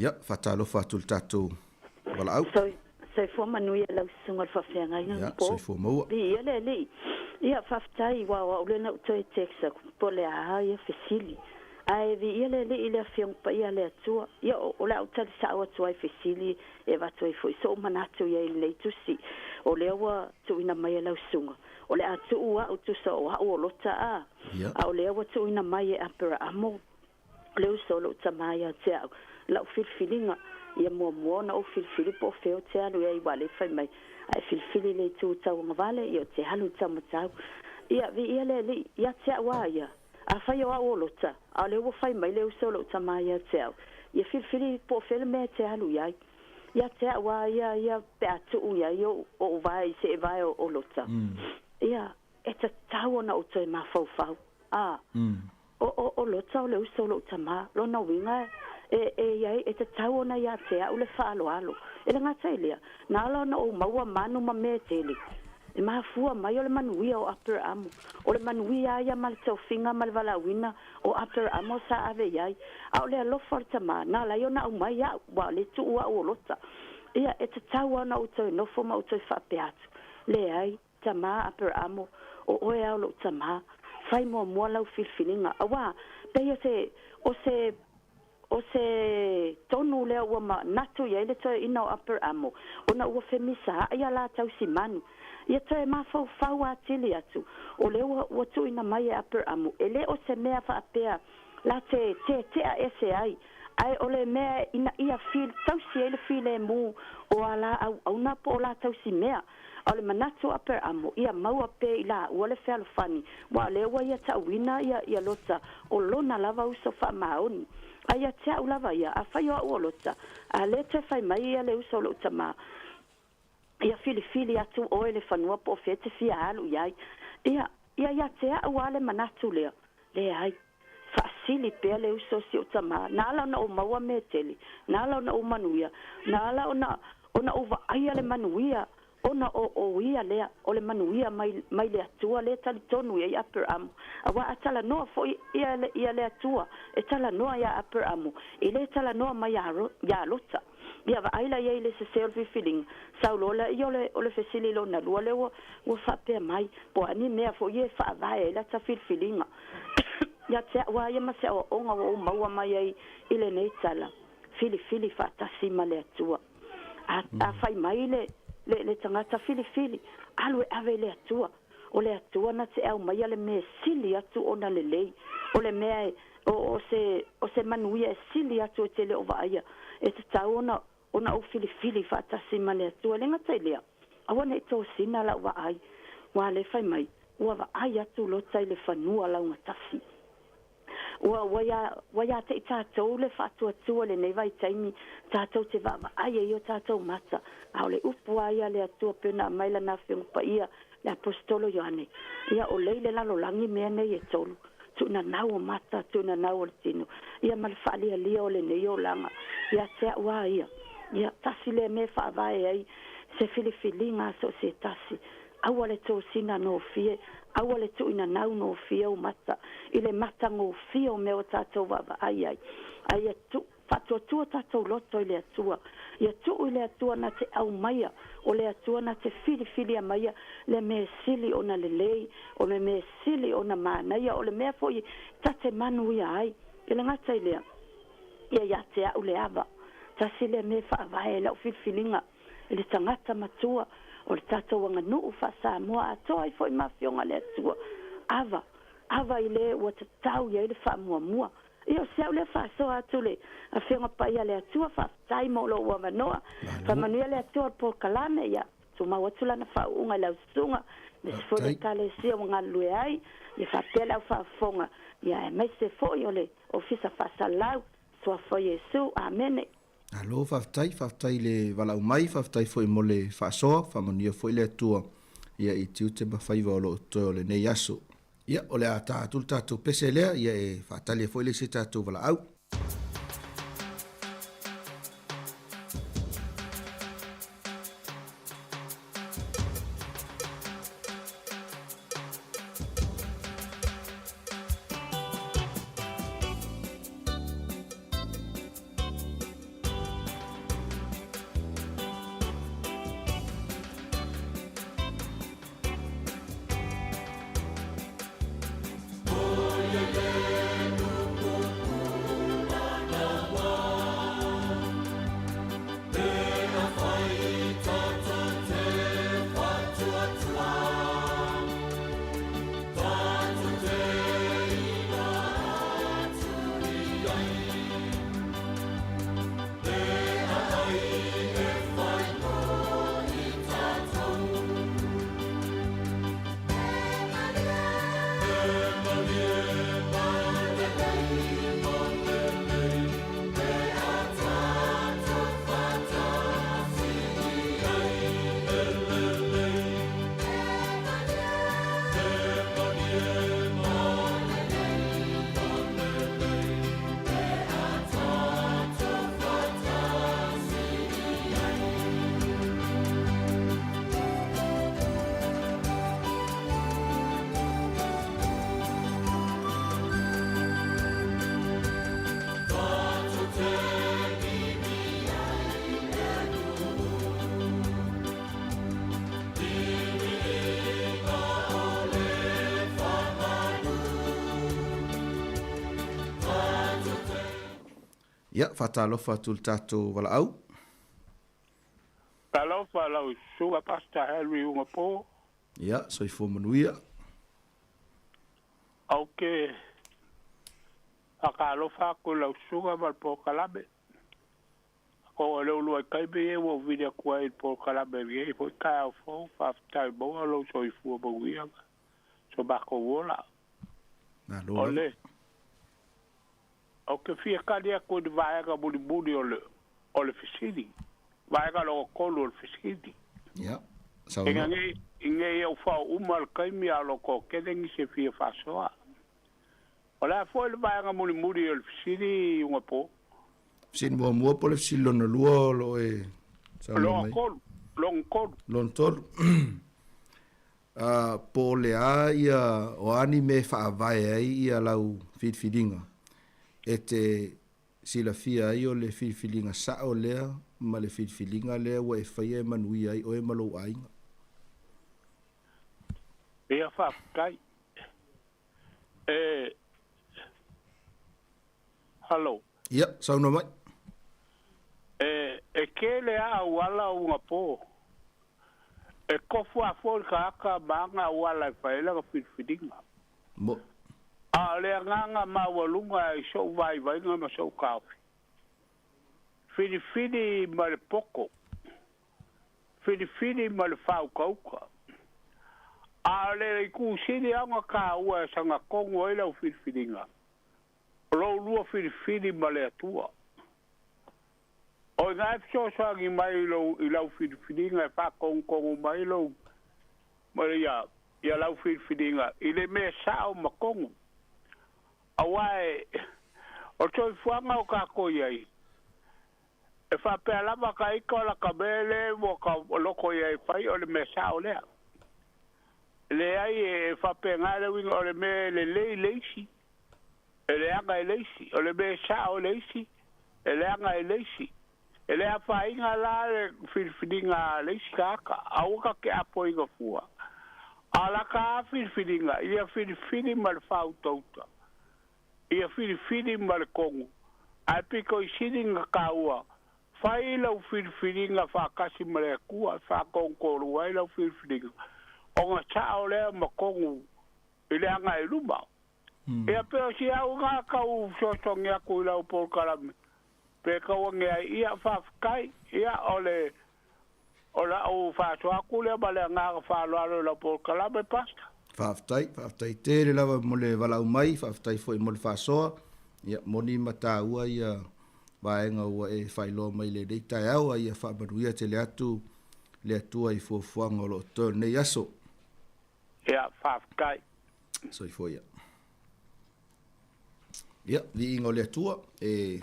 [SPEAKER 6] Ia, faatalofa atu i le tatou valaau.
[SPEAKER 13] Soifua manuia lau susuga i le faafeagaiga
[SPEAKER 6] Ia, soifua maua.
[SPEAKER 13] Viia le Alii. Ia, faafetai, aua o au lea na ou toe text atu, po o le a ia fesili. Ae viia le Alii i le Afioga Paia a le Atua. Ia, o le a ou tali sa'o atu ai i fesili e avatu ai foi so'u manatu i ai i lenei tusi. O lea ua tuuina mai e lau susuga, o le a tuu a'u tusa o a'u o Lota a, a o lea ua tuuina mai e Aperaamo, le uso o lo'u tamā ia te a'u, la'u filifiliga, ia muamua ona ou filifili po o fea ou te alu i ai ua le fai mai, a e filifili i le itu tauagavale, ia ou te alu i le taumatau. Ia, viia le Alii, ia te a'u a ia, Afai o a'u o Lota, a o lea ua fai mai le uso o lo'u tamā ia te a'u, ia filifili po o fea le mea e te alu i ai. Ia te a'u a ia ia pe a tuu i ai o'u o'u vae i se'e vae o Lota. Ia, e tatau ona ou toe mafaufau. A, o, o, o Lota o le uso o lo'u tamā, lona uiga e, e i ai, e tatau ona ia te a'u le faaaloalo. E le gata i lea, na ala ona ou maua manu ma mea e tele. E mafua mai o le manuia o Aperaamo, o le manuia a ia ma le tofiga ma le valaauina o Aperaamo sa ave i ai, a o le alofa o le Tama, na ala ai ona aumai a'u, ua le tuu a'u o Lota. Ia, e tatau a ona ou toe nofo ma ou toe faapea atu, Leai, Tama Aperaamo, o oe a o lo'u tama, fai muamua lau filifiliga, auā, pei o se, o se, O se tonu lea ua manatu i ai le toeaina o Aperamo, ona ua femisaai a la tausimanu. Ia toe mafaufau atili atu, o lea ua, ua tuuina mai e Aperamo, e le o se mea faapea la te tetea ese ai, Ae o le mea ina ia fil tausi ai le filemu o a la auauna po o la tausimea. A o le manatu o Aperamo, ia maua pea i laua le fealofani, aua o lea ua ia ta'uina ia, ia Lota, o lona lava uso faamaoni. A ia te a'u lava ia, afai o a'u o Lota, a lē toe fai mai ia le uso o lo'u tamā, ia filifili atu oe le fanua po o fea e te fia alu i ai. Ia, ia ia te a'u a le manatu lea, leai. Faasili pea le uso o si ou tamā, na ala ona ou maua mea tele, na ala ona ou manuia, na ala ona, ona ou vaaia le manuia, ona o, o ia lea, o le manuia mai, mai le Atua lea e talitonu i ai Aperamo. Aua a talanoa foi ia, ia le Atua, e talanoa iā Aperamo, e lē talanoa mai iā, iā Lota. Ia vaai la i ai i le sesē o le filifiliga, sau loa lea o le, o le fesili lona lua lea ua, ua faapea mai, po o a ni mea foi ia e faavae ai lata filifiliga. Ia te a'u lava ia ma se aoaoga ua ou maua mai ai i lenei tala, filifili faatasi ma le Atua. A, a fai mai le, le, le tagata filifili, alu e ave i le Atua. O le Atua na te aumaia le mea e sili atu ona lelei, o le mea e, o, o se, o se manuia e sili atu e te le o vaaia, e tatau ona, ona ou filifili faatasi ma le Atua. E le gata i lea, aua ne i tosina lau vaai, ua le fai mai, ua vaai atu Lota i le fanua laugatasi. Ua, ua ia, ua ia te i tātou le faatuatua i lenei vaitaimi, tātou te vaavaai ai i o tātou mata, a o le upu lava ia a le Atua pei ona aumai Lana Afioga Paia, le Aposetolo Ioane, ia o lei le lalolagi mea nei e tolu, tuunanau o mata, tuunanau o le tino, ia ma le faalialia o lenei olaga ia te a'u a ia. Ia, tasi lea mea e faavae ai se filifiliga a so o se tasi. Aua le tosina nofie, aua le tuuinanau nofie ou mata i le matagofie o mea ua tatou vaavaai ai. A ia tuu, faatuatua tatou loto i le Atua. Ia tuu i le Atua na te aumaia, o le Atua na te filifilia maia le mea sili ona lelei, o le mea sili ona manaia, o le mea foi ta te manuia ai. E le gata i lea, ia ia te a'u le ava, tasi lea mea e faavae ai lau filifiliga i le tagata matua o le tatou aganuu faa-Samoa atoa ai foi ma Afioga a le Atua. Ava, ava i le ua tatau i ai le faamuamua. Ia o se au lea faasoa atu le Afioga Paia a le Atua, faafetai mo lou avanoa. Faamanuia le Atua i le polokalame, ia tumau atu lana faauuga i lau susuga, aemaise foi le Ekalesia ua galulue ai, ia faapea le au faafofoga, ia aemaise foi o le Ofisa Faasalalau, Suafa o Iesu. Amene.
[SPEAKER 6] Malo faafetai, faafetai i le valaau mai, faafetai foi mo le faasoa, faamanuia foi le Atua ia i tiute ma faiva o lo o totoe o lenei aso. Ia, o le a ta atu le tatou pese lea, ia e faatali ai foi le isi tatou valaau. Ia, faatalofa atu i le tatou valaau.
[SPEAKER 16] Talofa lau Susuga Pastor Henry Ugapo.
[SPEAKER 6] Ia, soifua manuia.
[SPEAKER 16] Ok. Whakaalofa aku lau suga ma le polokalame. Ko o le ulu ai kaime e ua uvili aku ai i le polokalame lenei foi taeao fou faafetai maua lou soifua manuia ma so makou ola.
[SPEAKER 6] Malo
[SPEAKER 16] O
[SPEAKER 6] lava.
[SPEAKER 16] le Ou te fia tali atu i le vaega mulimuli o le o le fesili, vaega lona tolu o le fesili.
[SPEAKER 6] Ia,
[SPEAKER 16] Ina
[SPEAKER 6] saunoa.
[SPEAKER 16] nei ne i ou fao uma le taimi a o lo toatele nisi e fia faasoa. O le a foi le vaega mulimuli o le fesili i uga po?
[SPEAKER 6] Fesili muamua po o le fesili lona lua o lo o e saunoa
[SPEAKER 16] Lona
[SPEAKER 6] mai?
[SPEAKER 16] tolu, lona tolu.
[SPEAKER 6] Lona tolu. A, po o le a ia, o a ni mea e faavae ai ia lau filifiliga e te silafia ai o le filifiliga sa'o lea ma le filifiliga lea ua e faia e manuia ai oe ma lou aiga.
[SPEAKER 16] Ia faafetai. E, Hello.
[SPEAKER 6] Ia, saunoa mai.
[SPEAKER 16] E, e tele lava auala o uga po. E tofu lava foi le tagata ma ana auala e fai ai lana filifiliga.
[SPEAKER 6] Mo.
[SPEAKER 16] A o le agaga maualuga i so'u vaivaiga ma so'u taofi, filifili ma le poto, filifili ma le faautauta. A o le itu sili lava ona taua e sagatonu ai lau filifiliga, o lou lua filifili ma le Atua. O ina e fesoasoani mai i lou i lau filifiliga e faatonutonu mai lou ma ia ia lau filifiliga i le mea sa'o ma tonu. Auā e o le soifuaga o tatou i ai, e faapea lava ka ika o lata mea lea ua ka loko i ai e fai o le mea sa'o lea. E leai e faapena le uiga o le mea e lelei le isi, e leaga e le isi, o le mea e sa'o e le isi, e leaga e le isi. E le afaina la le filifiliga a le isi tagata, aua ta te apoina fua. A o la ta lava filifiliga, ia filifili ma le faautauta, ia filifili ma le tonu, ae pito i sili ona taua, fai lau filifiliga faatasi ma le Atua e faatonutonu ai lau filifiliga, ona sa'o lea ma tonu i le agai i luma. Ia pe o si au lena tau fesoasoani atu i lau polokalame, pe tau ane ai, ia faafetai, ia o le o la'u faasoa atu lea ma le agaga faaaloalo i lau polokalame, Pastor.
[SPEAKER 6] Faafetai, faafetai tele lava mo le valaau mai, faafetai foi mo le faasoa. Ia, moni ma taua ia vaega ua e faailoa mai i lenei taeao, a ia faamanuia tele atu le Atua i fuafuaga o lo o totoe o lenei aso.
[SPEAKER 16] Ia, faafetai.
[SPEAKER 6] Soifua ia. Ia, viiga o le Atua, e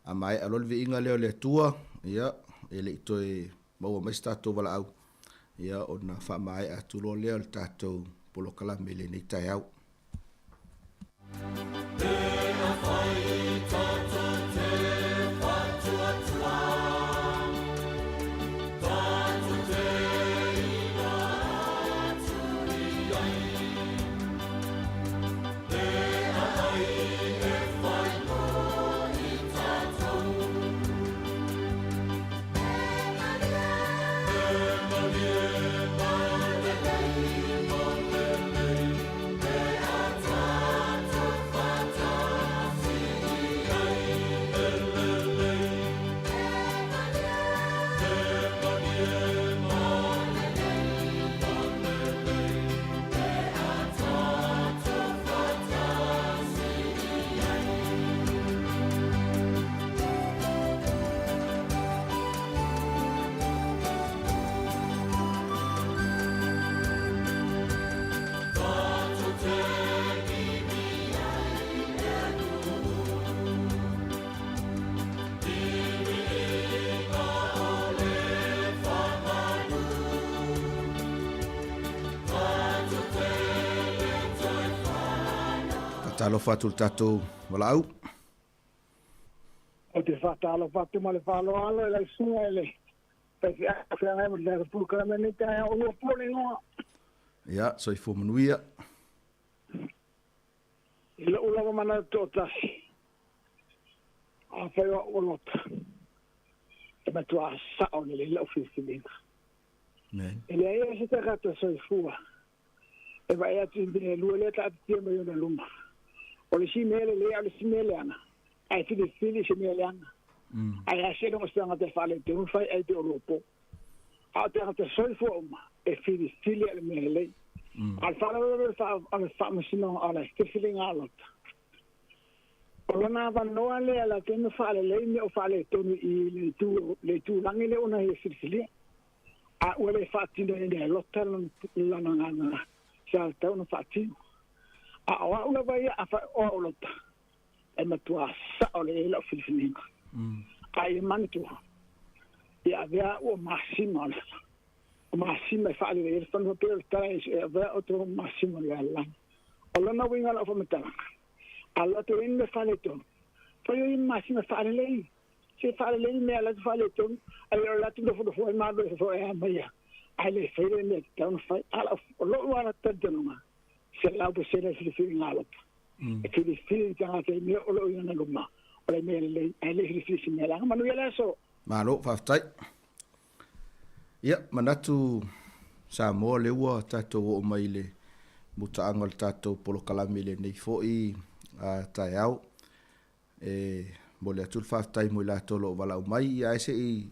[SPEAKER 6] a maea loa le viiga lea o le Atua, ia, e le i toe maua mai se tatou valaau, ia, ona faamaea atu loa lea o le tatou polokalame i lenei taeao. Faatalofa atu i le tatou valaau.
[SPEAKER 21] Ou te faatalofa atu ma le faaaloalo i lau susuga i le faifeau feagai ma le tatou polokalame i lenei taeao o Luapua le igoa.
[SPEAKER 6] Ia, soifua manuia.
[SPEAKER 21] I lou lava manatu toatasi, afai o au o Lota, e matuā sao lelei lau filifiliga. E leai lava se tagata soifua e vaai atu i mea e lua lea e taatitia mai ona luma, O le isi mea lelei a o le isi mea leaga, ae filifili i se mea leaga. Ae a seiloga o se tagata e faaletonu fai ai pe o lopo. A o tagata soifua uma e filifili i le mea lelei. A o le faalavelave o le faamasinoga o le filifiliga a Lota, o lona avanoa lea latou na faalelei mea o faaletonu i le itu le itulagi lea ua ia filifilia. A ua le faatinoina e Lota lana galuega sa tatau ona faatino. A o au lava ia, afai o au o Lota, e matua sao lelei lau filifiliga. A ia manatua, ia avea au o masima o le o masima e faalelei ai le fanua pei o le tala e avea outou o masima o le lalolagi. O lona uiga o lau faamatalaga, a alu atu ai ni mea faaletonu, fai ai ni masima e faalelei. Se faalelei ni mea e alu atu faaletonu, ae le o le atu nofonofo ai ma alu ai foi e amaia, ae le fai le mea e tatau ona fai. A o lou lava talitonuga, 100% le filifiliga a Lota. E filifili le tagata i mea o lo o i lona luma, o le mea lelei, ae le filifili i se mea leaga. Manuia le aso!
[SPEAKER 6] Malo, faafetai. Ia, manatu Samoa lea ua tatou oo mai i le mutaaga o le tatou polokalame i lenei foi taeao. E momoli atu le faafetai mo i latou o lo o valaau mai, ia ae se i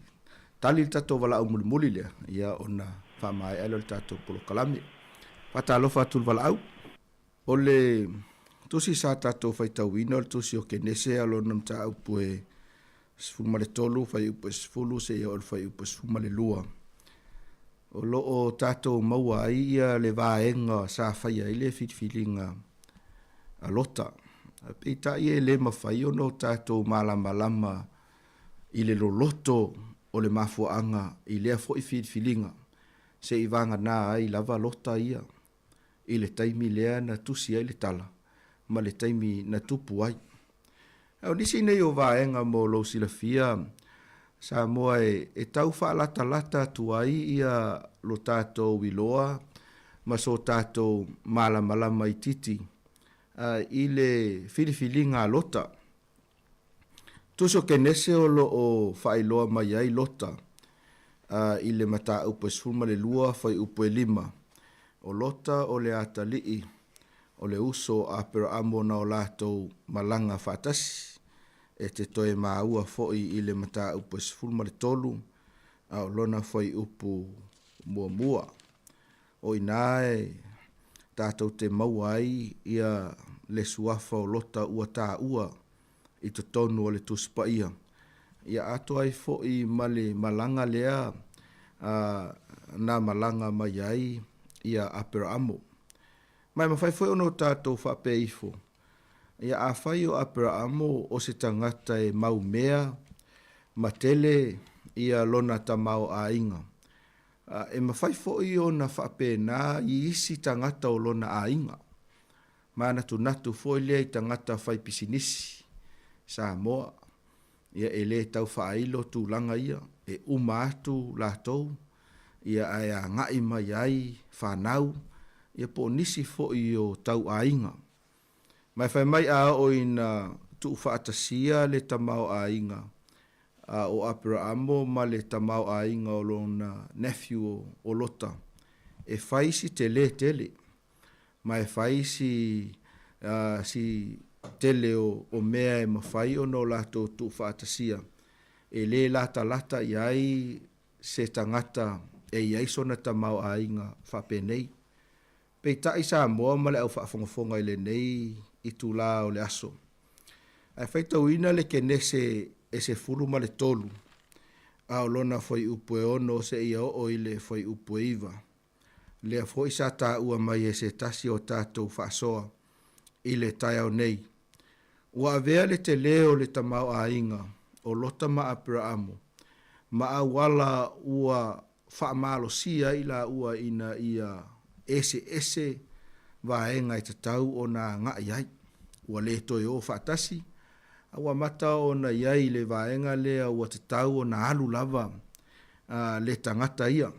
[SPEAKER 6] tali le tatou valaau mulimuli lea, ia ona faamaea lea o le tatou polokalame. Faatalofa atu i le valaau. O le tusi sa tatou faitauina o le tusi o Kenese a lona mataupu e 13 fuaiupu e 10 seia oo i le fuaiupu e 12. O lo o tatou maua ai ia le vaega sa faia ai le filifiliga a Lota. Peitai e le mafai ona o tatou malamalama i le loloto o le mafuaaga i lea foi filifiliga, se i vagana ai lava Lota ia i le taimi lea na tusi ai le tala ma le taimi na tupu ai. A o nisi nei o vaega mo lou silafia, Samoa e tau faalatalata atu ai ia lo tatou iloa ma so tatou malamalama itiiti i le filifiliga a Lota. Tusi o Kenese o lo o faailoa mai ai Lota i le mataupu e 12 fuaiupu e 5. O Lota o le atalii o le uso o Aperaamo na o latou malaga faatasi, e te toe maua foi i le mataupu e 13 a o lona fuaiupu muamua. O i ina e tatou te maua ai ia le suafa o Lota ua taua i totonu o le Tusi Paia, ia atoa ai foi ma le malaga lea na malaga mai ai ia Aperaamo. Ma e mafai foi ona o tatou faapea ifo, ia afai o Aperaamo o se tagata e maumea ma tele ia lona tamaoaiga, e mafai foi ona faapena i isi tagata o lona aiga. Manatunatu foi lea i tagata fai pisinisi Samoa, ia e le tau faailo tulaga ia, e uma atu latou, ia ae agai mai ai fanau, ia po o nisi foi o tauaiga. Ma e fai mai a oo ina tuufaatasia le tamaoaiga a o Aperaamo ma le tamaoaiga o lona nephew o Lota, e fai si tele tele. ma e fai si, si tele o, o mea e mafai ona o latou tuufaatasia, e le latalata i ai se tagata e i ai sona tamaoaiga faapenei. Peitai Samoa ma le au faafogafoga i lenei itulā o le aso. Ae faitauina le Kenese e 13, a o lona fuaiupu e 6 seia oo i le fuaiupu e 9. Lea foi sa taua mai e se tasi o tatou faasoa i le taeao nei. Ua avea le telē o le tamaoaiga o Lota ma Aperaamo ma auala ua faamalosia ai laua ina ia eseese vaega e tatau ona agai ai. Ua le toe o faatasi, a ua amata ona i ai le vaega lea ua tatau ona alu lava le tagata ia.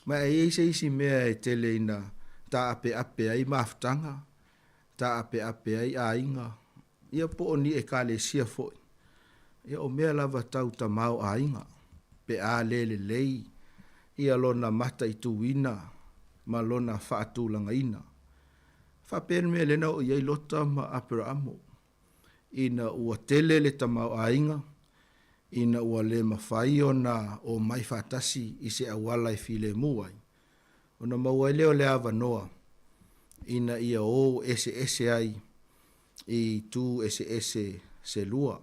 [SPEAKER 6] Ma e i ai se isi mea e tele ina taapeape ai mafutaga, taapeape ai aiga, ia po o ni ekalesia foi. Ia o mea lava tau tamaoaiga, pe a le lelei ia lona mataituina ma lona faatulagaina. Faapea le mea lea na oo i ai Lota ma Aperaamo, ina ua tele le tamaoaiga, ina ua le mafai ona omai faatasi i se auala e filemu ai, ona maua ai lea o le avanoa ina ia o eseese ai i itu eseese se lua.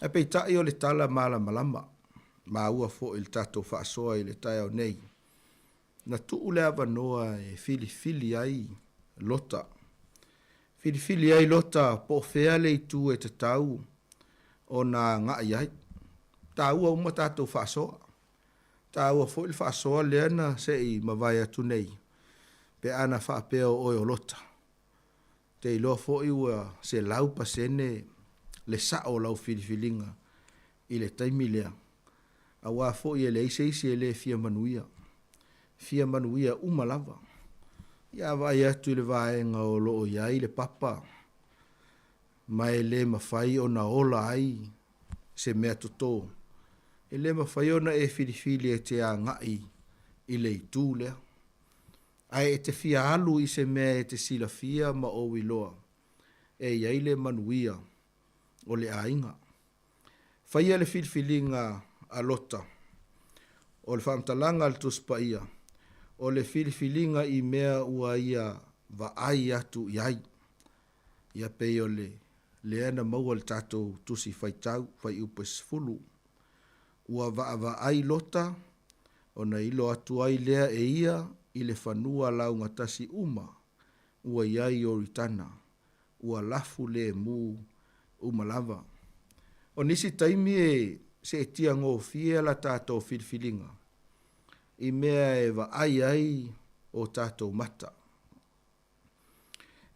[SPEAKER 6] Ae peitai o le tala malamalama, maua foi i le tatou faasoa i le taeao nei, na tuu le avanoa e filifili ai Lota. Filifili ai Lota po o fea le itu e tatau ona agai ai. Taua uma tatou faasoa. Taua foi le faasoa lea na se i mavae atu nei pe ana faapea o oe o Lota. Te iloa foi ua 100% le sa'o o lau filifiliga i le taimi lea, auā foi e leai se isi e le fia manuia. Fia manuia uma lava. Ia a vaai atu i le vaega o lo o i ai le papa, ma e le mafai ona ola ai se mea totō, e le mafai ona e filifili e te agai i le itu lea. Ae e te fia alu i se mea e te silafia ma ou iloa e i ai le manuia o le aiga. Faia le filifiliga a Lota. O le faamatalaga a le Tusi Paia, o le filifiliga i mea ua ia vaai atu i ai. Ia pei o le lea na maua i le tatou Tusi Faitau, Fuaiupu e 10. Ua vaavaai Lota, ona ilo atu ai lea e ia i le fanua laugatasi uma ua i ai Ioritana, ua lafu lemu uma lava. O nisi taimi e seetia gofie la tatou filifiliga i mea e vaai ai o tatou mata.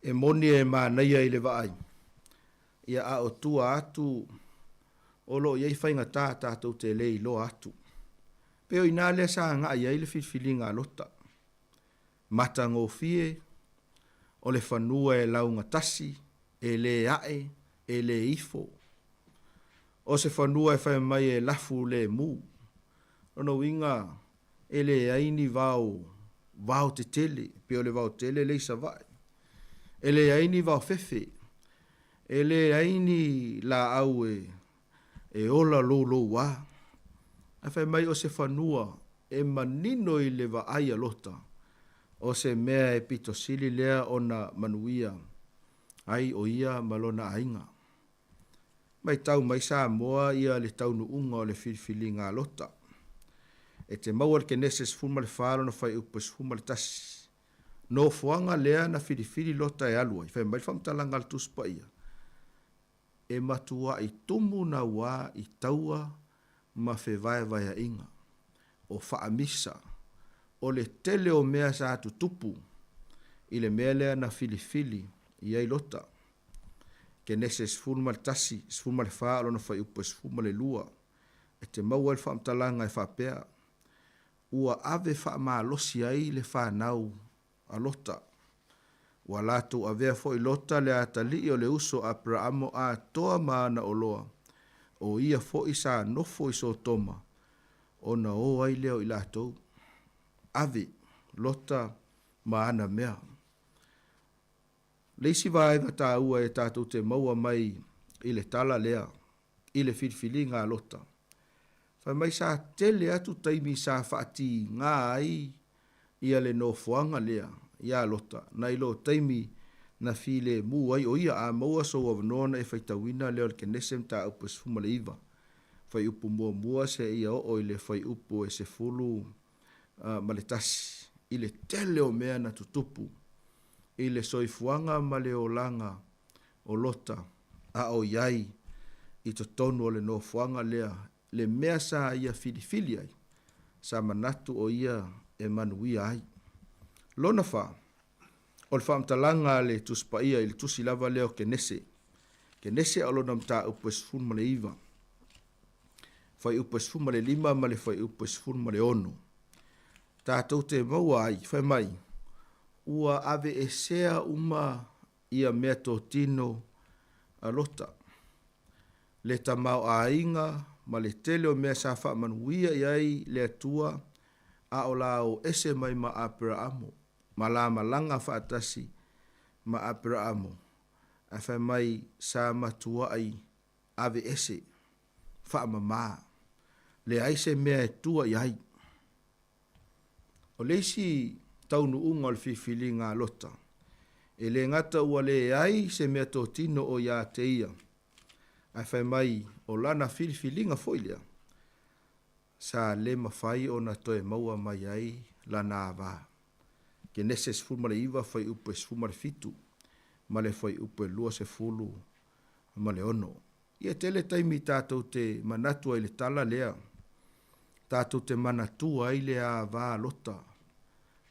[SPEAKER 6] E moni e manaia i le vaai, ia a o tua atu o lo o i ai faigata tatou te le iloa atu. Pei o i ina lea sa agai ai le filifiliga a Lota. Matagofie, o le fanua e laugatasi, e le ae, e le ifo. O se fanua e fai mai e lafu lemu. Lona uiga, e leai ni vao, vao tetele, pei o le vao tele lea i Savaii. E leai ni vao fefe. E leai ni laau e, e ola loulouā. Ae fai mai o se fanua e manino i le vaai a Lota, o se mea e pito sili lea ona manuia ai o ia ma lona aiga. Matau mai Samoa ia le taunuuga o le filifiliga a Lota. E te maua i le Kenese 14 lona fuaiupu 11. Nofoaga lea na filifili Lota e alu ai, fai mai le faamatalaga a le Tusi Paia, e matuaʻi tumu nauā i taua ma fevaevaeaʻiga, o faamisa, o le tele o mea sa tutupu i le mea lea na filifili i ai Lota. Kenese 11, 14 o lona fuaiupu e 12, e te maua ai le faamatalaga e faapea, Ua ave faamalosi ai le fanau a Lota. Ua latou avea foi Lota le atalii o le uso a Aperaamo atoa ma ana oloa, o ia foi sa nofo i Sotoma, ona o ai lea o i latou. Ave Lota ma ana mea. Le isi vaega taua e tatou te maua mai i le tala lea, i le filifiliga a Lota, fai mai sa tele atu taimi sa faatiga ai ia le nofoaga lea iā Lota nai lo taimi na filemu ai o ia. A maua sou avanoa ona e faitauina lea o le Kenese mataupu e 19, fuaiupu muamua seia oo i le fuaiupu e 11, i le tele o mea na tutupu i le soifuaga ma le olaga o Lota a o i ai i totonu o le nofoaga lea le mea sa ia filifili ai, sa manatu o ia e manuia ai. Lona fa, o le faamatalaga a le Tusi Paia i le tusi lava lea o Kenese, Kenese a o lona mataupu e 19, fuaiupu e 15 ma le fuaiupu e 16, tatou te maua ai, fai mai, ua aveesea uma ia meatotino a Lota, le tamaoaiga ma le tele o mea sa faamanuia i ai le Atua a o la o ese mai ma Aperaamo ma la malaga faatasi. ma Aperaamo, ae fai mai sa matuaʻi aveese, faamamā, leai se mea e tua i ai. O le isi taunuuga o le filifiliga a Lota, e le gata ua leai se meatotino o iā te ia, ae fai mai o lana filifiliga foi lea, sa le mafai ona toe maua mai ai lana ava. Kenese 19 fuaiupu e 17 ma le fuaiupu e 26. Ia tele taimi tatou te manatu ai i le tala lea, tatou te manatua ai le ava a Lota,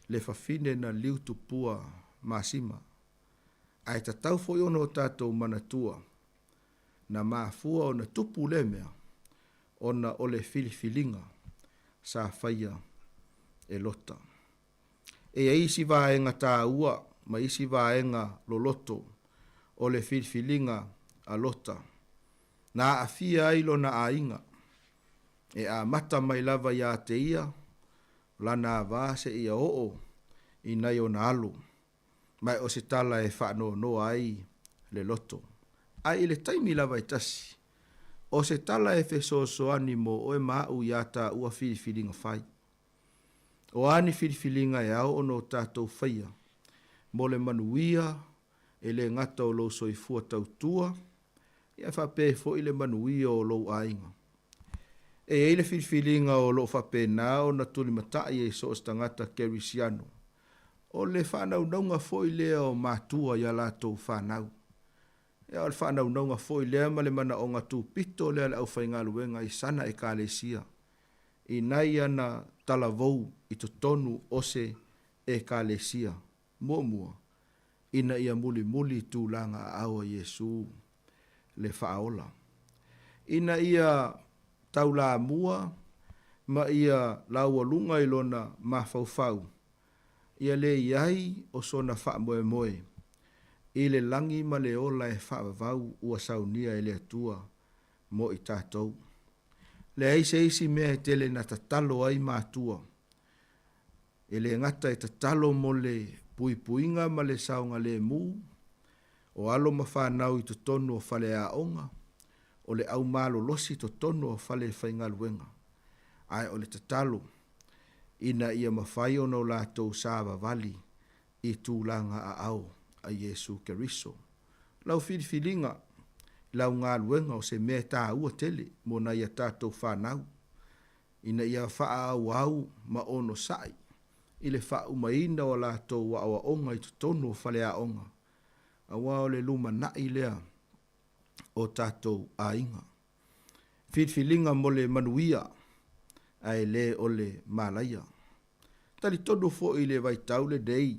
[SPEAKER 6] le fafine na liu tupua masima. Ae tatau foi ona o tatou manatua, na mafua ona tupu lea mea, ona o le filifiliga sa faia e Lota. E i ai isi vaega taua ma isi vaega loloto o le filifiliga a Lota na aafia ai lona aiga, e amata mai lava iā te ia lana ava seia oo i nai ona alo, ma o se tala e faanoanoa ai le loto. Ae i le taimi lava e tasi, o se tala e fesoasoani mo oe ma aʻu iā tāua filifiliga fai. O a ni filifiliga e ao ona o tatou faia mo le manuia e le gata o lou soifua tautua, ia faapea ai foi le manuia o lou aiga. E i ai le filifiliga o lo o faapena ona tulimatai e so o se tagata Kerisiano. O le faanaunauga foi lea o matua i a latou fanau. Ia, o le faanaunauga foi lea ma le manaoga tupito lea a le aufaigaluega i sana Ekalesia, i nai ana talavou i totonu o se Ekalesia. Muamua, ina ia mulimuli tulaga aao a Iesu le Faaola, ina ia taulamua ma ia laualuga i lona mafaufau, ia le i ai o sona faamoemoe i le lagi ma le ola e faavavau ua saunia e le Atua mo i tatou. Leai se isi mea e tele na tatalo ai matua E le gata e tatalo mo le puipuiga ma le saogalemu o alo ma fanau i totonu o faleaoga, o le aumalolosi i totonu o fale faigaluega, ae o le tatalo ina ia mafai ona o latou savavali i tulaga aao a Iesu Keriso. Lau filifiliga, lau galuega o se mea e taua tele mo nai a tatou fanau, ina ia faaauau ma onosai i le faaumaina o a latou aoaoga i totonu o faleaoga, aua o le lumanai lea o tatou aiga. Filifiliga mo le manuia ae le o le malaia. Talitonu foi i le vaitau lenei,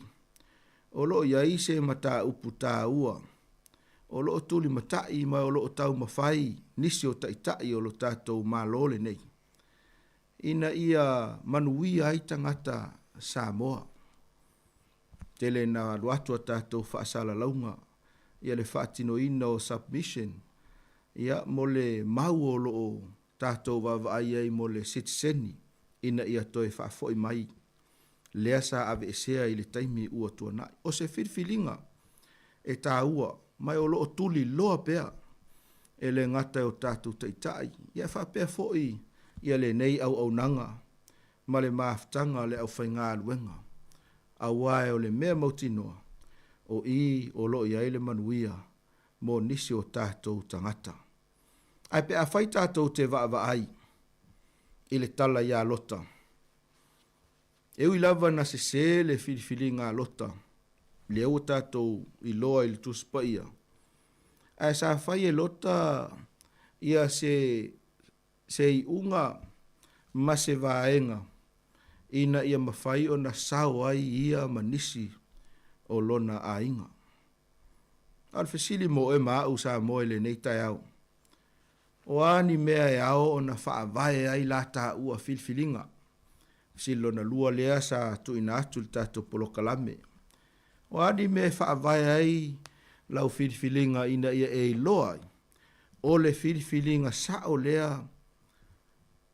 [SPEAKER 6] o lo o i ai se mataupu taua o lo o tulimatai ma o lo o taumafai nisi o taitai o lo tatou Malo lenei ina ia manuia ai tagata Samoa. Tele na alu atu a tatou faasalalauga ia le faatinoina o submission ia mo le mau o lo o tatou vaavaai ai mo le sitiseni ina ia toe faafoi mai lea sa aveesea i le taimi ua tuanai. O se filifiliga e taua ma o lo o tuliloa pea e le gata e o tatou taitai ia faapea foi ia lenei auaunaga ma le mafutaga a le aufaigaluega, aua o le mea mautinoa o i o lo o i ai le manuia mo nisi o tatou tagata. Ae pe afai tatou te vaavaai i le tala iā Lota, e ui lava na sesē le filifiliga a Lota, lea ua tatou iloa i le Tusi Paia, ae sa fai e Lota ia se se iuga ma se vaega ina ia mafai ona sao ai ia ma nisi o lona aiga. A o le fesili mo oe ma aʻu Samoa i lenei taeao, o a ni mea e ao ona faavae ai la taua filifiliga? Fesili lona lua lea sa tuuina atu i le tatou polokalame. O a ni mea e faavae ai lau filifiliga ina ia e iloa ai o le filifiliga sao lea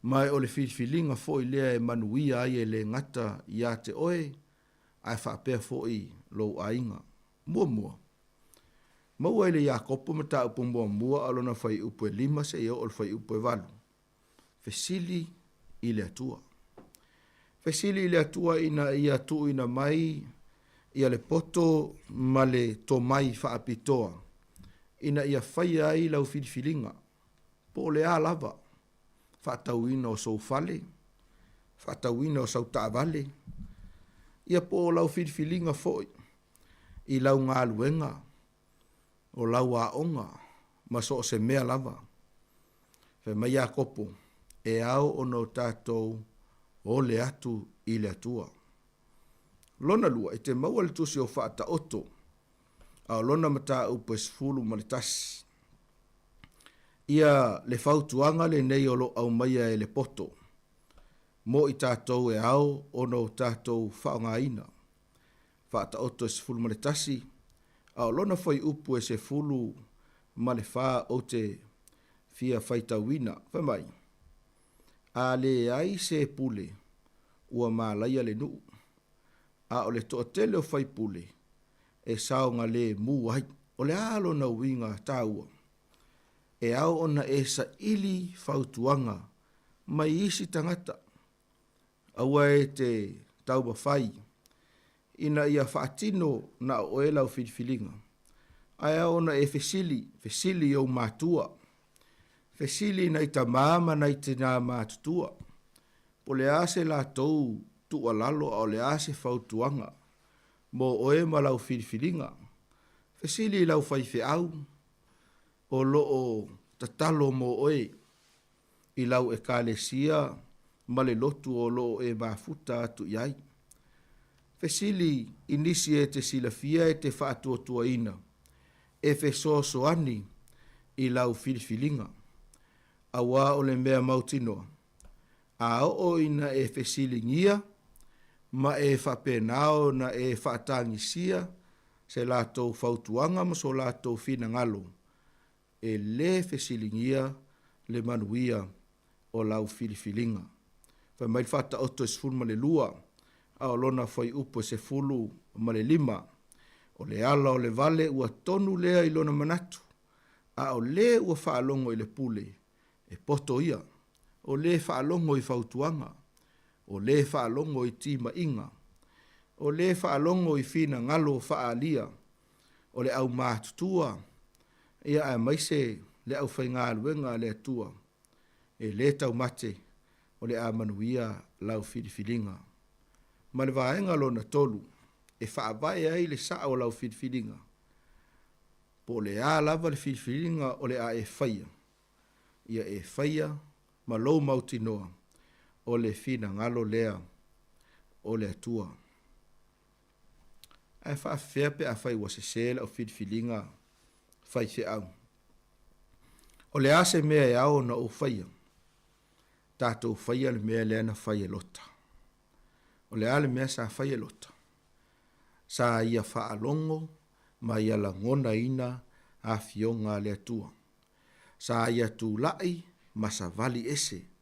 [SPEAKER 6] ma o le filifiliga foi lea e manuia ai e le gata iā te oe ae faapea foi lou aiga. Muamua, maua i le Iakopo mataupu muamua a lona fuaiupu e 5 seia oo i le fuaiupu e 8. Fesili i le Atua. Fesili i le Atua ina ia tuuina mai ia le poto ma le tomai faapitoa ina ia faia ai lau filifiliga, po o le a lava, faatauina o sou fale, faatauina o sau taavale, ia po o lau filifiliga foi i lau galuega, o lau aoga, ma so o se mea lava. Fai mai Iakopo, e ao ona o tatou ole atu i le Atua. Lona lua, e te maua le tusi o Faataoto, a o lona mataupu e 11. Ia le fautuaga lenei o lo o aumaia e le poto mo i tatou e ao ona o tatou faaaogaina. Faataoto e 11, a o lona fuaiupu e 14 ou te fia faitauina. Fai mai, A leai se pule, ua malaia le nuu, a o le toatele o faipule e saogalemu ai. O le a lona uiga taua? E ao ona e saili fautuaga mai isi tagata. Aua e te taumafai ina ia faatino na o oe lau filifiliga, ae ao ona e fesili, fesili i ou matua, fesili i nai tamā ma nai tinā matutua, po o le a se latou tuualalo a o le a se fautuaga mo oe ma lau filifiliga. Fesili i lau faifeau o lo o tatalo mo oe i lau Ekalesia ma le lotu o lo o e mafuta atu i ai. Fesili i nisi e te silafia e te faatuatuaina e fesoasoani i lau filifiliga, auā o le mea mautinoa, a oo ina e fesiligia ma e faapena ona e faatagisia se latou fautuaga ma so latou finagalo, e lē fesiligia le manuia o lau filifiliga. Fai mai le Faataoto e 12, a o lona fuaiupu e 15, O le ala o le vale ua tonu lea i lona manatu, a o lē ua faalogo i le pule, e poto ia, o lē faalogo i fautuaga, o lē faalogo i timaiga, o lē faalogo i finagalo faaalia, o le aumatutua, ia aemaise le aufaigaluega a le Atua, e lē taumate o le a manuia lau filifiliga. Ma le vaega lona tolu, e faavae ai le sao o lau filifiliga, po o le a lava le filifiliga o le a e faia, ia e faia ma lou mautinoa o le finagalo lea o le Atua. Ae faafefea pe afai ua sese lau filifiliga faifeau? O le a se mea e ao ona ou faia? Tatou faia le mea lea na fai e Lota. O le a le mea sa fai e Lota? Sa ia faalogo ma ia lagonaina afioga a le Atua. Sa ia tulai ma savali ese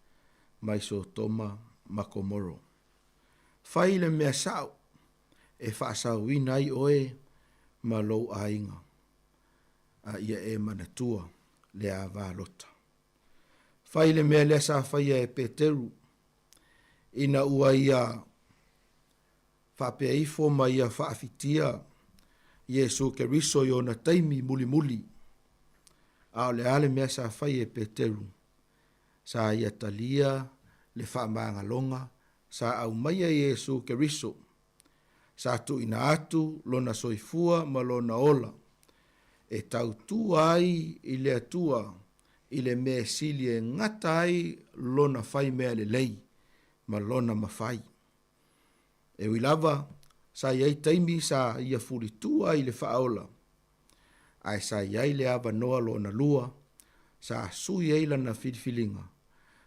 [SPEAKER 6] mai Sotoma ma Komoro. Fai le mea sao e faasaoina ai oe ma lou aiga, a ia e manatua le ava Lota. Fai le mea lea sa faia e Peteru, ina ua ia faapea ifo ma ia faafitia Iesu Keriso i ona taimi mulimuli. A o le a le mea sa fai e Peteru? Sa ia talia le faamagaloga sa aumaia e Iesu Keriso. Sa tuuina atu lona soifua ma lona ola e tautua ai i le Atua i le mea sili e gata ai lona fai mea lelei ma lona mafai. E ui lava, sa i ai taimi sa ia fulitua ai le faaola, ae sa i ai le avanoa lona lua sa sui ai lana filifiliga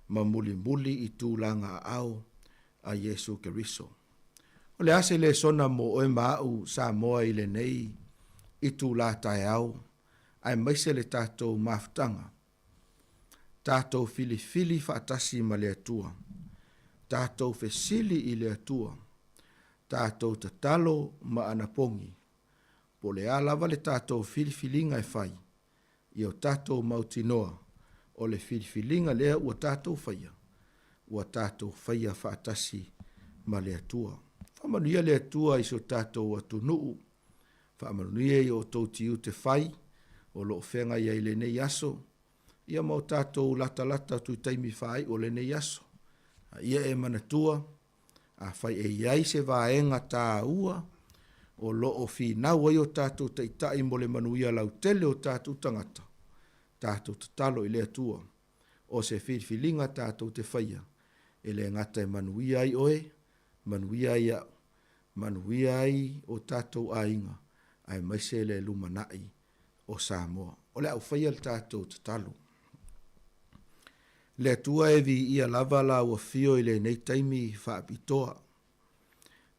[SPEAKER 6] ma mulimuli i tulaga aao a Iesu Keriso. O le a se lesona mo oe ma a'u Samoa i lenei itulā taeao, aemaise le tatou mafutaga? Tatou filifili faatasi ma le Atua. Tatou fesili i le Atua. Tatou tatalo ma anapogi. Po o le a lava le tatou filifiliga e fai, ia o tatou mautinoa o le filifiliga lea ua tatou faia, ua tatou faia faatasi ma le Atua. Faamanuia le Atua i si o tatou atunuu, faamanuia i o outou tiute fai o lo o feagai ai i lenei aso, ia ma o tatou latalata atu i taimi faaiu o lenei aso. A ia e manatua, afai e i ai se vaega taua o lo o finau ai o tatou taitai mo le manuia lautele o tatou tagata, tatou tatalo i le Atua, o se filifiliga tatou te faia, e le gata e manuia ai oe, manuia ai au, manuia ai o tatou aiga, aemaise le lumanai o Samoa. O le a ou faia le tatou tatalo. Le Atua e viia lava lau afio i lenei taimi faapitoa.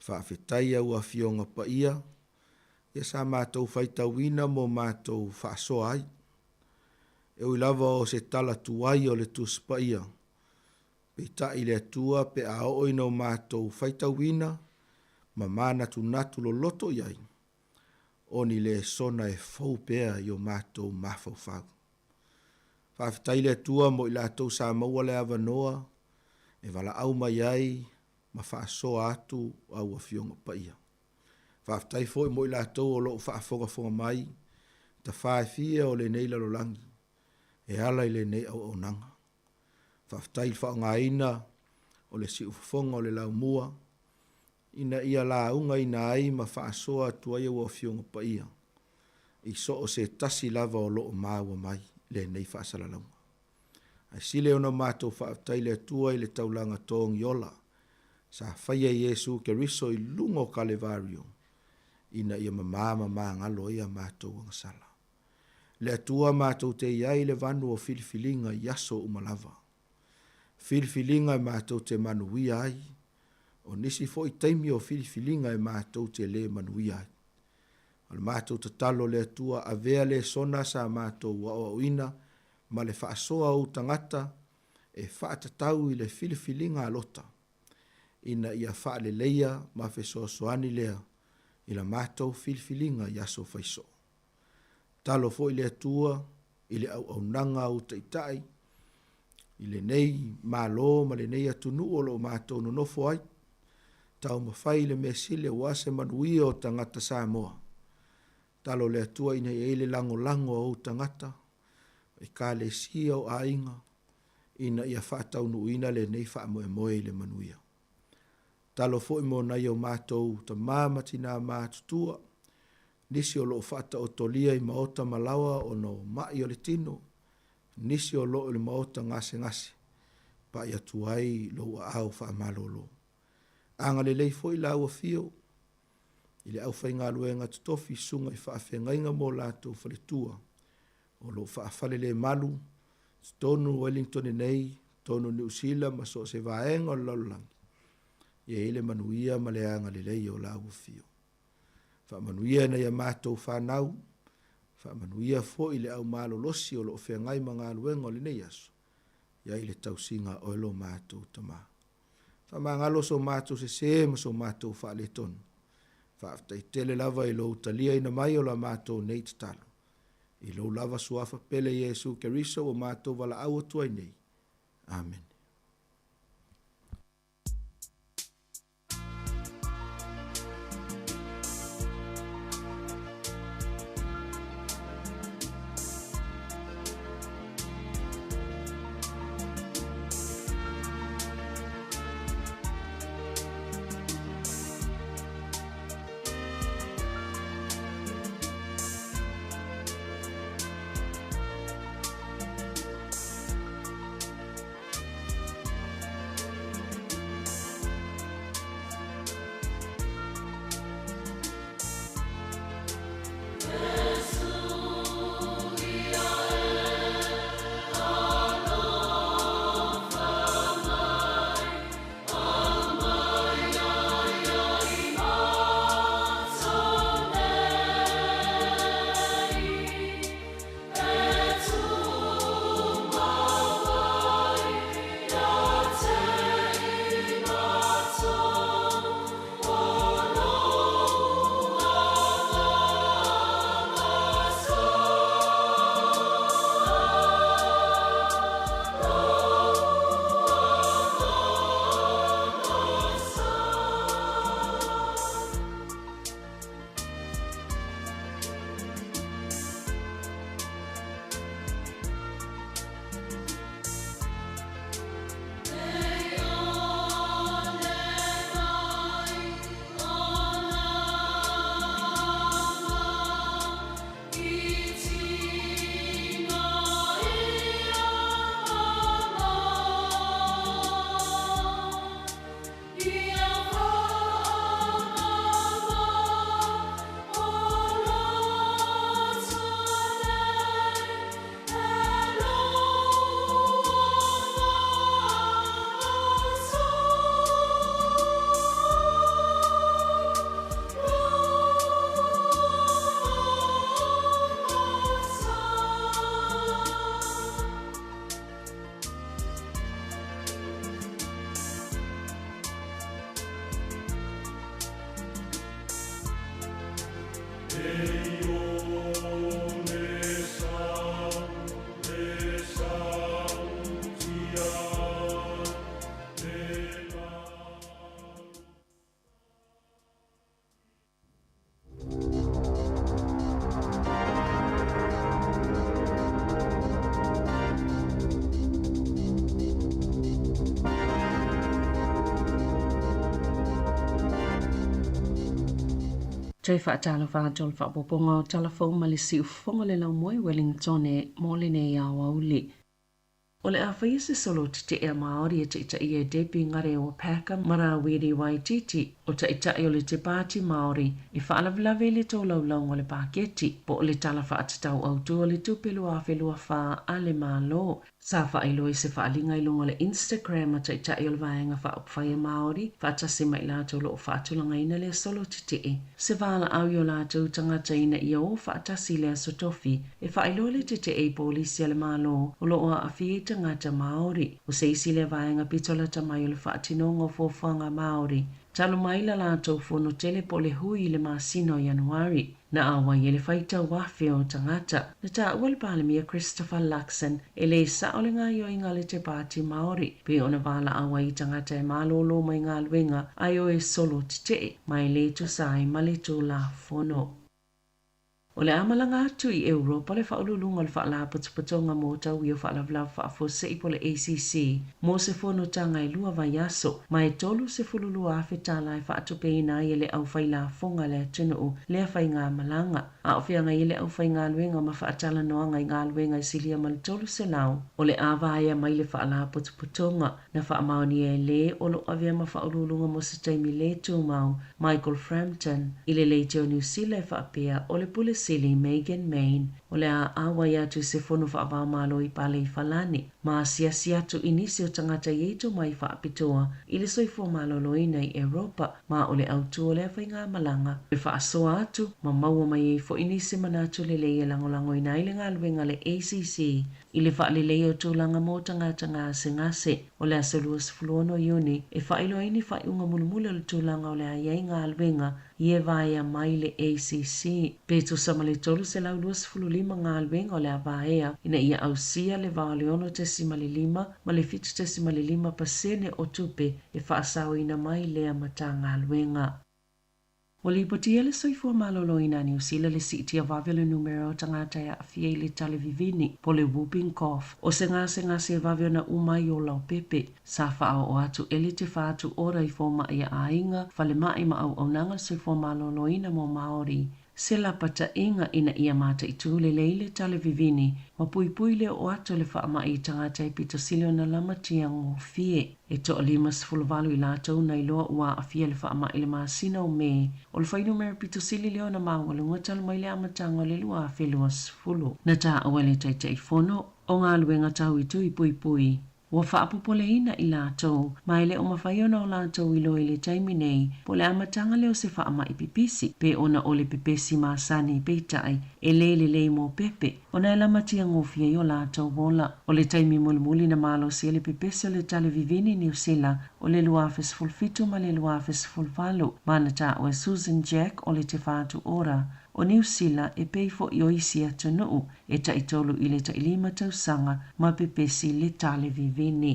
[SPEAKER 6] Faafetai au Afioga Paia ia sa matou faitauina mo matou faasoa ai. E ui lava o se tala tuai o le Tusi Paia, peitai le Atua pe a oo ina o matou faitauina ma manatunatu loloto i ai, o ni lesona e fou pea i o matou mafaufau. Faafetai le Atua mo i latou sa maua le avanoa e valaau mai ai ma faasoa atu au Afioga Paia. Faafetai foi mo i latou o lo o faafogafoga mai i tafā e fia o lenei lalolagi e ala i lenei auaunaga. Faafetai i le faaaogaina o le siufofoga o le laumua ina ia laugaina ai ma faasoa atu ai au Afioga Paia i so o se tasi lava o lo o maua mai lenei faasalalauga. Ae sili ona matou faafetai i le Atua i le taulaga togi ola sa faia e Iesu Keriso i luga o Kalevario ina ia mamā ma magalo ai a matou agasala. Le Atua matou te i ai i le vanu o filifiliga i aso uma lava. Filifiliga e matou te manuia ai, o nisi foi taimi o filifiliga e matou te lē manuia ai. O le matou tatalo le Atua avea lesona sa matou aoaoina ma le faasoa o ou tagata e faatatau i le filifiliga a Lota, ina ia faaleleia ma fesoasoani lea i la matou filifiliga i aso faisoo. Tatalo foi le Atua i le auaunaga a ou taitai i lenei Malo ma lenei atunuu o lo o matou nonofo ai, taumafai i le mea sili aua se manuia o tagata Samoa. Tatalo le Atua ina ia i ai le lagolago a ou tagata, o Ekalesia, o aiga, ina ia faataunuuina lenei faamoemoe i le manuia. Tatalo foi mo nai o matou tama ma tinā matutua, nisi o lo o faataotolia i maota ma laoa ona o ma'i o le tino, nisi o lo o i le maota gasegase, pa'i atu ai lou aao faamalolo. Agalelei foi lau afio i le aufaigaluega totofi susuga i faafeagaiga mo latou faletua o lo o faafalelemalu totonu o Wellington nei, totonu o Niu Sila ma so o se vaega o le lalolagi, ia i ai le manuia ma le agalelei o lau afio. Faamanuia nai a matou fanau, faamanuia foi le au malolosi o lo o feagai ma galuega o lenei aso, ia i le tausiga a oe lo matou Tama. Faamagalo so matou sesē ma so matou faaletonu. Faafetai tele lava i lou taliaina mai o la matou nei tatalo. I lou lava suafa pele Iesu Keriso ua matou valaau atu ai nei. Amene.
[SPEAKER 8] Toe faatalofa atu o le faaopoopoga o Tala Fou ma le Siufofoga le Laumua i Wellingtone mo lenei aoauli. O le a faia se solo tetee a Māori e taitaia e Debbie Ngarewa Packer ma Rawiri Waititi, o Taitai o le Te Pāti Māori, e faalavelave i le tolaulauga o le paketi, po o le Tala Faatatau Autu o le Tupe 2024 a le Malo. Sa faailoa i se faaaliga i luga o le Instagram a Taitai o le Vaega Faaupufai a Māori, faatasi ma i latou o lo o faatulagaina lea solo tetee, se valaau i o latou tagata ina ia o faatasi i le Aso Tofi e faailoa le tetee i polisi a le Malo o lo o aafia i tagata Māori. O se isi lea vaega pito lata mai o le faatinoga o fuafuaga a Māori talu mai la latou fono tele po o le hui i le masina o Ianuari. Na auai ai le faitau afe o tagata. Na taua le Palemia Christopher Luxon e lē sa'o le gaoioiga a le Te Pāti Māori, pei ona valaau ai i tagata e malōlō mai galuega ae o e solo tetee, ma e lē tusa ai ma le Tulafono. O le a malaga atu i Europa le Faauluuluga o le Faalapotopotoga mo Tauio o Faalavelave Faafuasei po o le ACC mo se fonotaga e lua vaiaso, ma e $32,000 tala e faatupeina ai e le aufailafoga a le atunuu lea faigamalaga. A o feagai ai le aufaigaluega ma faatalanoaga i galuega e silia ma le 300 o le a vaea mai le Faalapotopotoga. Na faamaonia e lē o lo o avea ma faauluuluga mo se taimi lē tumau, Michael Frampton, i le Leitio Niu Sila e faapea o le Pule Sili Megan Main o le a auai atu i se fono faavaomalo i Paleifalani ma asiasi atu i nisi o tagata i ai tomai faapitoa i le soifua maloloina i Europa ma o le autū o lea faigamalaga e faasoa atu ma maua mai ai foi nisi manatu lelei e lagolagoina ai le galuega a le ACC i le faaleleia o tulaga mo tagata gasegase. O le aso 26 Iuni e faailoa ai ni faaiuga mulimuli o le tulaga o le a i ai galuega i e vaea mai le ACC. Pe tusa ma le 325 galuega o le a vaea ina ia ausia le va o le 6.5 ma le 7.5 pasene o tupe e faasaoina mai lea Matagaluega. Ua lipotia le soifua maloloina a Niu Sila le siitia vave o le numera o tagata e aafia i le tale vivini, po o le whooping cough, o se gasegase e vave ona uma ai ola o pepe. Sa faaoo atu e le Te Whatu Ora i fomai a aiga, falemai ma auaunaga soifua maloloina mo Māori se lapataiga ina ia mataitū lelei le tale vivini ma puipui le oo atu o le faamai i tagata e pito sili ona lamatia gofie. E 58 i latou na iloa ua aafia i le faamai i le masina o Me, o le fuainumera pito sili lea ona maualuga talu mai le amataga o le 2020. Na taua e le Taitaifono o Galuega Tau i Tui Puipui Ua faapopoleina i latou, ma e le o mafai ona o latou iloa i le taimi nei, po o le amataga lea o se faamai pipisi, pe ona o le pepesi masani, peitai, e le lelei mo pepe, ona e lamatia gofie ai o latou ola. O le taimi mulimuli na malosi ai le pepesi o le tale vivini i Niu Sila, o le 2017 ma le 2018, ma na taua e Susan Jack o le Te Whatu Ora, o Niu Sila e pei foi o isi atunuu e taitolu i le tailima tausaga ma pepesi le tale vivini.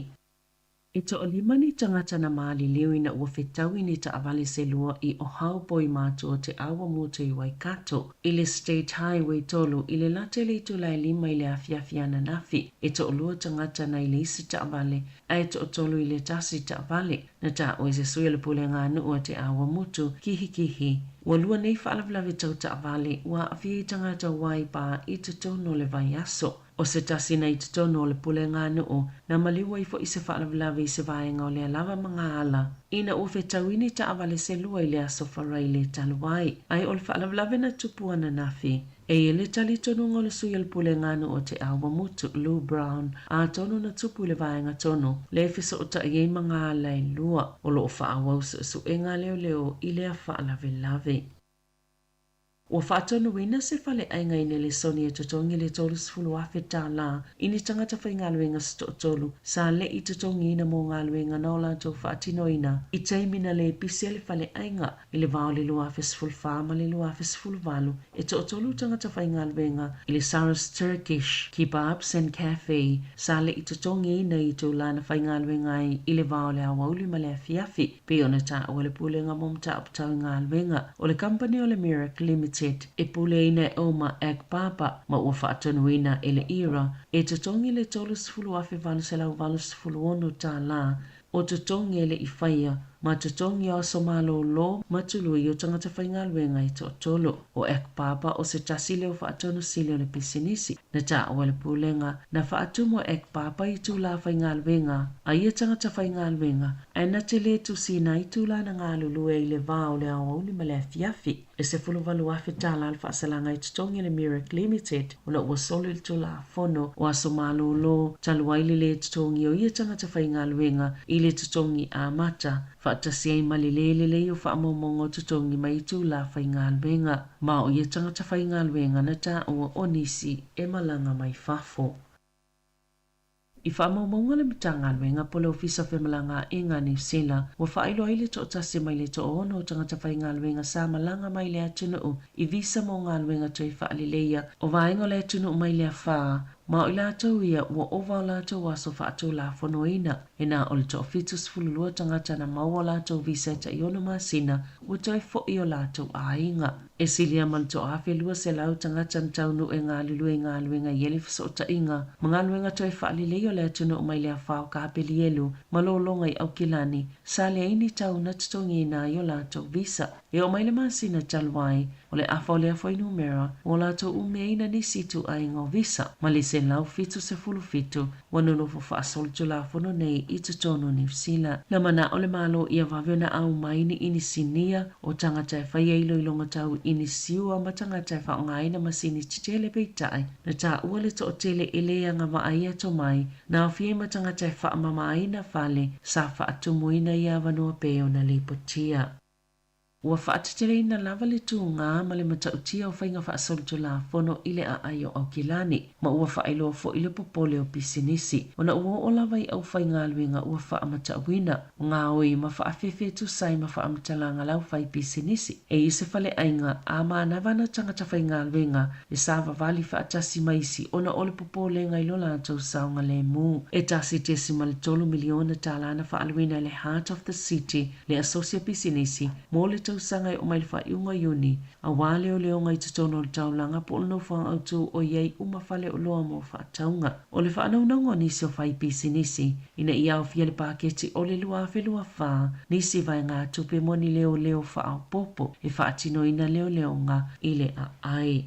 [SPEAKER 8] E toalima ni tagata na maliliu ina ua fetaui ni taavale se lua i Ohau i matua o Te Awamutu i Waikato i le State Highway 3 i le lata i le itula e 5 i le afiafi ananafi. E toalua tagata na i le isi taavale ae toatolu i le tasi taavale. Na taua e se sui o le pulega a nuu a Te Awamutu, Kihikihi. Ua lua nei faalavelave tau taavale ua aafia i tagata o Waipā i totonu o le vaiaso. O se tasi na i totonu o le pulega a nuu, na maliu ai foi se faalavelave i se vaega o lea lava magaala ina ua fetaui ni taavale se lua i le aso Faraile talu ai. Ae o le faalavelave na tupu ananafi, E i ai le talitonuga o le sui o le pulega a nuu o Te Awamutu, Lou Brown, atonu na tupu i le vaega tonu lea e fesootai ai magaala e lua o lo o faaauau suesuega a leoleo i lea faalavelave. Ua faatonuina se faleaiga i Nelesoni e totogi le $30,000 i ni tagata faigaluega se toatolu sa le i totogiina mo galuega na o latou faatinoina i taimi na le pisi ai le faleaiga i le va o le 2014 ma le 2018. E toatolu tagata faigaluega i le Saras Turkish Kebabs and Cafe sa le i totogiina i itulā na faigaluega ai i le va o le aoauli ma le afiafi, pei ona taua e le Pulega mo Mataupu Tau i Galuega. O le kamupani o le Merrick Limited e puleaina e Omar Akbaba ma ua faatonuina e le ERA e totogi le $30,886 o totogi e le i faia ma totogi o aso malōlō ma tului o tagata faigaluega e toatolu. O Akbaba o se tasi lea o faatonu sili o le pisinisi. Na taua e le Pulega na faatumu e Akbaba itulā faigaluega a ia tagata faigaluega ae na te lē tusiina ai itulā na galulue ai i le va o le aoauli ma le afiafi. E $18,000 le faasalaga i totogi a le Merrick Limited ona ua soli le Tulafono o Aso Malōlō talu ai le lē totogi o ia tagata faigaluega i le totogi amata, faatasi ai ma le lē lelei o faamaumauga o totogi mai itulā faigaluega. Ma o ia tagata faigaluega na taua o nisi e malaga mai fafo. I faamaumauga a le Matagaluega po o le Ofisa o Femalagaaiga a Niu Sila, ua faailoa ai le toatasi mai le toaono o tagata faigaluega sa malaga mai le atunuu i visa mo galuega toe faaleleia o vaega o le atunuu mai le afa, ma o i latou ia ua ova o latou aso faatulafonoina. E na o le toa-72 tagata na maua o latou visa e tai-ono masina ua toe foʻi i o latou aiga. E silia ma le 1200 tagata na taunuu e galulue i galuega i ai le fesootaiga ma galuega toe faalelei o le atunuu mai le afa o Kapelielu ma lologa i Aukilani sa leai ni tau na totogiina ai o latou visa. E oo mai le masina talu ai, o le afa o lea fuainumera ua latou umiaina nisi ituaiga o visa ma le 177 ua nonofo faasolitulafono nei i totonu o Niu Sila. Na manao le Malo ia vave ona au mai ni inisinia o tagata e faia iloiloga tau inisiua ma tagata e faaaogaina masini tetele peitai na taua le toatele e lē agavaa ai atomai na aofia ai ma tagata e faamamāina fale sa faatumuina ia avanoa pei ona lipotia. Ua faateteleina lava le tugā ma le matautia o faiga faasolitulafono i le aai o Aukilani, ma ua faailoa foʻi le popole o pisinisi, ona ua oo lava i aufaigaluega ua faamatauina, gaoi ma faafefe e tusa ai ma faamatalaga a le aufaipisinisi. E i se faleaiga a manava ana tagata faigaluega e savavali faatasi ma isi ona o le popolega i lo latou saogalemu. E $1.3 miliona tālā na faaaluina e le Heart of the City le asosi a pisinisi mo le tausaga e oo mai le faaiuga o Iuni, auā leoleoga i totonu o le taulaga po o le nofoaga autū o i ai uma faleoloa mo faatauga. O le faanaunauga o nisi o faipisinisi ina ia aofia le paketi o le 2024 nisi vaegatupe mo ni leoleo faaopoopo e faatinoina leoleoga i le aai.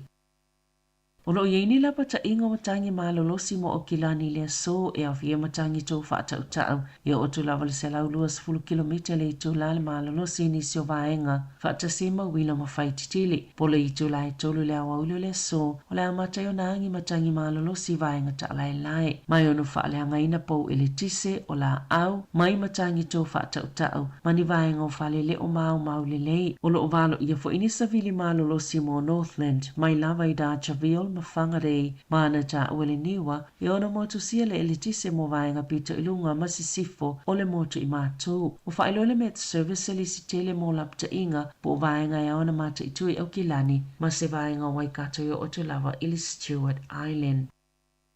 [SPEAKER 8] O lo o i ai ni lapataiga o matagi malolosi mo Aukilani i le aso e aofia ai matagi tou faatautau e oo atu lava i le 120 kilomita le itulā le malolosi i nisi o vaega faatasi ai ma uila ma fai titili. Po o le itulā e tolu i le aoauli o le aso, o le a amata ai ona agi matagi malolosi i vaega taalaelae mai ono faaleagaina pou eletise o laau mai matagi tou faatautau ma ni vaega o fale le o maumau lelei. O lo o valoia foʻi ni savili malolosi mo Northland mai lava i Dargaville ma Whangarei ma ana taua le niua e ono motusia le eletise mo vaega pito i luga ma sisifo o le motu i Matū. Ua faailoa le Met Service e lisi tele mo lapataiga po o vaega e ao ona mataitu i Aukilani ma se vaega o Waikato i oo atu lava i le Stewart Island.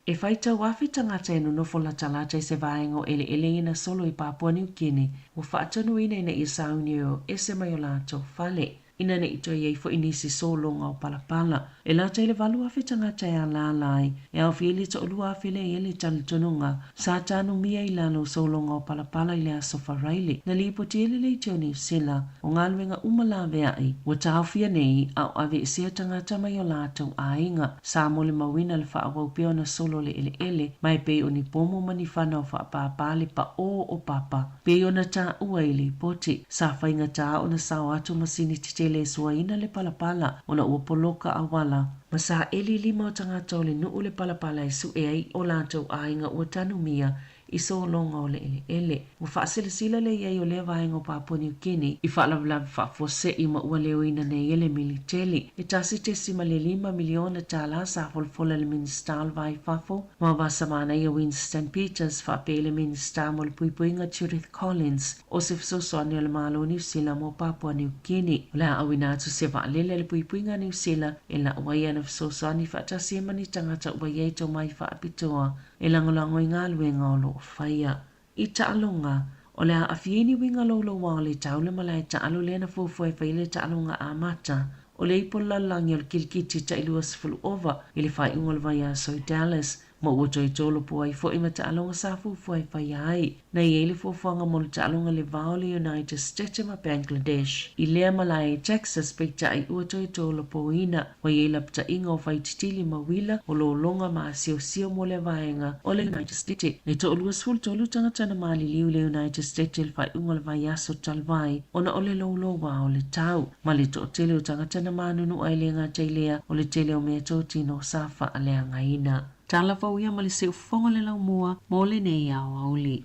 [SPEAKER 8] E faitau afe tagata e nonofo latalata i se vaega o eleele ina solo i Papua Niu Kini ua faatonuina ina ia sauni e o ese mai o latou fale ina ne i toe i ai foʻi nisi sologa o palapala. E lata i le 8,000 tagata e alaala ai, e aofia ai le 2,000 lea e i ai le talitonuga sa tanumia i lalo o sologa o palapala i le aso Faraile. Na lipoti ai le Leitio Niu Sila o galuega uma laveai ua taofia nei a o aveesea tagata mai o latou aiga. Sa molimauina le faaauau pea ona solo le eleele ma e pei o ni pomo ma ni fanau faapāpā le paʻō o papa pei ona taua i lipoti. Sa faigata ona sao atu masini tetele e suaina le palapala ona ua poloka auala ma saeli lima o tagata o le nuu le palapala e suʻe ai o latou aiga ua tanumia i sologa o le eleele. Ua faasilasila le i ai o lea vaega o Papua Niu Kini i faalavelave faafuasei ma ua leoina nei e le militeli. E $1.5 miliona tālā sa folafola e le Minisita o le Va i Fafo ma va samanaia Winston Peters faapea i le Minisita mo le Puipuiga Judith Collins o se fesoasoani a le Malo o Niu Sila mo Papua Niu Kini. O le a auina atu se vaalele a le Puipuiga a Niu Sila e lau ai ana fesoasoani faatasi ai ma ni tagata ua i ai tomai faapitoa e lagolago i galuega o lo o faia. I taaloga, o le a aafia ai ni uiga louloua o le tau le malae taalo lea na fuafua e fai ai le taaloga amata o le ipu o le lalolagi o le kilikiti ta'i 20 ova i le faaiuga o le vaiaso i Dallas, ma ua toe tolopo ai foi ma taaloga sa fuafua e faia ai. Na i ai le fuafuaga mo le taaloga le va o le United States ma Bangladesh i lea malae i Texas, peitai ua toe tolopoina. Ua i ai lapataiga o faititili ma uila o lologa ma asiosio mo lea vaega o le United States. E 23 tagata na maliliu i le United States i le faaiuga o le vaiaso talu ai ona o le louloua o le tau, ma le toatele o tagata na manunua e le gata i lea o le tele o meatotino sa faaleagaina. Tala fou ia ma le siufofoga o le laumua mo lenei aoauli.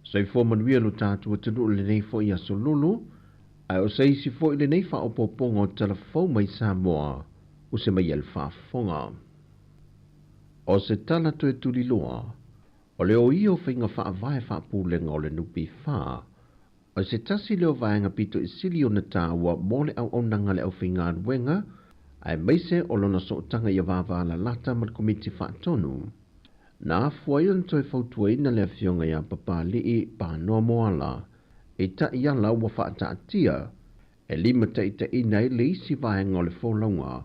[SPEAKER 14] Soifua manuia lo tatou atunuu i lenei foi aso lolo, ae o se isi foi lenei faaopoopoga o tala fou mai Samoa o se mai a le faafofoga. O se tala toe tuliloa, o le o ia o faiga faavae faapulega o le NPF, o se tasi lea o vaega pito i sili ona taua mo le auaunaga a le aufaigaluega, aemaise o lona sootaga ia vavalalata ma le Komiti Faatonu. Na afua ai ona toe fautuaina le Afioga ia Papali'i Panoa Moala i taiala ua faataatia e limataitaiina ai le isi vaega o le folauga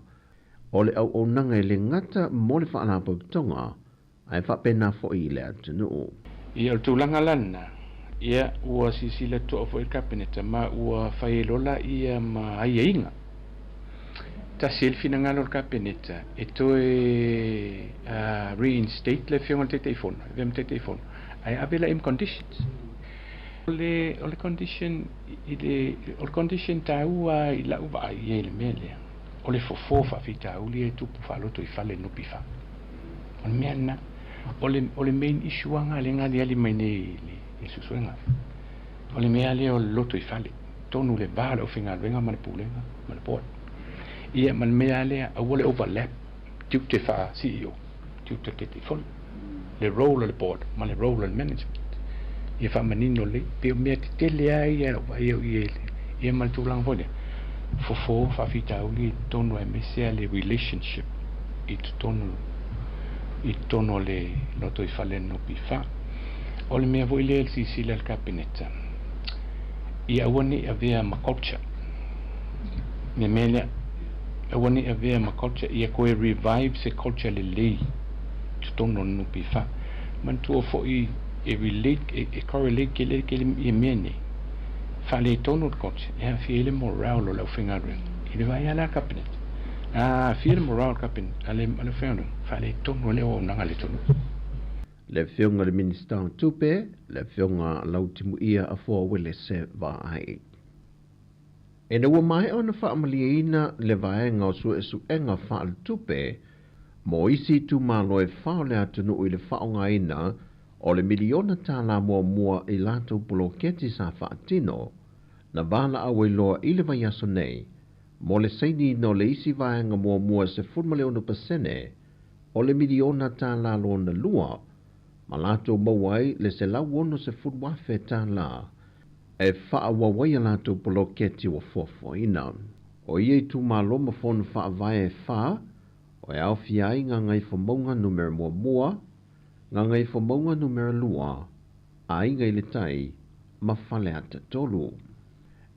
[SPEAKER 14] o le auaunaga e le gata mo le Faalapotopotoga ae faapena foi i le atunuu.
[SPEAKER 15] Ia, o le tulaga la lena, ia, ua silasila totoa foi le Kapeneta ma ua fai ai loa laia ma aiaiga. Tasi ai le finagalo o le Kapeneta e toe reinstate le Afioga i le Taitaifono, e avea ma Taitaifono, ae ave laia ma conditions. O le, o le condition i le, o le condition taua i lau vaai i ai i le mea lea, o le fofo o faafitauli ia e tupu faalotoifale i le NPF. O le mea lena. O le, o le main issue lava lena lea e galiali mai nei i le, i le suesuega. O le mea lea o le lotoifale, tonu le va o le aufaigaluega ma le pulega ma le board. Ia ma le mea lea, aua le overlap tiute faa CEO, tiute Taitaifono, le role o le board ma le role o le management. Ia faamanino lelei, pei o mea tetele lava ia i lau vaai au i ai, ia ma le tulaga foi lea, fofo faafitauli i totonu aemaise lava le relationship i totonu i totonu o le lotoifale o le NPF. O le mea foi lea i le silasila a le Kapeneta, ia aua ne i avea ma culture le mea lea, aua ne i avea ma culture, ia toe revive se culture lelei i totonu o le NPF. Manatua foi e relate, e correlate tele ia mea nei, faaletonu le culture, e aafia ai le morale o le aufaigaluega. I le vaai lava la a le Kapeneta, a aafia le morale o le Kapeneta, a le aufaigaluega, faaletonu ai le auaunaga a le atunuu.
[SPEAKER 14] Le Afioga i le Minisita o Tupe, le Afioga Lautimuia Afoa Uelese Vaai. Ina ua maea ona faamalieina le vaega o suesuega faaletupe mo isi itumalo e fa o le atunuu i le faaaogaina o le miliona tālā muamua i latou poloketi sa faatino, na valaau ai loa i le vaiaso nei mo le sainiina o le isi vaega muamua 16% o le miliona tālā lona lua ma latou maua ai le $160,000 e faaauau ai a latou poloketi ua fuafuaina. O ia itumalo ma fono faavae e fa, o e aofia ai Gagaifomauga Numera Muamua, Gagaifomauga Numera Lua, Aiga i le Tai, ma Faleata 3.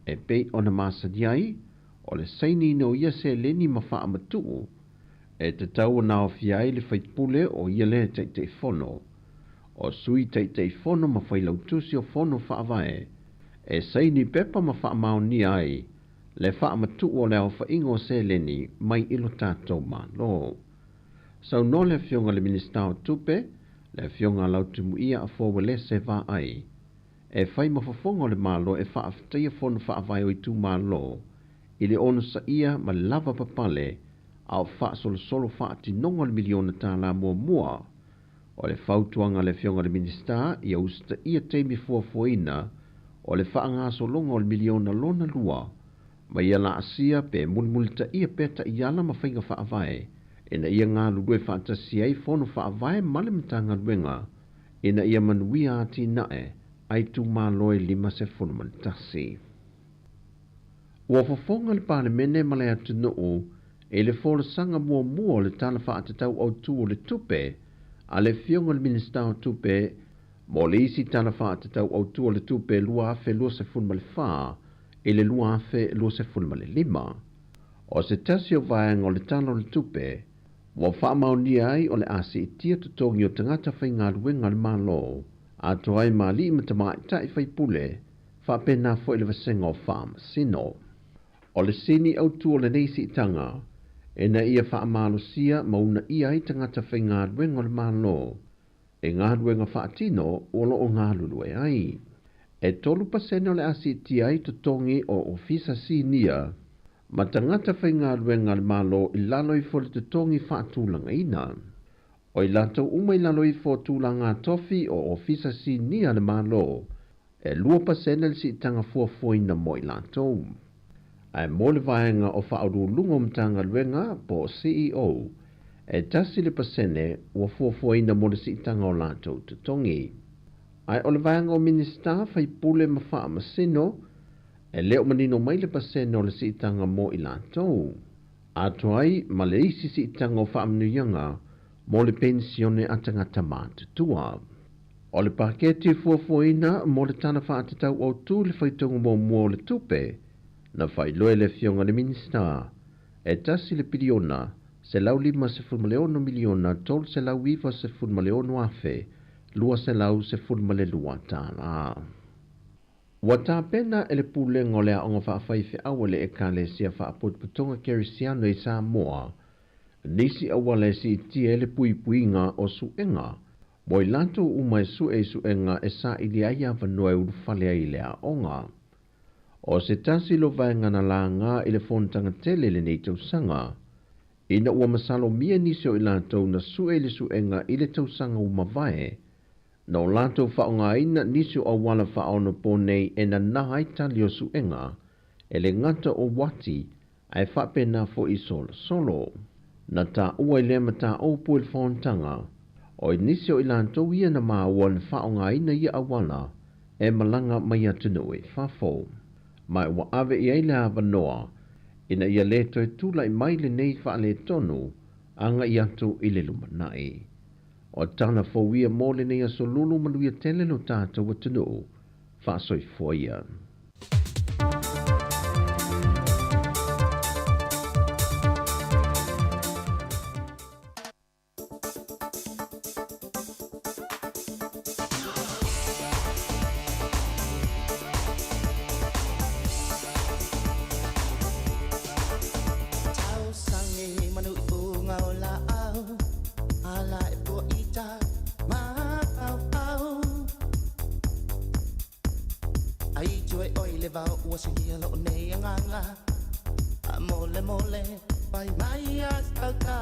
[SPEAKER 14] E pei ona masani ai, o le sainiina o ia seleni ma faamatuu, e tatau ona aofia ai le faipule o ia lea Taitaifono, o Sui Taitaifono ma Failautusi o Fono Faavae, e saini pepa ma faamaonia ai le faamatuu o le aofaiga o seleni mai i lo tatou Malo. Saunoa le Afioga i le Minisita o Tupe, le Afioga Lautimuia Afoa Uelese Vaai, e fai ma fofoga o le Malo e faafetaia fono faavae o itumalo i le onosaia ma le lava papale a o faasolosolo faatinoga o le miliona tālā muamua. O le fautuaga a le Afioga i le Minisita ia usitaia taimi fuafuaina o le faagasologa o le miliona lona lua ma ia laasia pe mulimulitaia pea taiala ma faiga faavae ina ia galulue faatasi ai fono faavae ma le Matagaluega ina ia manuia atinae a itumalo e 51. Ua fofoga le Palemene ma le atunuu i le folasaga muamua o le Tala Faatatau Autu o le Tupe a le Afioga i le Minisita o Tupe mo le isi Tala Faatatau Autu o le Tupe 2024 i le 2025. O se tasi o vaega o le Tala o le Tupe ua faamaonia ai o le a siitia totogi o tagata faigaluega a le Malo, atoa ai ma alii ma tamaitai faipule, faapena foi le vasega o faamasino. O le sini autu o lenei siitaga, ina ia faamalosia ma uunaia ai tagata faigaluega o le Malo i galuega faatino o lo o galulue ai. E 3% o le a siitia ai totogi o ofisa sinia ma tagata faigaluega a le Malo i lalo ifo o le totogi faatulagaina. O i latou uma i lalo ifo o tulaga tofi o ofisa sinia a le Malo, e 2% le siitaga fuafuaina mo i latou. Ae mo le vaega o faauluuluga o Matagaluega po o CEO, e 1% ua fuafuaina mo le siitaga o latou totogi. Ae o le vaega o Minisita, faipule ma faamasino, e le o manino mai le pasene o le siitaga mo i latou. Atoa ai ma le isi siitaga o faamanuiaga mo le penisione a tagata matutua. O le paketi fuafuaina mo le Tala Faatatau Autu i le faitauga muamua o le tupe, na faailoa e le Afioga i le Minisita, e $1 piliona, $156 miliona, $396 afe, $212. Ua tapena e le Pulega o le Aoga Faafaifeau a le Ekalesia Faapotopotoga Kerisiano i Samoa nisi auala e siitia ai le puipuiga o suega mo i latou uma e sue i suega e saili ai avanoa e ulufale ai i le aoga. O se tasi lo vaega na laga i le fonotaga tele i lenei tausaga, ina ua masalomia nisi o i latou na sue i le suega i le tausaga ua mavae, na o latou faaaogaina nisi o auala faaonaponei e nana ai tali o suega, e le gata o uati ae faapena foi solosolo. Na taua i lea mataupu i le fonotaga, o nisi o i latou ia na maua na faaaogaina ia auala e malaga mai atunuu i fafo. Ma ua ave i ai le avanoa ina ia le toe tulai mai lenei faaletonu agai atu i le lumanai. O tala fou ia mo lenei aso Lulu manuia tele lo tatou atunuu. Faasoifua ia.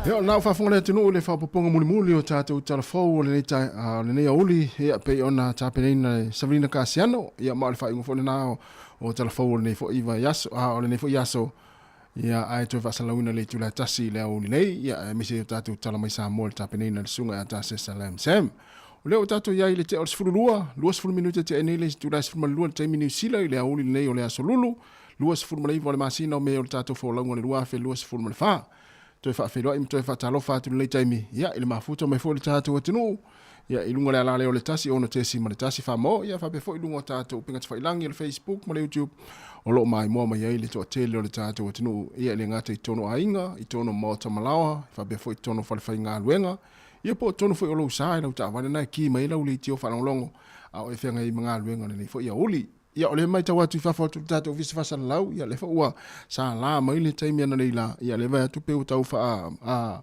[SPEAKER 4] Ia, o lena ua faafofoga le atunuu i le faaopoopoga mulimuli o tatou tala fou o lenei tae, o lenei aoauli, ia, pei ona tapenaina e Savelina Kasiano, ia, ma o le faaiuga foi lena o, o tala fou o lenei foi vaiaso, a, o lenei foi aso, ia, ae toe faasalalauina i le itula e tasi i le aoauli nei, ia, aemaise o tatou tala mai Samoa i le tapenaina e le susuga ia Tasesa Lam Sam. O lea ua tatou i ai i le tea o le 12, 20 minute tea nei le itula e 12 i le taimi Niu Sila i le aoauli lenei o le aso Lulu, 29 o le masina o Me o le tatou folauga o le 2024. Toe faafeiloai ma toe faatalofa atu i lenei taimi, ia, i le mafuta mai foi o le tatou atunuu, ia, i luga o le alaleo o le 1 6.1 Famo, ia, faapea foi i luga o tatou upega tafailagi o le Facebook ma le YouTube, o lo o maimoa mai ai le toatele o le tatou atunuu, ia, e le gata i totonu o aiga, i totonu o maota ma laoa, faapea foi i totonu o falefaigaluega, ia, po o totonu foi o lou sa i lau taavale na e ki mai ai lau leitio faalogologo, a o e feagai ai ma galuega o lenei foi aoauli. Ia, o lea e matau atu i fafo atu o le tatou Ofisa Faasalalau, ia, lea foi ua sala mai le taimi analeila, ia, lea e vaai atu pei ua tau faa, a,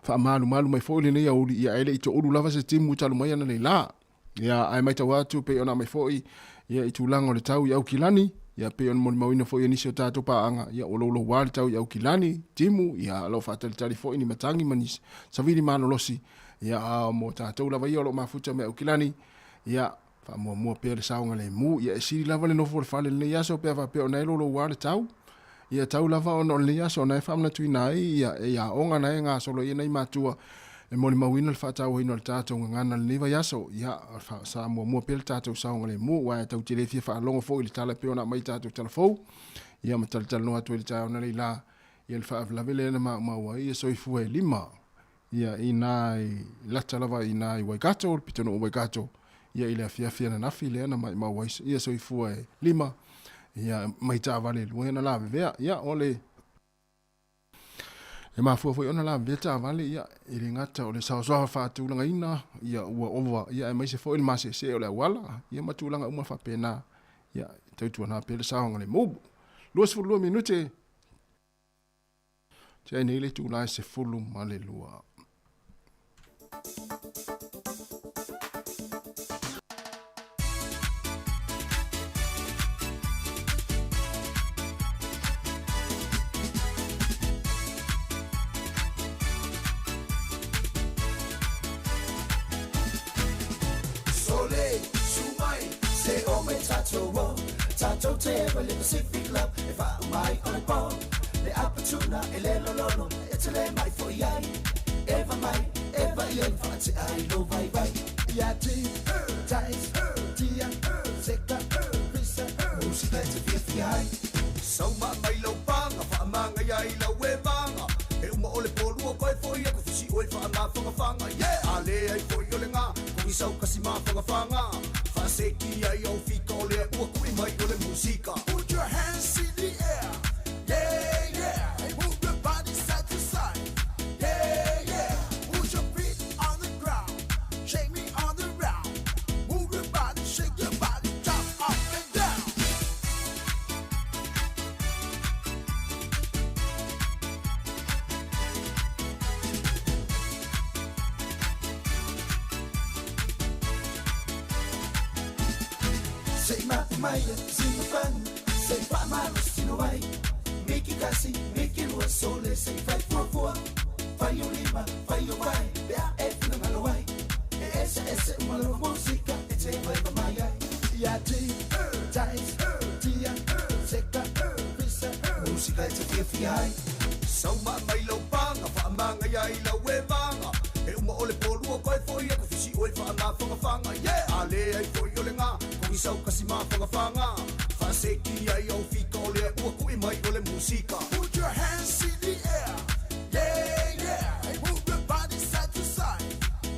[SPEAKER 4] faamalumalu mai foi lenei aoauli, ia, ae le i toulu lava se timu talu mai analeila. Ia, ae matau atu pei ona aumai foi, ia, i tulaga o le tau i Aukilani, ia, pei ona molimauina foi e nisi o tatou paaga, ia, ua louloua le tau i Aukilani, timu, ia, o lo o faatalitali foi ni matagi ma ni savili malolosi, ia, a mo tatou lava ia o lo o mafuta mai Aukilani, ia, Faamuamua pea le saogalemu, ia e sili lava le nofo o le fale i lenei aso pe a faapea o na e louloua le tau. Ia tau lava ona o lenei aso na e faamanatuina ai ia e aoga na e gasolo ai nai matua e molimauina le faatauaina o le tatou gagana i lenei vaiaso. Ia sa muamua pea le tatou saogalemu aua e tau te le fia faalogo foi i le tala e pei ona aumai i tatou tala fou. Ia ma talatalanoa atu ai i le taeao analeila ia le faalavelave lea na maumau ai ia soifua e lima Ia, inā i lata lava inā i Waikato, le pitonuu o Waikato, ia i le afiafi ananafi lea na maimau ai ia soifua e lima, ia, mai taavale e lua ia na lavevea. Ia, o le e mafua foi ona lavevea taavale, ia, e le gata o le saosaoa faatulagaina, ia, ua ova, ia, aemaise foi le maseesee o le auala, ia, ma tulaga uma faapena, ia, tautuana pea le saogalemu. 22 minute. Tea nei le itula e 12.
[SPEAKER 5] Sole, su mai, se o mai tātou o Tātou te ewa le Pacific Love E whaau mai o le pō Le apatuna e le lololo E te le mai fo i ai Eva mai, eva i ai Whaate ai lo vai vai Ia ti, tais, tia, seka, visa Musika e te fia fia ai Sau ma mai lau panga Whaamanga ia i lau e vanga E uma o le polua koe foi Aku fisi oe whaamawhangawhanga Yeah! A le ai foi o le ngā Kongi sau kasi mawhangawhanga Whaaseki ai au fika o lea ua kui mai o le musika Put your hands in the air Yeah, yeah Hey, move your body side to side Yeah, yeah Put your feet on the ground Shake me on the round Move your body, shake your body Jump up and down Se i mapu mai e sina fanu Se i whaamalo sino ai Miki kasi, miki lua sole Se i fai fuafua Fai o lima, fai o vai Pe a e whina ai E ese ese umalo musika E te vai pa mai ai Ia ti, tais, tia, seka, visa Musika e te fia fia ai Sau ma mai lau panga Whaamanga ia i lau e vanga E uma o le polua koe foi Aku fisi oe whaamawhangawhanga Yeah! A le ai foi o le ngā Kongi sau kasi mawhangawhanga Whaaseki ai au fika o lea ua kui mai o le musika Put your hands in the air Yeah, yeah Hey, move your body side to side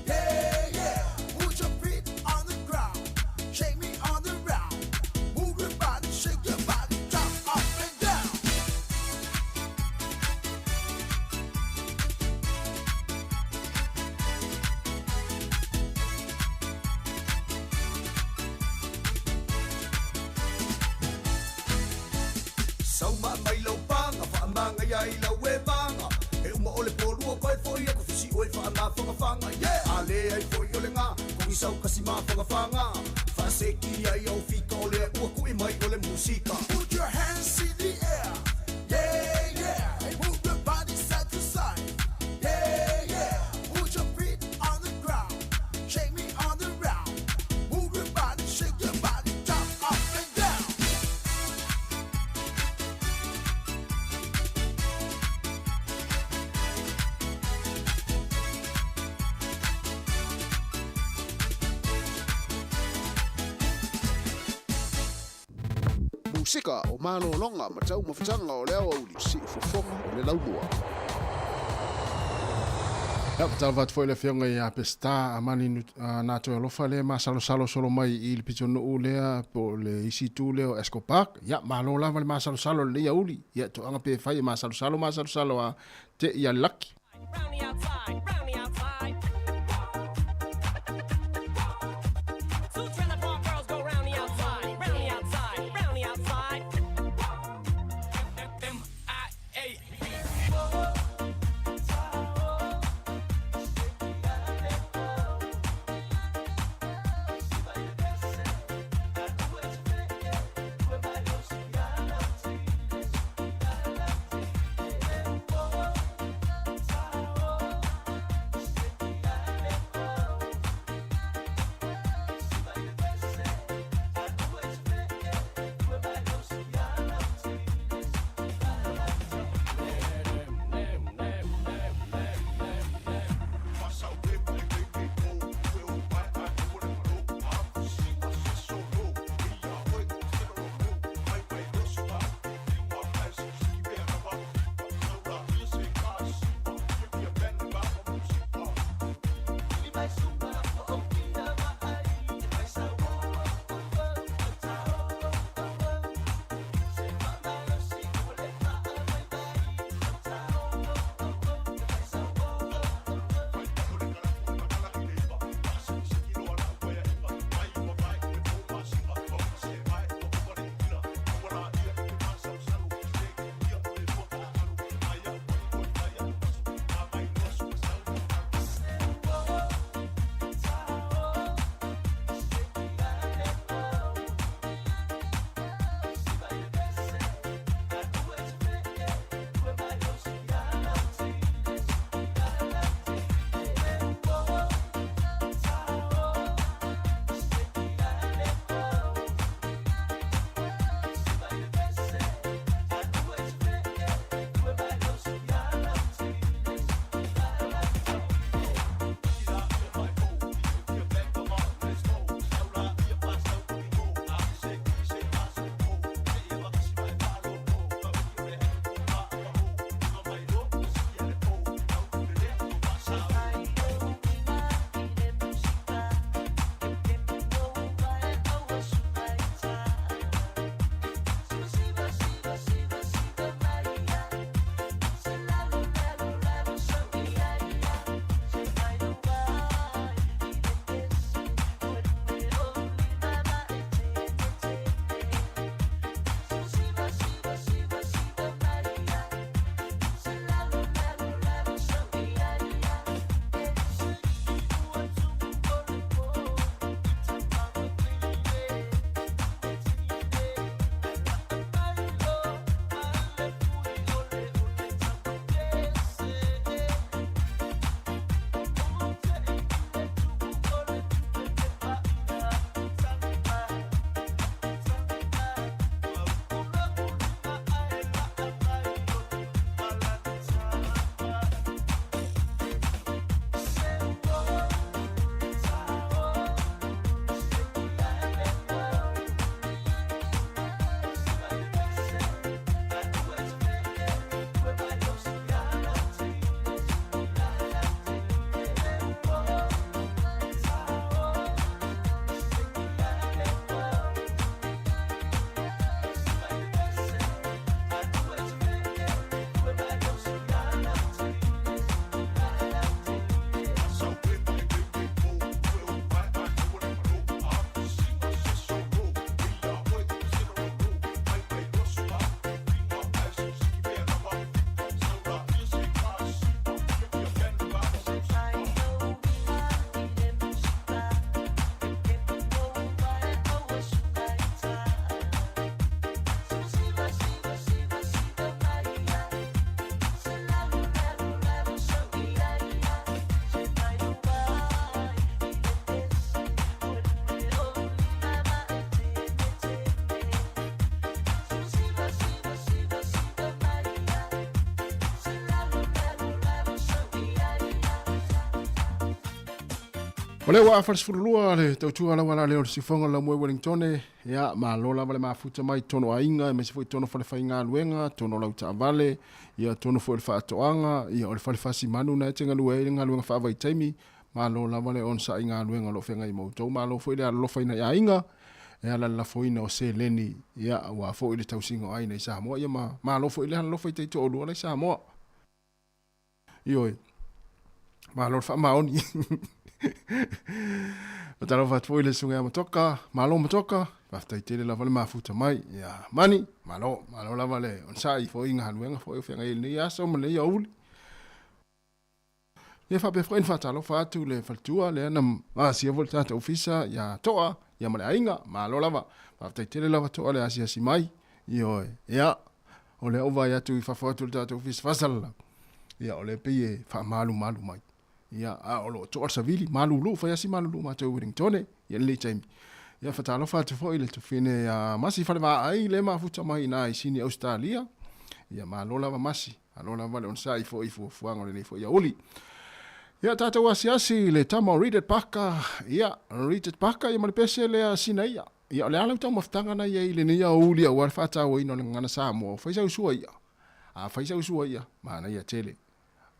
[SPEAKER 5] Yeah, yeah Put your feet on the ground Shake me on the round Move your body, shake your body Jump up and down Sau ma mai lau panga Whaamanga ia i lau e vanga E uma o le polua koe foi Aku fisi oe whaamawhangawhanga Yeah! A le ai foi o le ngā Kongi sau kasi mawhangawhanga Whaaseki ai au fika o lea ua kui mai o le musika Put your hands in the air Yeah, yeah Hey, move your body side to side Yeah, yeah Put your feet on the ground Shake me on the round Move your body, shake your body Jump up and down
[SPEAKER 4] Musika o malologa ma taumafataga o le aoauli siufofoga o le laumua. Ia, faatalofa atu foi i le Afioga ia Peseta Amani Natoealofa lea e masalosalo solo mai i le pitonuu lea po o le isi itu lea o Esco Park. Ia, malo lava le masalosalo i lenei aoauli. Ia, toaga pe fai e masalosalo, masalosalo a te i a le laki. O lea ua afa le 12 le tautua lau ala lea o le siufofoga o le laumua i Wellingtone. Ia, malo lava le mafuta mai totonu o aiga, aemaise foi totonu o fale faigaluega, totonu o lau taavale, ia totonu foi o le faatoaga, ia o le fale fasimanu na e te galue ai i le galuega faavaitaimi. Malo lava le onosai i galuega o lo o feagai ma outou. Malo foi le alolofa i nai aiga e ala i le lafoina o seleni, ia, aua foi le tausiga o aiga i Samoa. Ia ma malo foi le alolofa i taitoalua la i Samoa. Ioe. Malo le faamaoni. Faatalofa atu foi i le susuga ia Matoka. Malo Matoka. Faafetai tele lava le mafuta mai. Ia Mani, malo, malo lava le onosai foi i galuega foi o feagai ai i lenei aso ma lenei aoauli. Ia faapea foi ona faatalofa atu le faletua lea na asia foi le tatou ofisa ia Toa ia ma le aiga. Malo lava. Faafetai tele lava Toa le asiasi mai. Ioe. Ia, o lea ua vaai atu i fafo atu o le tatou ofisa faasalalau. Ia, o lea pei e faamalumalu mai. Ia, a o lo o toa le savili, malulu, fai lava si malulu matou i Wellingtone i lenei taimi. Ia, faatalofa atu foi i le tufine ia Masi Falevaai lea e mafuta mai i ina i Sini Ausetalia. Ia, malo lava Masi. Malo lava le onosai foi i fuafuaga o lenei foi aoauli. Ia, tatou asiasi i le tama o Richard Parker. Ia, Richard Parker, ia ma le pese lea Sinaia. Ia, o le a lau taumafataga na i ai i lenei aoauli aua le faatauaina o le gagana Samoa, ua fai sau sua ia. A fai sau sua ia, manaia tele.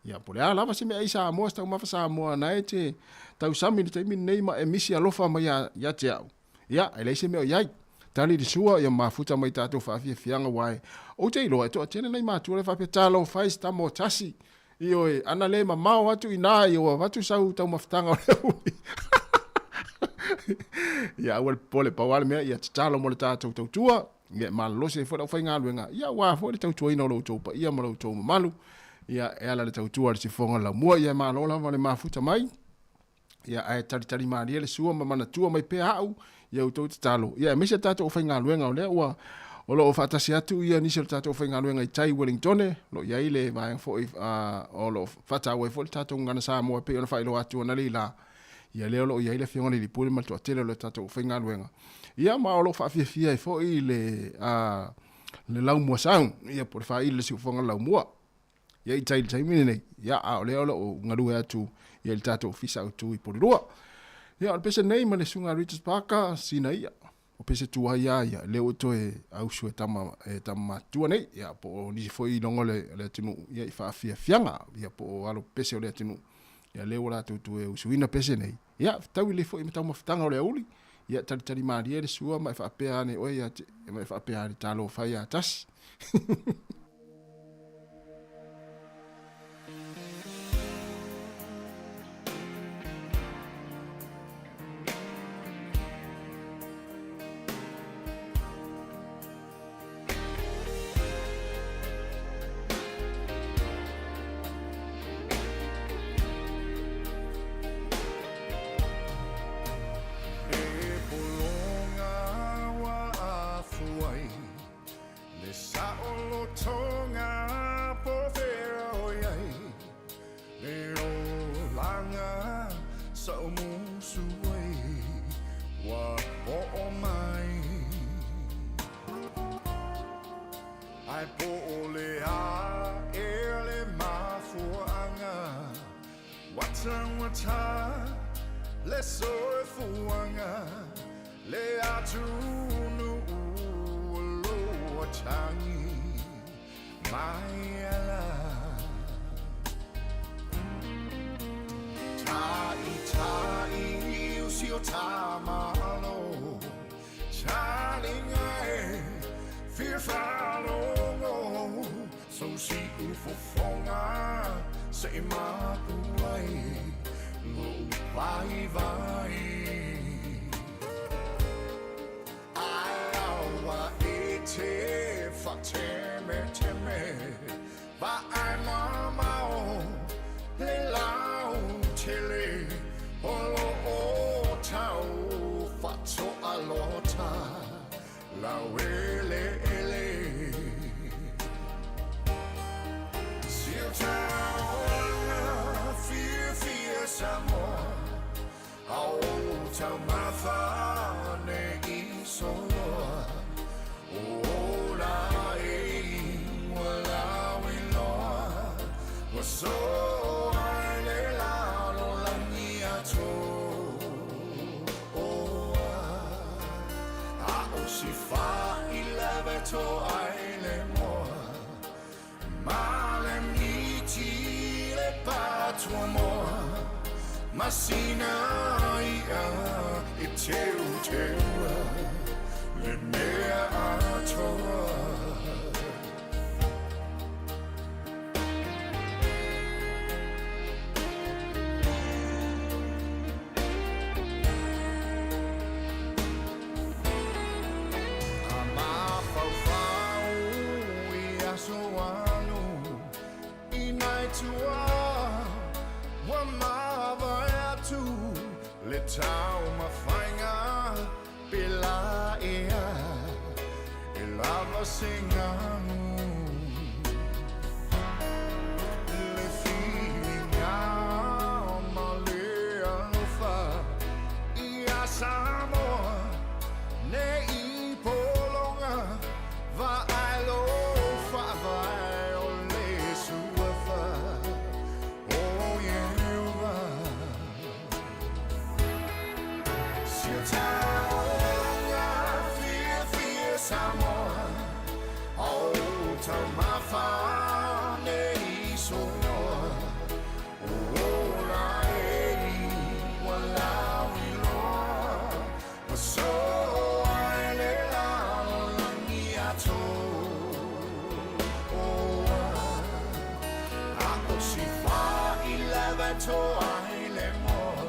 [SPEAKER 4] Ia, po o le a lava se meaai Samoa, se taumafa Samoa na e te tausami i le taimi lenei ma e misi alofa mai ia te au, ia, e leai se mea o i ai. Tali le sua, ia mafuta mai tatou faafiafiaga, aua e, ou te iloa e toatele nai matua lea faapea, talofa e se tama o tasi, Ioe, ana le mamao atu i ina, ia ua avatu sau taumafataga o le uli. Ia aua le popole, pau lava le mea, ia tatalo mo le tatou tautua, ia e malolosi ai foi le aufaigaluega, ia aua foi le tautuaina o lo outou paia ma lo outou mamalu, ia e ala i le tautua a le siufofoga o le laumua, ia e malo lava le mafuta mai. Ia ae talitali malie le sua ma manatua mai pea au ia outou tatalo. Ia aemaise le tatou aufaigaluega o lea ua o lo o faatasi atu ia nisi o le tatou aufaigaluega i tai i Wellingtone, o lo o i ai le vaega foi o lo o faataua ai foi le tatou gagana Samoa e pei ona faailoa atu analeila. Ia lea o lo o i ai le Afioga i le Alii Pule ma le toatele o le tatou aufaigaluega. Ia ma o lo o faafiafia ai foi le le Laumua Sound, ia po o le faaili o le siufofoga o le Laumua. Ia i tai i le taimi lenei, ia a o lea o lo o galue atu ia i le tatou ofisa autu i Porirua. Ia o le pese nei ma le susuga a Richard Parker, sina ia. O pese tuai lava ia, lea ua toe ausu e tama, e tama matutua nei, ia po o nisi foi iloga o le, o le atunuu, ia i faafiafiaga, ia po o alo pese o le atunuu. Ia lea ua latou toe usuina pese nei. Ia fetaui lelei foi ma taumafataga o le aoauli. Ia talitali malie le sua ma e faapea ane oe ia te, ma e faapea ane talofa ia tasi.
[SPEAKER 17] si fa i lava to ai le moa Ma le miti le patua moa Masina ia e teu teua Le mea atoa. A mafaufau i aso alu i nai tua ua mavae atu le tau mafaiga pe la ea e lava se gagu. Le filiga ma le alofa ia Samoa ne i pologa vaai lo faavae o le suafa o Ieova. Sia taulaga fiafia Samoa o taumafa ne i soloa o ola e ua lauiloa ua soa e le lalolagi atoa. Ako si fa i lava to ai le moa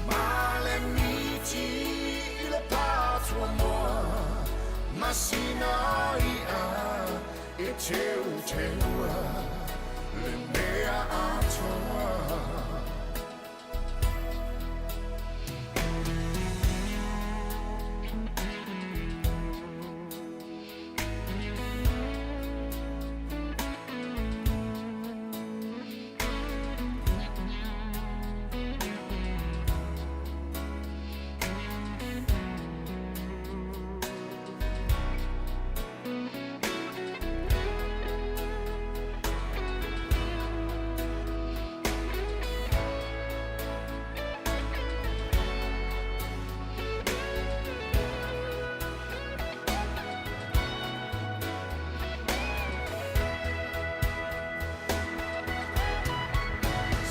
[SPEAKER 17] Ma le miti i le patua moa Masina ia e teu teua Le mea atoa.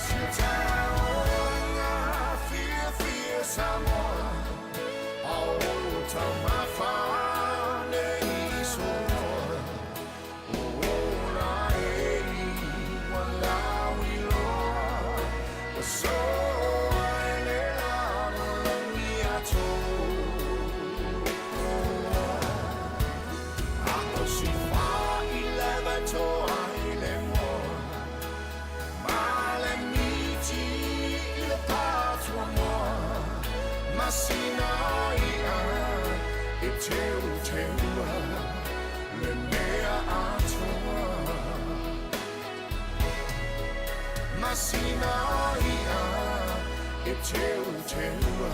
[SPEAKER 17] Sia taulaga fiafia Samoa o taumafa ne i soloa o ola e ua lauiloa ua soa e le lalolagi atoa. Ako si fa i lava to ai le moa Ma le miti i le patua moa Masina ia e teu teua Le mea atoa. Masina ia e teu teua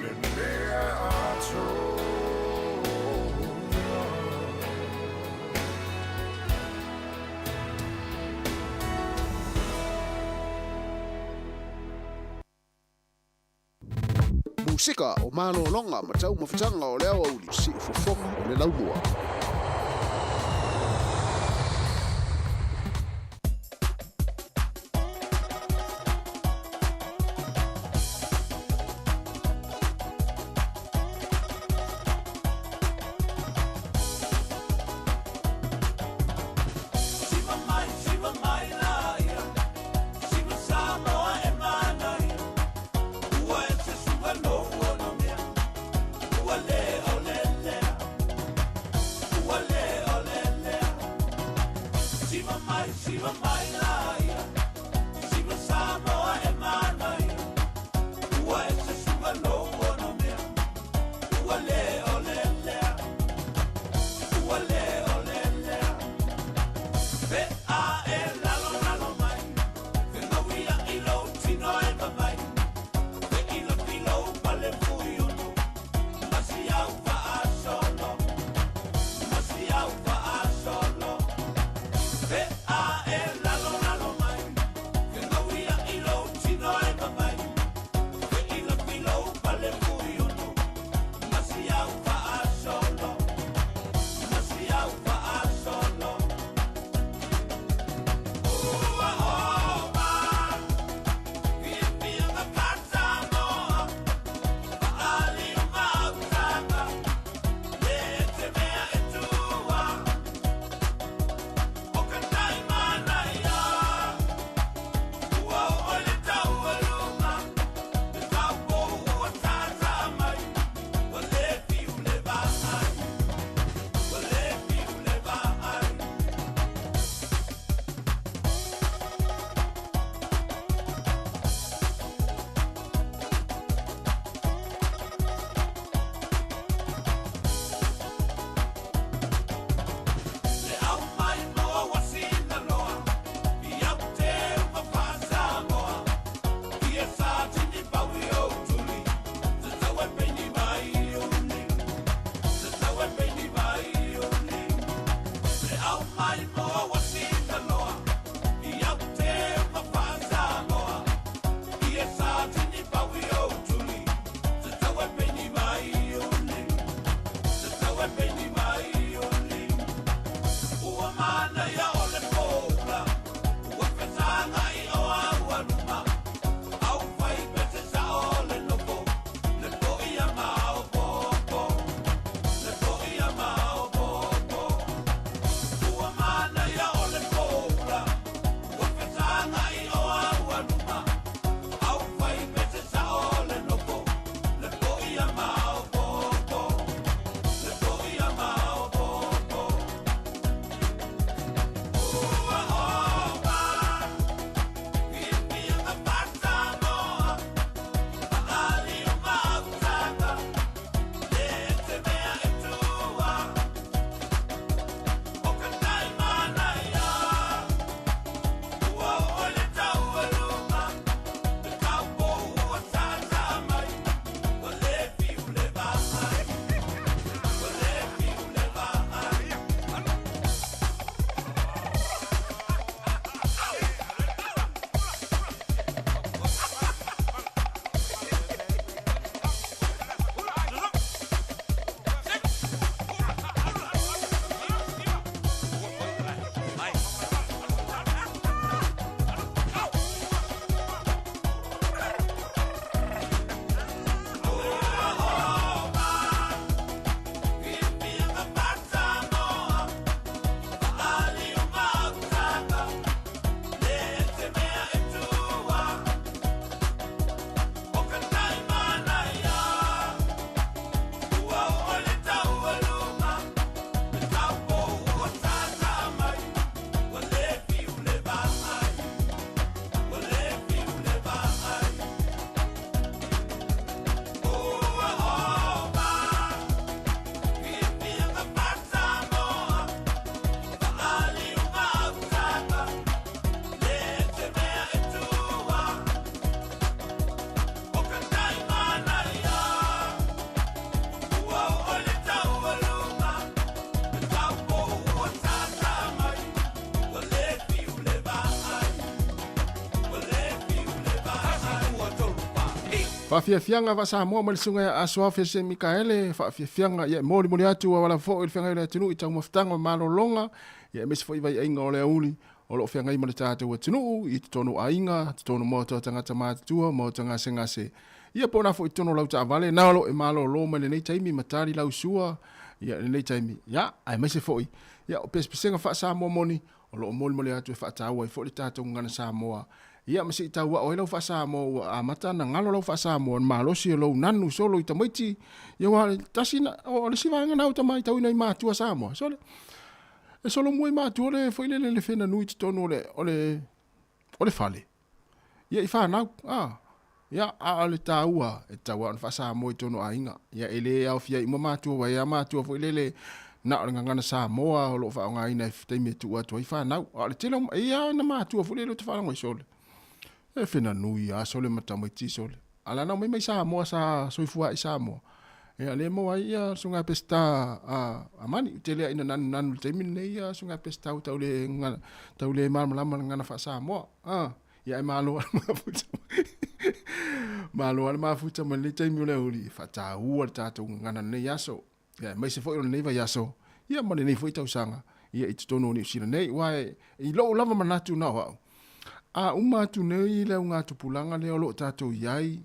[SPEAKER 17] Le mea atoa.
[SPEAKER 18] Musika o malologa ma taumafataga o le aoauli siufofoga o le laumua.
[SPEAKER 5] Siva mai, siva mai la ia. Siva Samoa e manaia. Ua e se suga no ua no mea. Ua le o le lea.
[SPEAKER 4] Faafiafiaga faa-Samoa mai le susuga ia Asoao Fiase Mikaele, faafiafiaga ia e molimoli atu auala foi i le feagai o le atunuu i taumafataga ma malologa, ia aemaise foi vaiaiga o le aoauli o lo o feagai ma le tatou atunuu i totonu o aiga, totonu maota o tagata matutua, maota gasegase, ia po o na foi i totonu o lau taavale, na o lo o e malolo mai lenei taimi ma tali lau sua, ia i lenei taimi, ia aemaise foi ia o pesepesega faa-Samoa moni o lo o molimoli atu e faataua ai foi le tatou gagana Samoa. Ia ma se i tauao ai lau faa-Samoa ua amata ona galo lau faa-Samoa, na malosi o lou nanu solo i tamaiti, ia aua o le tasi na, o le isi vaega na uta matauina i matua Samoa, sole, e solomua i matua le foi lele le fena nui i totonu o le, o le, o le fale. Ia i fanau, a, ia, a o le taua, e tatau lava ona faa-Samoa i totonu o aiga. Ia e le aofia ai uma matua, aua e i ai lava matua foi lele na o le gagana Samoa o lo o faaaogaina i taimi e tuu atu ai fanau. A o le tele o, e i ai lava na matua foi lele ou te faalogo ai sole, e fena nui lava sole ma tamaiti sole. A la na omai mai Samoa sa soifua ai i Samoa, ia lea e maua ai ia susuga ia Peseta a Mani. Ou te le ina nanunanu i le taimi lenei ia susuga ia Peseta ua tau le tau le malamalama i le gagana faa-Samoa. Ia ae malo lava le mafuta mai. Malo lava le mafuta mai lenei taimi o le aoauli e faataua le tatou gagana i lenei aso. Ia aemaise foi o lenei vaiaso, ia ma lenei foi tausaga, ia i totonu o Niu Sila nei. Aua i lou lava manatu na o au, a uma atu nei le augatupulaga lea o lo o tatou i ai,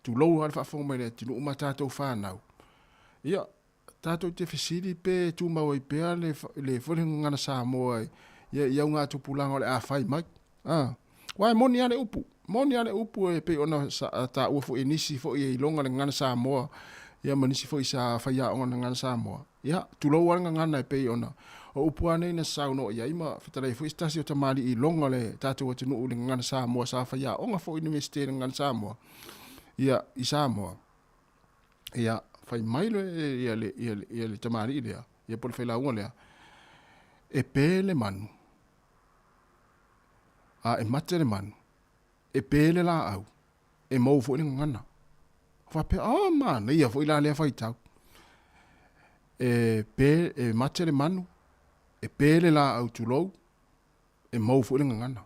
[SPEAKER 4] tulou lava le faafofoga mai a le atunuu ma tatou fanau, ia, tatou te fesili pe tumau ai pea le, le foi le gagana Samoa i, i augatupulaga o le a fai mai. A, aua e moni lava le upu, moni lava le upu e pei ona taua foi e nisi foi e iloga le gagana Samoa, ia ma nisi foi sa faiaoga i le gagana Samoa. Ia, tulou lava le gagana e pei ona o upu lava nei na saunoa i ai ma fetalai foi se tasi o tamalii iloga le tatou atunuu i le gagana Samoa sa faiaoga foi i le Iunivesite i le gagana Samoa, ia, i Samoa. Ia, fai mai le, ia, le, ia, le, ia le tamalii lea, ia po o le failauga lea, e pe le manu, a e mate le manu, e pe le laau, e mou foi le gagana. Faapea, oh, manaia foi la lea faitau. E pe, e mate le manu, e pe le laau tulou, e mou foi le gagana.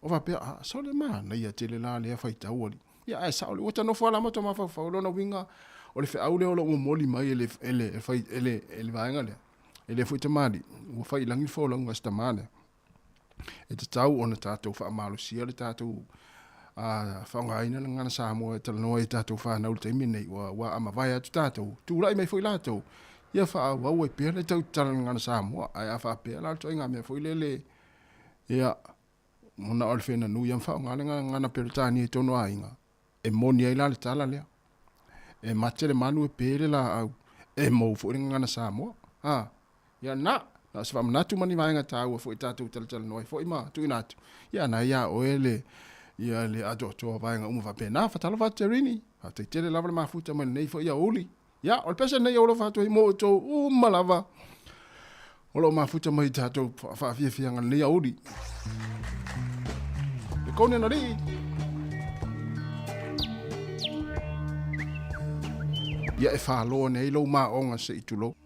[SPEAKER 4] O faapea, ah, sole manaia tele la lea faitau alii. Ia ae sao le, ua ta nofo lava la ma tou mafaufau, lona uiga, o le feau lea o lo o momoli mai e le, e le, e le, e le vaega lea, e le foi tamalii, ua fai i lagi le folauga a si tama lea. E tatau ona tatou faamalosia le tatou faaaogaina le gagana Samoa e talanoa ai tatou fanau i le taimi lenei, ua, ua a mavae atu tatou, tulai mai foi latou, ia faaauau ai pea le tautala i le gagana Samoa. Ae a faapea la le ituaiga mea foi lele, ia, ona o le fena nui lava ma faaaoga le gagana Peretania i totonu o aiga, E moni ai la le tala lea. E mate le manu e pe le laau, e mou foi le gagana Samoa. Ha, ia na, na o se faamanatu ma ni vaega taua foi tatou talatalanoa ai foi ma tuuina atu. Ia na ia oe le, ia le atoatoa vaega uma faapena. Fatalofa atu Terini, faafetai tele lava le mafuta mai lenei foi aoauli. Ia, o le pese lenei e alofa atu ai mo outou uma lava o lo o mafuta mai i tatou faafiafiaga lenei aoauli. Le kone na lii. Ia e fāloa nei lou maoga se i tulou.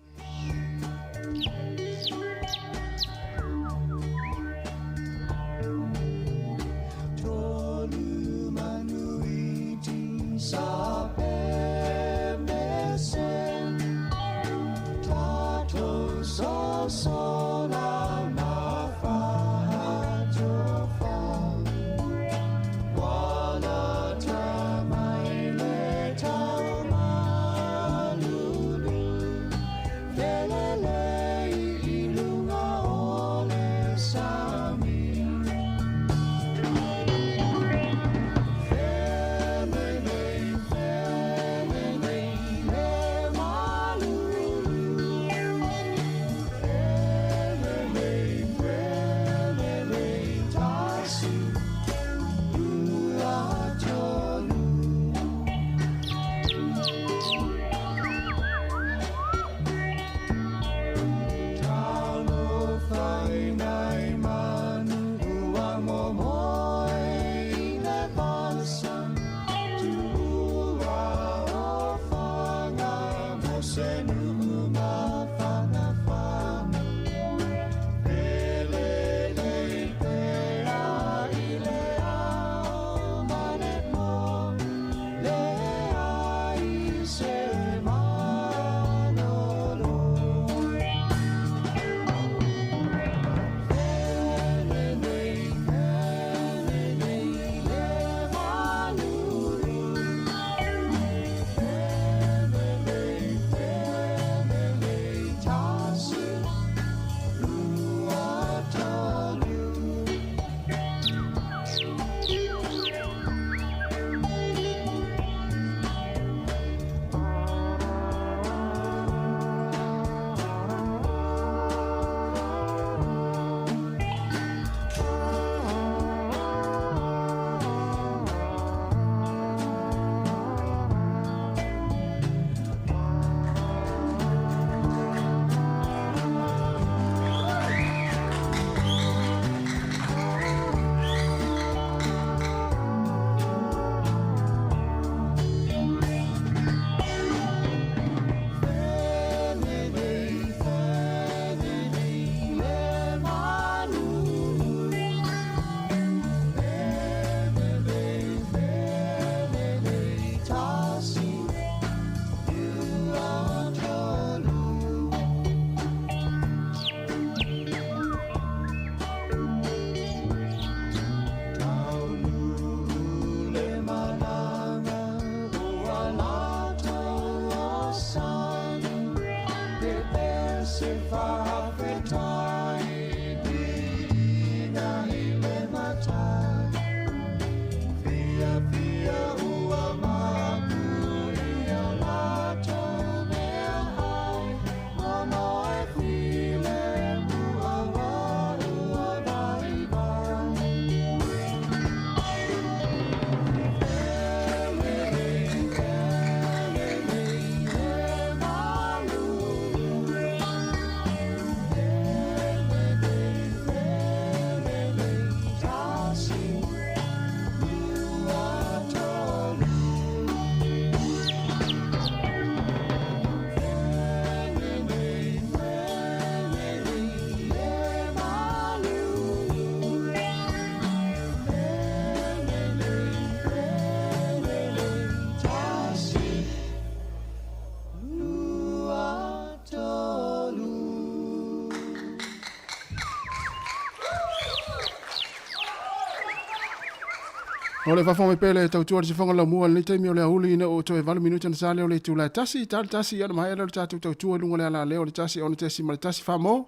[SPEAKER 4] O le faafofoga mai pea le tautua le sifoga laumua i lenei taimi o le aoauli ina ua toe 8 minute ona sa lea o le itula e tasi, tali tasi ia ona maea lea o le tatou tautua i luga o le alaleo o le 1 6.1 Famo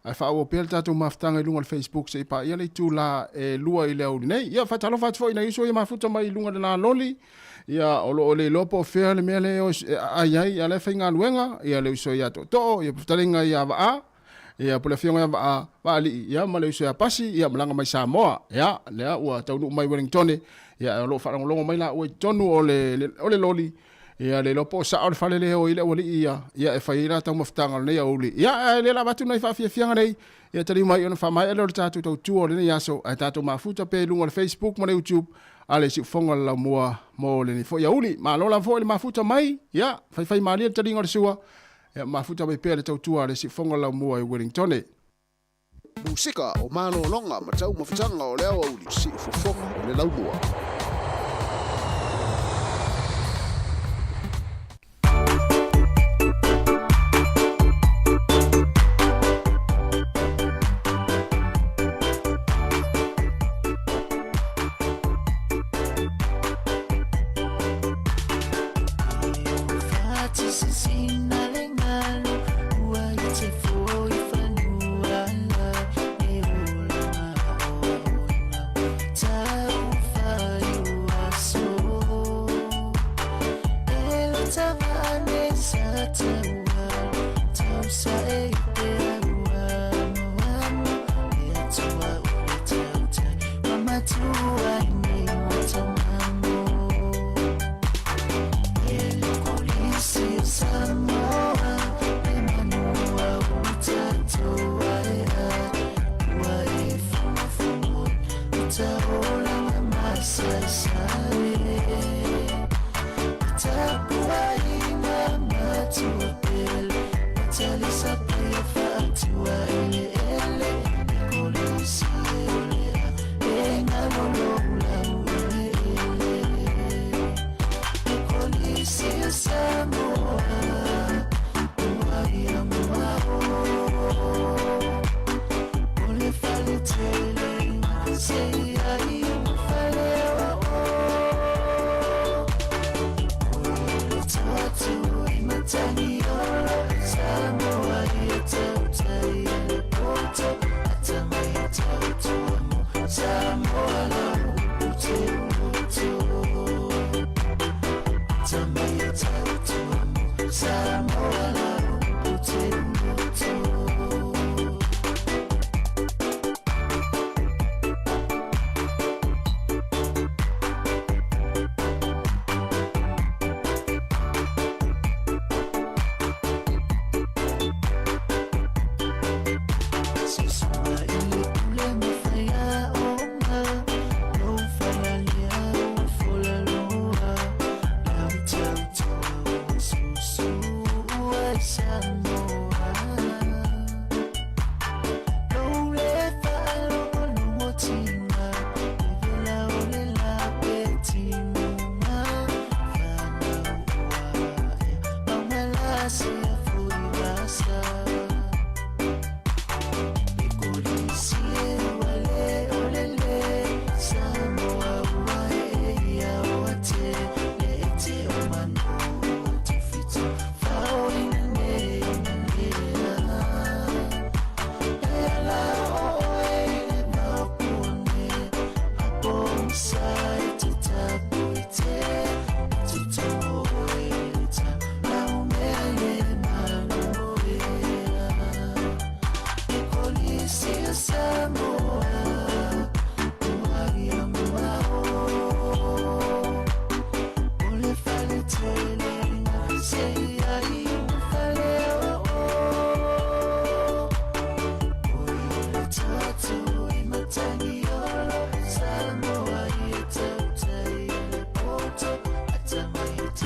[SPEAKER 4] ae faaauau pea le tatou mafutaga i luga o le Facebook seia paia le itula e 2 i le aoauli nei. Ia faatalofa atu foi i nai uso ia mafuta mai i luga o le laloli ia o lo o le iloa po o fea le mea lea e aai ai a o la e faigaluega ia le uso ia Tootoo ia fetalaiga ia Vaa Ia, po o le afioga ia Vaa, Vaalii, ia, ma le uso ia Pasi, ia, malaga mai Samoa. Ia, lea ua taunuu mai Wellingtone, ia, o lo o faalogologo mai laua i totonu o le, le, o le loli, ia, le iloa po o sao le fale lea e o ai le aualii ia, ia, e fai ai la taumafataga o lenei aoauli. Ia, ae le lava atu nai faafiafiaga nei, ia, taliu mai ona faamaea lea o le tatou tautua o lenei aso, ae tatou mafuta pea i luga o le Facebook ma le YouTube, a le Siufofoga o le Laumua mo lenei foi aoauli. Malo lava foi le mafuta mai, ia, faifaimalie le taliga o le sua, Ia mafuta mai pea le tautua a le Siufofoga Laumua i Wellingtone.
[SPEAKER 18] Musika o malologa ma taumafataga o le aoauli Siufofoga o le Laumua.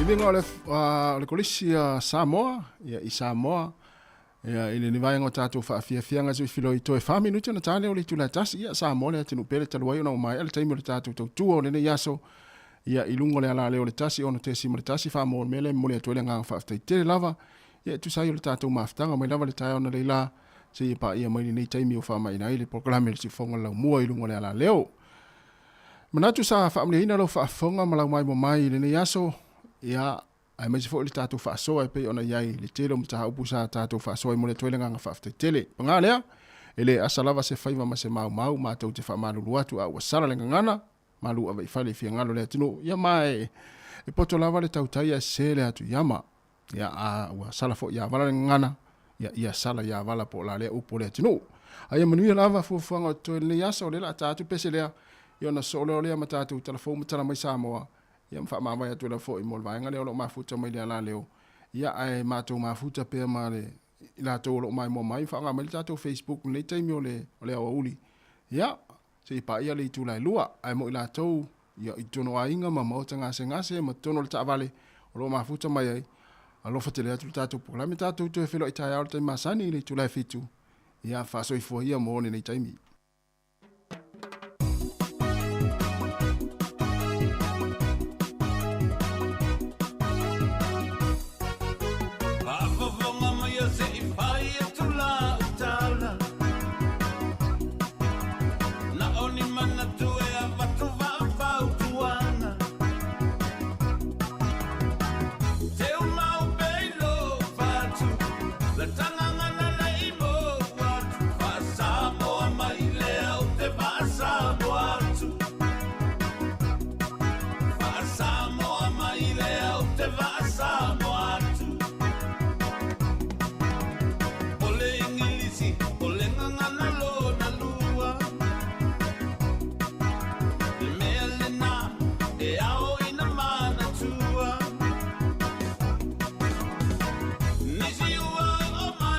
[SPEAKER 4] Uiga o le, o le kolisi a Samoa, ia, i Samoa, ia, i lenei vaega o tatou faafiafiaga se i filoi toe 4 minute ona ta lea o le itula e tasi, ia, Samoa le atunuu pele talu ai ona ua maea le taimi o le tatou tautua o lenei aso, ia, i luga o le alaleo o le 1 6.1 Faamua o le mea lea e momoli atu ai le agaga faafetai tele lava, ia, e tusa ai o le tatou mafutaga mai lava le taeao analeila seia paia mai lenei taimi ua faamaina ai le polokalame o le Siufofoga o le Laumua i luga o le alaleo. Manatu sa faamalieina lau faafofoga ma lau maimoa mai i lenei aso, ia, aemaise foi le tatou faasoa e pei ona i ai le tele o mataupu sa tatou faasoa ai mo le atu ai le agaga faafetai tele. Paga lea, e le asa lava se faiva ma se maumau matou te faamalulu atu a ua sala le gagana, malu ave i fale i fiagalo le atunuu, ia ma e, e poto lava le tautai ae sese le atu iama. Ia, a ua sala foi ia vala le gagana, ia, ia sala ia vala po o la lea upu o le atunuu. A ia manuia lava fuafuaga o totoe i lenei aso, o lea o le a ta atu pese lea, ia ona sosoo loa lea ma tatou tala fou ma tala mai Samoa, ia ma faamavae atu lava foi mo le vaega lea o lo o mafuta mai le alaleo, ia ae matou mafuta pea ma le i latou o lo o maimoa mai, faaaoga mai le tatou Facebook i lenei taimi o le, o le aoauli, ia, se i paia le itula e lua, ae mo i latou ia, i totonu o aiga ma maota gasegase ma totonu o le taavale o lo o mafuta mai ai, alofa tele atu le tatou polokalame, tatou toe feiloai taeao i le taimi masani i le itula e 7, ia, faasoifua ia mo lenei taimi.
[SPEAKER 17] Faafofoga mai se i fai atu lau tala Na o ni manatu e avatu faafautuaga Teu mau pea i lou fatu La tagagana le i mou atu Faa-Samoa mai lea ou te faa-Samoa atu Faa-Samoa mai lea ou te faa-Samoa atu O le Igilisi, o le gagana lona lua Le mea lena e ao ina manatua Nisi ua oo mai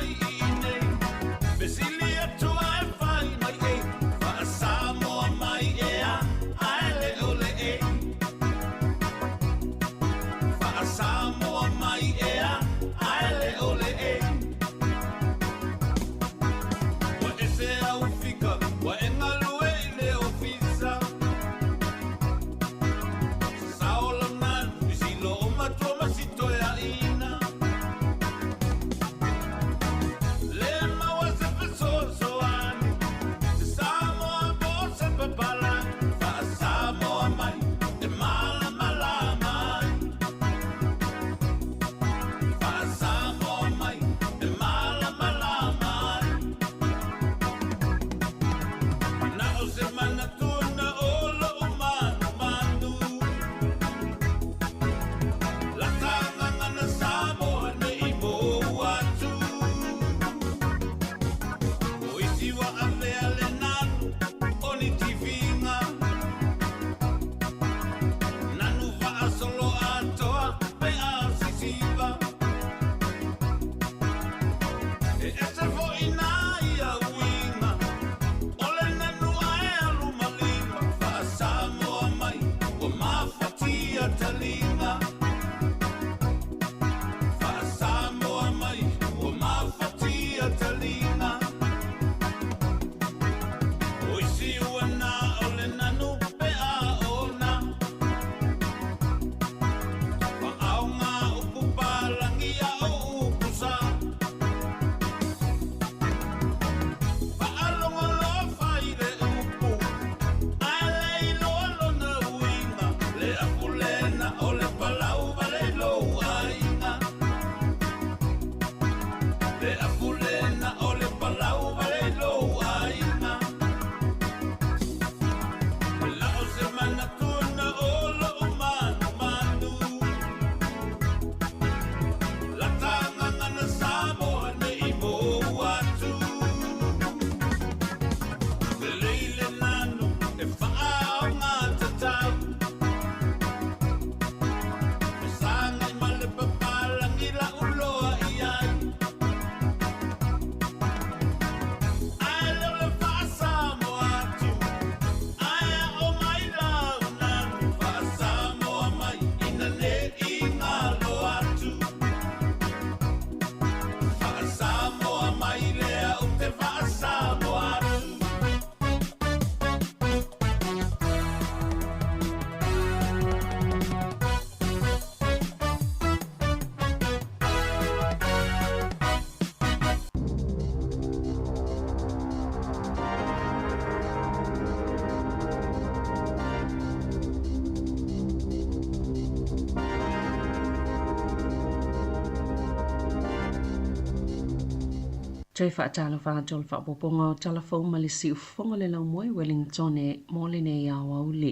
[SPEAKER 8] Toe faatalofa atu o le faaopoopoga o Tala Fou ma le Siufofoga o le Laumua i Wellingtone mo lenei aoauli.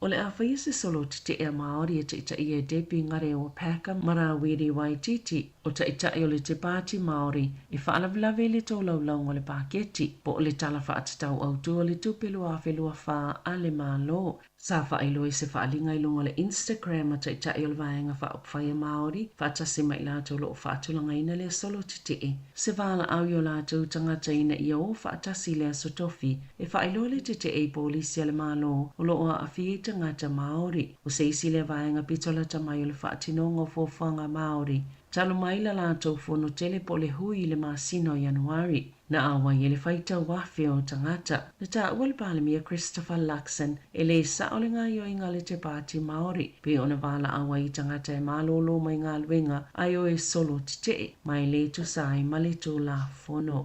[SPEAKER 8] O le a faia se solo tetee a Māori e taitaia e Debbie Ngarewa Packer ma Rawiri Waititi, o Taitai o le Te Pāti Māori, e faalavelave i le tolaulauga o le paketi, po o le Tala Faatatau Autu o le Tupe 2024 a le Malo. Sa faailoa i se faaaliga i luga o le Instagram a Taitai o le Vaega Faaupufai a Māori, faatasi ma i latou o lo o faatulagaina lea solo tetee, se valaau i o latou tagata ina ia o faatasi i le Aso Tofi e faailoa le tetee i polisi a le Malo o lo o aafia i tagata Māori. O se isi lea vaega pito lata mai o le faatinoga o fuafuaga Māori talu mai la latou fono tele po o le hui i le masina o Ianuari. Na auai ai le faitau afe o tagata. Na taua le Palemia Christopher Luxon e lē sao le gaoioiga a le Te Pāti Māori, pei ona valaau ai i tagata e malōlō mai galuega ae o e solo tetee, ma e lē tusa ai ma le Tulafono.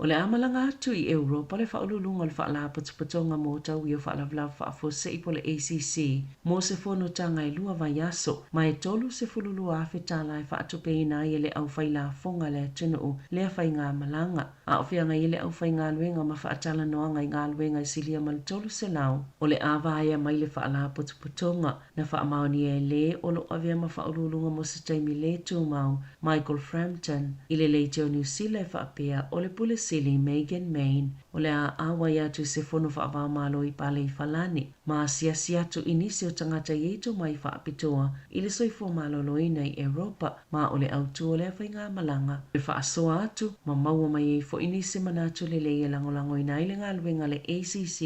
[SPEAKER 8] O le a malaga atu i Europa le Faauluuluga o le Faalapotopotoga mo Tauio Faalavelave Faafuasei po o le ACC mo se fonotaga e lua vaiaso, ma e $32,000 tala e faatupeina ai e le aufailafoga a le atunuu lea faigamalaga. A o feagai ai le aufaigaluega ma faatalanoaga i galuega e silia ma le 300 o le a vaea mai le Faalapotopotoga. Na faamaonia e lē o lo o avea ma faauluuluga mo se taimi lē tumau, Michael Frampton, i le leitio o Niu Sila e faapea o le Pule Sili Megan Main o le a auai atu i se fono faava-o-Malo i Paleifalani ma asiasi atu i nisi o tagata i ai tomai faapitoa i le soifua maloloina i Europa ma o le autū o lea faigamalaga e faasoa atu ma maua mai ai foi nisi manatu lelei e lagolagoina ai le galuega a le ACC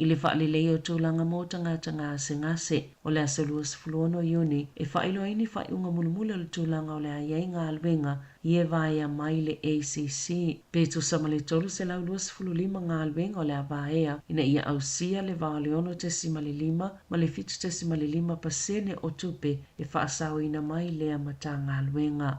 [SPEAKER 8] i le faaleleia o tulaga mo tagata gasegase. O le aso 26 Iuni e faailoa ai ni faaiuga mulimuli o le tulaga o le a i ai galuega i e vaea mai le ACC. Pe tusa ma le 325 galuega o le a vaea ina ia ausia le va o le 6.5 ma le 7.5 pasene o tupe e faasaoina mai lea Matagaluega.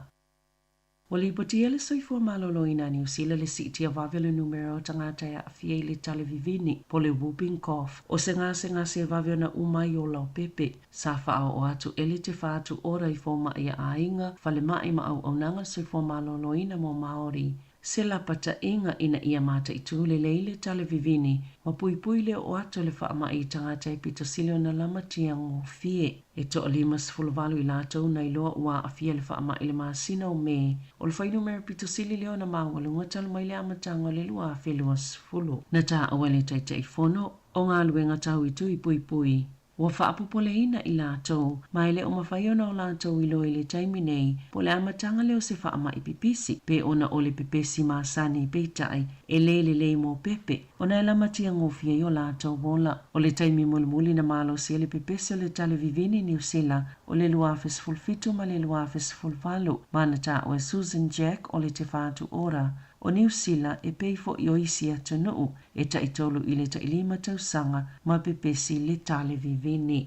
[SPEAKER 8] Ua lipotia le soifua maloloina a Niu Sila le siitia vave o le numera o tagata e aafia i le tale vivini po o le whooping cough, o se gasegase e vave ona uma ai ola o pepe. Sa faaoo atu e le Te Whatu Ora i fomai a aiga, falemai ma auaunaga soifua maloloina mo Māori se lapataiga ina ia mataitū lelei le tale vivini ma puipui le oo atu o le faamai i tagata e pito sili ona lamatia gofie. E 58 i latou na iloa ua aafia i le faamai i le masina o Me, o le fuainumera pito sili lea ona maualuga talu mai le amataga o le 2020. Na taua e le Taitaifono o galuega tau i tui puipui Ua faapopoleina i latou, ma e le o mafai ona o latou iloa i le taimi nei po o le amataga lea o se faamai pipisi, pe ona o le pepesi masani, peitai, e le lelei mo pepe, ona e lamatia gofie ai o latou ola. O le taimi mulimuli na malosi ai le pepesi o le tale vivini i Niu Sila o le 2017 ma le 2018, ma na taua e Susan Jack o le Te Whatu Ora o Niu Sila e pei foi o isi atunuu e taitolu i le tailima tausaga ma pepesi le tale vivini.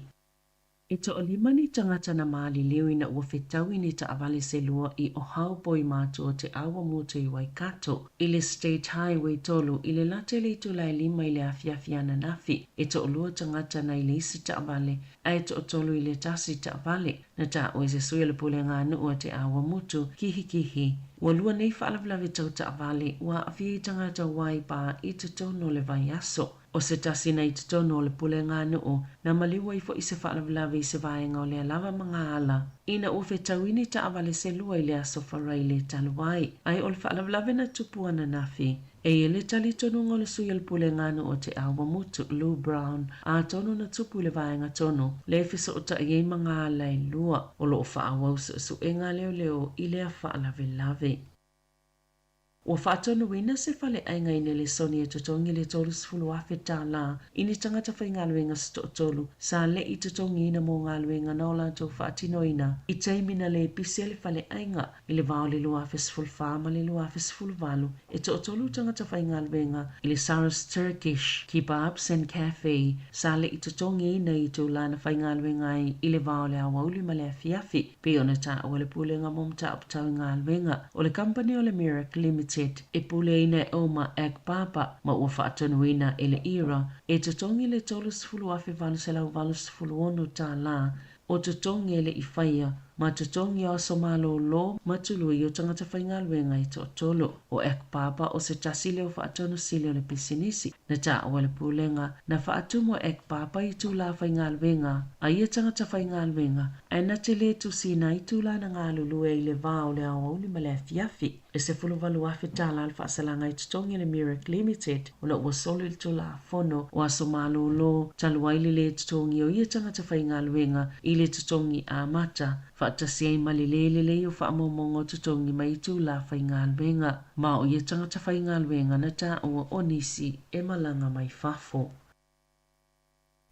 [SPEAKER 8] E toalima ni tagata na maliliu ina ua fetau i ni taavale se lua i Ohau i matua o Te Awamutu i Waikato, i le State Highway 3 i le lata i le itula e lima i le afiafi ananafi. E toalua tagata na i le isi taavale ae toatolu i le tasi taavale. Na taua e se sui o le pulega nuu a Te Awamutu, Kihikihi. Ua lua nei faalavelave tau taavale ua aafia ai tagata Waipā i totonu o le vaiaso. O se tasi na i totonu o le pulega nuu, na maliu ai foi se faalavelave i se vaega o lea lava magaala ina ua fetau i ni taavale se lua i le aso Faraile talu ai. Ae o le faalavelave na tupu ananafi, E i ai le talitonuga o le sui o le Pulega Nuu o Te Awamutu, Lou Brown, atonu na tupu i le vaega tonu le fesootai ai magaala e lua o lo o faaauau suesuega a leoleo i lea faalavelave. Ua faatonuina se faleaiga i Nelesoni e totogi le $30,000 tala i ni tagata faigaluega se toatolu sa le'i totogiina mo galuega na o latou faatinoina i taimi na lē pisi ai le faleaiga I le va o le 2014 ma le 2018, e toatolu tagata faigaluega i le Saras Turkish Kebabs and Cafe sa le'i totogiina i itula na faigaluega ai i le va o le aoauli ma le afiafi, pei ona taua le Pulega mo Mataupu Tau i Galuega o le kamupani o le Merrick Limited e puleaina e Omar Akbaba ma ua faatonuina e le ERA e totogi le $30,886 tala o totogi e le'i faia. ma totogi o aso malōlō ma tului o tagata faigaluega e toatolu. O Akbaba o se tasi lea o faatonu sili o le pisinisi. Na taua e le Pulega na faatumu e Akbaba i itulā faigaluega a ia tagata faigaluega ae na te lē tusiina ai itulā na galulue ai i le vā o le aoauli ma le afiafi. E $18,000 tālā le faasalaga i totogi a le Muric Limited ona ua soli le Tulafono o Aso Malōlō talu ai le lē totogi o ia tagata faigaluega i le totogi amata, faatasi ai ma le lē lelei o faamaumauga o totogi mai itulā faigaluega. Ma o ia tagata faigaluega na taua o nisi e malaga mai fafo.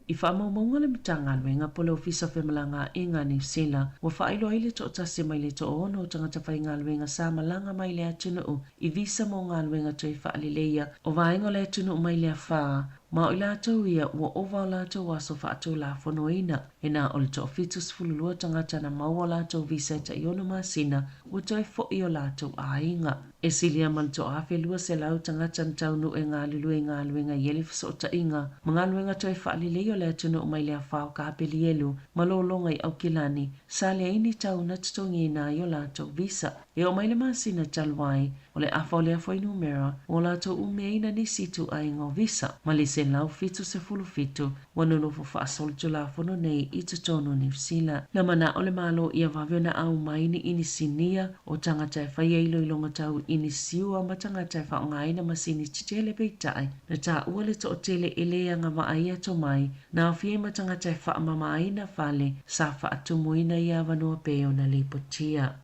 [SPEAKER 8] I faamaumauga a le Matagaluega po o le Ofisa o Femalagaaiga a Niu Sila, ua faailoa ai le toatasi mai le toaono o tagata faigaluega sa malaga mai le atunuu i visa mo galuega toe faaleleia o vaega o le atunuu mai le afa, ma o i latou ia ua ova o latou aso faatulafonoina. E na o le toa-72 tagata na maua o latou visa e tai-ono masina ua toe foʻi i o latou aiga. E silia ma le 1200 tagata na taunuu e galulue i galuega i ai le fesootaiga ma galuega toe faalelei o le atunuu mai le afa o Kapelielu ma lologa i Aukilani, sa leai ni tau na totogiina ai o latou visa. E oo mai le masina talu ai, o le afa o lea fuainumera ua latou umiaina nisi ituaiga o visa ma le 177 ua nonofo faasolitulafono nei i totonu o Niu Sila. Na manao le Malo ia vave ona au mai ni inisinia o tagata e faia iloiloga tau inisiua ma tagata e faaaogaina masini tetele peitai na taua le toatele e lē agavaa ai atomai na aofia ai ma tagata e faamamaina fale sa faatumuina ia avanoa pei ona lipotia.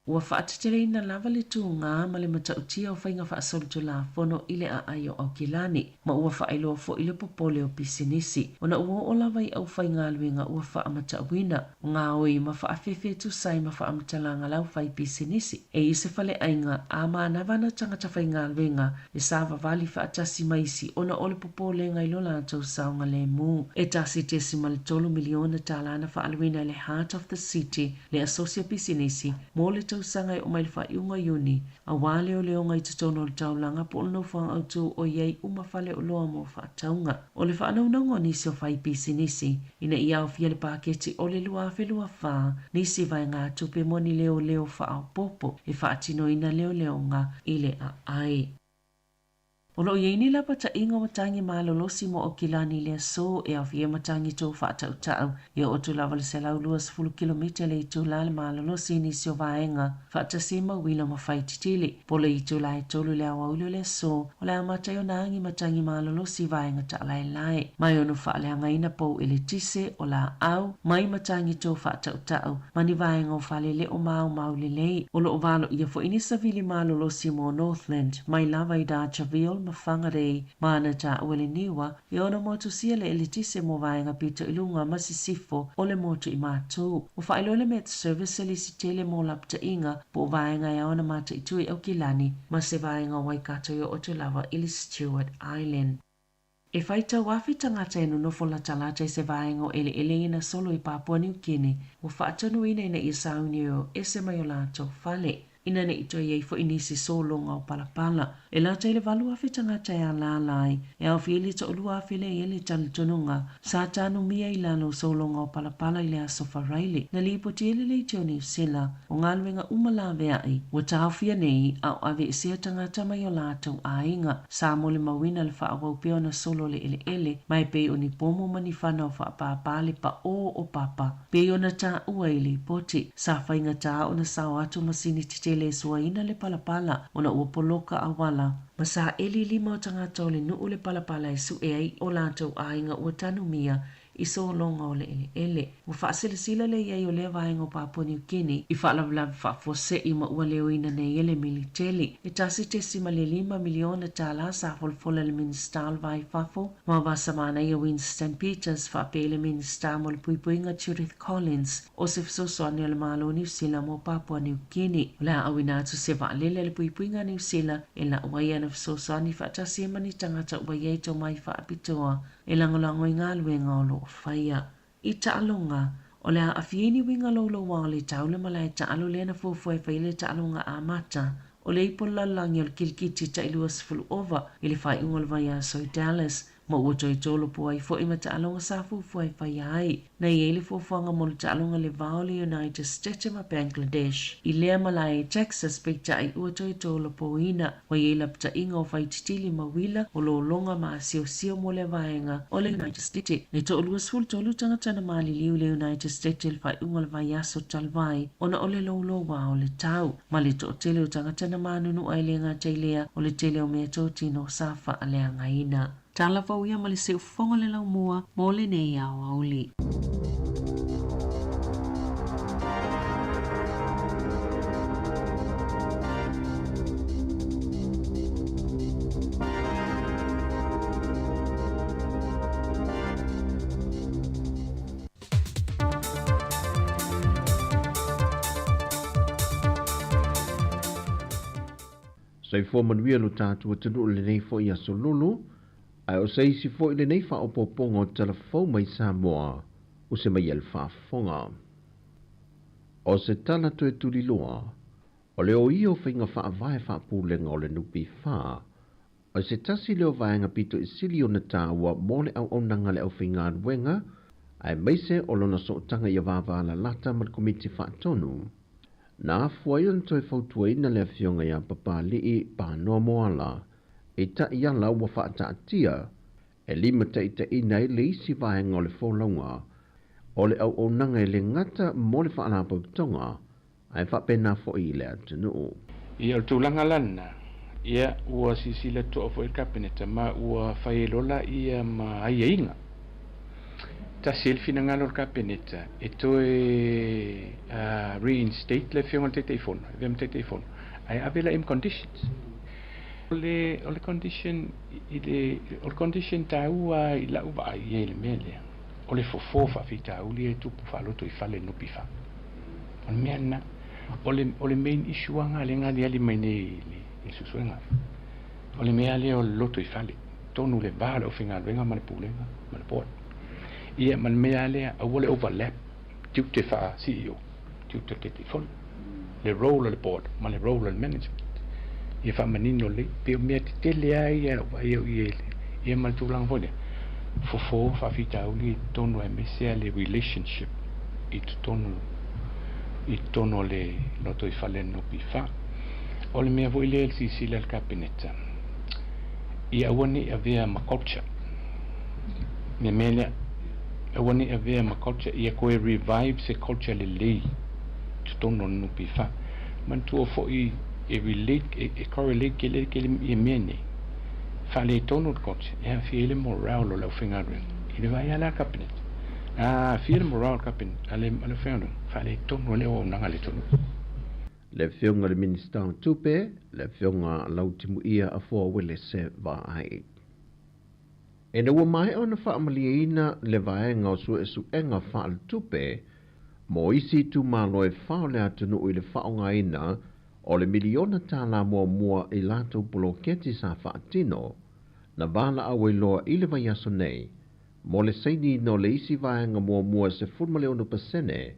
[SPEAKER 8] Ua faateteleina lava le tugā ma le matautia o faiga faasolitulafono i le aai o Aukilani, ma ua faailoa foi le popole o pisinisi, ona ua oo lava i aufaigaluega ua faamatauina, gaoi ma faafefe e tusa ai ma faamatalaga a le aufaipisinisi. E i ai se faleaiga a manava ana tagata faigaluega e savavali faatasi ma isi ona o le popolega i lo latou saogalemu. E $1.3 miliona tālā na faaaluina e le Heart of the City, le asosi o pisinisi, mo le tausaga e oo mai le faaiuga o Iuni, auā leoleoga i totonu o le taulaga po o le nofoaga autū o i ai uma faleoloa mo faatauga. O le faanaunauga o nisi o faipisinisi, ina ia aofia le paketi o le 2024, nisi vaegatupe mo ni leoleo faaopoopo e faatinoina leoleoga i le aai. O lo o i ai ni lapataiga o matagi malolosi mo Aukilani i le aso e aofia ai matagi tou faatautau e oo atu lava i le 120 kilomita le itula le malolosi i nisi o vaega faatasi ai ma uila ma faititili. Po o le itula e tolu i le aoauli o le aso, o le amata ai ona agi matagi malolosi i vaega taalaelae. Ma e ono faaleagaina pou eletise, o laau, mai matagi tou faatautau ma ni vaega o fale le o maumau lelei. O lo o valoia foi ni savili malolosi mo Northland, mai lava i Dargaville ma Whangarei, ma ana taua le niua, e ono motusia le eletise mo vaega pito i luga ma sisifo o le motu i Matū. Ua faailoa le Met Service e lisi tele mo lapataiga po o vaega e ao ona mataitu i Aukilani ma se vaega o Waikato e oo atu lava i le Stewart Island. E fai tauafi tagata e nonofo latalata i se vaega o eleele ina solo i Papua Niu Kini ua faatonuina ina ia sauni e o ese mai o latou fale, ina ne i toe i ai foi nisi sologa o palapala. E lata i le 8,000 tagata e alaala ai, e aofia ai le 2,000 lea e i ai le talitonuga sa tanumia i lalo o sologa o palapala i le aso Faraile. Na lipoti ai le Leitio Niu Sila o galuega uma laveai ua taofia nei a o aveesea tagata mai o latou aiga. Sa molimauina le faaauau pea ona solo le eleele, ma e pei o ni pomo ma ni fanau faapāpā le paʻō o papa, pei ona taua i lipoti. Sa faigata ona sao atu masini tetele e suaina le palapala ona ua poloka auala, ma saeli lima o tagata o le nuu le palapala e suʻe ai o latou aiga ua tanumia i sologa o le eleele. Ua faasilasila le i ai o lea vaega o Papua Niu Kini i faalavelave faafuasei ma ua leoina nei e le militeli. E $1.5 miliona tālā sa folafola e le Minisita o le Va i Fafo ma Vasa Manaia Winston Peters faapea i le Minisita mo le Puipuiga Judith Collins o se fesoasoani a le Malo o Niu Sila mo Papua Niu Kini. O le a auina atu se vaalele a le Puipuiga a Niu Sila e lau ai ana fesoasoani faatasi ai ma ni tagata ua i ai tomai faapitoa e lagolago i galuega o lo o faia. I taaloga, o le a aafia ai ni uiga louloua o le tau le malae taalo lea na fuafua e fai ai le taaloga amata o le ipu o le lalolagi o le kilikiti tai 20 ova i le faaiuga o le vaiaso i Dallas. Ma ua toe tolopo ai foi ma taaloga sa fuafua e faia ai. Na i ai le fuafuaga mo le taaloga i le va o le United States ma Bangladesh i lea malae i Texas, peitai ua toe tolopoina. Ua i ai lapataiga o faititili ma uila o lologa ma asiosio mo lea vaega o le United States. E toa-23 tagata na maliliu i le United States i le faaiuga o le vaiaso talu ai ona o le louloua o le tau ma le toatele o tagata na manunua e le gata i lea o le tele o meatotino sa faaleagaina. Tala fou ia ma le siufofoga o le laumua mo lenei aoauli.
[SPEAKER 14] Soifua manuia lo tatou atunuu i lenei foi aso lulu, ae o se isi foi lenei faaopoopoga o tala fou mai Samoa o se mai e le faafofoga. O se tala toe tuliloa, o le o ia o faiga faavae faapulega o le NPF, o se tasi lea o vaega pito i sili ona taua mo le auaunaga a le aufaigaluega, aemaise o lona sootaga ia vavalalata ma le Komiti Faatonu. Na afua ai ona toe fautuaina le Afioga ia Papali'i Panoa Moala i taiala ua faataatia e limataitaiina ai le isi vaega o le folauga o le auaunaga e le gata mo le Faalapotopotoga ae faapena foi i le atunuu.
[SPEAKER 15] Ia, o le tulaga la lena, ia, ua silasila totoa foi le Kapeneta ma ua fai ai loa laia ma aiaiga. Tasi ai le finagalo o le Kapeneta e toe reinstate le Afioga i le Taitaifono, e avea ma Taitaifono, ae ave laia ma conditions. O le, o le condition i le, o le condition taua i lau vaai i ai i le mea lea, o le fofo faafitauli ia e tupu faalotoifale i le NPF. O le mea lena. O le, o le main issue lava lena lea e aliali mai nei i le, i le suesuega. O le mea lea o le lotoifale, tonu le va o le aufaigaluega ma le pulega ma le board. Ia ma le mea lea, aua le overlap tiute faa-CEO, tiute o le Taitaifono, le role o le board ma le role o le management. Ia faamanino lelei, pei o mea tetele lava ia i lau vaai au i ai, ia ma le tulaga foi lea, fofo faafitauli i totonu aemaise lava le relationship i totonu i totonu o le lotoifale a le NPF. O le mea foi lea i le silasila a le Kapeneta, ia aua ne i avea ma culture le mea lea, aua ne i avea ma culture, ia toe revive se culture lelei i totonu o le NPF. Manatua foi e relate, e correlate tele ia mea nei, faaletonu le culture, e aafia ai le morale o le aufaigaluega. I le vaai lava la a le Kapeneta, a aafia le morale o le Kapeneta, a le aufaigaluega, faaletonu ai le auaunaga a le atunuu.
[SPEAKER 14] Le Afioga i le Minisita o Tupe, le Afioga Lautimuia Afoa Uelese Vaai. Ina ua maea ona faamalieina le vaega o suesuega faaletupe mo isi itumalo e fa o le atunuu i le faaaogaina o le miliona tālā muamua i latou poloketi sa faatino, na valaau ai loa i le vaiaso nei mo le sainiina o le isi vaega muamua 16%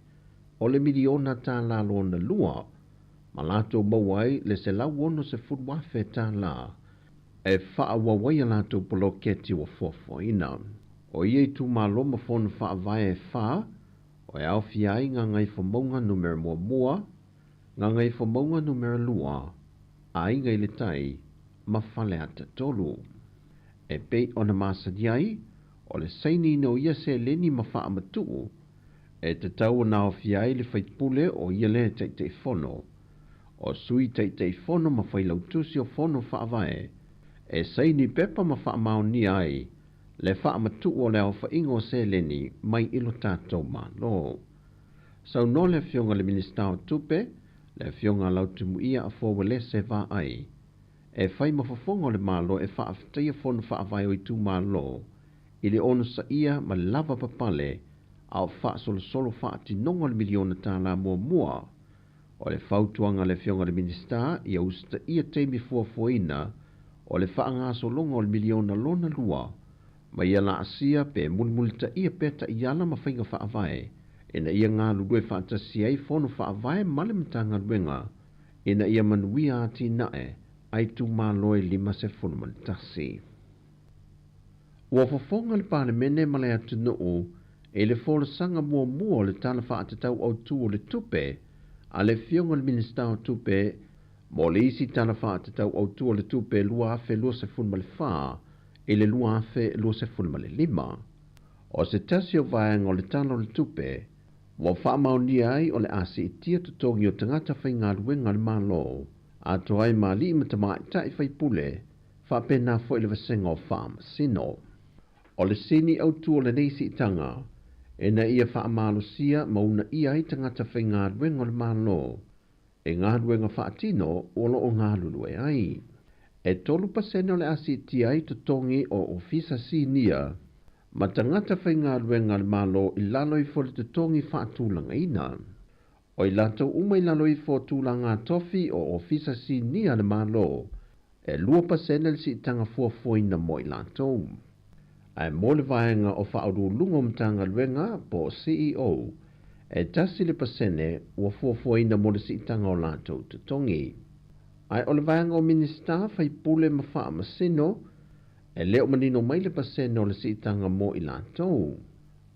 [SPEAKER 14] o le miliona tālā lona lua ma latou maua ai le $160,000 tālā e faaauau ai a latou poloketi ua fuafuaina. O ia itumalo ma fono faavae e fa, o e aofia ai Gagaifomauga Numera Muamua, Gagaifomauga Numera Lua, Aiga i le Tai, ma Faleata 3. E pei ona masani ai, o le sainiina o ia seleni ma faamatuu, e tatau ona aofia ai le faipule o ia lea Taitaifono, o Sui Taitaifono ma Failautusi o Fono Faavae, e saini pepa ma faamaonia ai le faamatuu o le aofaiga o seleni mai i lo tatou Malo. Saunoa le Afioga i le Minisita o Tupe, le Afioga Lautimuia Afoa Uelese Vaai, e fai ma fofoga o le Malo e faafetaia fono faavae o itumalo i le onosaia ma le lavapapale a o faasolosolo faatinoga o le miliona tālā muamua. O le fautuaga a le Afioga i le Minisita ia usitaia taimi fuafuaina o le faagasologa o le miliona lona lua ma ia laasia pe mulimulitaia pea taiala ma faiga faavae ina ia galulue faatasi ai fono faavae ma le Matagaluega ina ia manuia atinae a itumalo e 51. Ua fofoga le Palemene ma le atunuu i le folasaga muamua o le Tala Faatatau Autu o le Tupe a le Afioga i le Minisita o Tupe mo le isi Tala Faatatau Autu o le Tupe 2024 i le 2025. O se tasi o vaega o le Tala o le Tupe ua faamaonia ai o le a siitia totogi o tagata faigaluega a le Malo, atoa ai ma alii ma tamaitai faipule, faapena foi le vasega o faamasino. O le sini autu o lenei siitaga, ina ia faamalosia ma uunaia ai tagata faigaluega o le Malo i galuega faatino o lo o galulue ai. E 3% o le a siitia ai totogi o ofisa sinia ma tagata faigaluega a le Malo i lalo ifo o le totogi faatulagaina. O i latou uma i lalo ifo o tulaga tofi o ofisa sinia a le Malo, e 2% le siitaga fuafuaina mo i latou. Ae mo le vaega o faauluuluga o Matagaluega po o CEO, e 1% ua fuafuaina mo le siitaga o latou totogi. Ae o le vaega o Minisita, faipule ma faamasino, e le o manino mai le pasene o le siitaga mo i latou.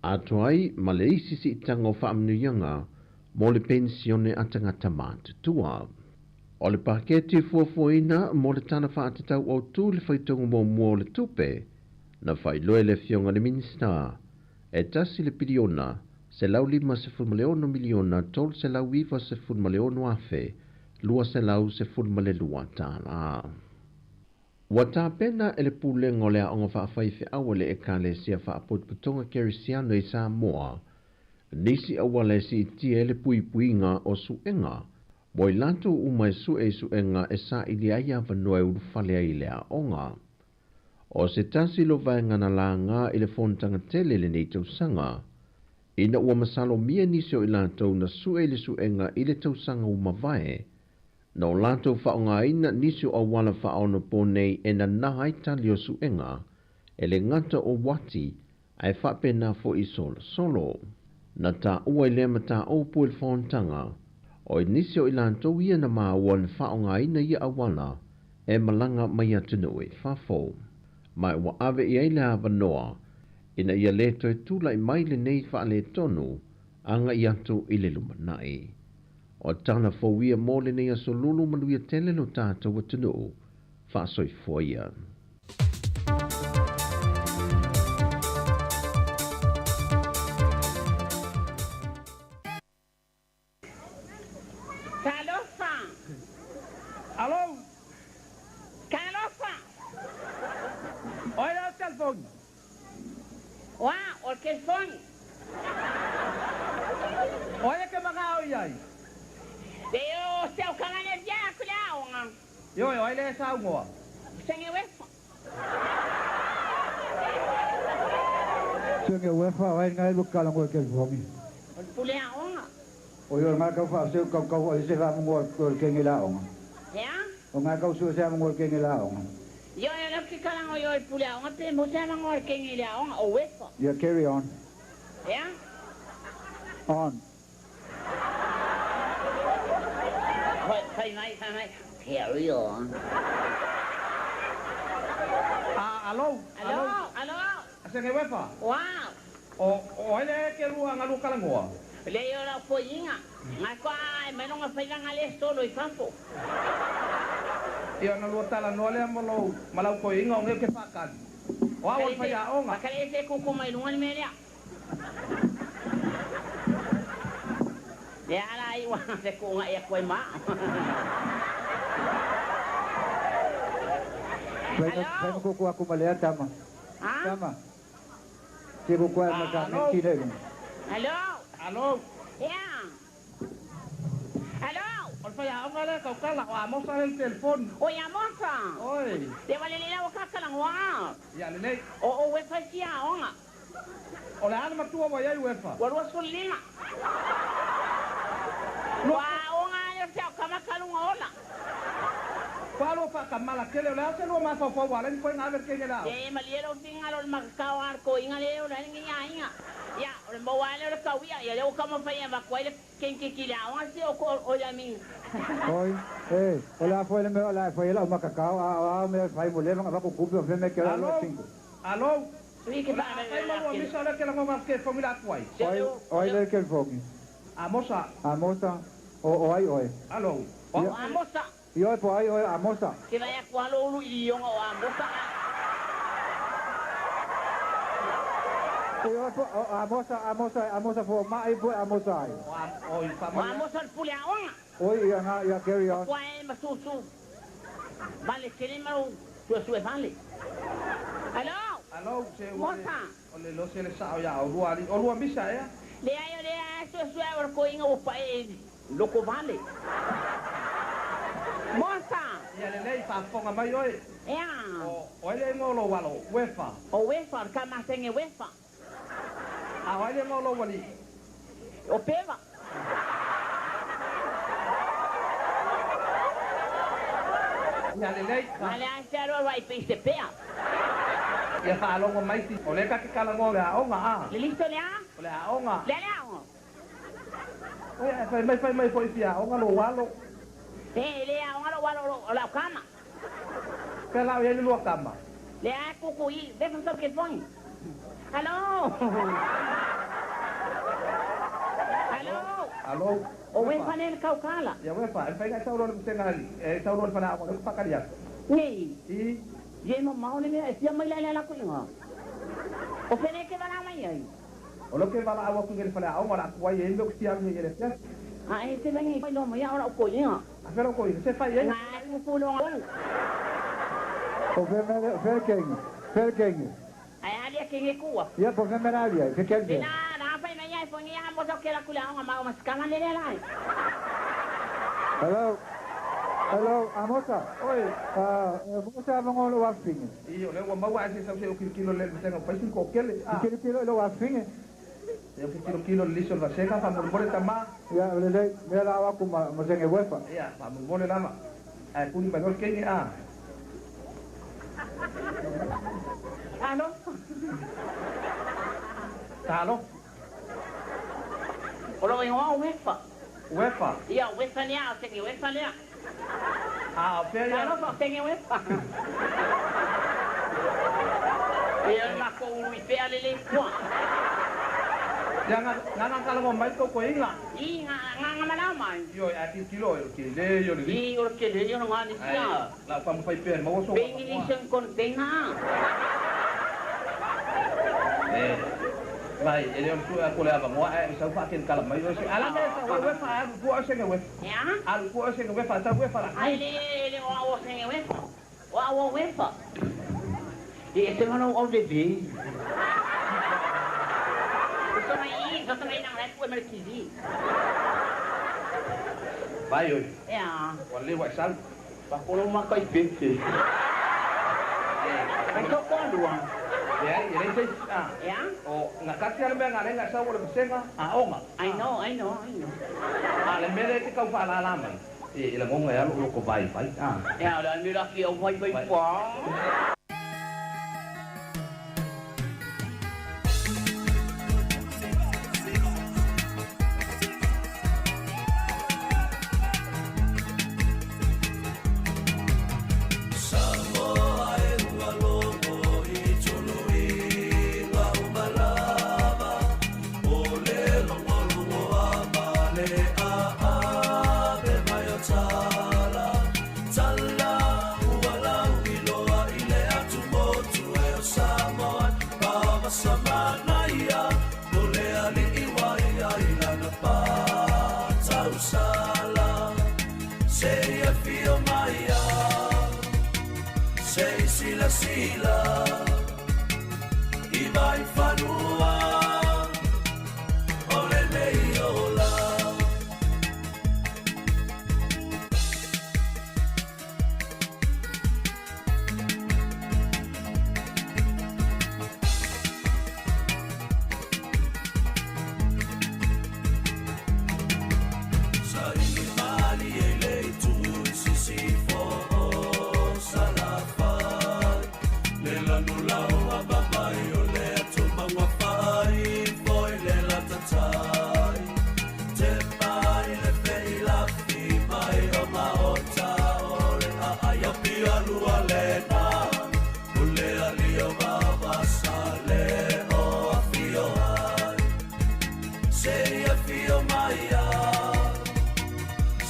[SPEAKER 14] Atoa ai ma le isi siitaga o faamanuiaga mo le penisione a tagata matutua. O le paketi fuafuaina mo le Tala Faatatau Autu i le faitauga muamua o le tupe, na faailoa e le Afioga i le Minisita, e $1 piliona, $156 miliona $396 afe, $212. Ua tapena e le Pulega o le Aoga Faafaifeau a le Ekalesia Faapotopotoga Kerisiano i Samoa nisi auala e siitia ai le puipuiga o suega mo i latou uma e sue i suega e saili ai avanoa e ulufale ai i le aoga. O se tasi lo vaega na laga i le fonotaga tele i lenei tausaga, ina ua masalomia nisi o i latou na sue i le suega i le tausaga ua mavae, na o latou faaaogaina nisi o auala faaonaponei e nana ai tali o suega, e le gata o uati ae faapena foi i solosolo. Na taua i lea mataupu i le fonotaga, o nisi o i latou ia na maua na faaaogaina ia auala e malaga mai atunuu i fafo. Ma ua ave i ai le avanoa ina ia le toe tulai mai lenei faaletonu agai atu i le lumanai. O tala fou ia mo lenei aso lulu manuia tele lo tatou atunuu. Faasoifua ia.
[SPEAKER 1] Talofa!
[SPEAKER 19] Alo!
[SPEAKER 1] Talofa!
[SPEAKER 19] O ai lea o le telefoni?
[SPEAKER 1] O a, o le telefoni.
[SPEAKER 19] O ai e ke magao i ai?
[SPEAKER 1] Le o se au kangane via aku le aoga.
[SPEAKER 19] Ioe, o ai lea e saunoa?
[SPEAKER 1] Senge uefa.
[SPEAKER 23] Senge uefa, o ai ngai lu kalango e telefoni.
[SPEAKER 1] O le pule aoga.
[SPEAKER 23] O i o ngā kau whaaseu kau kau o se wha mungo o le kenge la aoga.
[SPEAKER 1] Ea?
[SPEAKER 23] O ngā kau sua se mungo o le kenge la aoga.
[SPEAKER 1] Ioe, o le ke kalango i o le pule aoga pe mo se mungo o le kenge le aoga o uefa.
[SPEAKER 23] Yeah, carry on.
[SPEAKER 1] Ea?
[SPEAKER 23] On.
[SPEAKER 1] Fai mai, fai mai. Carry on.
[SPEAKER 19] Ah, alo?
[SPEAKER 1] Alo, alo.
[SPEAKER 19] Senge uefa?
[SPEAKER 1] Wow.
[SPEAKER 19] O ai le ke lua ngalu kalangoa?
[SPEAKER 1] Le o lau foiinga. Ngai koa e mai longa failanga le solo i fafo.
[SPEAKER 19] Ia na lua tala noa lea mo lou malau koiinga o ngeu ke whaakali. O au o whai aonga.
[SPEAKER 1] Pakale e se kuku mai lunga ni mea lea. Le ala ai wa se kuunga ia koe maa.
[SPEAKER 23] Fai kuku aku malea tama.
[SPEAKER 1] Ha?
[SPEAKER 23] Tama. Te kuku ai maka menti le lunga.
[SPEAKER 1] Alo?
[SPEAKER 19] Alo?
[SPEAKER 1] Ea? Alo?
[SPEAKER 19] O le whai aonga lea kaukala o Amosa le telefoni.
[SPEAKER 1] O i Amosa?
[SPEAKER 19] Oi.
[SPEAKER 1] Te wale le lau kakalangoa.
[SPEAKER 19] Ia lelei.
[SPEAKER 1] O uefa si aonga.
[SPEAKER 19] O le ana matua wa iai uefa.
[SPEAKER 1] Ua 25. Ua aonga ale o se au kamakalunga ola.
[SPEAKER 19] Kwa lua whakamala kele o le au se lua mawhawhau wala ni koe ngā ver kenge la au.
[SPEAKER 1] Te malie lo finga lo le makakao ar ko inga le o le ngi ia inga. Ia, o le maua ale o le kauia, ia le o kama whai a wakuai le kenke ki le aonga se o ko o ia minga.
[SPEAKER 23] Oi, eh, o la foi le mea o la foi la o makakao a a mea fai mo le manga vaku kupi o feme ke la
[SPEAKER 19] Alo?
[SPEAKER 23] cinco.
[SPEAKER 19] Alo?
[SPEAKER 1] Ui ke
[SPEAKER 19] O le a fai ma lua misa o lea ke lagoga atu ke fogi la atu ai.
[SPEAKER 23] O ai o ai le ke fogi.
[SPEAKER 19] Amosa.
[SPEAKER 23] Amosa. O o ai oe.
[SPEAKER 19] Alo.
[SPEAKER 1] O Amosa.
[SPEAKER 23] Ioe po ai oe Amosa.
[SPEAKER 1] Ke vai atu alo ulu i lionga o Amosa.
[SPEAKER 23] Ioe po o Amosa Amosa Amosa fo mai po Amosa ai.
[SPEAKER 19] O i
[SPEAKER 1] O Amosa le pule aoga.
[SPEAKER 23] Oi ia nga ia carry on.
[SPEAKER 1] Kua e ma susu. Vale tele ma u suesue vale. Alo.
[SPEAKER 19] Alo, se o
[SPEAKER 1] Mosa.
[SPEAKER 19] O le lo se le sao ia o lua ali. O lua misa ea.
[SPEAKER 1] Leai o lea suesue o le koiga ua pae loko vale. Mosa.
[SPEAKER 19] Ia lelei faafofoga mai oe.
[SPEAKER 1] Ea.
[SPEAKER 19] O o ai le igoa o lou alo, Uefa.
[SPEAKER 1] O Uefa, o le kamasege Uefa.
[SPEAKER 19] A o ai le igoa o lou alii?
[SPEAKER 1] O Peva.
[SPEAKER 19] Ia lelei.
[SPEAKER 1] Ma le a se alo alo ai pei se pea.
[SPEAKER 19] Ia faalogo mai ti. O lea ka ke talanoa o le aoga a.
[SPEAKER 1] Le liso le a?
[SPEAKER 19] O le aoga.
[SPEAKER 1] Le a le aoga.
[SPEAKER 19] Oi ae fai mai fai mai foi fia aoga lou alo.
[SPEAKER 1] E le aoga lou alo o lau kama.
[SPEAKER 19] Fea la o i ai le lua kama?
[SPEAKER 1] Le a kuku i vefa sau ke fogi. Alo. Alo.
[SPEAKER 19] Alo.
[SPEAKER 1] O Uefa lea le kaukala.
[SPEAKER 19] Ia Uefa, e mafai ona e sau loa i le vasega e sau loa i le faleaoga lea ou te faatali atu.
[SPEAKER 1] Nei.
[SPEAKER 19] I.
[SPEAKER 1] Ia e mamao le mea e fia mai la i le ala kuiga. O fea lea e te valaau mai ai?
[SPEAKER 19] O lea ou te valaau atu i le faleaoga o le a tuai ai mea ou te fia alu ai i le afiafi.
[SPEAKER 1] A e te lagi mai loa mai au lau koiga.
[SPEAKER 19] A fea lau koiga? Se fai ai?
[SPEAKER 1] Nga kuku loa olu.
[SPEAKER 23] O fea mea lea, fea le kenge, fea le kenge.
[SPEAKER 1] Ae a lia kenge kua.
[SPEAKER 23] Ia po fea mea la alu ai, fe kenge.
[SPEAKER 1] Ina la fai mai ai foi ngia mo ke la kula aoga ma o masikama le lea lai.
[SPEAKER 23] Hello. Hello, Amosa.
[SPEAKER 19] Oi.
[SPEAKER 23] Mosa avanoa lou afafine.
[SPEAKER 19] I, o lea ua maua ae se i sau se i ou kilokilo i le vasega o paisi le toatele.
[SPEAKER 23] I kilokilo i lou afafine.
[SPEAKER 19] Se i ou kilokilo i le liso o le vasega, faamolemole tama.
[SPEAKER 23] Ia, lelei, mea la ao atu ma senge uefa.
[SPEAKER 19] Ia, faamolemole lava. Ae kuni mai loa le kenge, a.
[SPEAKER 1] Talofa.
[SPEAKER 19] Talofa.
[SPEAKER 1] O lou igoa o Uefa.
[SPEAKER 19] Uefa.
[SPEAKER 1] Ia, o Uefa lea, o senge Uefa lea.
[SPEAKER 19] A o fea ia.
[SPEAKER 1] Talofa, o senge Uefa. Ia, o le makou ului pea lelei kua.
[SPEAKER 19] Ia, nga nga kalagoa mai tou koiga.
[SPEAKER 1] I, nga nga malao mai.
[SPEAKER 19] Ioe, ae tilotilo oe, o le kele ia o le lisi.
[SPEAKER 1] I, o le kele ia o le nga lisi a.
[SPEAKER 19] Ae, la ou taumafai pea e maua sou
[SPEAKER 1] Pe
[SPEAKER 19] avanoa.
[SPEAKER 1] English ang kontenga.
[SPEAKER 19] E, vai, e le o le sue atu o le avanoa ae e sau faakelikala mai oe se. A la mea e sau ai uefa, ae alu i tua oe senge uefa.
[SPEAKER 1] Ea?
[SPEAKER 19] Alu i tua oe senge uefa, sau uefa la.
[SPEAKER 1] Ai le, le o au o senge uefa. O au o uefa. E ese mana o au leve. Soto mai i, soto mai nang lai pue ma le TV.
[SPEAKER 19] Vai oe.
[SPEAKER 1] Ea.
[SPEAKER 19] Ua lelei ua e sau.
[SPEAKER 1] Pakolo maka i pepe. Mai tau koa lua.
[SPEAKER 19] Leai, e leai se isi. A.
[SPEAKER 1] Ea?
[SPEAKER 19] O, gatasi lava le mea na ala ai ona e sau o le vasega aoga.
[SPEAKER 1] I know, I know, I know.
[SPEAKER 19] A o le mea lea e te tau faalala mai, e lagona e alu o loko vaivai. A.
[SPEAKER 1] Ea, o le a le mea la fia vaivai pa.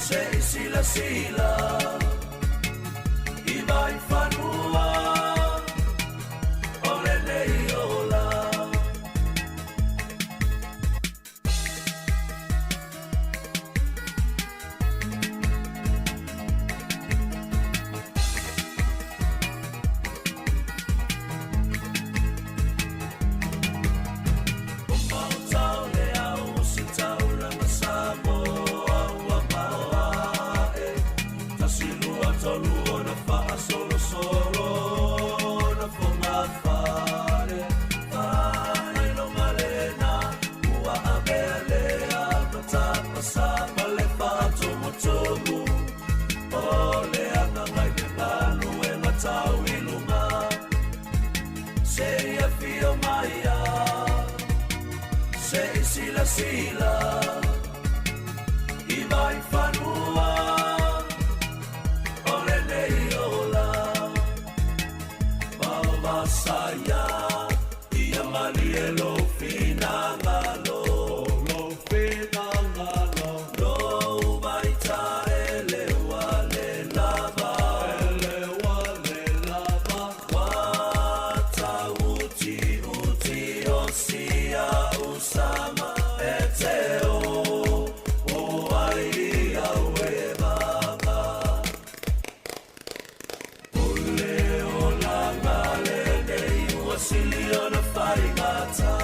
[SPEAKER 17] Se i silasila i vai fanua o lenei ola. O maota o le ao o sitaulaga Samoa ua maoae. Tasi lua tolu ona faasolosolo na fogafale. Faailoga lena ua avea lea matapasa ma le faatumutumu. O le agaga i le galuega tau i luga. Se i afio maia, se i silasila i vai fanua o lenei ola. Vaovasaia ia malie lou finagalo, lou finagalo, lou vaita e le ua le lava, e le ua le lava. Ua uti uti o sia usama e te o, o ai au e vaga. O le olaga lenei ua sili ona faigata.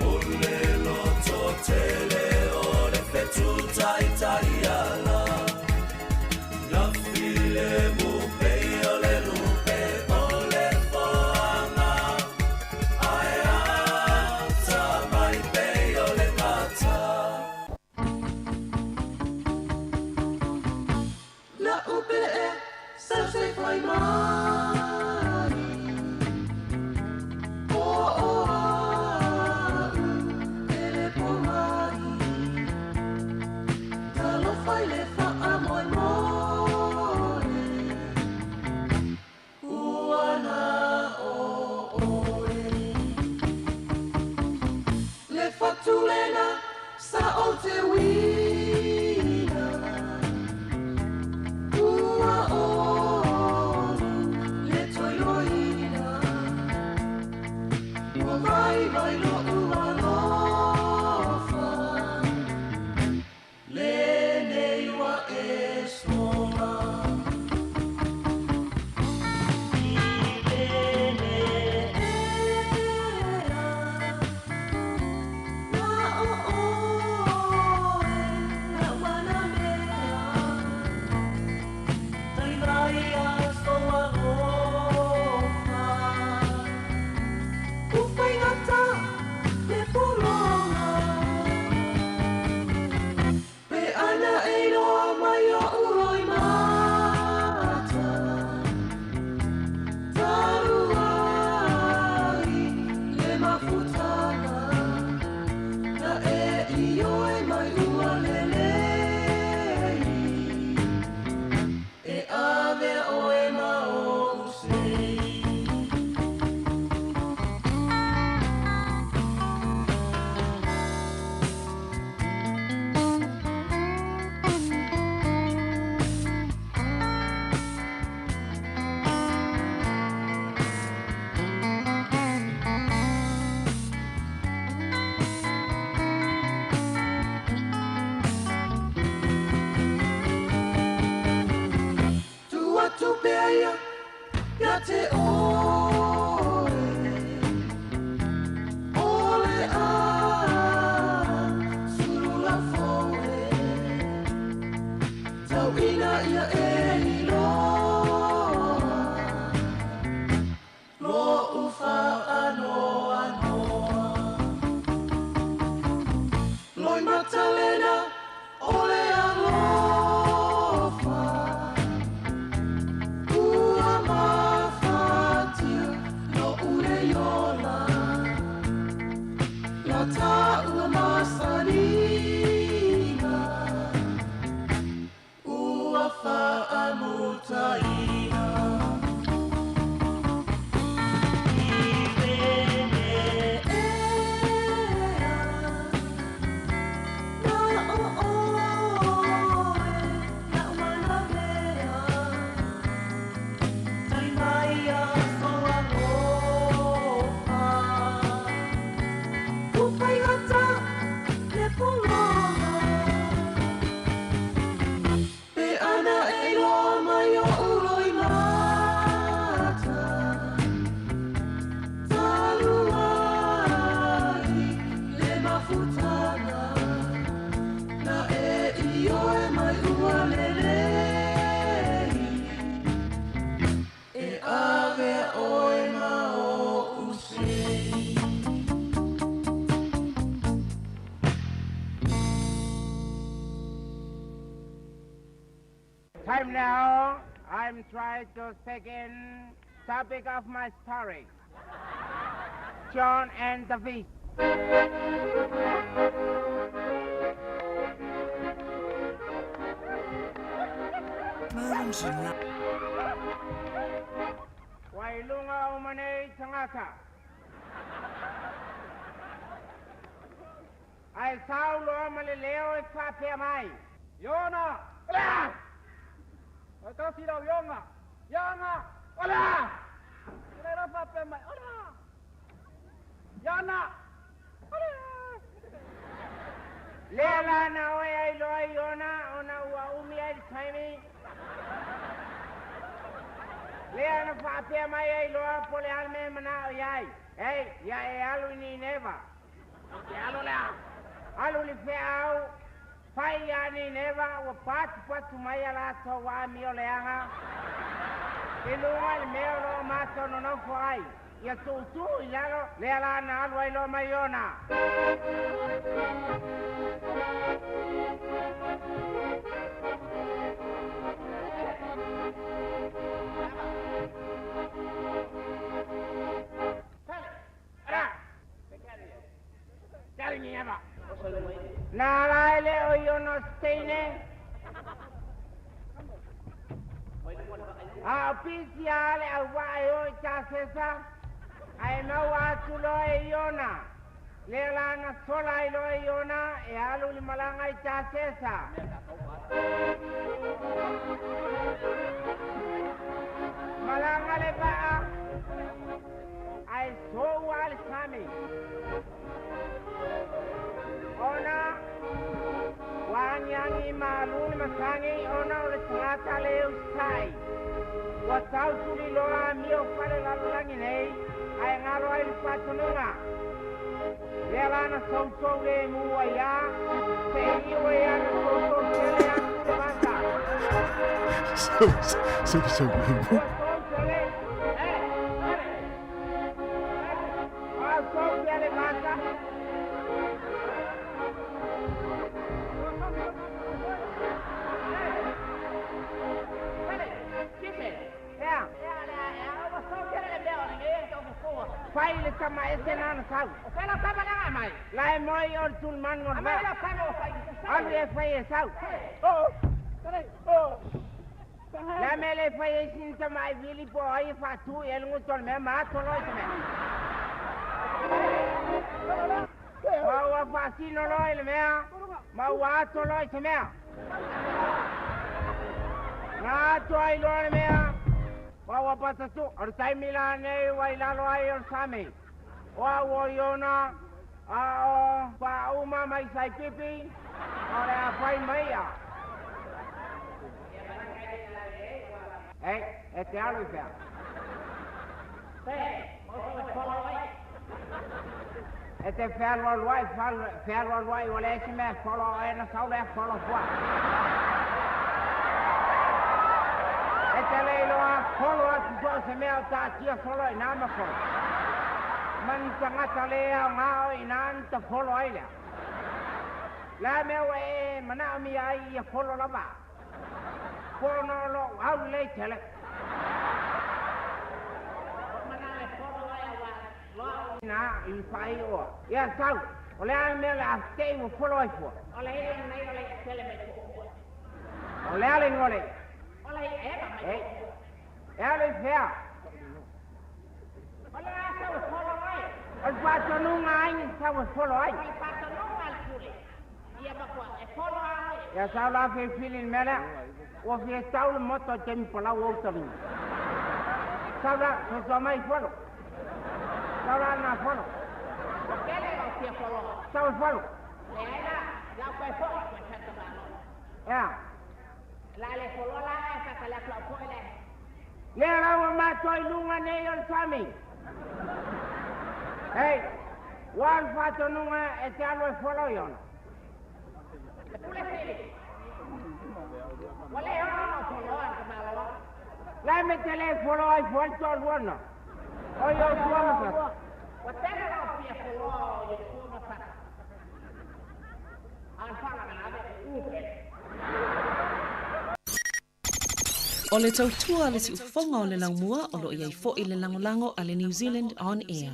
[SPEAKER 17] O le loto tele o le fetu taitaiala. Na file mu pei o le lupe o le foaga. Ae ata mai pei o le gata.
[SPEAKER 5] La upele e sa se fai mai. O o a u ele po mai. Talofa i le faamoemoe. Ua na o oe. Le fatulena sa o te wina. Ua olu le toiloina. Ua vai vai lo ua lofa. Le nei ua e sola. I pene ea. Na o oe la wana mea. Tai vai a soa lofa. Ufaigata le pologa. Pe ana e loa mai o uroi mata. Taruai le mafutaga. Na e i oe mai ua lelei. E avea oe ma ou sei. Tu atu pea ia, ia te oe. O le a sulu la foe. Tau ina ia e iloa. Lo ufa anoa noa. Loi matalena o le alofa. Ua mafatia lo ule iola. La ta ua masaniga. Ua faamuamua.
[SPEAKER 11] Time now, I'm trying to speak in topic of my story. John and the Fish. Wailunga o manei tangata. Ai saulo ma le leo e whapea mai.
[SPEAKER 12] Iona! Ola! O tasi lau ionga! Ianga! Ola! Ina ina whapea mai. Ola! Iana! Ola!
[SPEAKER 11] Lea la na oe ai loa Iona ona ua umi ai le taimi. Lea na whapea mai ai loa po le alme mana o iai. Ei, ia e alu i Nineva.
[SPEAKER 1] Ke alo lea.
[SPEAKER 11] Alu li wheau, whai ia Nineva, ua patu patu mai a lato wa mi o leanga. I lunga le mea o loo mato nonofo ai. Ia tutu i lalo, lea la na alu ai loa mai ona. Na lai le o iono steine. A pisi ale au wa e o i ta sesa. Ai mau atu loa e Iona. Le la na sola i loa e Iona e alu li malanga i ta sesa. Malanga le vaa. Ai sou ale sami. Ona wangiangi malu ni masangi ona o le tagata le usai. Ua tautuli loa amio fale lalolagi nei ae galo ai le faatonuga. Lea lana sousou le mu ai seia ua ia na sousou tele atu le vasa.
[SPEAKER 4] Sou le mu.
[SPEAKER 11] Ua sou pea le vasa. Fai le tama e se nana sau.
[SPEAKER 1] O fai lau tama langa mai.
[SPEAKER 11] La e moi o le tulmanu o le
[SPEAKER 1] Amai lau tama o fai.
[SPEAKER 11] Alu e fai e sau.
[SPEAKER 12] Oh! Oh!
[SPEAKER 11] La me le fai e sin tama e vili po ai fatu e lungu tol mea ma ato loi te mea. Ma ua faasino loa i le mea, ma ua ato loa i se mea. Na ato ai loa le mea, ma ua patatu, o le taimi la nei ua i lalo ai o le sami. O au o Iona, a o whauma mai sai pipi, o le a whai mai a. Ei, e te alu i whea. E te whealua whealua o le esi mea folo e na sau le folo fua. E te leiloa folo atu so se mea o tātia solo i nā ma folo. Mani tangata le au ngā o i nā ta folo ai lea. La mea ua e manao mi ai ia folo lava. Pono lo au lei tele. Na i whai oa. Ia sau, o le a mea le a te ua folo ai fua.
[SPEAKER 1] O le hele nei o le tele mai fua.
[SPEAKER 11] O le ale ngole.
[SPEAKER 1] O le e ma mai.
[SPEAKER 11] E ale whea.
[SPEAKER 1] O le a sau e folo ai.
[SPEAKER 11] O le whātonunga ai ni sau e folo ai.
[SPEAKER 1] O le whātonunga le pule. Ia makua, e folo ai.
[SPEAKER 11] Ia sau la whii whili ni mea ua whii tau le moto te mi palau au talu. Sau la, sosoa mai folo. Sau la na folo.
[SPEAKER 1] O kele lau fia folo.
[SPEAKER 11] Sau e folo.
[SPEAKER 1] Le ai la, lau koe folo koe tata mano.
[SPEAKER 11] Ea.
[SPEAKER 1] La le folo la e whaka le klau koe le.
[SPEAKER 11] Lea lau mātua i lunga nei o le sami. Hei, ua le whātonunga e te alu e folo i ona.
[SPEAKER 1] Le pule sili. Wa le ono no folo an ka maloa.
[SPEAKER 11] La me te le folo ai fual to luana. O yo tua ma.
[SPEAKER 1] Wa tele lau fia folo o yo tua ma sa. An whala ngana ave upe.
[SPEAKER 8] O le tautua a le siufofoga o le laumua o lo o i ai foi le lagolago a le New Zealand On Air.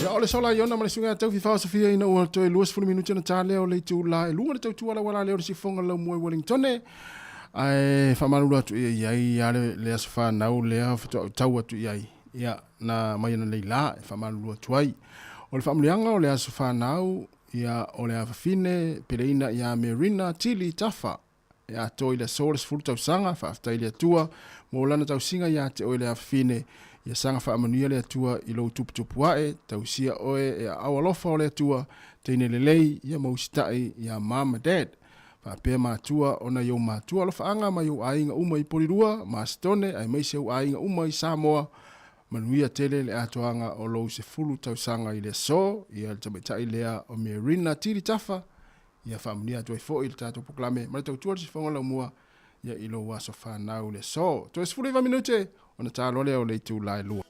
[SPEAKER 4] Ia, o le sola Iona ma le suiga tau fifao Sofia ina ua toe 20 minute na ta lea o le itula e lua le tautua la wala lea o le sifonga lau mua i Wellington. Ae faamalulu atu ia i ai a le, le aso whanau lea whatoa tau atu i ai. Ia, na mai ana nei la e faamalulu atu ai. O le faamuliaga o le aso whanau, ia, o le afafine peleina ia Merina Tili Tafa. E atoa i le aso le 10 tausaga, faafetai i le Atua mo lana tausiga ia te oe le afafine. Ia saga faamanuia le Atua i lou tuputupu ae, tausia oe e aao alofa o le Atua, teine lelei, ia ma usitai ia Mom ma Dad. Faapea matua ona i ou matua alofaaga ma i ou aiga uma i Polirua, Masitone aemaise ou aiga uma i Samoa, manuia tele le atoaga o lou 10 tausaga i le aso, ia le tamaitai lea o Merina Tili Tafa, Ia faamanuia atu ai foi le tatou polokalame ma le tautua le sifoga laumua ia i lou aso fanau le aso. Toe 19 minute ona ta loa lea o le itula e 2.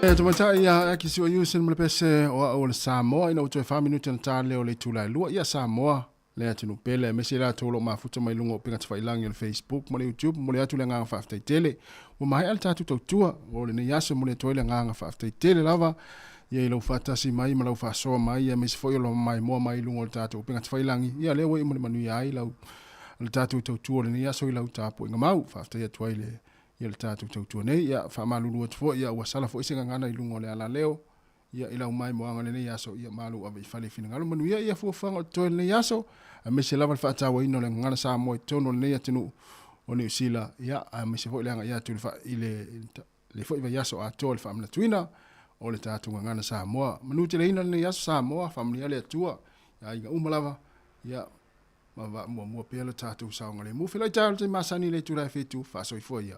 [SPEAKER 4] E tamaitai ia Aki Sua Usen ma le pese o au o le Samoa ina ua toe 4 minute na ta leo le itula e 2. Ia Samoa le atunuu pele aemaise i latou o lo o mafuta mai luga o upega tafailagi o le Facebook ma le YouTube. Momoli atu le agaga faafetai tele. Ua maea le tatou tautua o lenei aso. Momoli atu ai le agaga faafetai tele lava ia i lau faatasi mai ma lau faasoa mai aemaise foi o lau maimoa mai i luga o le tatou upega tafailagi. Ia lea ua iu ma le manuia ai lau le tatou tautua o lenei aso i lau tapuaiga mau. Faafetai atu ai le ia le tatou tautua nei. Ia faamalulu atu foi ia ua sala foi se gagana i luga o le alaleo ia i lau maimoaga lenei aso ia malu ave i fale i finagalo manuia ia fuafuaga o totoe lenei aso aemaise lava le faatauaina o le gagana Samoa i totonu o lenei atunuu o Niu Sila ia aemaise foi le agai atu i le, le foi vaiaso atoa le faamanatuina o le tatou gagana Samoa. Manuteleina lenei aso Samoa, faamanuia le Atua i aiga uma lava ia ma vaamuamua pea lo tatou saogalemu. Feiloai taeao i le taimi masani i le itula e 7, faasoifua ia.